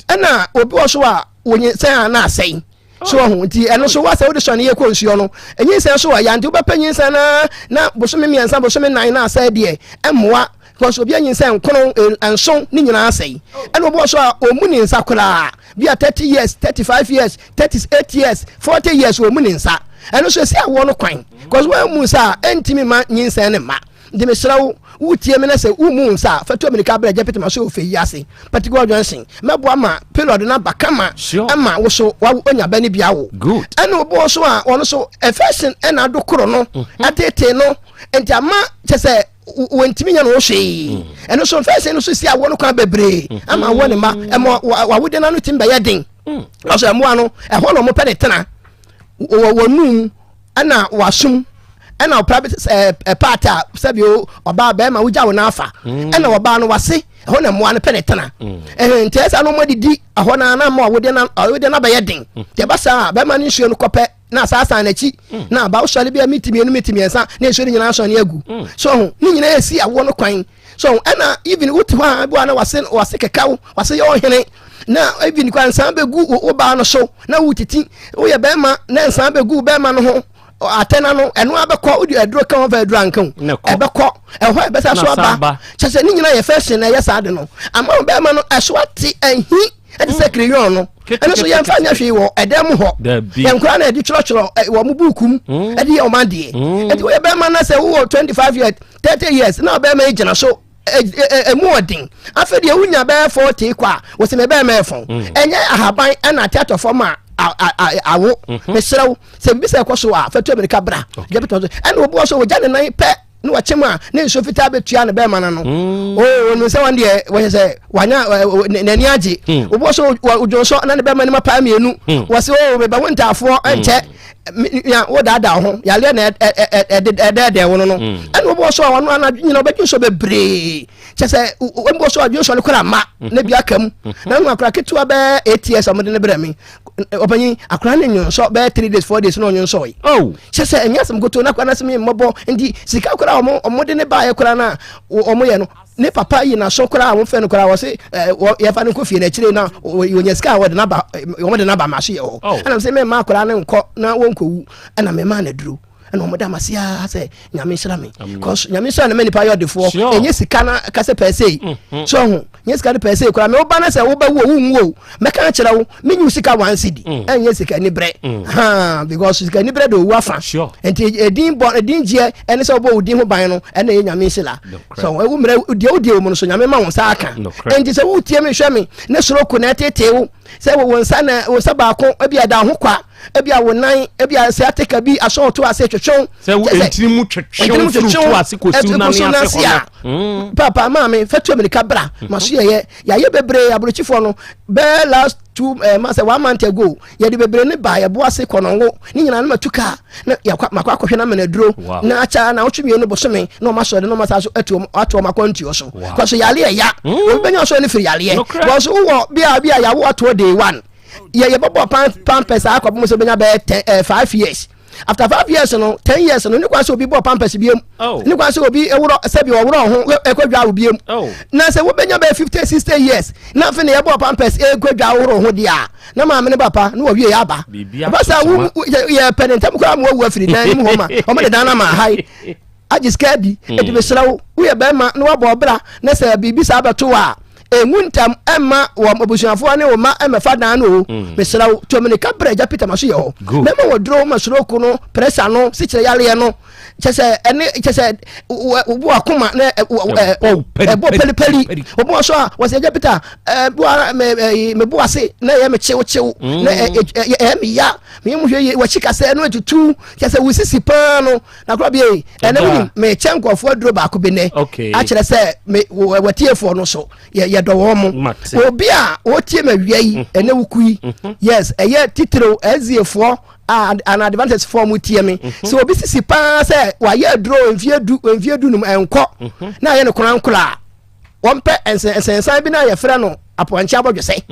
ɛna obi wɔ so a wɔnyinsɛn a na asɛe so ɔho nti ɛno so wasɛ wode sɔne yɛ kɔ nsuo no nyinsɛn so ɔya nti wobɛpɛ nyinsɛn na na bosome mmiɛnsa bosome nan na asɛe deɛ ɛmmoa because obi anyinsɛn nkono eh, nson ne nyinaa asɛe ɛna obi wɔ so a ɔmu ne nsa koraa bi a 30 years 35 years 38 years 40 years ɔmu ne nsa ɛno so ɛsi awoɔ no kwan because wɔamu nsa a ɛntumi ma nyinsɛn ne mma Nti mesrɛ wo, wotie me na sɛ wommu wo nsa a, fa tu amirika brɛ Gyapet ma so wɔ fɛ yi ase, Particular Johnson. Mɛboa ma period no aba kama ma wo so woanya ba no bi awo. Ɛna obi wɔ so a ɔno so infection ɛna ado koro no, mhm. ɛtetee no, nti ama kyɛ sɛ wɔntumi nyɛ no wo hwee. Mm. Ɛno so infection no so si awoɔ no kwan bebree mm. ama awoɔ ne ma ɛma wawode no ano tumi bɛyɛ den. Mm. Ɔsɛ mmoa no ɛhɔ na wɔpɛ ne tena wɔ wɔnum ɛna wasum ɛna private ɛɛ eh, part a sɛbi o ɔbaa bɛrima wogya wo n'afa mm. ɛna ɔbaa no wase ɛhɔ na mmoa no pɛ ne tena mm. ɛhɛn nti ɛsɛ no wɔn adidi ɛhɔ na na mmoa wode na ɔwode na bɛyɛ den mm. deɛ ɛba saa bɛrima no nsuo no kɔpɛ na asaasan n'akyi na aba wosɔre bi a miti mmienu miti mmiɛnsa na nsuo no nyinaa sɔne agu so ho ne nyinaa esi awoɔ no kwan so ɛna even wote hɔ a bi wa na wase wase kɛkɛw wase yɛ ɔhene na even kora nsan bɛgu wo baa no so na wotiti woyɛ bɛrima na nsan bɛgu bɛrima no ho atɛna no ɛno abɛkɔ wode aduro ka ho fa aduro anka ho ɛbɛkɔ ɛhɔ ɛbɛsa so aba kyɛ sɛ ne nyinaa yɛ fɛsin na ɛyɛ saa de no ama wo bɛrima no ɛso ate ahi ɛte sɛ crayon no ɛno so yɛmfa nyɛ hwee wɔ ɛdan mu hɔ yɛn koraa na ɛde twerɛtwerɛ wɔ mo buuku mu mm. ɛde yɛ ɔma deɛ mm. ɛnti woyɛ bɛrima na sɛ wowɔ 25 years 30 years na ɔbɛrima yi gyina so ɛmu ɔden afei deɛ wonya bɛyɛ 40 kɔ a wɔsɛ mɛ bɛrima ɛfɔn mm. ɛnyɛ ahaban ɛna ate atɔ fam a awo mhm. mesrɛ wo sɛ biribi sɛ ɛkɔ so a fɛtu amerika bra ɛna obi wɔ so wɔgya ne nan pɛ na wakyem a ne nsuo fitaa bɛtua ne bɛrima no no mm. oo onim sɛ wɔn deɛ wɔhyɛ sɛ wanya n'ani agye mm. wobɔ so wodwonsɔ na ne bɛrima no ma paa mmienu mm. wɔse o mebɛ wo ntaafoɔ nkyɛ ya wodaadaa ho yareɛ na ɛdɛɛdɛɛ wo no no ɛna wobɔ so a wɔno anadwo nyina wobɛdwonsɔ bebree kyɛ sɛ wobɔ so a dwonsɔ no kora ma na bi aka mu na no akora ketewa bɛɛ eight years a wɔde ne brɛ me ɔpanyin akora ne nwonsɔ bɛyɛ three days four days na ɔnwonsɔ yi oh. kyɛ sɛ ɛnyɛ asɛm koto na akora no asɛm yɛ mmɔbɔ nti sika koraa ɔmo ɔmo de ne baayɛ koraa na ɔmo yɛ no ne papa yi n'aso koraa a wɔfɛ no koraa wɔse ɛɛ yɛfa no nkɔ fie n'akyire na wɔnya sika a wɔde n'aba wɔn de n'aba ma so yɛ hɔ oh. ɛna sɛ mɛma akora no nkɔ na wɔnkɔwu ɛna mɛma no aduro. Ɛna ɔmo da mase aa sɛ Nyame nhyira me. Cause Nyame nhyira na ma nipa yɛ ɔdefoɔ. Ɛnyɛ sika na kasɛ pɛɛ sei. Mm-hmm. So ho, nyɛ sika no pɛɛ sei koraa. Me woba na sɛ wobɛwu o wonwu o. Mɛka akyerɛ wo, menyi wo sika one cedi. Mm. Ɛnyɛ sika ni brɛ. Mm. Ha, because sika ni brɛ de owu afa. Nti edin bɔ edin gyeɛ ɛne sɛ wobɔ wo din ho ban no ɛna ɛyɛ Nyame nhyira. So ɛwo mmerɛ deɛ wodie wɔ mu no so Nyame ma wo nsa aka. Nti sɛ wotie me hwɛ me ne soro ko na ɛtetee wo sɛ wo nsa na wo nsa baako ebi ɛda ho kwa ebi a wo nan ebi a sciatica bi asɔ ɔto ase twetwew
sɛ wo ntini mu twetwew firi to ase kɔsi wo nan ase hɔ no
mm. papa maame fatu amirika bra mm. ma so yɛyɛ yɛayɛ bebree aburokyifoɔ no bɛɛ last two eh, ma sɛ one month ago yɛde bebree ne ba yɛbo ase kɔnɔngo ne nyinaa no matu kaa na yɛkɔ makɔ akɔhwɛ na mena duro na akya na ɔtwe mmienu bosome na ɔma sɔre na ɔma saa so atu ato ɔma akwantuo so kɔ so yale ɛya mm. obi bɛnya ɔsɔre no firi yaleɛ kɔ so wowɔ bia bia yɛawo atoɔ day one yɛ yɛbɛbɔ pan pampers akɔpem sɛ wobɛnya bɛyɛ ten eh, 5 years. After 5 years no, 10 years no, ne kwan sɛ obi bɔ pampers biem oh. Ne kwan sɛ obi ewurɔ sɛbi ɔwurɔ ho ɛkɔ dwa wo biem oh. Na sɛ wobɛnya bɛyɛ 50, 60 years na afei na yɛbɔ pampers ɛkɔ dwa woro ho deɛ a, na maame ne papa na wɔwie yɛ aba ɛba sɛ wo yɛ pɛ ne ntɛm koraa ma wawu afiri dan mu hɔ ma ɔmo de dan no ama ha yi agye sika adi. Ɛti mesrɛ wo, woyɛ bɛrima na wabɔ ɔbra na sɛ biribi saa bɛto a, ɛngu ntɛm ɛmma wɔn abusuafoɔ ne wɔn mma ɛmɛfa dan no o mm. Mesrɛ wo, tuominika brɛ Agya Peter ma so yɛ hɔ mɛma wɔ duro ma stroke no, pressure no, sikyerɛ yareɛ no, kyɛ sɛ ɛne kyɛ sɛ wobu akoma na ɛbɔ pɛlipɛli obi wɔ so a wɔsɛ Agya Peter mebo ase na ɛyɛ me kyewkyew na ɛyɛ me ya meyɛ mu hwɛ yie wɔkyi kasɛ no atutu kyɛ sɛ wosisi paa no na korɔ bie ɛnɛ wonim mekyɛ nkurɔfoɔ aduro baako bi nɛ akyerɛ sɛ wɔtiefoɔ no so yɛdɔ wɔn mo obi a wɔtie ma wia yi mhm. ɛnɛ woku yi mhm. yes, ɛyɛ titiriw ɛziefoɔ an advantage foɔ mu tie me mhm. Sɛ obi sisi paa sɛ wayɛ aduro mfie 10, mfie 15 ɛnkɔ na ayɛ no korankora a, wɔmpɛ nsɛnsan bi na yɛfrɛ no apɔnkye abɔdwesɛ.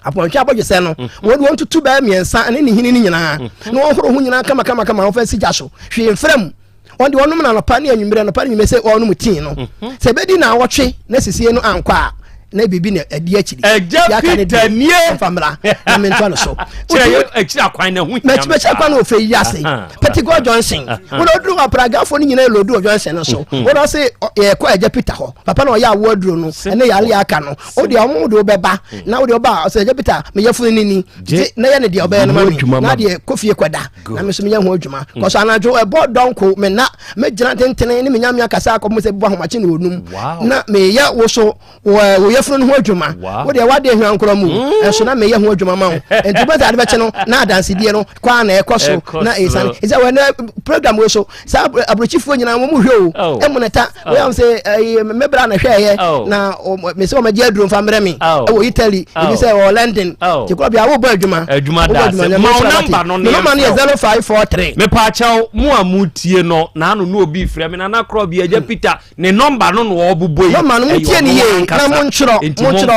Apɔnkye abɔdwesɛ no, wɔn de wɔn tutu bɛyɛ mmiɛnsa ne ne hini no nyinaa na wɔn horo ho nyinaa kama kama kama, wɔn fɛ si gya so hwee mfrɛ mu. Wɔn de wɔnom na anɔpa ne anwummerɛ, anɔpa ne anwummerɛ sɛ wɔnom tii no sɛ ebedi na awɔtwe na sisie no ankɔ a, na biribi na ɛdi akyiri.
Ɛgya Peter nie.
Nfa mmra na mentoa no so.
Kyerɛ akyiri akwan na ho hia.
Mɛkyerɛ akwan na ofe yi ase Pentecost Johnson wɔn oduru apragafoɔ no nyinaa lodu wɔ Johnson no so mhm. Wɔn ase yɛkɔ Ɛgya Peter hɔ, papa na ɔyɛ awoɔ aduro no ɛne yare aka no, o deɛ ɔmo de ɔbɛba mm. na o deɛ ɔba ɔsɛ Ɛgya Peter meyɛ funu ni ni gye na yɛ ne deɛ ɔbɛyɛ no ma mi na deɛ kɔ fie kɔda na mi nso meyɛ ho adwuma mm. Kɔsɔ anadwo ɛbɔ dɔnko me na megyina tentene ne menya mea kasa akɔ mo sɛ bɔ ahomakye na onum na meyɛ wo so wɔ yɛfunu no ho adwuma. Wo deɛ wade ahwa nkorɔ mu mm. ɛso na meyɛ ho adwuma ma wo, nti wobɛsɛ ade bɛkye no na adansedie no kɔ a na ɛkɔ so na ɛsiane ɛsɛ wɔ ɛnɛ program wei so saa aburokyifoɔ nyinaa wɔn mu hwɛ o ɛmu ne ta wɔyɛ sɛ ɛyi mɛbra na hwɛɛyɛ oh. na mɛ sɛ wɔn agye aduro nfa mmerɛ mi oh. ɛwɔ Italy oh. Ebi sɛ ɛwɔ London te kɔ bi a wobɔ adwuma.
Adwuma da ase ma wo namba no
ne namba no yɛ 0543.
Mepaakyɛw mu a mu tie no n'ano no obi frɛ mi nana korɔ bi Agya Peter ne nɔmba no na ɔbobɔ yi.
Nɔmba no mo tie ne yie na mo ntwerɛ mo ntwerɛ.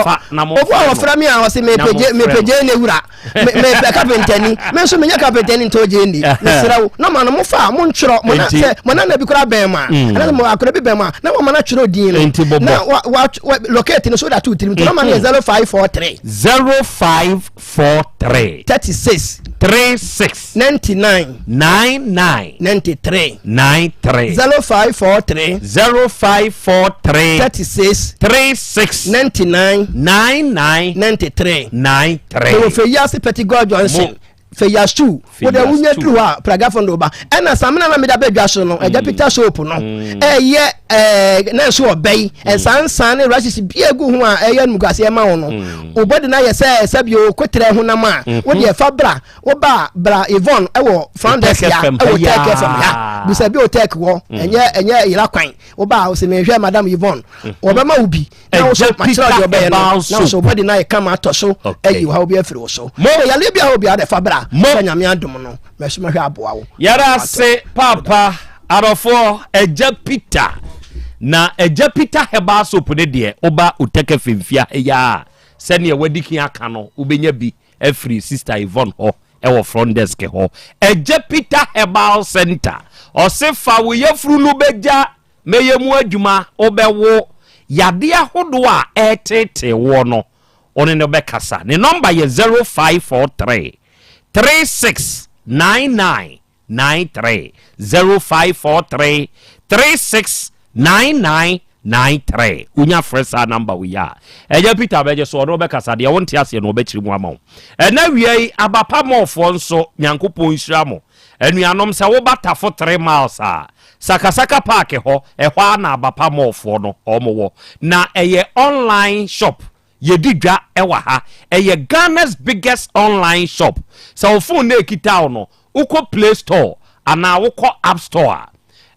Obi a wɔfrɛ mi a ɔsi mepɛ mepɛ ne wura mepɛ kapentani, me nso menyɛ kapentani ntɔ gye ni, mesrɛ wo, nɔmba no mo fa mo ntwerɛ mo na sɛ mo nana bi koraa bɛn mo a mm. ɛna mo akora bi bɛn mo a na wɔn na twerɛ din no na wa wa locate no so that tu tirim. Nɔmba no yɛ 0543.
0543.
36.
36.
99.
99.
93.
93.
0543.
0543.
36.
36.
99.
99.
93.
93.
Ɛwɔ fɛ yi ase Petit Johnson fɛyasu wode wonya duru hɔ a pragafo no ba ɛna samina na mede abɛdwa so no Ɛgya mm. Peter soap no mm. ɛyɛ ɛɛ na nso ɔbɛ yi mm. nsansan ne rashes bi egu ho a ɛyɛ nmuguase ɛma wo no wo bɔdi na yɛ sɛ sɛbi o kotrɛ honam a mm-hmm. wode ɛfa bra woba bra Yvonne ɛwɔ front desk ya ɛwɔ Tech FM ha, bisa bi o Tech wɔ ɛnyɛ ɛnyɛ yira kwan woba a ɔsɛ mehwɛ Madam Yvonne mm-hmm. wɔbɛma wo bi na wo so makyerɛ deɛ ɔbɛyɛ no na wo so bɔdi na yɛ kama atɔ so ayi wo ha obi afiri wo so mo yale bi a obi a fa bra sɛ Nyame adom no mɛso mɛhwɛ aboa wo.
Yɛrɛ ase paapa adɔfoɔ Agya Peter na Agya Peter herbal soap ne deɛ woba Otɛkɛ Femfia ya a, sɛdeɛ wadi kan aka no, wobɛnya bi afiri Sister Yvonne hɔ ɛwɔ front desk hɔ. Agya Peter Herbal Center ɔse fa wo yafunu no bɛgya mɛyɛ mu adwuma, wobɛwo yadeɛ ahodoɔ a ɛreteetee woɔ no, wo ne no bɛkasa. Ne nɔmba yɛ 0543 36 99. 93 0543 36 99 93 Wonya frɛ saa number wei a, ɛnyɛ Peter bɛgye so, ɔno ɔbɛkasa, deɛ wonte aseɛ no ɔbɛkyerɛ mu ama wo. Ɛnɛ awia yi, Abapa Mallfoɔ nso, Nyankopɔn nhyira mo. Anuanom, sɛ woba Tafo 3 miles a, Sakasaka Park hɔ, ɛhɔ ara na Abapa Mallfoɔ no wɔn wɔ. Na ɛyɛ online shop Yɛdi dwa wɔ ha. Ɛyɛ Ghana's biggest online shop. Sɛ wo phone no a ɛkita wo no, wokɔ Play Store anaa wokɔ App Store a,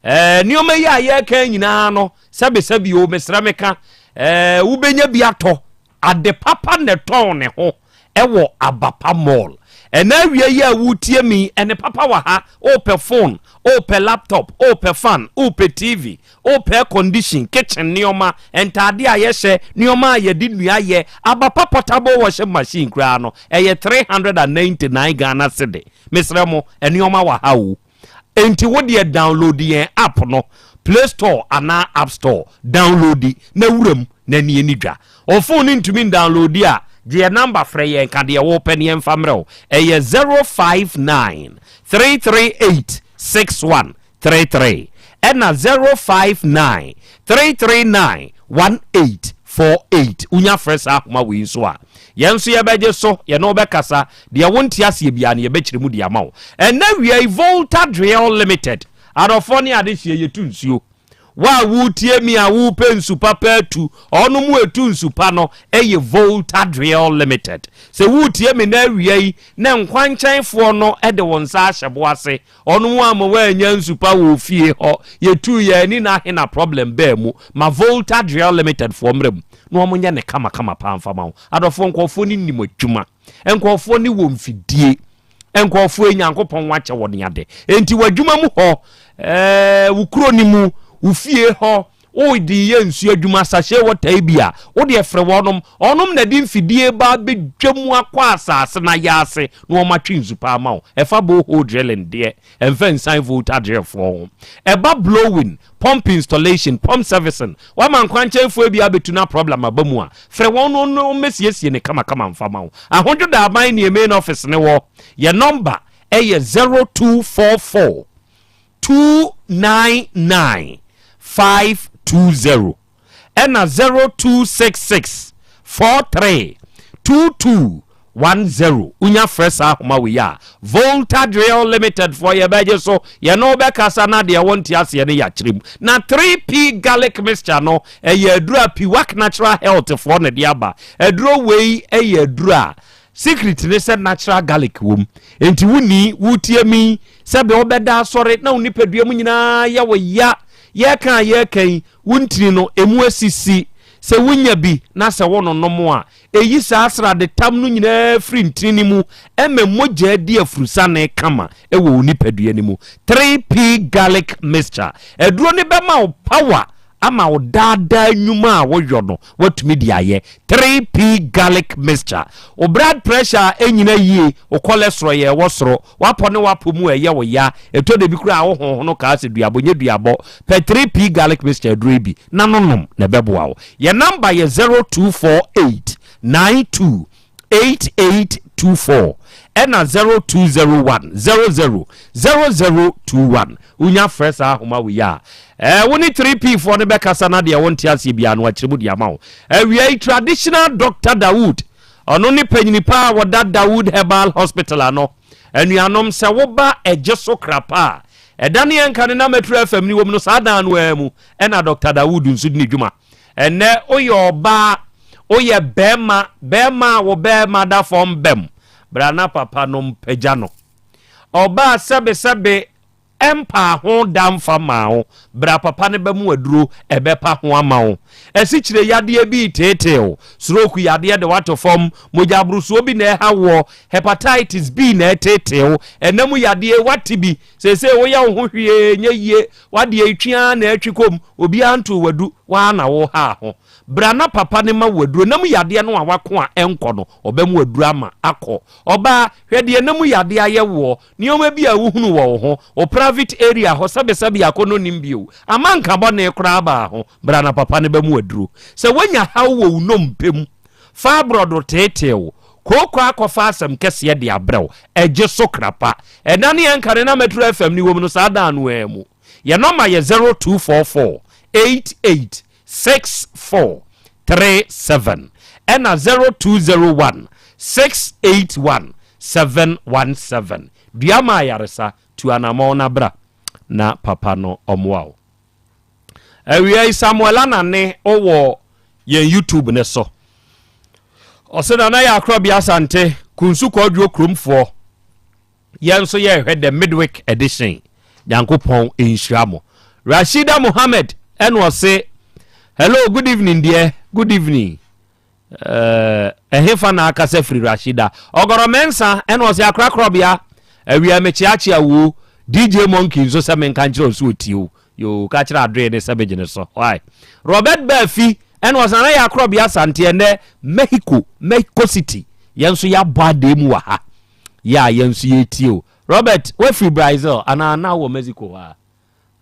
eh, nneɛma yi a yɛreka nyinaa no, sɛbesɛbe o, mesrɛ meka, eh, wobɛnya bi atɔ. Ade papa na ɛtɔn ne ho wɔ Abapa Mall. Ɛna awia yi a woretie me yi, ɛne papa wɔ ha. Wopɛ phone, wopɛ laptop, wopɛ fan, wopɛ TV, Wopɛ air condition, kitchen nneɛma, ntaade a yɛhyɛ, nneɛma a yɛde nnua yɛ, aba pa portable washing machine koraa no, ɛyɛ 399 Ghana cedi. Mesrɛ mo, nneɛma wɔ ha o. Enti wo deɛ download yɛn app no, Play Store anaa App Store, download na wura mu na ni ani dwa. Wo phone no ntumi ndownload a, gye yɛn number frɛ yɛn ka deɛ wopɛ na yɛmfa mmerɛ wo. Ɛyɛ 059 338 61 33 ɛna 059 339 1848. Wonya frɛ saa ahoma wei nso a, yɛn nso yɛbɛgye so, yɛne wo bɛkasa, deɛ wonte aseɛ biara no yɛbɛkyerɛ mu de ama wo. Ɛnɛ wia yi, Volta Driel Limited, adɔfoɔ ne adehyeɛ yɛtu nsuo. Wo a woretie me a worepɛ nsu papa atu, ɔno mu ɛtu nsu pa no yɛ Volta Driel Limited. Sɛ woretie me na awia yi na nkwankyɛnfoɔ no de wo nsa ahyɛ bo ase Ɔno mu amma woannya nsu pa wɔ ofie hɔ. Yɛtuu yɛn ani na ahe na problem baa mu. Ma Volta Driel Limited foɔ mmra mu na wɔn nyɛ no kama kama paa mfa ma wo. Adɔfoɔ nkurɔfoɔ no nim adwuma. Nkurɔfoɔ no wɔ mfidie. Nkurɔfoɔ yi Nyankopɔn akyɛ wɔn ade. Enti w'adwuma mu hɔ, ɛɛ wo kuro no mu, wo fie hɔ, Wo de yɛ nsuo adwuma, sachet water yi bi a, wo deɛ frɛ wɔnom. Wɔnom na de mfidie ba abɛdwa mu akɔ asase no ayaase na wɔn atwe nsu pa ama wo. Ɛfa borehole drilling deɛ, ɛmfa nsan volta drill foɔ ho. Ɛba blowing, pump installation, pump servicing, woama nkwankyɛnfoɔ bi abɛtu na problem aba mu a, frɛ wɔn na wɔn mmɛsiesie no kamakama mfa ma wo. Ahodwo Daaban ne yɛn main office no wɔ. Yɛn number yɛ 0244. 299 520 ɛna 0266 43 22 10 wonya frɛ saa ahoma wei a Volta Drill Limited foɔ yɛbɛgye so yɛne wo bɛkasa na deɛ wonte aseɛ no yɛakyerɛ mu na 3P garlic mixture no ɛyɛ aduro a Piwak Natural Health foɔ na de aba aduro wei ɛyɛ aduro a Secret ne sɛ natural garlic wom. Enti wo ni, woretie me yi, sɛbe wobɛda asɔre na wo nipadua mu nyinaa yɛ wo ya. Yɛreka a yɛreka yi, wo ntini no, emu asisi. Sɛ wunya bi na sɛ wononom a, eyi saa sradetam no nyinaa firi ntini no mu ma mogya di afurusane kama wɔ wo nipadua no mu. 3P Garlic Mixture. Aduro no bɛma wo power ama wo daa daa nnwuma a woyɔ no woatumi de ayɛ. 3P Garlic Mixture. Wo blood pressure a ɛnyina yie, wo cholesterol yɛ ɛwɔ soro, w'apɔ ne w'apɔ mu a ɛyɛ wo ya, ɛtɔ da bi koraa a wo honhono kaa sɛ duabɔ nyɛ duabɔ, pɛ 3P Garlic Mixture aduro yi bi na no nom na ɛbɛboa wo. Yɛn number yɛ 0248 92 8824 ɛna 0201 00 0021. Wonya frɛ saa ahoma wei a, ɛɛ wo ne 3P foɔ no bɛkasa na deɛ wonte aseɛ biara no akyerɛ mu de ama wo. Awia yi traditional Doctor Dawood, ɔno ne panyini pa a wɔda Dawood Herbal Hospital ano. Anuanom, sɛ woba ɛgye so krapa a, ɛda ne yɛnka ne na Metro FM ne wɔ mu no saa dan no ara mu ɛna Doctor Dawood nso di ne dwuma. Ɛnnɛ woyɛ ɔbaa, woyɛ bɛrima, bɛrima a wo bɛrima da fam bɛm, bra na papa no mpagya no. Ɔbaa sɛbesɛbe ɛmpaa ho da mfa maa wo, bra papa no bɛmo aduro ɛbɛpa ho ama wo. Asikyire yadeɛ bi reteetee wo, stroke yadeɛ de woato fam, mogya aborosoɔ bi na ɛha woɔ, hepatitis B na ɛteetee wo, ɛna mu yadeɛ woate bi, seesei woyɛ wo ho hwee nyɛ yie, W'adeɛ yi twe ara na ɛtwe kɔ mu, obiara ntoo w'adu, woara na wohaa ho. Bra na papa no ma wo aduro, na mu yadeɛ no a wako a ɛnkɔ no, ɔbɛma wo aduro ama akɔ. Ɔbaa, hwɛ deɛ na mu yadeɛ ayɛ woɔ, nneɛma bi a wohunu wɔ wo ho, wo private area hɔ, sɛbesɛbe akɔnnɔ nnim bio, ama nka bɔne koraa baa ho, bra na papa no bɛma wo aduro. Sɛ woanya haw wɔ wo nnompe mu, fibroid teetee wo, Kooko akɔfa asɛm kɛseɛ de abrɛ wo. Ɛgye so krapa. Ɛda ne yɛn kane na Metro FM ne wɔ mu no saa da no ara mu. Yɛn nɔma yɛ 0244 88 64 37 ɛna 0201 681 717. Dua ma ayaresa, tu anamɔn na bra na papa no ɔmoa wo. Awia yi Samuel Anane wɔ yɛn YouTube ne so. Ɔsɛ Nana yɛ Akorɔbea Asante, Kunsu Kwadwo kuromfoɔ. Yɛn nso yɛrehwɛ the midweek edition. Nyankopɔn nhyira mo. Rashida Mohammed ɛna ɔse hello good evening deɛ good evening. Eh, ɛhefa na akasa firi Rashida? Ɔgɔrɔ Mɛnsa ɛna ɔsɛ akorakorɔbea awia mekyeakyea wo DJ Monkey nso sɛ menka nkyerɛ wo sɛ ɔtie wo yoo ka kyerɛ adoe ne sɛ megye ne so why Robert Baafi ɛna ɔsɛ nana yɛ akorɔbea Asante ɛnɛ Mexico Mexico City yɛn nso yɛabɔ adeɛ mu wɔ ha yɛ a yɛn nso yɛtie o Robert wafiri Brazil anaa na wɔ Mexico hɔ a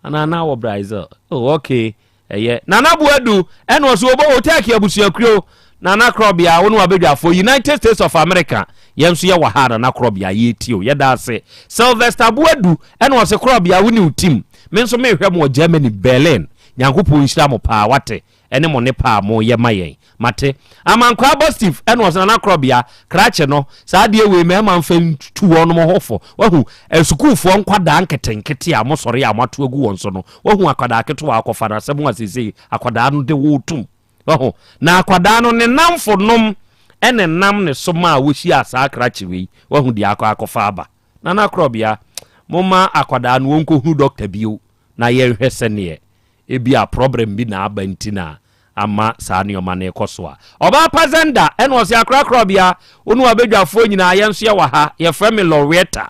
Anaa na wɔ Brazil. Oh okay ɛyɛ. Nana Boadu ɛna ɔsɛ ɔbɔ Otaki abusuakuo Nana Korɔbea wo ne wabadwafoɔ United States of America yɛn nso yɛwɔ ha Nana Korɔbea yɛtie o yɛda ase Sylvester Boadu ɛna ɔsɛ Korɔbea wo ne wo team me nso mehwɛ mo wɔ Germany Berlin Nyankopɔn nhyira mo paa wate ɛne mo nnepa a mo yɛ ma yɛn. Mate. Amankwaa Bostif ɛna ɔsɛ Nana Korɔbea, krakye no, saa adeɛ wei mmarima mfa ntu wɔnom ho fo. Wahu, asukuufoɔ nkwadaa nketenkete a mosɔre a moato agu wɔn so no, wahu akwadaa ketewa a akɔfa no asɛm a seesei akwadaa no de wo tom. Wahu, na akwadaa no ne nnamfo nom ɛna ɛnam ne so maa wɔhyiaa saa krakye wei. Wahu deɛ akɔ akɔfa aba. Nana Korɔbea, momma akwadaa no wɔnkɔhunu dɔkta bio na yɛnhwɛ sɛdeɛ Ebia problem bi na aba nti na ama saa nneɛma no rekɔ so a. Ɔbaa pa Zenda ɛna ɔse akorakora ɔbea, wo ne w'abadwafoɔ nyinaa yɛn nso yɛwɔ ha, yɛfrɛ me Lorietta,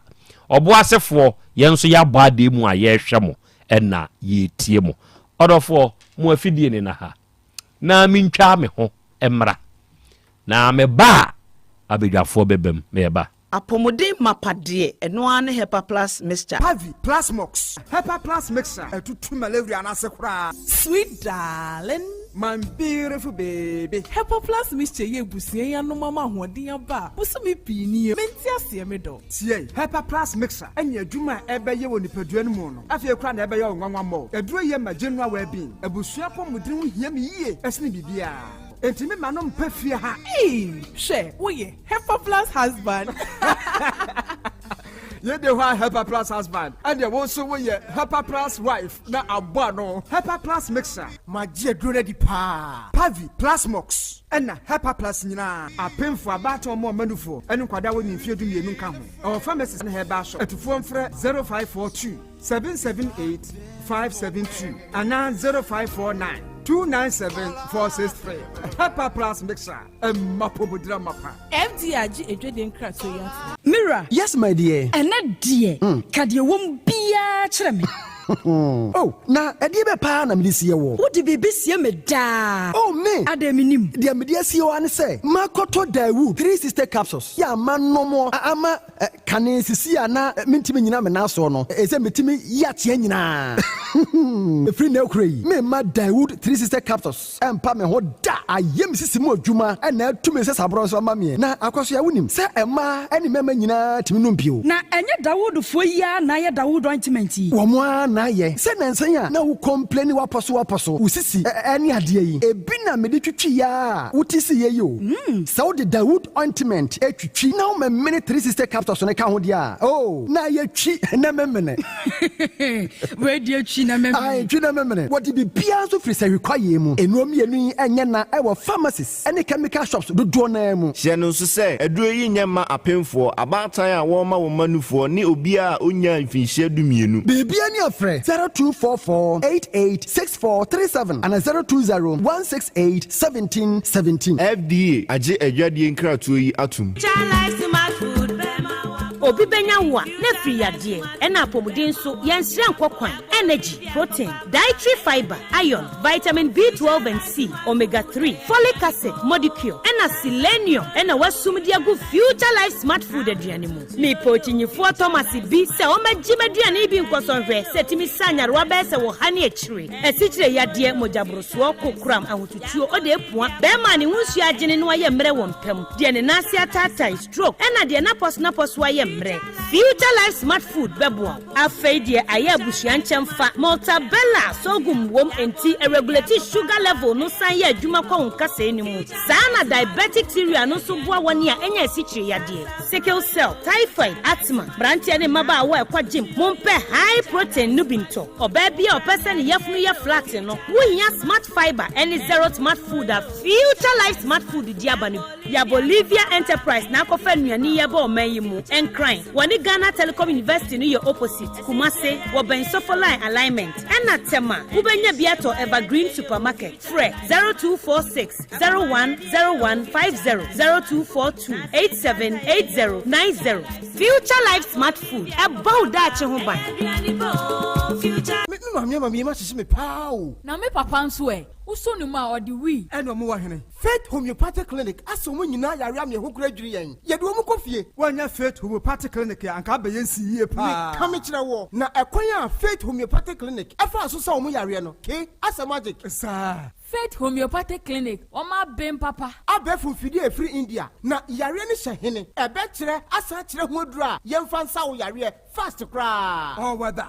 ɔboasefoɔ, yɛn nso yɛabɔ adeɛ mu a yɛrehwɛ mo ɛna yɛretie mo. Ɔdɔfoɔ, mo afidie ne na ha na mentwaa me ho mmra na meba a abadwafoɔ bɛbam, meba.
Apɔmuden mapa deɛ, ɛno ara ne Hepa Plus Mixture.
Pavi, Plasmox, Hepa Plus Mixture, ɛtutu malaria no ase koraa.
Sweet darling.
My beautiful baby.
Hepa Plus Mixture yi abusua yi anom ama ahoɔden aba a bosome pii nie. Mente aseɛ me dɔ.
Tie, Hepa Plus Mixture ne adwuma a ɛbɛyɛ wɔ nipadua no mu no, afei koraa na ɛbɛyɛ wo nwanwa mmɔ. Aduro yi yɛ ma general well-being. Abusua apɔmuden ho hia me yie sene biribiara. Enti me ma no mpɛ fie ha.
Eii hwɛ woyɛ Hepa plus husband.
Yei de hɔ a Hepa plus husband ɛdeɛ wo nso woyɛ Hepa plus wife na abɔ ano. Hepa plus mixer. Magye aduro no adi paa. Pavi, Plasmox ɛna Hepa plus nyinaa. Apemfoɔ, abaatan ɔmo ɔma nufoɔ ɛne nkwadaa a wɔnni mfeɛ 12 nka ho. Ɛwɔ pharmacies ne herbal shop. Atufoɔ mfrɛ 0542 778 572 anaa 0549 297 463. Hepa plus mixer. Ɛmma pomodira mapa.
FDA agye adwadie nkratoɔ yi atom.
Me wura.
Yes my dear.
Ɛnnɛ deɛ, ka deɛ ɛwɔ mu biara kyerɛ me.
Oh, na ɛdeɛ bɛ paa na mede sie woɔ?
Wode biribi sie me daa.
Oh, me!
Adɛn mennim?
Deɛ mede asie wo ara ne sɛ, makɔtɔ Daewoo 360 capsules yɛ a manom a ama kane sisi a na mentumi nnyina me nan soɔ no, ɛsɛ metumi yi ateɛ nyinaa. Ɛfiri nnɛ rekora yi, meremma Daewoo 360 capsules. Ɛmpa me ho da. Ayɛ me sisi mu adwuma na atu me nsasaborɔ nso ama meɛ. Na Akwasoa, wonim sɛ mmaa ne mmarima nyinaa tumi nom bio.
Na ɛnyɛ Dawudfoɔ yi ara na ayɛ Dawud ointment yi?
Wɔn ara na ayɛ. Sɛ nnansa yi a na wo complaini w'apɔso w'apɔso, wo sisi ne adeɛ yi, ebi na mede twitwiiɛ ara a wote siiɛ yi o. Sɛ wode Dawud ointment twitwi na womemene 360 capsules no ka ho deɛ a, oh, na ayɛ twi na memene.
Wei deɛ twi na memene.
Ae, twi na memene. Wɔde biribiara nso firi sahwi kwaeɛ mu. Nnuro mmienu yi nyɛ na wɔ pharmacies ne chemical shops dodoɔ no ara mu.
Hyɛ no nso sɛ, aduro yi nyɛ mma apemfoɔ, abaatan a wɔrema wɔn mma nufoɔ ne obiara a ɔnnyaa mfinhyia 12.
Biribiara ni a frɛ 0244 88 64 37 anaa 020 168 17 17.
FDA agye adwadie nkratoɔ yi atom.
Obi bɛnya wo a, na afiri yadeɛ. Ɛna apɔmuden nso, yɛnsrɛ nkɔ kwan. Energy, protein, dietary fibre, iron, vitamin B12 and C, omega 3, folic acid, modicure, ɛna selenium ɛna wɔasum de agu Future Life Smart Food aduane mu. Mepɛ okyinyifoɔ Thomas bi sɛ ɔmmɛgye m'aduane yi bi nkɔsɔ nhwɛ sɛ ɛtumi sa nyarewa bɛyɛ sɛ wɔ ha ne akyire. Asikyire yadeɛ, mogyaborosoɔ, kokoram, ahotutuo, ɔde apua, bɛrima a ne ho nsuo agyene na wayɛ mmerɛ wɔ mpa mu, deɛ ne nan ase ataatae, stroke, ɛna deɛ n'apɔso-n'apɔso ayɛ mmerɛ. Future Life Smart Food bɛboa wo. Afei deɛ ayɛ abusua nkyɛmfa, Maltabella sorghum wom enti ɛregulate sugar level no san yɛ adwuma kɔ wo nkasɛɛ no mu. Saa na diabetic cereal no nso boa wɔn a anya asikyire yadeɛ, sickle cell, typhoid, asthma, mmeranteɛ ne mmabaawa a ɛkɔ gym, mompɛ high protein no bi ntɔ. Ɔbaa bi a ɔpɛ sɛ ne yafunu yɛ flat no, wohia Smart Fibre ne Zero Smart Food a Future Life Smart Food de aba no bi. Ya Bolivia Enterprise na akɔfa nnuane yi aba ɔman yi mu. Nkran, wɔne Ghana Telecom University no yɛ opposite. Kumase, wɔbɛn Sofo Line Alignment. Ɛna Tema, wobɛnya bi atɔ Evergreen Supermarket. Frɛ 0246 010150, 0242 878090. Future Life Smart Food, ɛbɔ wo daakye ho ban.
Me me maame ama me yam ahyehye me paa o.
Na me papa nso ɛ? Wosɔ ne mu a, ɔde wii.
Ɛna ɔmo wɔ hene? Faith Homeopathic Clinic asa wɔn nyinaa yare ama yɛn ho kora adwiri yɛn. Yɛde wɔn kɔ fie. Woannya Faith Homeopathic Clinic a, anka abɛyɛ nsi yie paa. Meka mekyerɛ woɔ, na ɛkwan a Faith Homeopathic Clinic faa so sa wɔn yareɛ no, ke, asɛ magic. Saa.
Faith Homeopathic Clinic, wɔn aben papa.
Abɛɛfo mfidie a ɛfiri India, na yareɛ no hyɛ hene. Ɛbɛkyerɛ asan akyerɛ ho aduro a yɛmfa nsa wo yareɛ fast koraa. All weather.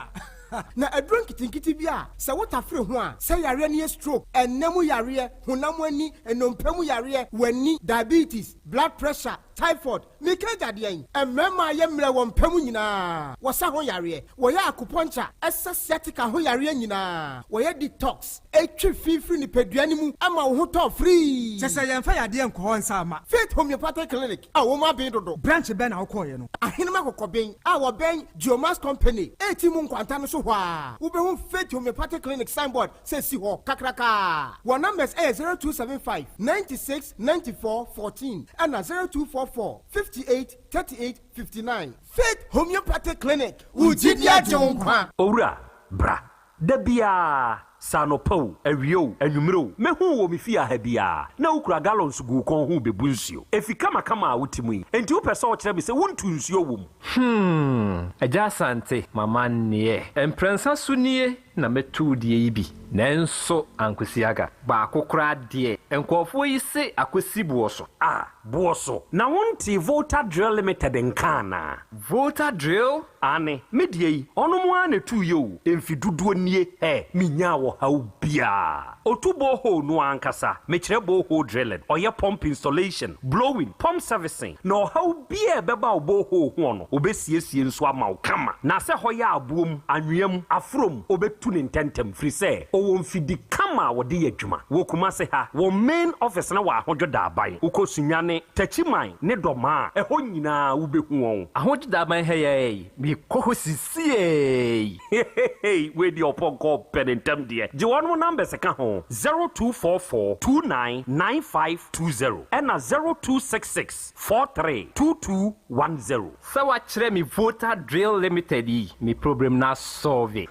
Na aduro nketenkete bi a sɛ wotafere ho a, sɛ yareɛ no yɛ stroke, ɛnna mu yareɛ, honam ani, nnompe mu yareɛ, w'ani, diabetes, blood pressure, typhoid, meka agya deɛn? Mmarima a yɛ mmerɛ wɔ mpa mu nyinaa, wɔsa ho yareɛ, wɔyɛ acupuncture, ɛsa sciatica ho yareɛ nyinaa, wɔyɛ detox, ɛtwe fi firi nipadua no mu ma wo ho tɔ free. Kyɛ sɛ yɛmfa yadeɛ nkɔ hɔ nsa mma. Faith Homeopathic Clinic a wɔn aben dodo. Branch bɛn na wokɔeɛ no? Ahenem Akokɔben a wɔbɛn Geomax Company eti mu nkwanta no so hɔ ara, wobɛhu Faith Homeopathic Clinic signboard sɛ esi hɔ kakraka. Wɔn numbers yɛ 0275 96 94 14 ɛna 0244 58 38 59. Faith Homeopathic Clinic, wo gyidi agye wo nkwa.
Owura, bra. Da biara, sɛ anɔpa o, awia o, anwummere o, mehu wo wɔ me fie ha biara, na wokura gallons gu wo kɔn ho rebebu nsuo. Efi kamakama a wote mu yi, enti wopɛ sɛ wokyerɛ me sɛ wontu nsuo wɔ mu?
Hmm, Agya Asante, m'amanneɛ. Mprɛnsa so nie na mɛtu wo deɛ yi bi, nanso ankosi aga. Baako koraa deɛ, nkurɔfoɔ yi se akɔsi boɔ so.
Ah, boɔ so. Na wontee Volta Drill Limited nka anaa?
Volta Drill?
Aane, me deɛ yi, ɔnom ara na ɛtuiɛ o, mfe dodoɔ nie, hɛ, menyaa ɔhaw biara. Ɔtu borehole no ara ankasa, mekyerɛ borehole drilling, ɔyɛ pump installation, blowing, pump servicing, na ɔhaw biara a ɛbɛba wo borehole hoɔ no, ɔbɛsiesie nso ama wo kama. Na sɛ hɔ yɛ aboɔ mu, anwea mu, aforɔ mu, ɔbɛtu no ntɛntɛm, firi sɛ ɔwɔ mfidi kama a wɔde yɛ adwuma. Wɔ Kumase ha, wɔn main office no wɔ Ahodwo Daaban. Wokɔ Sunyani, Techiman ne Dɔmaa a, ɛhɔ nyinaa wobɛhu wɔn.
Ahodwo Daaban ha yi ara yi, mekɔ hɔ sisiei.
Hehehe wei deɛ ɔpɔnkɔ ɔpɛ ne ntɛm deɛ. Gye wɔnom numbers ka ho, 0244 29 9520 ɛna 0266 43 2210.
Sɛ wakyerɛ me Volta Drill Limited yi, me problem no asɔlve.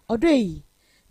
Ɔdɔ yi,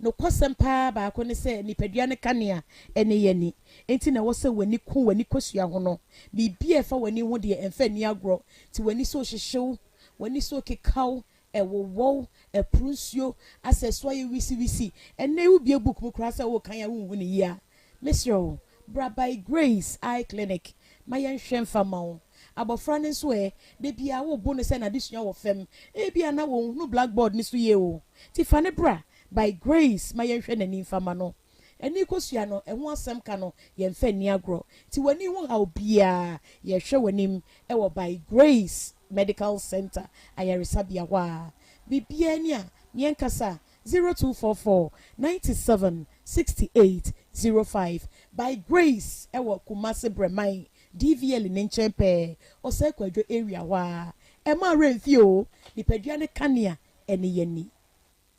nokwasɛm paa baako ne sɛ nipadua no kanea ne yɛn ani. Enti na ɛwɔ sɛ w'ani ku w'ani kosua ho no. Biribi a ɛfa w'ani ho deɛ, ɛmfa nni agorɔ. Nti w'ani so rehyehye wo, w'ani so rekeka wo, ɛwowɔ wo, ɛporo nsuo, asɛ ɛso ayɛ wisiwisi. Ɛnnɛ yi wobue book mu koraa sɛ worekan a wonhu no yie a, mesrɛ wo, bra By Grace Eye Clinic ma yɛnhwɛ mfa mma wo. Abɔfra no nso ɛ, da biara wobo no sɛ n'adesua wɔ fam. Ebia na ɔnhunu blackboard no so yie o. Nti fa no bra By Grace ma yɛnhwɛ n'ani mfa mma no. Ani kosua no, ɛho asɛm ka no, yɛmfa nni agorɔ. Nti w'ani ho haw biara, yɛhwɛ w'anim wɔ By Grace Medical Centre ayaresabea hɔ a. Biribiara ni a, meɛnkasa 0244 97 68 05. By Grace wɔ Kumasi Brɛman DVL ne nkyɛn pɛɛ, Osei Kwadwo area hɔ ara. Ɛmma werɛ mfi o, nipadua no kanea ne yɛn ani.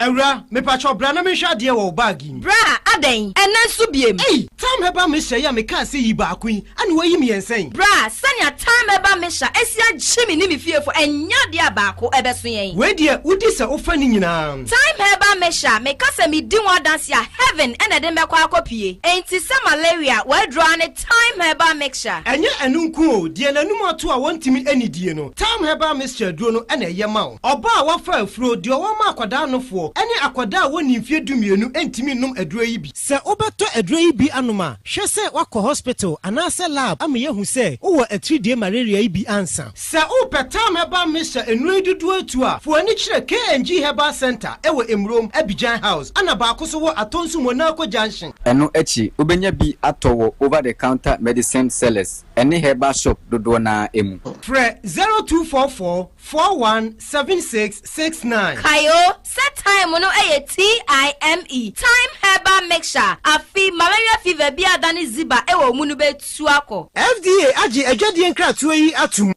Awuraa, mepakyɛw bra na menhwɛ adeɛ wɔ wo bag yi mu.
Bra!
Adɛn, ɛnnɛ nso biem?
Ei! Thyme Herbal Mixture yi a mekaa sɛ yi baako yi, ɛna woayi mmiɛnsa yi?
Bra, sɛnea Thyme Herbal Mixture asi agye me ne me fiefo, ɛnyɛ adeɛ a baako bɛso yɛn.
Wei deɛ, wodi sɛ wofa ne nyinaa.
Thyme Herbal Mixture, meka sɛ medi ho adanse a, heaven na ɛde me bɛkɔ akɔpue. Enti sɛ malaria, w'aduro ara ne Thyme Herbal Mixture.
Ɛnyɛ ɛno nko o, deɛ n'anum ato a wɔntumi nnidie no, Thyme Herbal Mixture aduro no na ɛyɛ ma wo. Ɔbaa a wafa afuro, deɛ ɔwɔ ma akwadaa nofoɔ, ne akwadaa a wɔnni mfeɛ dumienu ntumi nnom aduro yi bi. Sɛ wobɛtɔ aduro yi bi anom a, hwɛ sɛ woakɔ hospital anaasɛ lab ama yɛahu sɛ wowɔ atiridie malaria yi bi ansa. Sɛ wopɛ Thyme Herbal Mixture nnuro yi dodoɔ atu a, fa w'ani kyerɛ KNG Herbal Centre wɔ Emurom, Abidjan House, ɛna baako nso wɔ Atonsu Monaco Junction.
Ɛno akyi, wobɛnya bi atɔ wɔ over-the-counter medicine sellers ne herbal shop dodoɔ no ara mu.
Frɛ 0244 417669.
Kae o, sɛ thyme no yɛ TIME, Thyme Herbal Mixture, afe malaria fever bi a adane ziba wɔ wo mu no bɛtu akɔ.
FDA agye adwadie nkratoɔ yi atom.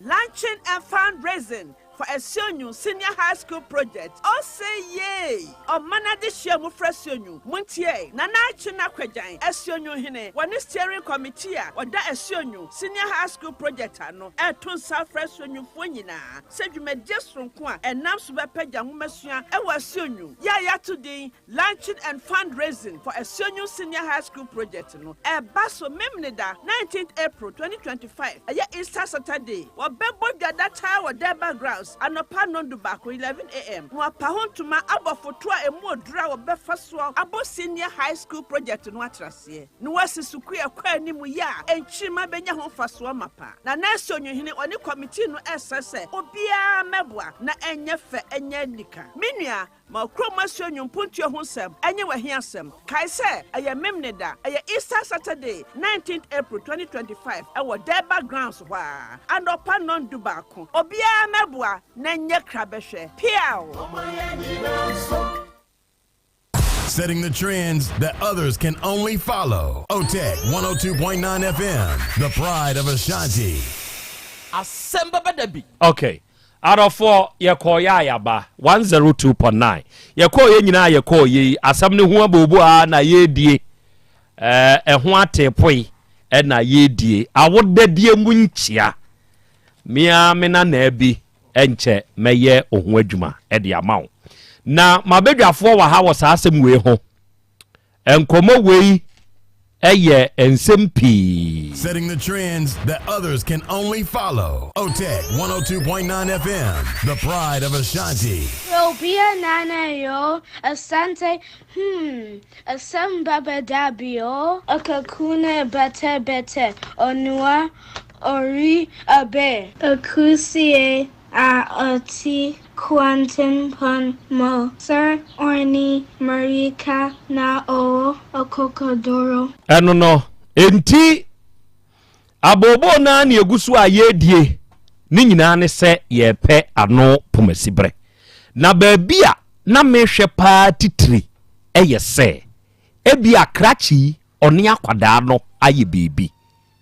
Launching and fundraising for Asuonyu Senior High School Project Ose yay! Ɔman Adesua Mmofra Asuonyu, Montie! Nana Akyena Kwagyan, Asuonyu Hene, wɔ ne Steering Committee a wɔda Asuonyu Senior High School Project ano reto nsa afrɛ Asuonyufoɔ nyinaa sɛ dwumadie soronko a ɛnam so bɛpagya nwomasua wɔ Asuonyu yi a yɛato din Launching and Fundraising for Asuonyu Senior High School Project no reba so Memeneda, 19th April 2025, ɛyɛ Easter Saturday. Wɔbɛbɔ dwa dataa wɔ Durbar Grounds anɔpa nnɔndu baako, 11 AM, na wɔapa ho ntoma abɔ foto a emu oduru a wɔbɛfa so abɔ Senior High School Project no atraseɛ, na wɔasi sukuu a ɛkɔ anim yi a nkyirimma bɛnya ho mfasoɔ mapa. Nana Asuonyuhene ɔne kɔmitii no resrɛ sɛ obiara mmɛboa na ɛnyɛ fɛ nyɛ anika. Me nua, Ma wo kurom asuo nnwom mpontuo ho nsɛm nyɛ w'ahiasɛm. Kae sɛ, ɛyɛ Memeneda, ɛyɛ Easter Saturday, 19th April 2025, ɛwɔ Durbar Grounds hɔ ara, anɔpa nnɔn dubaako. Obiara mmɛboa na ɛnyɛ krabɛhwɛ. Peaw!
Setting the trends that others can only follow. OTEC 102.9 FM, the pride of Ashanti.
Asɛm bɛba da bi.
Okay. Adɔfoɔ, yɛkɔɔeɛ a yɛaba, 102.9. Yɛkɔɔeɛ nyinaa a yɛkɔɔeɛ yi, asɛm no ho aboobo ara na yɛredie. Ɛɛ, ɛho ateepoe na yɛredie. Awodadie mu nkyea. Me ara me nanaa bi nkyɛ mɛyɛ wo ho adwuma de ama wo. Na m'abadwafoɔ wɔ ha wɔ saa asɛm wei ho. Nkɔmmɔ wei yɛ nsɛm pii.
Setting the trends that others can only follow. OTEC 102.9 FM, the pride of Ashanti.
Robia nana yo, Asante, hmm, Asem baba dabio, Akakuna bete bete, Onua, Ori abe. Akusie a ɔte kwantempɔn mu sɛ ɔne mmirika na ɔwɔ akokoduru.
Ɛno no, enti abooboo no ara na yɛgu so a yɛredie ne nyinaa ne sɛ yɛrepɛ ano pomasiberɛ. Na baabi a na mehwɛ paa titire yɛ sɛ ebia krakye yi ɔne akwadaa no ayɛ biribi.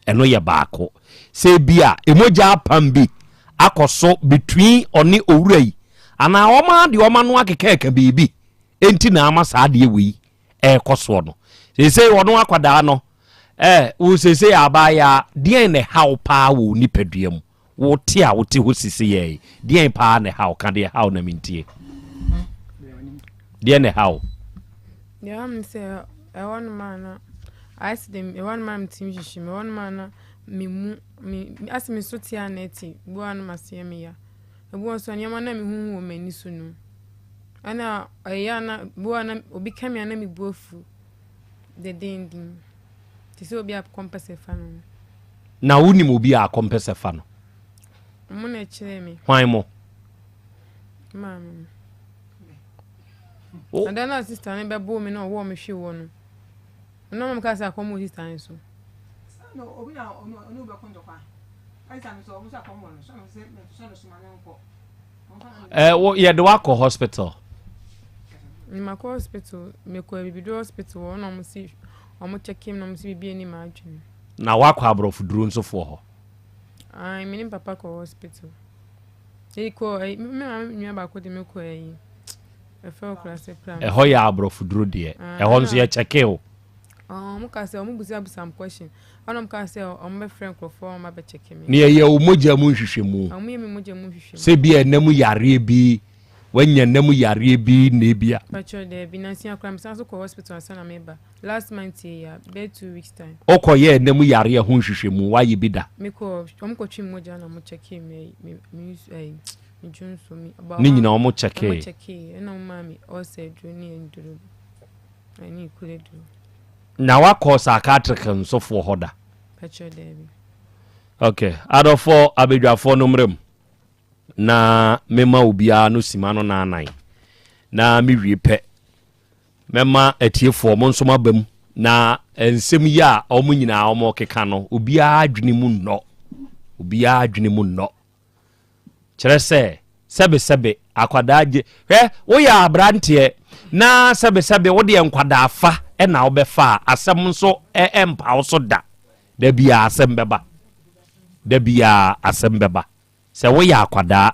Ɛno yɛ baako. Sɛ ebia mogya apam bi akɔ so between ɔne owura yi anaa wɔn ara de wɔn ano akekaaka biribi enti na ama saa adeɛ wei ɛrekɔ soɔ no. Seesei ɔno akwadaa no, eh, wo seesei abaayaa, deɛn na ɛhaw paa wɔ wo nipadua mu? Wo te a wote hɔ sisi yɛ yi, deɛn paa na ɛhaw? Ka deɛ ɛhaw na mentie. Deɛn na ɛhaw?
Deɛ ɛhaw me sɛ ɛhɔ nom a na ayɛ sɛ deɛ ɛhɔ nom a metumi hyehye me, ɛhɔ nom a na me mu me asɛ me so te a na ɛte, ebi wɔ hɔ a na m'ase yɛ me ya. Ebi wɔ hɔ nso a nneɛma no a mehuhu wɔ m'ani so no, ɛna ɛyɛ a na ebi wɔ hɔ a na obi ka me a na me bo afu dendeenden. Te sɛ obi a kɔmpɛsɛ fa no no.
Na wonim obi a kɔmpɛsɛ fa no?
Ɔmo na ɛkyerɛɛ me.
Hwan mo?
Maame mo. Oh. Ada na sista no bɛboo me na ɔwɔɔ me hwee wɔ no. Ɔno ama me kaa sɛ akɔm wɔ sista no so.
No, obi na ɔno ɔno bɛko ntɔkwa. Ɛsa no so ɔmo sɛ akɔm wɔ no so ɔmo sɛ mɛsɔ no so ma no nkɔ.
Eh, wo yɛde wakɔ hospital.
Makɔ hospital, mekɔ Abibiduro hospital hɔ na ɔmo si ɔmo check me na ɔmo si biribi ani m'adwene.
Na wakɔ aborɔfo duro nso foɔ hɔ.
Ayi, me ne papa kɔ hospital. Ekɔ ɛyi, me maame nua baako de me kɔ ɛyi. Ɛfɛ okura sɛ pram.
Ɛhɔ yɛ aborɔfoduro deɛ.
Ah,
Ɛhɔ nso yɛ kyɛke o.
Ɔmo ka sɛ ɔmo busa busa m question. Ɛna ɔmo ka sɛ ɔmo bɛfrɛ nkurɔfoɔ ɔmo abɛkyɛke me.
Ne yɛyɛ wo mogya mu nhwehwɛmu.
Ɔmo yɛ me mogya mu nhwehwɛmu.
Sɛ bi a ɛnam yareɛ bi, wanya nam yareɛ bi na ebi a.
Pakyɛ daabi, nansi akora mesan so kɔ hospital ansa na meba. Last month yi ya, bɛyɛ 2 weeks time.
Wokɔyɛ ɛnam yareɛ ho nhwehwɛmu, woayɛ bi da?
Mekɔ, ɔmo kɔtwe me mogya na ɔmo kyɛke me me me ɛyi me dwonso mi.
Ne nyinaa ɔmo kyɛkee?
Ɔmo kyɛkee, ɛna ɔmo maa me ɔsɛ aduro ne nduro bi, ɛne ekuro aduro.
Na wakɔ psychiatric nsofoɔ hɔ da?
Pakyɛ daabi.
Ok, adɔfoɔ abadwafoɔ no mmerɛ mu na mema obiara no sima no naanan na mewie pɛ mɛma atiefoɔ mo nso maba mu na nsɛm yi a wɔn nyinaa wɔn keka no, obiara adwene mu nnɔ, obiara adwene mu nnɔ. Kyerɛ sɛ sɛbesɛbe akwadaa gye hwɛ, woyɛ aberanteɛ na sɛbesɛbe wodeɛ nkwadaa fa na wobɛfa a, asɛm nso ɛmpa wo so da. Da biara asɛm bɛba, da biara asɛm bɛba. Sɛ woyɛ akwadaa,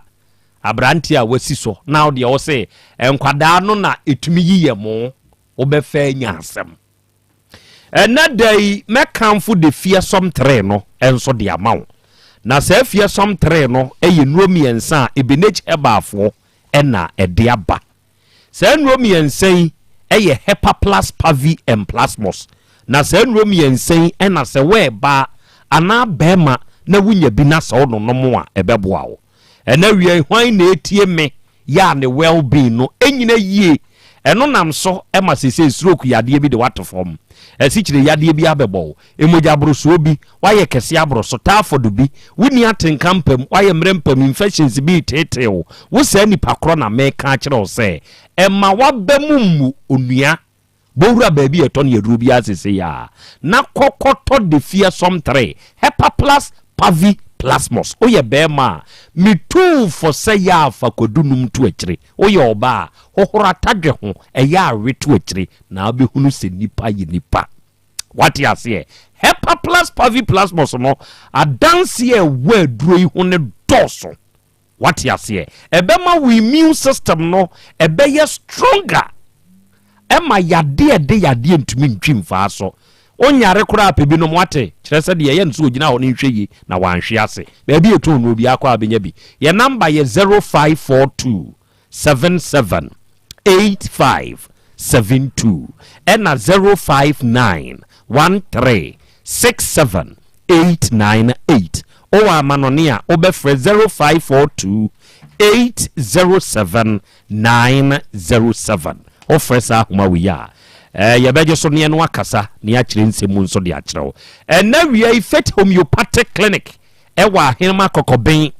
aberanteɛ a wasi so na wodeɛ wo se nkwadaa no na ɛtumi yi yɛ mo, wobɛfa anya asɛm. Ɛnnɛ da yi, mɛkamfo The Fearsome Three no nso de ama wo. Na saa Fearsome Three no yɛ nnuro mmiɛnsa a Ebenage Herbalfoɔ na ɛde aba. Saa nnuro mmiɛnsa yi yɛ Hepaplus, Pavi and Plasmos. Na saa nnuro mmiɛnsa yi na sɛ woyɛ baa anaa barima na wonya bi na sɛ wononom a, ɛbɛboa wo. Ɛnnɛ awia yi, hwan na ɛretie me yɛ a ne well being no nyina yie. Ɛno nam so ma seesei stroke yadeɛ bi de wo ato fam, asikyire yadeɛ bi abɛbɔ wo, mogya aborosoɔ bi, woayɛ kɛseɛ aboro so, typhoid bi, wonni atenka mpa mu, woayɛ mmerɛ mpa mu, infections bi reteetee wo. Wo saa nipa korɔ na meka akyerɛ wo sɛ, mma w'aba mu mmu, onua. Bɔ wura baabi a yɛtɔn aduro biara seesei ara na kɔ kɔtɔ The Fearsome 3, Hepaplus Pavi Plasmos. Woyɛ barima a, metu wo fo sɛ yɛ a fa kwadu nom to akyire. Woyɛ ɔbaa a, hohoro atadwe ho, ɛyɛ a we to akyire na wobɛhunu sɛ nnipa yɛ nnipa. Wate aseɛ? Hepaplus Pavi Plasmos no, adanseɛ a ɛwɔ aduro yi ho no dɔɔso. Wate aseɛ? Ɛbɛma wo immune system no ɛbɛyɛ stronger. Ɛma yadeɛ ɛde yadeɛ ntumi ntwi mfaa so. Wonyare koraa pɛ binom, wate? Kyerɛ sɛ deɛ ɛyɛ no sɛ ogyina hɔ no nhwɛ yie na wanhwe ase. Baabi a ɛtɔn no obiara kɔ a bɛnya bi. Yɛn number yɛ 0542 77 85 72 ɛna 059 13 67 898. Wowɔ amanɔne a, wobɛfrɛ 0542 807 907. Wofrɛ saa ahoma wei a, eh, yɛbɛgye so ne yɛne wo akasa na yɛakyerɛ nsɛm mu nso de akyerɛ wo. Ɛnnɛ awia yi, Faith Homeopathic Clinic ɛwɔ Ahenema Kɔkɔben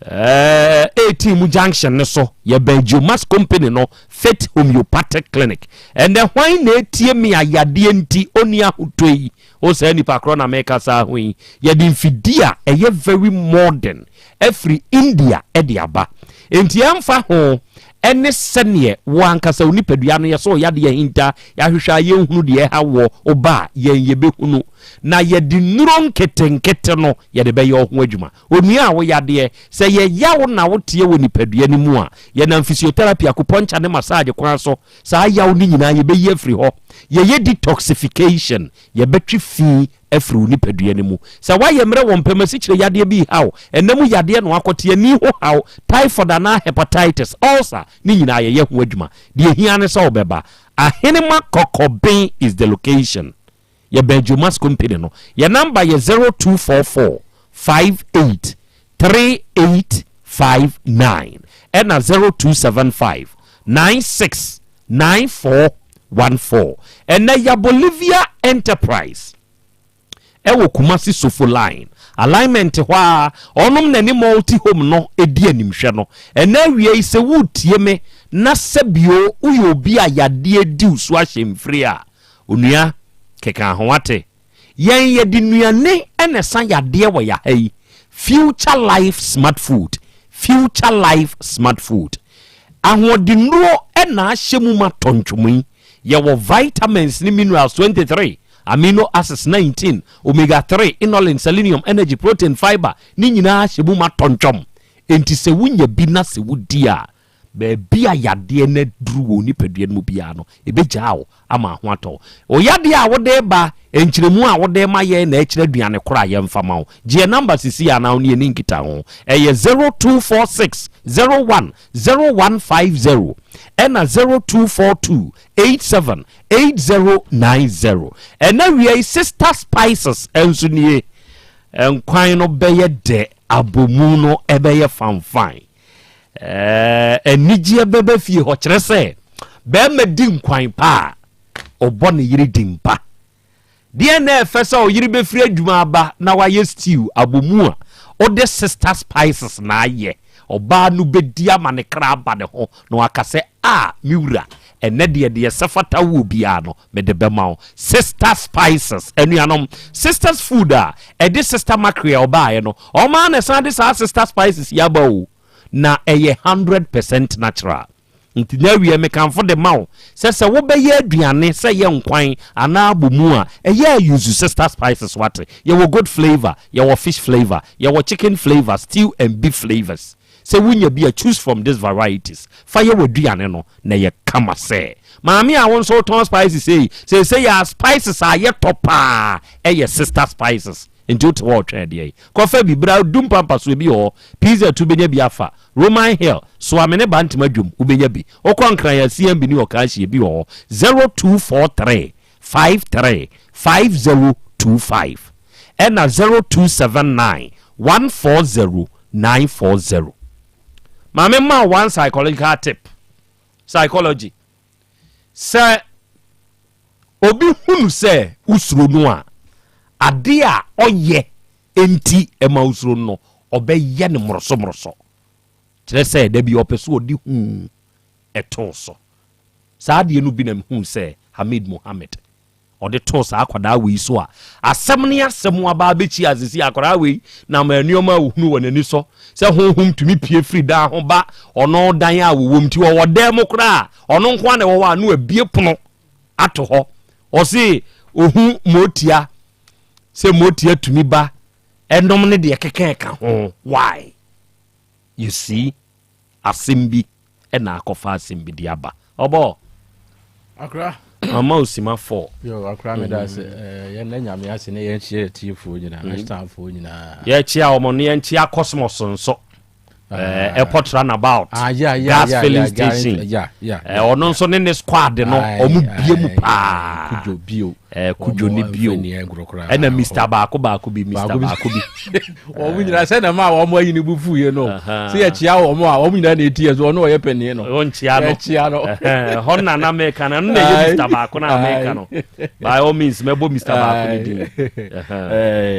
Eh, 18 mu junction no so, yɛbɛn Geomax company no, Faith Homeopathic Clinic. Ɛnɛ hwan na etie me a yadeɛ nti ɔnni ahotɔ yi? O saa nipa korɔ na meka saa ho yi. Yɛde mfidie a ɛyɛ very modern afiri India de aba. Enti ɛmfa ho ɛne sɛdeɛ wo ankasa wo nipadua no yɛ sɛ ɔyadeɛ ahinta, yɛahwehwɛ a yɛnhunu deɛ ɛha woɔ, wo ba a yɛn yɛbɛhunu. Na yɛde nnuro nketenkete no yɛde bɛyɛ wo ho adwuma. Onua a wo yadeɛ, sɛ yɛ yaw na wo teɛ wɔ nipadua no mu a, yɛnam physiotherapy, acupuncture ne massage kwan so, saa yaw no nyinaa yɛbɛyi afiri hɔ. Yɛyɛ detoxification, yɛbɛtwe fi afiri wo nipadua no mu. Sɛ woayɛ mmerɛ wɔ mpam, asikyire yadeɛ bi reha wo, ɛna mu yadeɛ na woakɔte, ani ho haw, typhoid anaa hepatitis, ulcer, ne nyinaa yɛyɛ ho adwuma. Deɛ ɛhia ne sɛ wobɛba. Ahenema Kɔkɔben is the location. Yɛbɛn Jomas Company no. Yɛn number yɛ 0244 58 3859 ɛna 0275 96 9414. Ɛnɛ ya Bolivia Enterprise ɛwɔ Kumasi Sofo Line alignment hɔ a ɔnom na ne multi home no di animhwɛ no. Ɛnɛ awia yi sɛ woretie me na sɛbio woyɛ obi a yadeɛ di wo so ahyɛ mfiri a, Onua, keka ho wate. Yɛn yɛde nnuane na ɛsa yadeɛ wɔ yɛ ha yi. Future Life Smart Food, Future Life Smart Food. Ahoɔdennuro na ahyɛ mu ma tɔntwom yi. Yɛwɔ vitamins ne minerals 23, amino acids 19, omega 3, inulin, selenium, energy, protein, fiber, ne nyinaa ahyɛ mu ma tɔntwom. Enti sɛ wonya bi na sɛ wodi a,
Baabi a yadeɛ no aduru wɔ wo nipadua no mu biara no, ɛbɛgyaa wo ama ho atɔ wo. Wo yadeɛ a wode reba, nkyerɛmu a wode rema yɛn na ɛkyerɛ aduane korɔ a yɛmfa ma wo. Gye yɛn namba sisi anaa wo ne yɛn nni nkitaho. Ɛyɛ 0246 01 0150 ɛna 0242 87 8090. Ɛna awia yi Sister Spices nso nie. Nkwan no bɛyɛ dɛ, abomu no ɛbɛyɛ fanfan. Ɛɛ anigyeɛ bɛba fie hɔ kyerɛ sɛ bɛrima di nkwan pa a ɔbɔ ne yere din pa. Deɛ na ɛfɛ sɛ ɔyere bɛfiri adwuma aba na wayɛ stew abomu a ɔde sister spices na ayɛ. Ɔbaa no bɛdi ama ne kra aba ne ho na waka sɛ a me wura ɛnɛ deɛ deɛ sɛ fata wuo biara no mede bɛma wo. Sister spices anuanom sisters food a ɛde sister mackerel baeɛ no ɔmaa na ɛsan de saa sister spices yi aba o na ɛyɛ 100% natural. Nti na awie mekamfo de ma wo sɛ sɛ wobɛyɛ aduane sɛ yɛ nkwan anaa abomu a ɛyɛ a use sister spices wate. Yɛwɔ goat flavour, yɛwɔ fish flavour, yɛwɔ chicken flavour, stew and beef flavours. Sɛ wonya bi a choose from these varieties fa yɛ w'aduane no na ɛyɛ kama sɛ. Maame a wo nso wotɔn spices ei, seesei a spices a yɛtɔ paa ɛyɛ sister spices. Nti wote hɔ ɔtwɛn deɛ yi. Kɔfa bi bra du mpampaso ebi wɔ hɔ. PZ wobɛnya bi afa. Roman Hill, Soame ne Bantama dwom wobɛnya bi. Wokɔ Nkran a CMB ne Ɔkanhyi ebi wɔ hɔ. 0243 53 5025 ɛna 0279 140 940. Maame ma one psychological tip. Psychology. Sɛ obi hunu sɛ wosuro no a, ade a ɔyɛ nti ɛma wosuro no, ɔbɛyɛ no mmoroso-mmoroso. Kyerɛ sɛ, da bi ɔpɛ sɛ ɔde hu ɛtoo so. Saa adeɛ no bi na mehuu sɛ Hamid Mohammed ɔde too saa akwadaa wei so a asɛm ne asɛm aba abɛkyi asesi akwadaa wei na ma nneɛma a ohunu wɔ n'ani so sɛ honhom tumi pie firi dan ho ba ɔno dan a wɔwɔ mu nti ɔwɔ dan mu koraa ɔno nko ara na ɛwɔ hɔ a no abie pono ato hɔ ɔse ohu motia sɛ motia tumi ba ɛnom ne deɛ keka ɛka ho why you see asɛm bi ɛna akɔfa asɛm bi de aba ɔbɔ
akora
mama osima fɔ
yo akora me da se eh, yɛn na nyame ase ne yɛn kyerɛ tiefoɔ nyinaa mm. ashtanfoɔ nyinaa
yɛkyia wɔn no yɛnkyia cosmos nso eh, airport runabout ah, yeah, yeah, gas yeah, filling yeah, station
yeah, yeah,
eh, ɔno nso ne ne squad no ɔmo bie mu paa
kudwo bio
kudwo ne bio ɛna mr baako baako bi mr baako bi
wɔn nyinaa sɛ na ma wɔn ayi ne bu fu yɛ no sɛ yɛkyia wɔn a wɔn nyinaa na eti yɛ so ɔno ɔyɛ panin no
wɔn kyia no
yɛkyia no
hɔ na na mɛka no ɛno na ɛyɛ mr baako na mɛka no by all means mɛbɔ mr baako ne din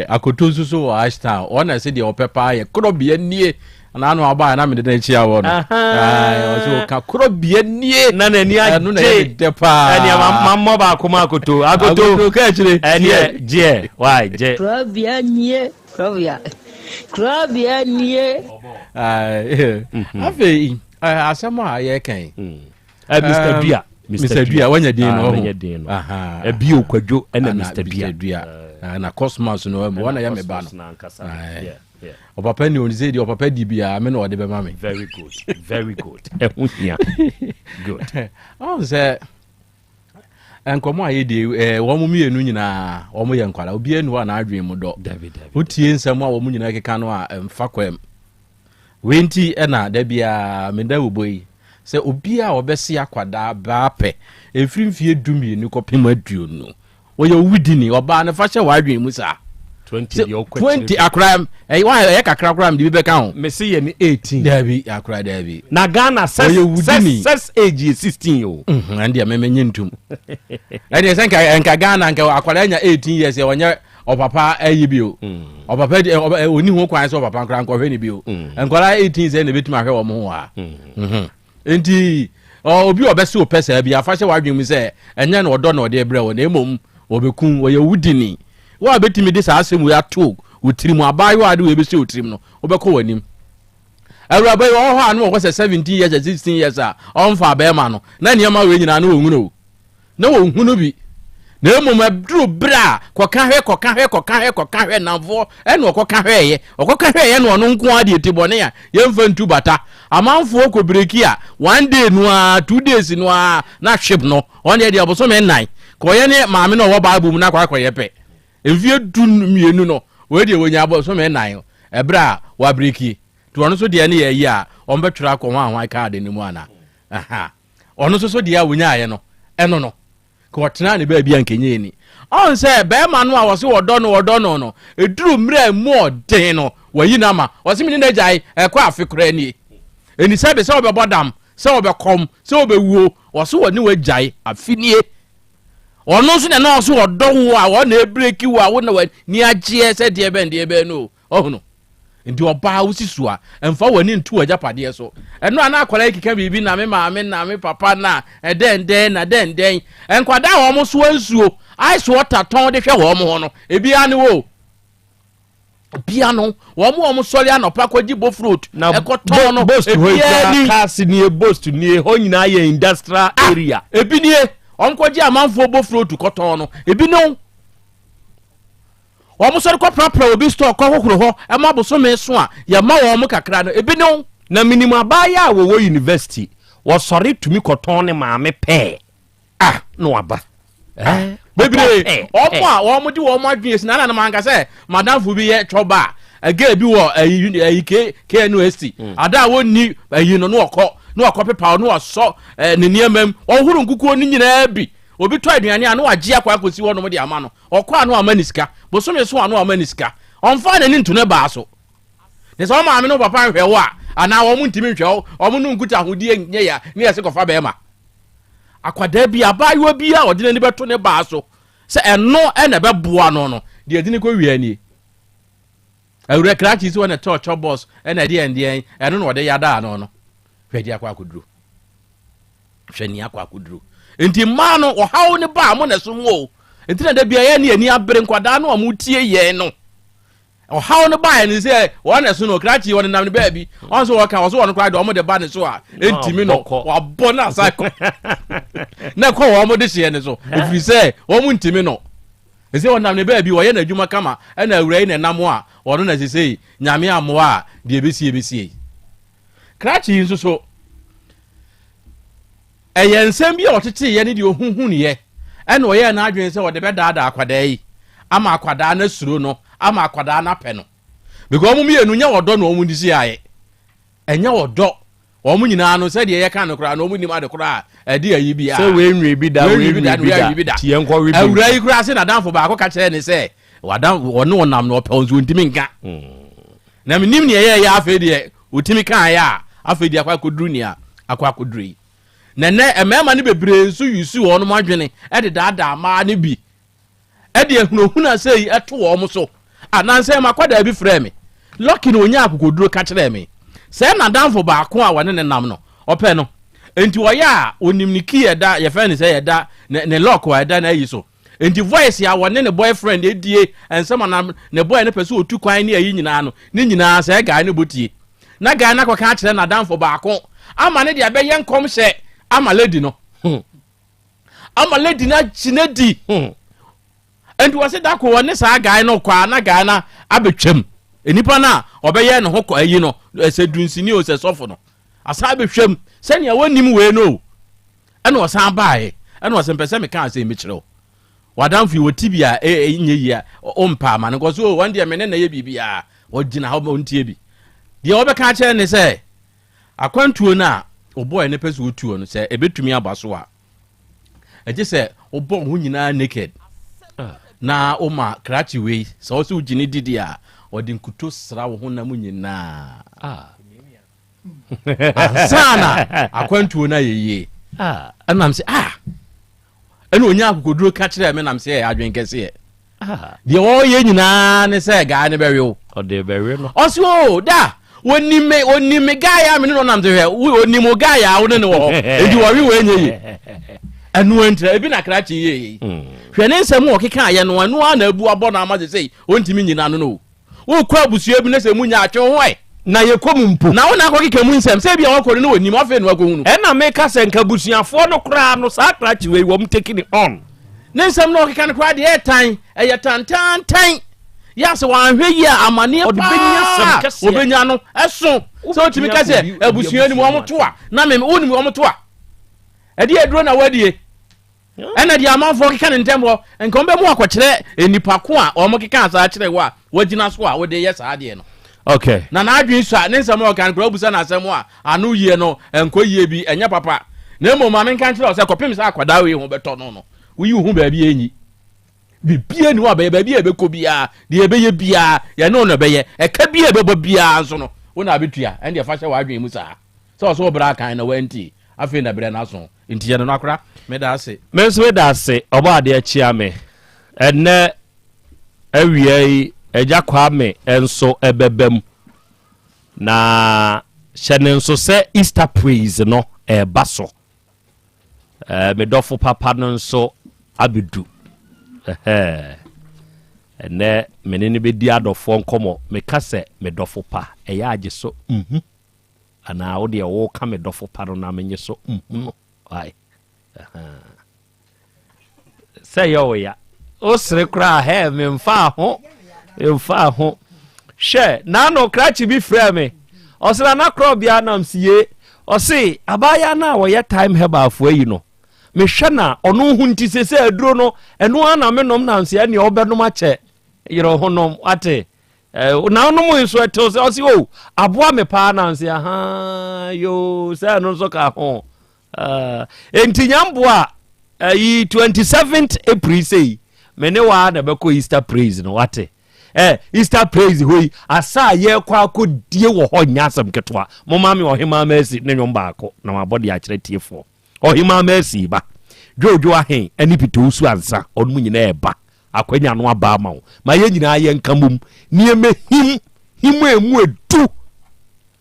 akoto nso so wɔ ashtown wɔn na ɛsɛ deɛ ɔpɛ paa yɛ korɔbea nie na ano aba na mede no akyia wɔ no ɔsɛ ɔka korɔbea nie
na n'ani agye
ɛno na ɛyɛ dɛ paa
ɛneɛ mammɔ baako ma akoto akoto
akoto ka akyire
ɛneɛ gyeɛ why gye
korɔbea nie korɔbea korɔbea nie
afei asɛm a yɛka yi
Mr Dua
Mr Dua wanya din no
ɔho din no ɛbi okwadwo ɛna Mr Dua
Dua na Cosmos no ɛmu wɔn na yɛ me ba no ɔpapa ni ɔni sɛ deɛ ɔpapa di biara me na ɔde bɛma me.
Very good very good ɛho hia good.
Ɔn sɛ nkɔmɔ a yɛdi ɛɛ wɔn mmienu nyinaa wɔn yɛ nkwadaa obiara ni hɔ a n'adwene mu dɔ wotie nsɛm a wɔn nyinaa keka no a mfa kwam wei nti ɛna da biara meda wɔ bɔ yi sɛ obiara a ɔbɛse akwadaa baa pɛ ɛfiri mfie 12 kɔpem 20 wɔyɛ owudini ɔbaa no fa hyɛ w'adwene mu saa
20 deɛ ɔkɔ
20 akora ɛyɛ wa ɛyɛ kakra koraa mede bi bɛka ho
mese yɛ ne 18
daabi akora daabi
na Ghana sex sex sex age yɛ 16 o
ɛn deɛ mɛmɛ nye ntum ɛdeɛ sɛ nka nka Ghana nka akwadaa nya 18 years yɛ ɔnyɛ ɔpapa ɛyi bi o ɔpapa di ɔni ho kwan sɛ ɔpapa nkora nkɔhwɛ ne bi o nkwadaa 18 sɛ na ebetumi ahwɛ wɔn ho a nti obi a ɔbɛsi ɔpɛ saa bi afa hyɛ w'adwene mu sɛ ɛnyɛ na ɔdɔ na ɔde brɛ wɔ na emom ɔbɛku ɔyɛ wudini wo a bɛtumi de saa asɛm wei ato wo tirim abaayewa a de wei bɛsi wo tirim no wobɛkɔ w'anim awuraba yi ɔwɔ hɔ a na wɔkɔ sɛ 17 years 16 years a ɔmfa bɛrima no na nneɛma wei nyinaa na wɔhunu o na wɔhunu bi. Na mmom ɛduru berɛ a kɔka hwɛ, kɔka hwɛ, kɔka hwɛ, kɔka hwɛ, nnamfoɔ ɛna ɔkɔka hwɛeɛ. Ɔkɔka hwɛeɛ na ɔno nko ara deɛ ti bɔne a yɛmfa ntu bata. Amanfoɔ kɔ breki a one day no ara, 2 days no ara na hweb no. Ɔno deɛ deɛ bosome nnan. Kɔyɛ ne maame na ɔwɔ Bible mu na akɔ akɔyɛ pɛ. Mfeɛ 12 no, wei deɛ wɔnya bosome nnan ɛberɛ a wabreki. Nti ɔno nso deɛ ne yɛ ayi a wɔbɛtwerɛ akɔ hwan hwan kaade no mu ana. Aha. Ɔno nso so deɛ a wɔnyaeɛ no, ɛno no. Ka ɔtenaa ne baabi a nkɛnyɛ ni. Ɔn sɛ bɛrima no a wɔse wɔdɔ no wɔdɔ no no, ɛduru mmerɛ a mu ɔden no, wayi no ama. Ɔse me ne no agyae, ɛkɔ afe koraa nie. Ɛni sɛbe sɛ ɔbɛbɔ dam, sɛ ɔbɛkɔm, sɛ ɔbɛwuo, ɔse wɔne wagyae, afe nie. Ɔno nso na na ɔse ɔdɔ wo a, ɔna ɛbreki wo a, wo na w'ani agyeɛ sɛ deɛ bɛn deɛ bɛn no o. Ɔhono. Nti ɔbaa wo si so a, mfa w'ani nto w'agyapadeɛ so. Ɛno a na akwadaa yi keka biribi na me maame na me papa na ɛdɛn dɛn na dɛn dɛn. Nkwadaa a wɔn soa nsuo, ice water tɔn de hwɛ wɔn ho no, ebiara ne wo. Bia no, wɔn a wɔn sɔre anɔpa kɔgye bofrot ɛkɔtɔn no, ebiara ni.
Cars nie, bost nie, hɔ nyinaa yɛ industrial ah, area.
Ebi nie, wɔn kɔgye amanfoɔ bofrot kɔtɔn no, ebi ne wo. Wɔn sɔre kɔprapra obi store kɔhohoro hɔ ma bosome so a, yɛma wɔn kakra no, ebi ne wo.
Na menim abaayewa a wɔwɔ university, wɔsɔre tumi kɔtɔn ne maame pɛɛ ah na waba.
Ah, bebree wɔn a wɔn de wɔn adwene esi na na manka sɛ madamfo bi yɛ twɔba a girl bi wɔ ɛyi ɛyi k KNUST ada a wɔnni ɛyi no na wɔkɔ na wɔkɔ pepa na wɔsɔ ɛɛ ne nneɛma mu wɔhoro nkukuo no nyinaa bi obi tɔ aduane a na wagye akɔ akɔsi hɔ nom de ama no. Ɔkɔ a na wama ne sika, bosome so a na wama ne sika. Ɔmfaa n'ani nto ne baa so. Ne sɛ wo maame ne wo papa nhwɛ wo a, anaa wɔn ntumi nhwɛ wo, wɔn no nkutahodie nyɛ ya ne yɛse kɔfa bɛrima. Akwadaa bi, abaayewa bi a ɔde n'ani bɛto ne baa so sɛ ɛno na ɛbɛboa no no, deɛ ɛde ne kɔ wia nie. Awura krakye si hɔ na ɛtɔ chɔ bɔs ɛna ɛdeɛn deɛn, ɛno na ɔde yadaa no no. Hwɛ deɛ akɔ akɔduro. Hwɛ nea akɔ akɔduru. Nti mmaa no, ɔhaw no ba a, mo na ɛso mo o. Nti na da bia yɛn ne ani abere nkwadaa no a wɔtie yɛn no. Ɔhaw no baeɛ no sɛ wɔn na ɛso no, krakye wɔn nenam ne baabi. Wɔn nso wɔka wɔn so wɔn koraa deɛ wɔn de ba ne so a, ɛntumi no. Wabɔ no asa kɔ. Na ɛkɔ wɔn de hyeɛ ne so. Ɛfiri sɛ wɔn ntumi no. Ɛsɛ wɔnam ne baabi, wɔyɛ n'adwuma kama, ɛna awura yi na ɛnam a, wɔn na sesei Nyame ammoa a, deɛ ɛbɛsie bɛsie. Krakye yi nso so, ɛyɛ nsɛm bi a ɔteteeɛ ne deɛ ɔhuhunuiɛ ɛna ɔyɛɛ n'adwene sɛ ɔde bɛdaadaa akwadaa yi ama akwadaa no asuro no ama akwadaa no apɛ no because wɔn mmienu nyɛ ɔdɔ na wɔn de si ayɛ ɛnyɛ ɔdɔ wɔn nyinaa no sɛdeɛ yɛka no koraa no wɔn nim ade koraa ɛde ayi bi a
sɛ wei nwi bi da wei nwi bi da tiɛ nkɔ wi bi
awura yi koraa se n'adamfo baako ka kyerɛ ne sɛ wadam ɔne ɔnam no ɔpɛ nso ntumi nka na menim nea ɛyɛ yɛ afei deɛ Otumi kaeɛ a, afei deɛ akɔ akɔduru nea akɔ akɔduru yi. Na nnɛ mmarima no bebree nso yusu wɔn adwene de daadaa mmaa no bi de ahunahuna sei to wɔn so. Anansɛ m'akwadaa bi frɛɛ me, Lucky na ɔnyaa akokoduro ka kyerɛɛ me sɛ n'adamfo baako a wɔne ne nam no, ɔpɛ no. Enti ɔyɛ a ɔnim ne key ɛda, yɛfrɛ no sɛ ɛda, ne lock a ɛda n'ayi so. Enti voice a wɔne ne boyfriend edie, nsɛm a na ne boy no pɛ sɛ otu kwan ne ayi nyinaa no, ne nyinaa sɛɛ guy no bɔ tie. Na guy no akɔka akyerɛ n'adamfo baako ama ne de abɛyɛ nkɔmhyɛ ama lady no. Hmm. Ama lady no agye no adi. Hmm. Enti wɔse da ko wɔne saa guy no kɔ a na guy no abɛtwam. Nnipa no a ɔbɛyɛ ne ho kɔ ayi no, sɛ dunsini o, sɛ sɔfo no, asan abɛhwam sɛnea wɔnnim wei no o. Ɛna ɔsan baeɛ, ɛna ɔsɛ mpɛ sɛ meka asɛm bi kyerɛ wo. W'adamfo yi, ɔte bi a ɛnyɛ yie a, ɔmpɛ ama no. Nkɔ so, o, wɔn deɛ me ne na yɛ biribiara. Ɔgyina hɔ ma ɔntie bi. Deɛ ɔbɛka akyerɛ ne sɛ, akwantuo no a ɔbɔeɛ no pɛ sɛ ɔtuo no, sɛ ɛbɛtumi aba so a, ɛgye sɛ wobɔ wo ho nyinaa naked na woma krakye wei, sɛ wo sɛ wogye ne didi a, ɔde nkuto sra wo honam nyinaa. Ah. Ansa na akwantuo no ayɛ yie. Ɛnam sɛ ah ɛna onya akokoduro ka kyerɛɛ me nam sɛ ɛyɛ adwen kɛseɛ. Deɛ wɔyɛ nyinaa ne sɛ guy no bɛwe wo.
Ɔde bɛwe no.
Ɔse o da onim me onim me guy a me ne no nam te hwɛ onim wo guy a wo ne no wɔ hɔ enti wɔwe wɔ ɛnyɛ yie. Ɛno antira ebi na krakye yie yi. Hwɛ ne nsɛm a ɔkeka ayɛ no ɛno ara na abu abɔ no ama sesei ɔntumi nyina no no o. Wokɔ abusua bi na sɛ emu nya a, twe wo ho ɛ.
Na yɛkɔ mu mpo.
Na wo na akɔkeka mu nsɛm. Sɛ ebia wɔkɔ no na wɔnnim, afei na wɔakɔhunu.
Ɛna meka sɛ nka abusuafoɔ no koraa no saa krakye wei wɔn taking it on.
Ne nsɛm na ɔkeka no koraa deɛ ɛtan, ɛyɛ tantantan. Yɛ sɛ wanhwɛ yie a amaneɛ paa ɔbɛnya no ɛso. Sɛ ɔtumi ka sɛ abusua no mu wɔn to a, na meme wonim wɔn to a. Ɛdeɛ aduro na wadie. Ɛna deɛ amanfoɔ keka ne ntɛm hɔ, nka wɔn bɛmu akɔkyerɛ nnipa ko a wɔn keka saa kyerɛ wo a wagyina so a wode yɛ saa adeɛ no.
Okay.
Na n'adwene sua, ne nsɛm a ɔka no koraa wobusa no asɛm a ano yie no ɛnkɔ yie bi, ɛnyɛ papa. Na mmom ma menka nkyerɛ wo sɛ kɔpem sɛ akwadaa wei ho bɛtɔ no no, woyi wo ho baabi a ɛnyi. Biribiara ni hɔ a bɛyɛ, baabi a ɛbɛkɔ biara, deɛ ɛbɛyɛ biara, yɛne wo na ɛbɛyɛ. Ɛka bi a ɛbɛbɔ biara nso no, wo na abɛtua. Ɛndeɛ fa hyɛ w'adwene mu saa. Sɛ ɔsɛ wo bra kan na wanti, afei na berɛ no aso. Nti yɛ no nɔkora. Meda ase.
Me nso meda ase ɔbɔ adeɛ kyea me ɛnɛ awia yi agya Kwame nso ɛbɛba mu na hyɛ ne nso sɛ Easter praise no ɛɛba so ɛɛ me dɔfo papa no nso abɛdu ɛhɛɛ ɛnɛ me ne no bɛdi adɔfoɔ nkɔmɔ meka sɛ me dɔfo pa ɛyɛ agye so mhm. Anaa wo deɛ woka me dɔfo pa no na menye so nhu no why sɛ yɛ wo ya wosere koraa hɛ memfaa ho memfaa ho hwɛ naano krakye bi frɛ me ɔse na nakorɔ bia nam sie ɔse abaayaa no a wɔyɛ time herbalfoɔ yi no mehwɛ na ɔno ho nti sɛ sɛ aduro no ɛno ara na menom nanso ɛneɛ wobɛnom akyɛ yerɛ ho nom wate Eh, na ɔnom nso ɛtew sɛ ɔse o oh, aboa me paa na nse aha yoo sɛ ɛno nso ka ho uh, enti nyamboa ayi uh, 27th April sei me ne waa na ɛbɛkɔ Easter praise no wate eh, Easter praise hɔ yi asa a yɛkɔ akɔdie wɔ hɔ nyɛ asɛm ketewa moma me ɔhemaa Mercy ne nwom baako na mabɔ de akyerɛ tiefoɔ ɔhemaa Mercy ba dwoodwo ahen ne pitowusu ansa ɔnom nyinaa ɛba Akwanya no aba ama wo. Ma yɛn nyinaa yɛnka mmom na yɛmmɛhim him a ɛmu edu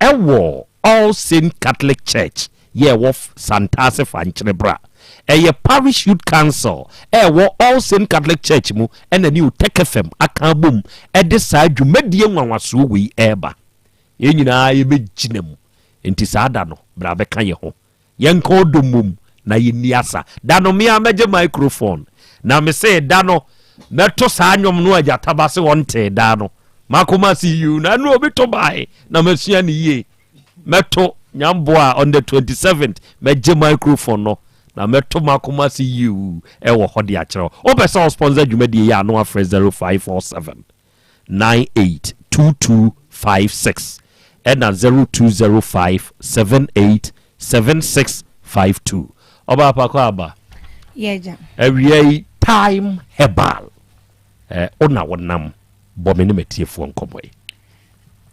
ɛwɔ All Saint Catholic Church yɛ ɛwɔ Santase Fankyere Bra. Ɛyɛ Parish Youth Council a ɛwɔ All Saint Catholic Church mu ɛna ne Otec FM aka abom ɛde saa dwumadie nwanwasoɔ wei ɛreba. Yɛn nyinaa yɛbɛgyina mu. Enti saa da no, bra bɛka yɛn ho. Yɛnka ɔdɔ mmom na yɛnni asa. Da no me ara mɛgye microphone na mese da no mɛto saa nnwom no a gyata ba se ɔntee da no. Makoma se yiw na ɛno obi to bae na masua no yie. Mɛto Nyamboa on the 27th mɛgye microphone no na mɛto Makoma se yiw ɛwɔ hɔ de akyerɛ wo. Wopɛ sɛ wo sponsor dwumadie yi a na wafrɛ 0547 982256 ɛna 0205 787652. Ɔbaa pa kɔ aba.
Yɛ agya.
Awia yi Thyme Herbal eh, wo na wonam bɔ me ne m'atiefoɔ nkɔmmɔ yi.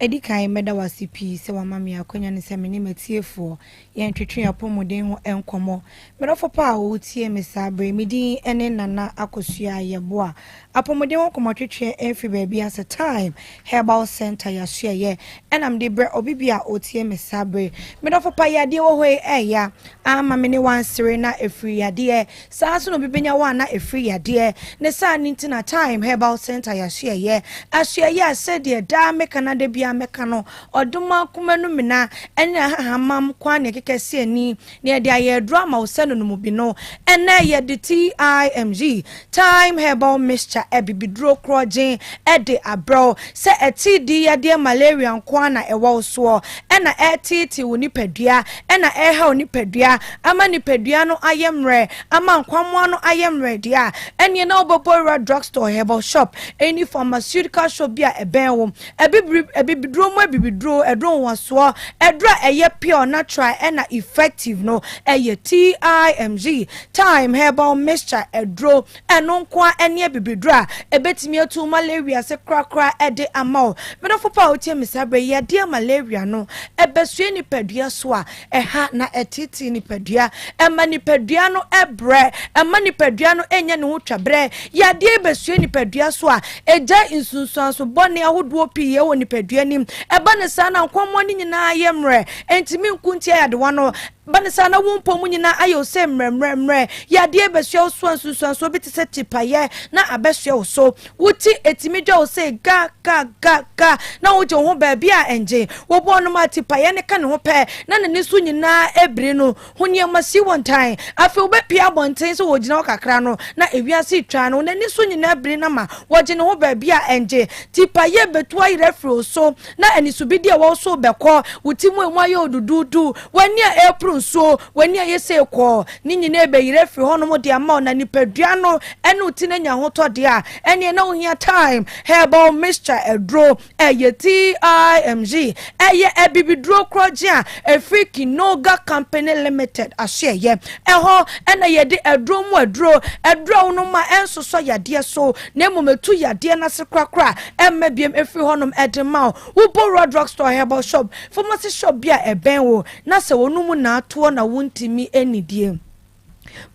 Edi kan, mɛda wo ase pii sɛ woama me akwanya no sɛ me ne m'atiefoɔ yɛntwetwe yɛn apɔmuden ho nkɔmmɔ. Me dɔfo pa a woretie me saa bere yi, me din ne Nana Akosua Yeboah. Apɔmuden ho nkɔmmɔtwetwe mfiri baabi a sɛ Thyme Herbal Centre yɛasoɛeɛ ɛna mede brɛ obi bi a ɔretie me saa bere yi. Me dɔfo pa, yadeɛ wɔ hɔ yi ɛɛya ama me ne wo ansere na ɛfiri yadeɛ. Saa ara nso na obi bɛnya wo a na ɛfiri yadeɛ. Ne saa no nti na Thyme Herbal Centre yɛasoɛeɛ. Asoɛeɛ a sɛdeɛ daa meka na da biara mɛka no, ɔdomankoma no mena ne ahahamam kwan na ɛkeka si ani na yɛde ayɛ aduro ama wo sɛ no nom bi no. Ɛnnɛ yɛde TIMG, Thyme Herbal Mixture, abibiduro korɔgyen de abrɛ wo. Sɛ atiridii yadeɛ malaria nko ara na ɛwɔ wo soɔ, ɛna ɛreteetee wo nipadua, ɛna ɛreha wo nipadua ama nipadua no ayɛ mmerɛ, ama nkwammoa no ayɛ mmerɛ deɛ a, ɛnneɛ na wobɛbɔ wura drugstore, herbal shop, any pharmaceutical shop bi a ɛbɛn wo. Abibiri, abibiduro mu abibiduro, aduro nwanwasoɔ, aduro a ɛyɛ pure, natural ɛna effective no ɛyɛ TIMG, Thyme Herbal Mixture aduro. Ɛno nko ara ɛne abibiduro a ɛbɛtumi atu malaria ase korakora ɛde ama wo. Me dɔfo pa a wotie me saa berɛ yi, yadeɛ malaria no ɛbɛsoɛ nipadua so a, ɛha na ɛteetee nipadua, ɛma nipadua no brɛ, ɛma nipadua no nya ne ho twaberɛ. Yadeɛ yi bɛsua nipadua so a, ɛgyae nsunsuanso bɔne ahodoɔ pii wɔ nipadua no mu. Ɛba no saa na nkwammoa no nyinaa yɛ mmerɛ, ɛntumi nko ntia yadewa no.
Ba no saa na wo mpɔ mu nyinaa ayɛ wo sɛ mmerɛmmerɛmmerɛ. Yadeɛ bɛsoa wo so a nsunsuansoɔ bi te sɛ tipaeɛ na abɛsoɛ wo so. Wo ti ɛtumi dwa wo sɛ ga ga ga ga na wogye wo ho baabi a ɛngye. Wɔ bi hɔnom a tipaeɛ no ka ne ho pɛ na n'ani so nyinaa ɛbiri no ho nneɛma si wɔ ntan. Afei wobɛpue abɔnten sɛ wɔgyina hɔ kakra no na ewiase retwa no n'ani so nyinaa biri no ama wɔgye ne ho baabi a ɛngye. Tipaeɛ bɛtu ayerɛ afiri wo so na anisobidi a ɛwɔ wo so rebɛkɔ. Wo ti mu a emu ayɛ wo duduudu, w'ani a ɛreporo nsuo, w'ani a ɛyɛ sei kɔɔ, ne nyinaa rebɛyera afiri hɔnom de ama wo na nipadua no ne wo ti no anya ahotɔ deɛ a, ɛnneɛ na wohia thyme herbal mixture aduro. Ɛyɛ TIMG, ɛyɛ abibiduro korɔgye a ɛfiri Kinoga Company Limited asoɛeɛ. Ɛhɔ na yɛde aduro mu aduro, aduro a wonom a ɛnsosɔ yadeɛ so na mmom ɛtu yadeɛ no ase korakora ɛmma biom ɛfiri hɔnom de ma wo. Wobɔ wura drug store, herbal shop, pharmacy shop bi a ɛbɛn wo na sɛ wɔn mu na atoɔ na wontumi nnidie.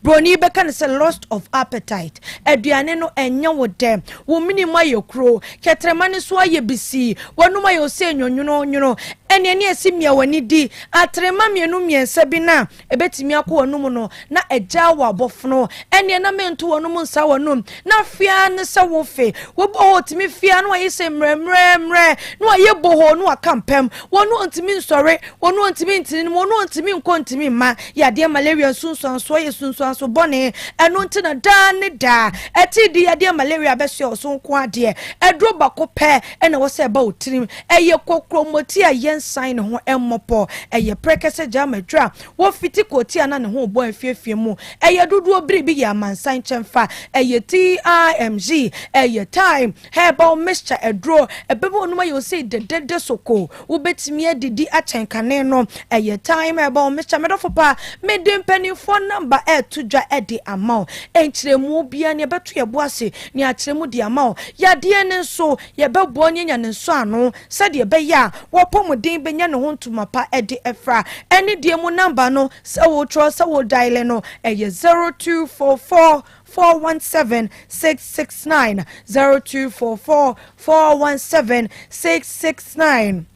Broni bɛka no sɛ lost of appetite. Aduane no ɛnyɛ wo dɛ. Wo mene mu ayɛ kuro. Kɛtrɛma no nso ayɛ bisii. W'anum ayɛ osee nwonwononwono. Ɛneɛ ne ɛsi mia w'ani di. Atrema mmienu mmiɛnsa bi no a ɛbɛtumi akɔ w'anum no na agyaa wo abɔfono. Ɛneɛ na mento w'anum nsa w'anum. Na afei ara ne sɛ wofe. Wobɔ hɔ ɔtumi fie a na wayɛ sɛ mmerɛmmerɛmmerɛ na wayɛ bohoo na waka mpam. Wɔn ɔntumi nsɔre. Wɔn ɔntumi ntene ne mu, wɔn ɔntumi nkɔ ntumi mma. Yadeɛ malaria nsunsuansoɔ yɛ sunsuanso bɔne, ɛno nti na daa ne daa atiridii yadeɛ malaria bɛsoɛ wo so nko ara deɛ, aduro bako pɛ na ɛwɔ sɛ ɛba wo tirim. Ɛyɛ kokromoti a yɛnsan ne ho mmɔpɔ. Ɛyɛ prɛkɛsɛ gyama aduro a wɔfiti kootia na ne ho rebɔ afiafia mu. Ɛyɛ dodoɔ biribi yɛ amansan kyɛmfa. Ɛyɛ TIMG, ɛyɛ thyme herbal mixture aduro. Ɛbɛma w'anom ayɛ wo sei dɛdɛdɛ sokoo. Wobɛtumi adidi akyɛn kane no. Ɛyɛ time ɛbɔ wo mehyɛ me dɔfo paa. Mede mpanimfoɔ namba ɛreto dwa de ama wo. Nkyerɛmu biara no yɛbɛto yɛn bo ase na yɛakyerɛ mu de ama wo. Yadeɛ no nso yɛbɛboa no anya ne nsɔano sɛdeɛ ɛbɛyɛ a w'apɔmuden bɛnya ne ho ntoma pa de afira. Ɛne deɛ mu namba no sɛ wotwerɛ sɛ wo diale no ɛyɛ 0244 417 669 0244 417 669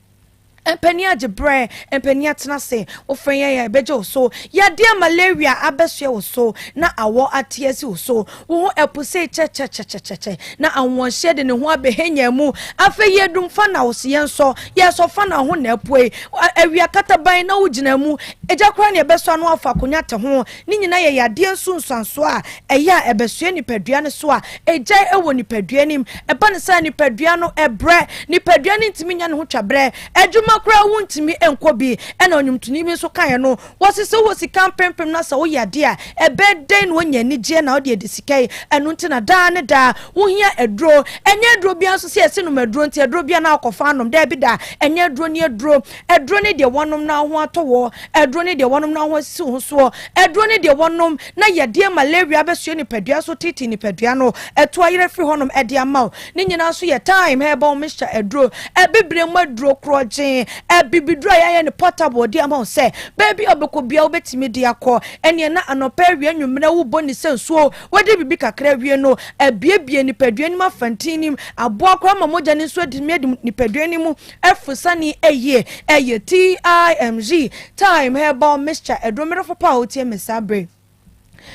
Mpanin agye berɛ, mpanin atena ase, wofrɛ yɛn a yɛbɛgye wo so. Yadeɛ malaria abɛsoɛ wo so na awɔ ate asi wo so. Wo ho apu sei kyɛkyɛkyɛkyɛkyɛ na ahoɔhyeɛ de ne ho abɛhɛnya mu. Afei yɛdum fa na wo se yɛnsɔ, yɛsɔ fa na ho na apue. Awia kataban na wogyina mu, egya koraa na yɛbɛsɔ ano afa akonnwa te ho. Ne nyinaa yɛ yadeɛ nsunsuansoɔ a ɛyɛ a ɛbɛsoɛ nipadua no so a ɛgyae wɔ nipadua no mu. Ɛba no saa nipadua no brɛ, nipadua no ntumi nya ne ho twaberɛ, adwuma koraa wontumi nkɔ bi. Ɛna ɔnwomtoni bi nso kaeɛ no, wɔse sɛ wowɔ sika mpempem na sɛ woyɛ adeɛ a, ɛbɛyɛ dɛn na woanya anigyeɛ na wode adi sika yi? Ɛno nti na daa ne daa wohia aduro. Ɛnyɛ aduro biara nso sɛ yɛse nom aduro nti aduro biara na wokɔfa anom. Daabi da, ɛnyɛ aduro ne aduro. Aduro ne deɛ wɔnom na wo ho atɔ woɔ. Aduro ne deɛ wɔnom na ho asisi wo ho soɔ. Aduro ne deɛ wɔnom na yadeɛ malaria abɛsoɛ nipadua so tete nipadua no ɛto ayerɛ firi hɔnom de ama wo. Ne nyinaa nso yɛ thyme herbal mixture aduro, abibire mu aduro korɔgyee, abibiduro a yɛayɛ no portable de ama wo sɛ baabi a wobɛkɔ biara wobɛtumi de akɔ. Ɛneɛ na anɔpa, awia, anwummerɛ wobɔ ne sɛ nsuo, wode biribi kakra awie no, abuebue nipadua no mu afa ntini mu, aboa koraa ma mogya no nso atumi adi nipadua no mu Afusani ayie ɛyɛ TIMG, Thyme Herbal Mixture, aduro medɔfo pa a wotie me saa bere.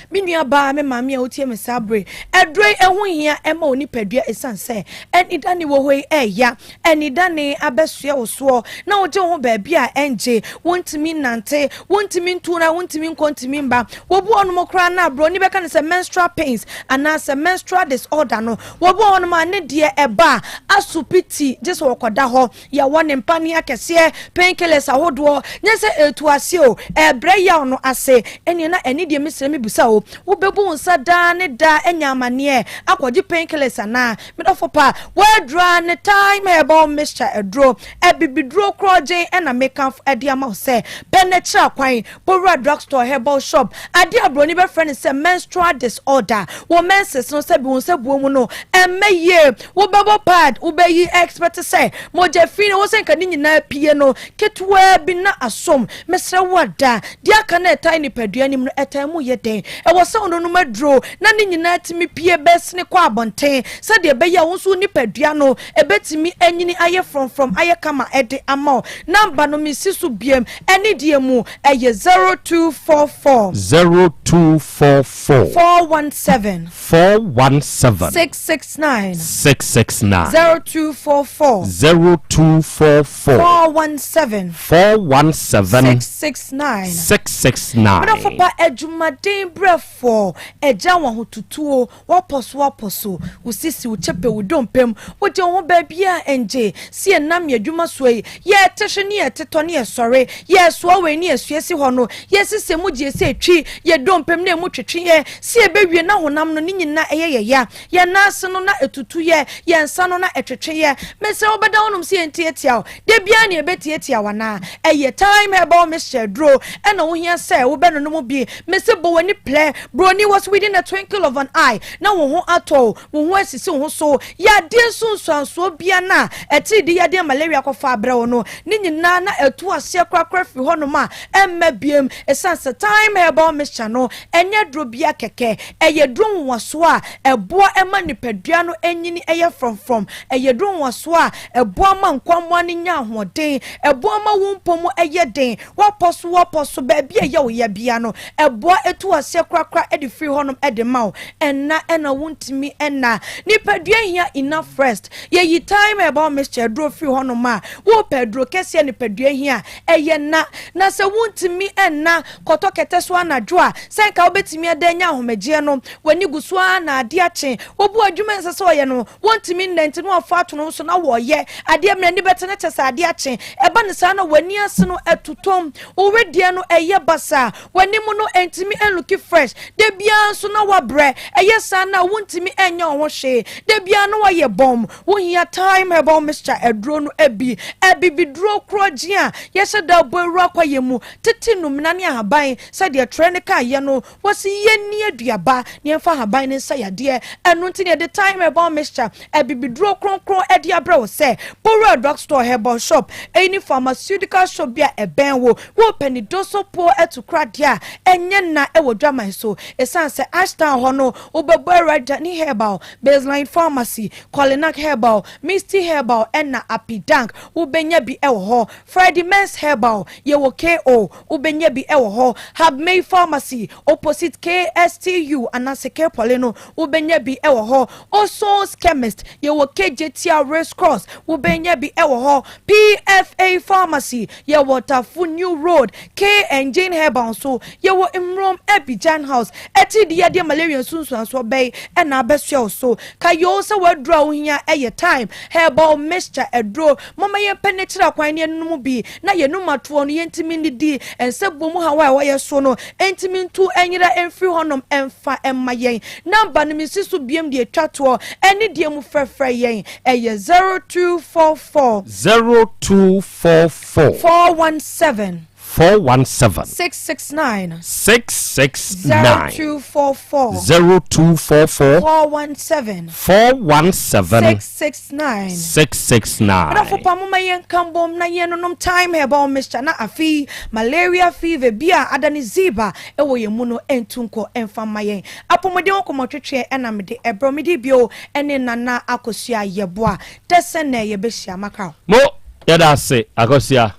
Me nua baa, me maame a wotie me saa bere. Aduro yi ɛho hia ɛma wo nipadua ɛsiane sɛ anidane wɔ hɔ yi ɛya. Anidane abɛsoɛ wo soɔ na wogye wo ho baabi a ɛngye. Wontumi nnante, wontumi ntu na wontumi nkɔ ntumi mba. Wɔbu wɔnom koraa na broni bɛka no sɛ menstrual pains anaasɛ menstrual disorder no. Wɔbi wɔ hɔnom a ne deɛ ɛba a, aso piti gye sɛ wɔkɔda hɔ. Yɛwɔ ne mpaneɛ akɛseɛ, pain killers ahodoɔ, nyɛ sɛ ɛretu ase o, ɛrebrɛ yaw no ase. Ɛnneɛ na ɛne deɛ mesrɛ mebisa o, wobɛbu wo nsa daa ne daa anya amaneɛ akɔgye pain killers anaa? Me dɔfo pa, w'aduro ara ne Thyme Herbal Mixture aduro, abibiduro korɔgyen na mekamfo de ama wo sɛ pɛ na kyerɛ akwan. Bowura drugstore, herbal shop, adeɛ a broni bɛfrɛ no sɛ menstrual disorder, wo menses no sɛbi wo nsa buo mu no ɛmmɛ yie, wobɛbɔ pad, wobɛyi expect sɛ mogya fi no ɛwɔ sɛ nka ne nyinaa pie no ketewaa bi na asom, mesrɛ wo ada, deɛ aka no a ɛtae nipadua no mu no ɛtae mu yɛ den? Ɛwɔ sɛ wononom aduro na ne nyinaa tumi pue bɛsene kɔ abɔnten sɛdeɛ ɛbɛyɛ a wo nso wo nipadua no ɛbɛtumi anyini ayɛ frɔmfrɔm ayɛ kama de ama wo. Number no mesi so biam ɛne deɛ mu ɛyɛ 0244.
0244.
417.
417.
669.
669.
0244.
0244.
417.
417.
669.
669.
Medɔfo pa adwumaden brɛfoɔ agya wɔn ahotutuo wɔpɔ so wɔpɔ so wo sisi wo kyɛpɛ wo dompem wogye wo ho baabi a ɛngye si ɛnam yɛ adwuma soɔ yi yɛte hwe ne yɛtetɔ ne yɛsɔre yɛsoa wei ne yɛsua si hɔ no yɛsisi mu gye sɛ etwi yɛ dompem na emu twetwe yɛ si ɛbɛwie na honam no ne nyinaa ɛyɛ yɛ ya yɛn nan ase no na etutu yɛ yɛn nsa no na ɛtwetwe yɛ mesrɛ wobɛda wonom sɛ yɛntiatia wo da biara ne yɛbɛtiatia wo anaa ɛyɛ Thyme Herbal Mixture duro ɛna wohia sɛ wobɛnonom bi. Mese bɔ w'ani plɛ broni was within a twinkle of an eye na wo ho atɔ wo, wo ho asisi wo ho so. Yadeɛ nsunsuansoɔ bia no a atiridii yadeɛ malaria kɔfa abrɛ wo no ne nyinaa na ɛtu aseɛ korakora firi hɔnom a ɛmma biem. Ɛsiane sɛ Thyme Herbal Mixture no ɛnyɛ aduro bia kɛkɛ, ɛyɛ aduro nwonwasoɔ a ɛboa ma nipadua no nyini yɛ frɔmfrɔm, ɛyɛ aduro nwonwasoɔ a ɛboa ma nkwammoa no nya ahoɔden, ɛboa ma wo mpɔ mu yɛ den, woapɔ so woapɔ so, baabi a ɛyɛ wo ya biara no, ɛboa tu aseɛ korakora de firi hɔnom de ma wo. Ɛnna na wontumi nna. Nipadua hia enough rest. Yɛyi thyme herbal mixture aduro firi hɔnom a, wopɛ aduro kɛseɛ nipadua hia a, ɛyɛ nna. Na sɛ wontumi nna kɔtɔ kɛtɛ so anadwo a, sɛ nka wobɛtumi ada anya ahomegyeɛ no, w'ani gu so ara na adeɛ akye. Wobu adwuma a ɛnsɛ sɛ ɔyɛ no, wɔntumi nna nti na wɔafa ato no so na wɔreyɛ adeɛ mmerɛ ani bɛte no kyɛ sɛ adeɛ akye. Ɛba no saa na w'ani ase no atotɔm, wo wedeɛ no ɛyɛ basaa, w'anim no ɛntumi ɛnluki fresh, da biara nso na woabrɛ, ɛyɛ saa no a wontumi ɛnyɛ wo ho hwee, da biara na woayɛ bɔmm. Wohia Thyme Herbal Mixture aduro no bi, abibiduro korɔgyen a yɛhyɛ da bɔ awura kwaeɛ mu, tete nnumena ne ahaban sɛdeɛ twerɛ no kaeɛ no. Wɔse yɛnni aduaba na yɛmfa ahaban no nsa yadeɛ. Ɛno nti na yɛde Thyme Herbal Mixture, abibiduro kronkron de abrɛ wo sɛ Bowura Drug Store, Herbal Shop, eyi ne pharmaceutical shop bi a ɛbɛn wo. Wopɛ ne dosopo atukura deɛ a, ɛnyɛ nna wɔ dwaman so. Ɛsiane sɛ Ashtown hɔ no, wobɛbɔ awura Jani Herbal, Baseline Pharmacy, Kolinak Herbal, Misty Herbal ɛna Apidank, wobɛnya bi wɔ hɔ. Freddie Mens Herbal, yɛwɔ KO, Wobɛnya bi wɔ hɔ. Habmey Pharmacy, opposite KSTU anaasɛ K-Poly no, wobɛnya bi wɔ hɔ. Oson's Chemist, yɛwɔ Kejetia Race Course, wobɛnya bi wɔ hɔ. PFA Pharmacy, yɛwɔ Tafo New Road. K and Jane Herbal nso, yɛwɔ Mmrom Abidjan House. Atiridii yadeɛ malaria nsunsuansoɔ bɛn na abɛsoɛ wo so? Ka yoo sɛ w'aduro a wohia yɛ Thyme Herbal Mixture aduro. Momma yɛmpɛ n'akyiri akwan na yɛnnom bi na yɛn nnumatoɔ no yɛntumi nnidi, nsɛboɔ mu haw a ɛwɔ yɛn so no ntumi ntu nyera mfiri hɔnom mfa mma yɛn. Number no mensi so biom deɛ ɛtwa toɔ ɛne deɛ mu frɛfrɛ yɛn ɛyɛ 0244.
0244.
417.
417.
669.
669.
0244.
0244.
417.
417.
669.
669.
Adɔfo pa momma yɛnka mbom na yɛnnonom Thyme Herbal Mixture na afei malaria fever bi a adane ziba wɔ yɛn mu no ntu nkɔ mfa mma yɛn. Apɔmuden ho nkɔmmɔtwetweɛ na mede ɛbrɛ wo. Mede bio ne Nana Akosua Yeboah. Dɛ sɛ nnɛ yɛbɛhyia. Makra wo.
Mo, yɛda ase Akosua.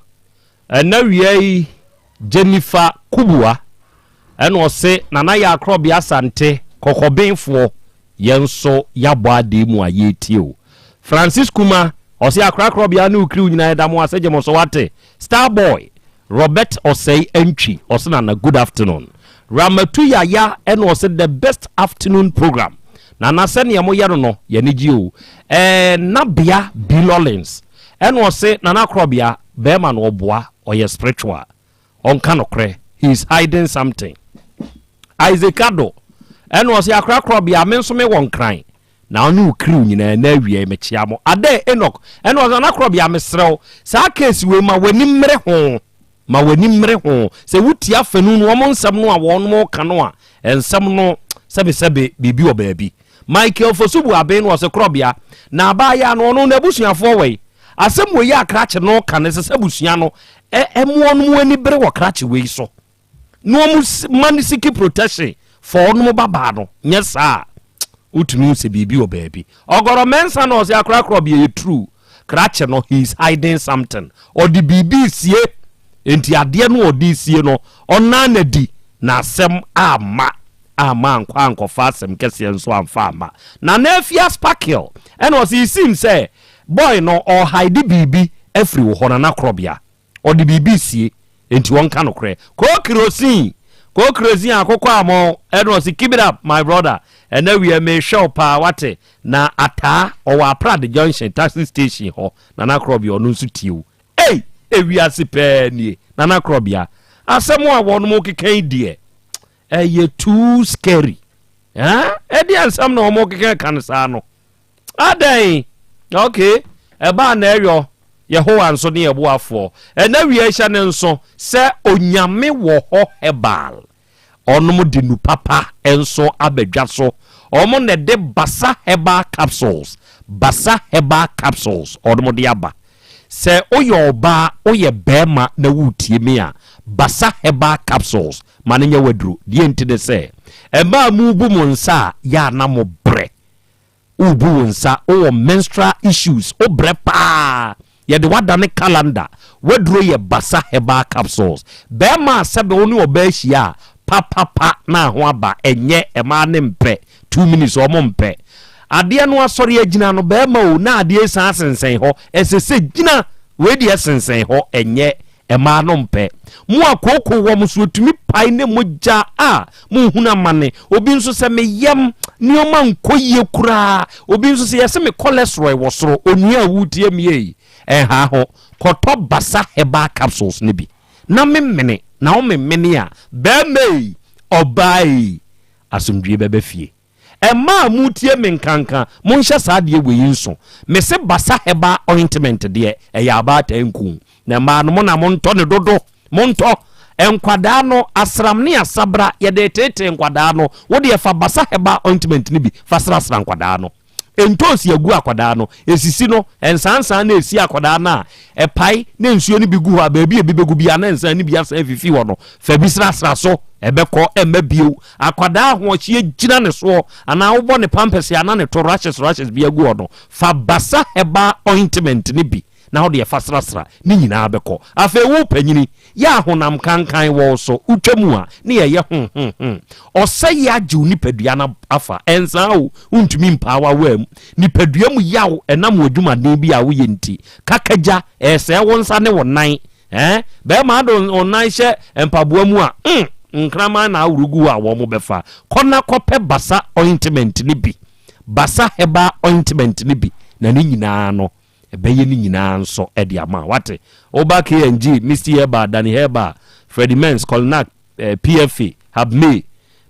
Ɛna wia yi Jennifer Kubua ɛna ɔse Nana Yaa Krɔbea Asante kɔkɔbenfoɔ yɛn nso yabɔ adee mu a yɛretie o. Francis Kuma ɔse Akra Krɔbea ne wo crew nyinaa yɛda mo ase gye mo so wate. Star Boy Robert Osei Antwi ɔse Nana good afternoon. Ramatu Yaya ɛna ɔse the best afternoon program Nana sɛneɛ moyɛ no no yɛn ani gye o. Ɛɛ Nabea B Lawlins ɛna ɔse Nana Krɔbea Bɛɛma no ɔboa ɔyɛ spiritual ɔnka nokorɛ he is hiding something Isaac Addo ɛna ɔse akora korɔbea me nso me wɔ nkran na ɔne wo crew nyinaa na awia me kyea mo Adae Enoch ɛna ɔse nana korɔbea mesrɛ wo saa case wei ma w'ani mmere ho ma w'ani mmere ho sɛ wotia afanu no wɔn nsɛm no a wɔn ka no a nsɛm no sɛbesɛbe biribi wɔ baabi Michael Fosu Buaben no ɔse korɔbea na abaayaa no ɔno n'abusuafoɔ wɛi? Asɛm wei a krakye no ka no ɛsɛ sɛ abusua no ɛmo ɔnom ani bere wɔ krakye wei so na ɔmo ma no siki protection.
For ɔnom babaa no, nyɛ saa a, wotumi hu sɛ biribi wɔ baabi. Ɔgɔrɔ Mensah na ɔse akorakorɔ bia ɛyɛ true. Krakye no, he is hiding something. Ɔde biribi resie. Enti adeɛ no a ɔde resie no, ɔnaa no adi na asɛm amma. Amma ankɔ ankɔfa asɛm kɛseɛ nso amfa amma. Nana Afia Sparkle ɛna ɔse it seems sɛ boy no ɔrehide biribi afiri wo hɔ Nana Korɔbea. Ɔde biribi resie enti ɔnka nokorɛ. Koo kerosene Koo kerosene akokɔ amɔ ɛna ɔse keep it up my brother ɛnɛ wiɛ mehwɛ wo paa wate na ataa ɔwɔ Aprade junction taxi station hɔ Nana Korɔbea ɔno nso tie wo ei ewiase pɛɛ nie Nana Korɔbea asɛm a wɔnom keka yi deɛ ɛyɛ too scary eh ɛdeɛ nsɛm na wɔn keka ka no saa no Adɛn? Ok, ɛbaa na ɛyɔ, Yehowa nso ne yɛn boafoɔ. Ɛna wia hyɛ ne nso sɛ Onyame wɔ hɔ Herbal. Ɔnom de nu papa nso aba dwa so. Ɔmo na ɛde Basa Herbal Capsules, Basa Herbal Capsules, ɔnom de aba. Sɛ woyɛ ɔbaa, woyɛ bɛɛma na woretie me a, Basa Herbal Capsules ma no nyɛ w'aduro. Deɛ nti ne sɛ, ɛmaa mobu mo nsa a, yɛ a na mo brɛ. Worebu wo nsa, wowɔ menstrual issues, wobrɛ paa, yɛde wo adane calendar, w'aduro yɛ Basa Herbal Capsules. Bɛrima a sɛbe wo ne ɔbaa hyia a, papapa na ho aba, ɛnyɛ, mmaa no mpɛ, 2 minutes wɔn mpɛ. Adeɛ no asɔre agyina no, bɛrima o, na adeɛ resan asensɛn hɔ, ɛsɛ sɛ gyina, wei deɛ sensɛn hɔ, ɛnyɛ, Mmaa no mpɛ. Mo a kooko wɔ mo so ɛtumi pae ne mogya a monhunu amane. Obi nso sɛ me yam nneɛma nkɔ yie koraa. Obi nso sɛ yɛse me cholesterol wɔ soro. Onua a woretie me ei, ɛnha ho. Kɔtɔ Basa Herbal Capsules no bi na memene na womemene a, barima ei, ɔbaa ei, asomdwie bɛba fie. Mmaa a moretie me nkanka, monhyɛ saa adeɛ wei nso. Mese Basa Herbal Ointment deɛ, ɛyɛ abaatan nku. Na mmaa no, mo na montɔ no dodo. Montɔ. Nkwadaa no, asram ne asabra, yɛde reteetee nkwadaa no. Wo deɛ fa Basa Herbal Ointment no bi fa srasra nkwadaa no. Ntoosi agu akwadaa no, esisi no, nsansan na esi akwadaa no a, ɛpae na nsuo no bi gu hɔ a, baabi a ebi bɛgu biara na nsan no bi asan afifi hɔ no, fa bi srasra so, ɛbɛkɔ, ɛmma bio. Akwadaa ahoɔhyeɛ gyina ne soɔ anaa wobɔ ne pampɛse a na ne to rashes rashes bi agu hɔ no, fa Basa Herbal Ointment no bi na wode ɛfa srasra, ne nyinaa bɛkɔ. Afei wo panyini, yɛ a honam kankan wɔ wo so, wotwa mu a, ne ɛyɛ ho ho ho. Ɔsɛeɛ agye wo nipadua no afa, ɛnsaa o, wontumi mpaa w'awaa mu. Nipadua mu yaw ɛnam w'adwumaden bi a woyɛ nti, kakagya, ɛresɛe wo nsa ne wo nan. Eh, bɛrima ade wo nan hyɛ mpaboa mu a, mm, nkraman na aworo gu hɔ a wɔn bɛfa. Kɔ na kɔpɛ basa ointment no bi, basa herbal ointment no bi, na ne nyinaa no, Ɛbɛyɛ ne nyinaa nso de ama wo. Wate? Woba KNG, Misty Herbal, Danny Herbal, Freddie Mens, Colinac, eh, PFA, Habmay,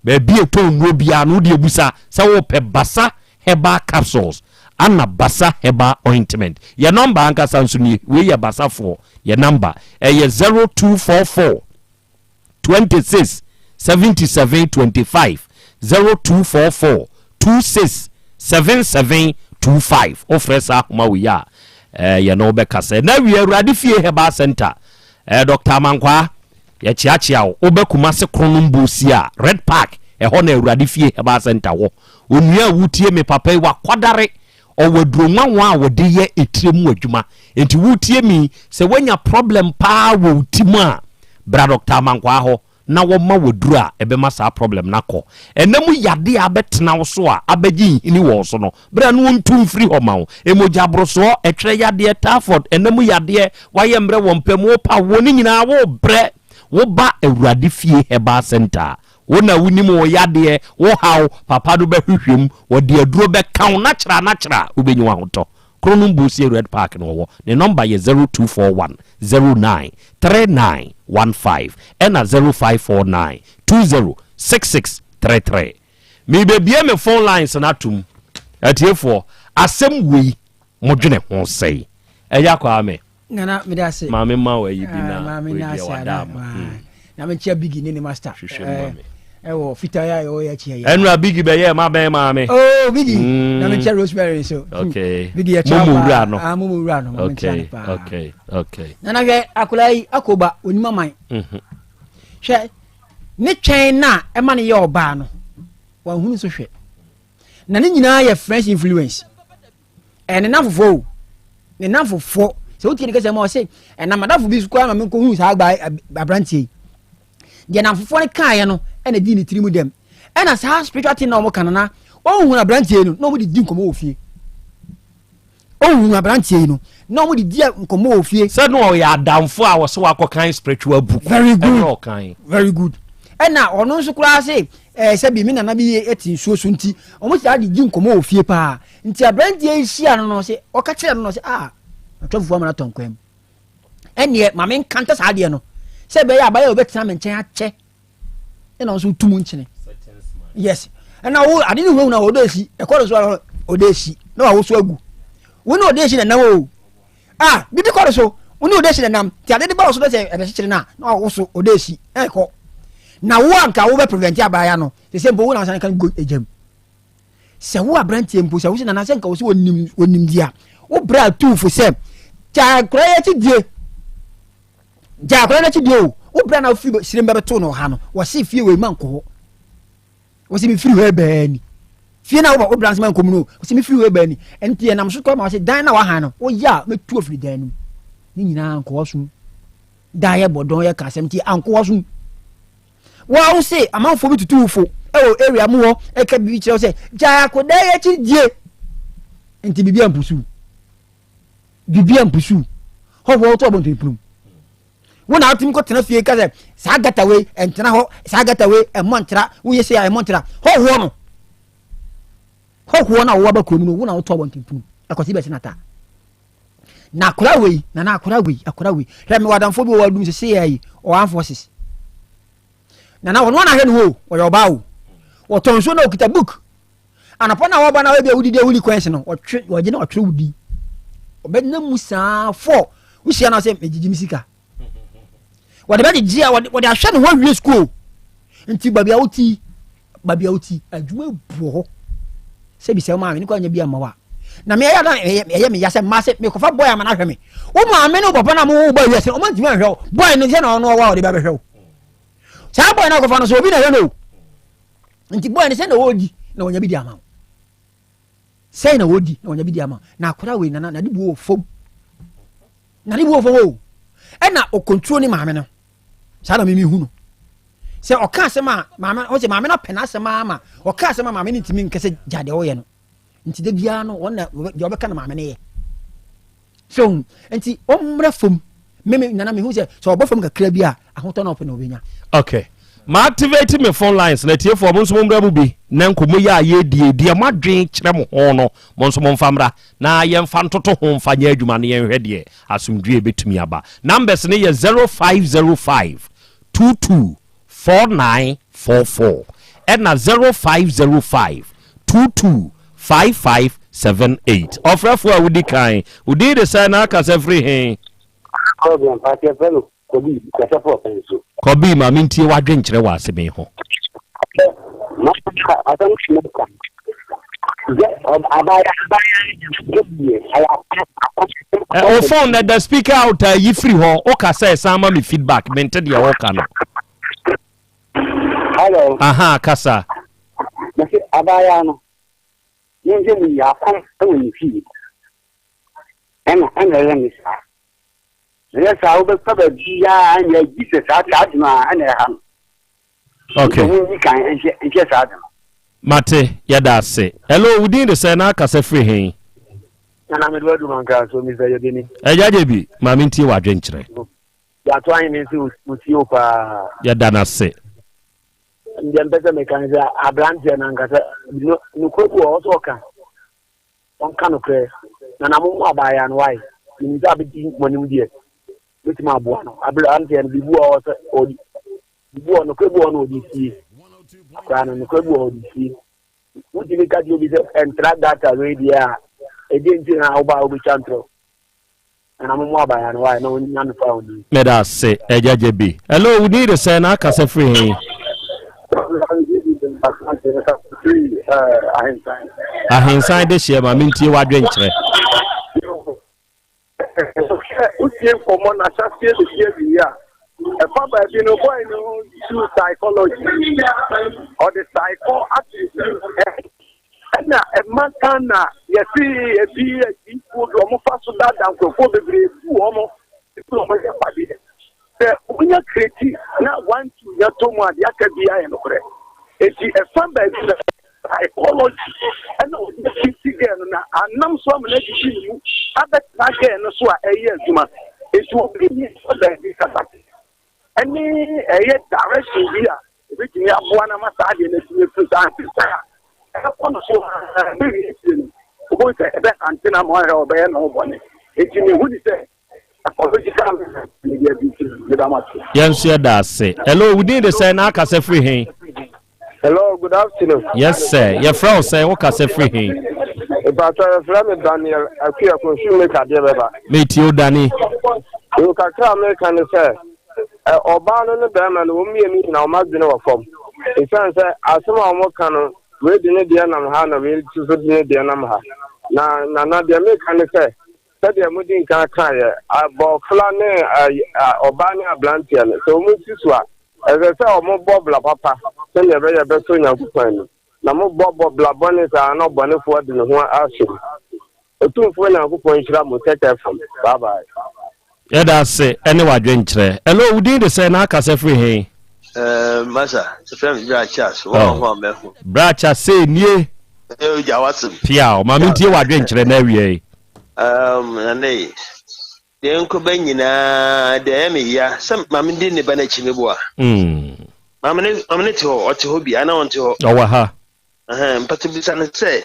baabi a ɛtɔn nnuro biara no, wode abusa sɛ wopɛ Basa Herbal Capsules ana Basa Herbal Ointment. Yɛ nɔmba ankasa nso nie, wei yɛ Basafoɔ, yɛ nɔmba ɛyɛ 0244 26 77 25 0244 26 77 25 wofrɛ saa ahoma wei a eh, yɛne wo bɛkasa na wie awurade fie herbal center eh, dr amankwaa yɛkyeakyea wo wobɛ kumase kronom bosi a red park ɛhɔ na awurade fie herbal center wɔ onua a wotie me papa yi wakwadare Ɔwɔ aduro nwanwa a wɔde yɛ etire mu adwuma. Nti wotie me yi, sɛ woanya problem paa wɔ wo ti mu a, bra Doctor Amankwaa hɔ na wɔma wo aduro a ɛbɛma saa problem no akɔ. Ɛna mu yadeɛ a abɛtena wo so a abɛgye nhini wɔ wo so no, bra na wɔntu mfiri hɔ ma wo. Mogya aborosoɔ, ɛtwerɛ yadeɛ, typhoid, ɛna mu yadeɛ, woayɛ mmerɛ wɔ mpa mu, wopa awoɔ, ne nyinaa worebrɛ. Woba Awurade Fie Herbal Centre a, Wo na wonim wo yadeɛ, wo haw, papa no bɛhwehwɛ mu, wɔde aduro bɛka wo, nakyera nakyera wobɛnya w'ahotɔ. Kronom Bosie Red Park na ɔwɔ, ne nɔmba yɛ 0241 09 3915 ɛna 0549 20 6633. Merebɛbue me phone lines no atom, atiefoɔ, asɛm wei modwene ho sɛn? Agya Kwame.
Nana meda ase.
Maame ma wo ayi bi na
ah,
wei deɛ wada ama.
Hmm. Na menkyia Biggie ne ne master.
Hwehwɛ mu ma me.
Eh, ɛwɔ fitaa yɛ a yɛwɔ yɛ akyi yɛ.
Ɛnura Biggie bɛyɛ ma bɛn maame.
Oh Biggie. Mm. Na menkyia Rosemary nso.
Hmm. Okay.
Biggie yɛ kyia paa.
Mumu wura no.
Ah mumu wura no.
Okay okay okay.
Nana hwɛ akwadaa yi akoba onim aman.
Mhm.
Hwɛ ne twɛn na ɛma ne yɛ ɔbaa no. Wanhunu nso hwɛ. Na ne nyinaa yɛ French influence. Ɛyɛ ne namfofoɔ o. Ne namfofoɔ. Sɛ wotie ne kasa mu a ɔse ɛnam adamfo bi so koraa ma menkɔhuu saa agba aberanteɛ yi. Deɛ namfofoɔ no kaeɛ no ɛna dii ne tiri mu dɛm. Ɛna saa spiritual thing na wɔka no na ɔnhunu aberanteɛ no na wɔde di nkɔmmɔ wɔ fie. Ɔhunu aberanteɛ yi no na wɔde di nkɔmmɔ wɔ fie.
Sɛ na ɔyɛ adamfo a wɔsɛ wakɔkan spiritual book.
Very good.
Ɛna ɔkan.
Very good. Ɛna ɔno nso koraa se ɛɛ sɛbi me nana bi te nsuo so nti wɔn saa de di nkɔmmɔ wɔ fie paa. Nti aberanteɛ yi hyia no no se ɔka kyerɛ no no se ah atwa fufuo ama no atɔ nkwan mu. Ɛneɛ maame nkanta saa adeɛ no sɛ ɛbɛyɛ abayɛ a ɔbɛtena me nkyɛn akyɛ ɛna nso tu mu nkyene yes ɛna wo ade ne hunahuna ɔdɔ esi ɛkɔ no so a ɔdɔ esi na wawoso agu wo ne ɔdɔ esi na nam o ah bibi kɔ no so wo ne ɔdɔ esi na nam ti ade de ba wo so dɛ sɛ ɛbɛkyekyere no a na wawoso ɔdɔ esi ɛkɔ na wo anka wo bɛ prevent abaya no te sɛ mpo wo na asan kan go egyam sɛ wo aberanteɛ mpo sɛ wo sɛ nana sɛ nka wo sɛ wɔnim wɔnim di a wo brɛ atuufo sɛ kya akora yɛ ti die Gya akwadaa no akyi deɛ o, wo bra na wofiri sirem bɛbɛtoo no ɔha no, wɔse fie wei ma nkɔ hɔ. Wɔse mefiri hɔ ɛbɛɛ ni. Fie na wo bra nso ma nkɔ mu no, wɔse mefiri hɔ ɛbɛɛ ni. Ɛnti ɛnam so kɔ ma wɔse dan na wahan no, woyɛ a mɛtu afiri dan no mu. Ne nyinaa nkɔ hɔ som. Da yɛ bɔdɔn yɛ ka asɛm nti ankɔ hɔ som. Wɔn wo se amanfoɔ bi tutu wo fo ɛwɔ area mu hɔ ɛka biribi kyerɛ wo sɛ gya akwadaa yi akyi die. Nti biribi ampusu. biribi ampusuw hɔhoɔ wotɔ abɔnten pono mu wo na wotumi kɔtena fie ka sɛ saa gata wei ɛntena hɔ saa gata wei ɛmmɔ ntra woyɛ sei a ɛmmɔ ntra hɔhoɔ no hɔhoɔ no a wɔwɔ aba kurom no wo na wotɔ abɔnten pono ɛkɔsi bɛsi nata na akora wei na na akora wei akora wei hwɛ mewɔ adamfoɔ bi wɔ adum sɛ sɛ yɛ yi ɔwɔ armed forces na na wɔn anahwɛ no hɔ ɔyɛ ɔbaa o wɔtɔn nsuo na okita book Anɔpa no a wɔba na ebi a wodidi a wodi kwan no, wɔtwe wɔgye na wɔtwerɛ wo din. Wɔbɛnam mu saa fɔ wohyia no sɛ megyegye me sika. Wɔde bɛgyegye a wɔde wɔde ahwɛ ne ho awie sukuu. Nti baabi a woti baabi a woti adwuma bu hɔ. Sɛ bi sɛ wo maame ne kɔ anya bi amma wa. Na me ɛyɛ na ɛyɛ me ya sɛ mmaa sɛ mekɔfa bɔyɛ ama no ahwɛ me. Wo maame ne wo papa na mo wo ba wiase no ɔmo ntumi anhwɛ wo. Bɔyɛ no sɛ na ɔno ɔwɔ a ɔde bɛbɛhwɛ wo. Saa bɔyɛ no akɔfa no so obi na ɛhwɛ no o. nti boy no sɛ na ɔredi na ɔnya bi di ama wo sɛn na ɔredi na ɔnya bi di ama na akora wei nana na de buo wɔ fam na de buo wɔ fam o ɛna ɔkɔnturo ne maame no saa na mimi hu no sɛ ɔka asɛm a maame ɔsɛ maame no apɛ n'asɛm ama ɔka asɛm a maame no ntumi nkɛsɛ gya deɛ ɔyɛ no nti da biara no wɔn na deɛ ɔbɛka no maame no yɛ so nti ɔmmra fam meme nana mehu sɛ sɛ ɔbɔ fam kakra bi a ahotɔ na ɔpɛ na ɔbɛnya.
Okay. Ma activate me phone lines na atiefoɔ mo nso mommra mu bi na nkɔmmɔ yi a yɛredie deɛ moadwen kyerɛ mo ho no mo nso momfa mmra na yɛmfa ntoto ho mfa nyɛ adwuma na yɛnhwɛ deɛ asomdwoeɛ bɛtumi aba. Numbers no yɛ 0505 22 4944 ɛna 0505 22 5578. Ɔfrɛfoɔ a wodi kan, wo din de sɛn na akasa firi he?
Kɔbi ampa ase yɛfrɛ no Kɔbi kasafo ɔpɛn so.
Kɔbi ma mentie w'adwenkyerɛ wɔ asɛm yi ho.
Ma asɛm no ka.
Wo phone na da speaker out a yi firi hɔ woka sɛ san ma me feedback mente deɛ woka no.
Hello.
Aha kasa.
Mese abaayaa no yɛnhwɛ mu yie akɔm wɔ ne fie ɛna ɛna ɛyɛ ne saa ɛyɛ saa wobɛfa baabiaa ɛna agyi sɛ saa saa adwuma ɛna ɛha no.
Okay.
Nti kan nhyɛ nhyɛ saa de no.
Mate, yɛda ase. Hello, wo din de sɛn na akasa firi he?
Nana mede wadu manka so Mr. Yabeni.
Agya Gyebi, ma mentie w'adwenkyerɛ.
Yɛato ahene sɛ otie wo paa.
Yɛda no ase.
Deɛ mpɛ sɛ meka ne sɛ aberanteɛ no ankasa nokorɛ bi wɔ hɔ sɛ ɔka ɔnka nokorɛ na na mo abaayewa no wae menim sɛ abɛdi mo anim deɛ bɛtumi aboa no aberanteɛ no biribi wɔ hɔ sɛ ɔdi Biribi wɔ hɔ, nokorɛ bi wɔ hɔ na wɔde sie. Akwadaa no, nokorɛ bi wɔ hɔ wɔde sie. Wotumi ka kyerɛ obi sɛ ɛntra data wei deɛ a, ɛdeɛ nti na woba a wobɛtwa ntorɔ. Nana mo mo abaya no wae na ɔnya no fa ɔni.
Meda ase Agya Gyebi. Hello, wo din de sɛn na akasa firi he? Ahensan de hyeɛ ma mentie w'adwenkyerɛ.
Sɛ wotie nkɔmmɔ no ahyɛaseɛ bɛsi awie a,
Ɛfa baabi no boy no use psychology. Ɔde psycho ato ɛna ɛma Ghana yɛse ebi adiifoɔ bi wɔn fa so daadaa nkurɔfoɔ bebree bu wɔn ebi wɔn yɛ fadeɛ. Sɛ wonya kreti na wantu nya tɔ mu a deɛ aka biara yɛ nokorɛ. Eti ɛfa baabi na psychology ɛna ɔde asisi girl no na anam so ama no adidi ne mu abɛtena girl no so a ɛyɛ adwuma. Eti obi ni ɛfa baabi kasa ɛne ɛyɛ direction bi a ebetumi aboa no ama saa adeɛ no atumi afiri saa nsesa a ɛkɔ no so bɛwie akyire no wobɛhu sɛ ɛbɛhante no ama ɔhwɛ ɔbɛyɛ ne ho bɔne. Eti mehu ne sɛ
Yɛn nso yɛda ase. Hello, wo din de sɛn na akasa firi he?
Hello, good afternoon.
Yes, sir. Yɛfrɛ wo sɛn, wo kasa firi he?
Ìpàtɔ yɛfrɛ me Daniel Akuya Kɔnsu meka deɛ bɛba.
Metie wo Dani.
Yo kakra a meka ne sɛ ɔbaa no ne bɛrima no wɔn mmienu nyinaa wɔn adwene wɔ fam. Ɛsiane sɛ asɛm a wɔka no wei de ne deɛ nam ha na wei nso de ne deɛ nam ha. Na nana deɛ meka ne sɛ Sɛdeɛ modi nkan kaeɛ, abɔfra ne ɔbaa ne aberanteɛ no, sɛ wɔsi so a, ɛsɛ sɛ wɔbɔ bra papa sɛdeɛ ɛbɛyɛ ɛbɛsɔ Onyankopɔn ani. Na mobɔ bɔ bra bɔne saa na ɔbɔnefoɔ de ne ho ahyɛ mu. Otumfoɔ Nyankopɔn nhyira mo. Tech FM. Bye bye.
Yɛda ase ne w'adwenkyerɛ. Hello, wo din de sɛn na akasa firi he?
Eh, masa, yɛfrɛ me Bra Charles, wɔn a ho a mɛho.
Bra Charles, sei nie.
Eh, ogya w'asɛm.
Piaw, ma mentie w'adwenkyerɛ na awiei.
Um, nana yi, deɛ nkɔba nyinaa, deɛ ɛyɛ me ya, sɛ maame di ne ba n'akyi me boa.
Mm.
Maame ne, maame ne te hɔ, ɔte hɔ bi, anaa ɔnte hɔ?
Ɔwɔ ha.
Ɛhɛn, mpatse bisa no sɛ,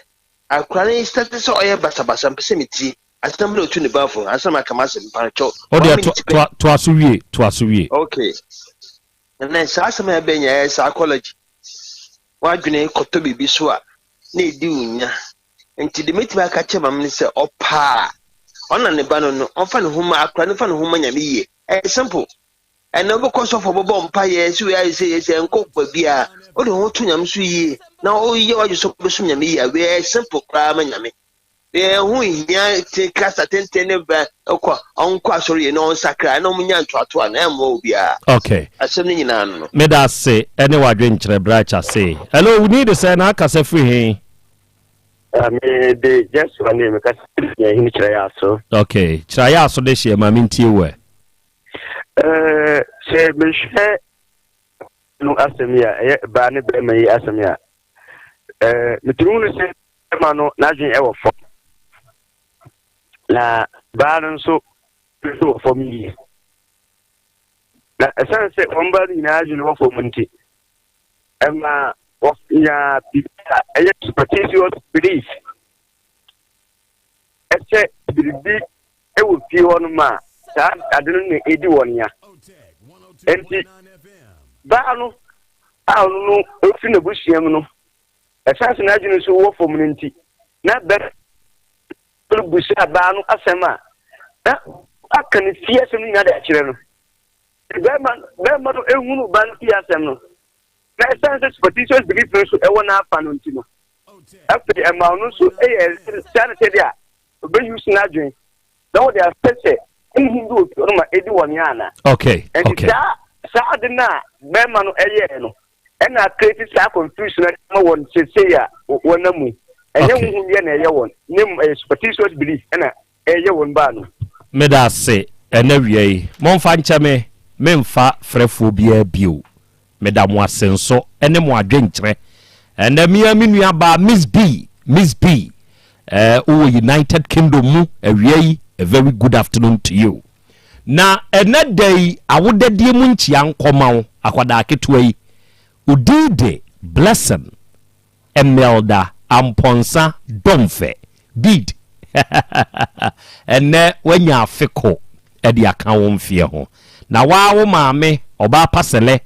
akora no start sɛ ɔyɛ basabasa, mpɛ sɛ metie. Asɛm na otu ne ba fo, ansa na maka m'asɛm, mpakyɛw.
O deɛ to, to, toa so wie, toa so wie.
Okay. Ɛnɛ saa asɛm a ɛbɛn nyinaa yɛ psychology. W'adwene kɔtɔ biribi so a, na edi wo nya. Nti deɛ mɛtumi aka kyerɛ maame no sɛ ɔpaa ɔna ne ba no no, ɔmfa ne ho ma akora no mfa ne ho ma Nyame yie. Ɛyɛ simple. Ɛnɛ wobɛkɔ sɔfo ɔbɛbɔ mpaeɛ sɛ wei ayɛ sɛ yɛ sɛ nkɔ baabiara. Wode wo ho to Nyame so yie na woyɛ w'adwene sɛ wobɛsom Nyame yie a, wei ɛyɛ simple koraa ma Nyame. Ɛho nhia te kasa tenten ne bɛ kɔ ɔnkɔ asɔre yie na ɔnsakra na ɔmo nya ntoatoa no ɛmmoa obiara.
Okay.
Asɛm no nyinaa no no.
Meda ase ɛne w'adwenkyerɛ bra kyase. Hello, wo din de sɛn na akasa firi he?
Me de Joshua ne me kasa firi Nyahini Kyerɛyɛ-Aso.
Okay, Kyerɛyɛ-Aso de hyeɛ ma mentie wo ɛ.
Eh, sɛ mehwɛ no asɛm yi a ɛyɛ baa ne bɛrima yi asɛm yi a, eh, metumi hunu sɛ bɛrima no n'adwene wɔ fam na baa no nso nso wɔ fam yie na ɛsiane sɛ wɔn baa no nyinaa adwene wɔ fam nti ɛma wɔnya biribi a ɛyɛ superstitious belief ɛsɛ biribi wɔ fie hɔ nom a saa ade no na ɛdi wɔn ya nti baa no a ɔno no ɔfiri n'abusua mu no Ɛsiane sɛ n'adwene nso wɔ fam no nti, na bɛrima no bisa baa no asɛm a, na aka ne fie asɛm no nyinaa de akyerɛ no. Bɛrima bɛrima no ehunu baa no fie asɛm no, na ɛsiane sɛ superstitious belief no nso ɛwɔ n'afa no nti no, afei ɛma ɔno nso yɛ saa ne sɛdeɛ a ɔbɛyi so n'adwene na wɔde asɛ sɛ honhom bi wɔ fie no ma ɛdi wɔn ya ana.
Okay.
Nti saa saa ade no a bɛrima no ɛyɛɛ no, ɛna create saa confusion no ma wɔn sesei a wɔnam mu ɛnyɛ honhom yɛ na ɛyɛ wɔn ne mu ɛyɛ superstitious belief ɛna ɛyɛ wɔn baa no.
Meda ase ɛnɛ wia yi. Momfa nkyɛ me, memfa frɛfoɔ biara bio. Meda mo ase nso ne mo adwenkyerɛ. Ɛnɛ me ara me nua baa Miss B, Miss B, eh, wowɔ United Kingdom mu awia yi, a very good afternoon to you. Na ɛnnɛ da yi awodadie mu nkyia nkɔma wo, akwadaa ketewa yi. Wo din de Blessing Emelda Amponsah Domfɛ, Bid. Ɛnnɛ woanya afe ko de aka wo mfeɛ ho. Na woaa wo maame, ɔbaa Pasɛlɛ,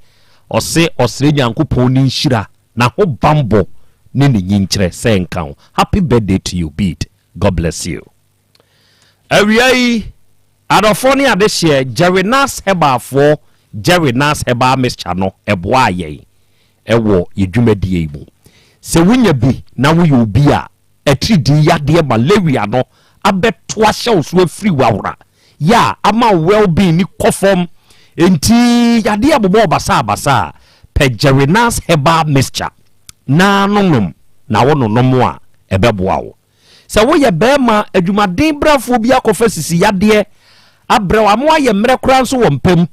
ɔse ɔsrɛ Nyankopɔn ne nhyira, n'ahobanbɔ ne ne nyinkyerɛ sɛ nka wo. Happy birthday to you, Bid. God bless you. Awia yi, adɔfoɔ ne adehyeɛ, Jerry Nas Herbalfoɔ Jerry Nas Herbal Mixture no boaa yɛn wɔ yɛn dwumadie yi mu. Sɛ wonya bi na woyɛ obi a atiridii yadeɛ malaria no abɛto ahyɛ wo so afiri w'awora yɛ a ama wo well being ni kɔ fam.
Enti yadeɛ bobɔ basabasa a, pɛ Jerinas Herbal Mixture na nonom, na wononom a, ɛbɛboa wo. Sɛ woyɛ barima adwumaden brafoɔ bi akɔfa sisi yadeɛ abrɛ wo ama woayɛ mmerɛ koraa nso wɔ mpa mu.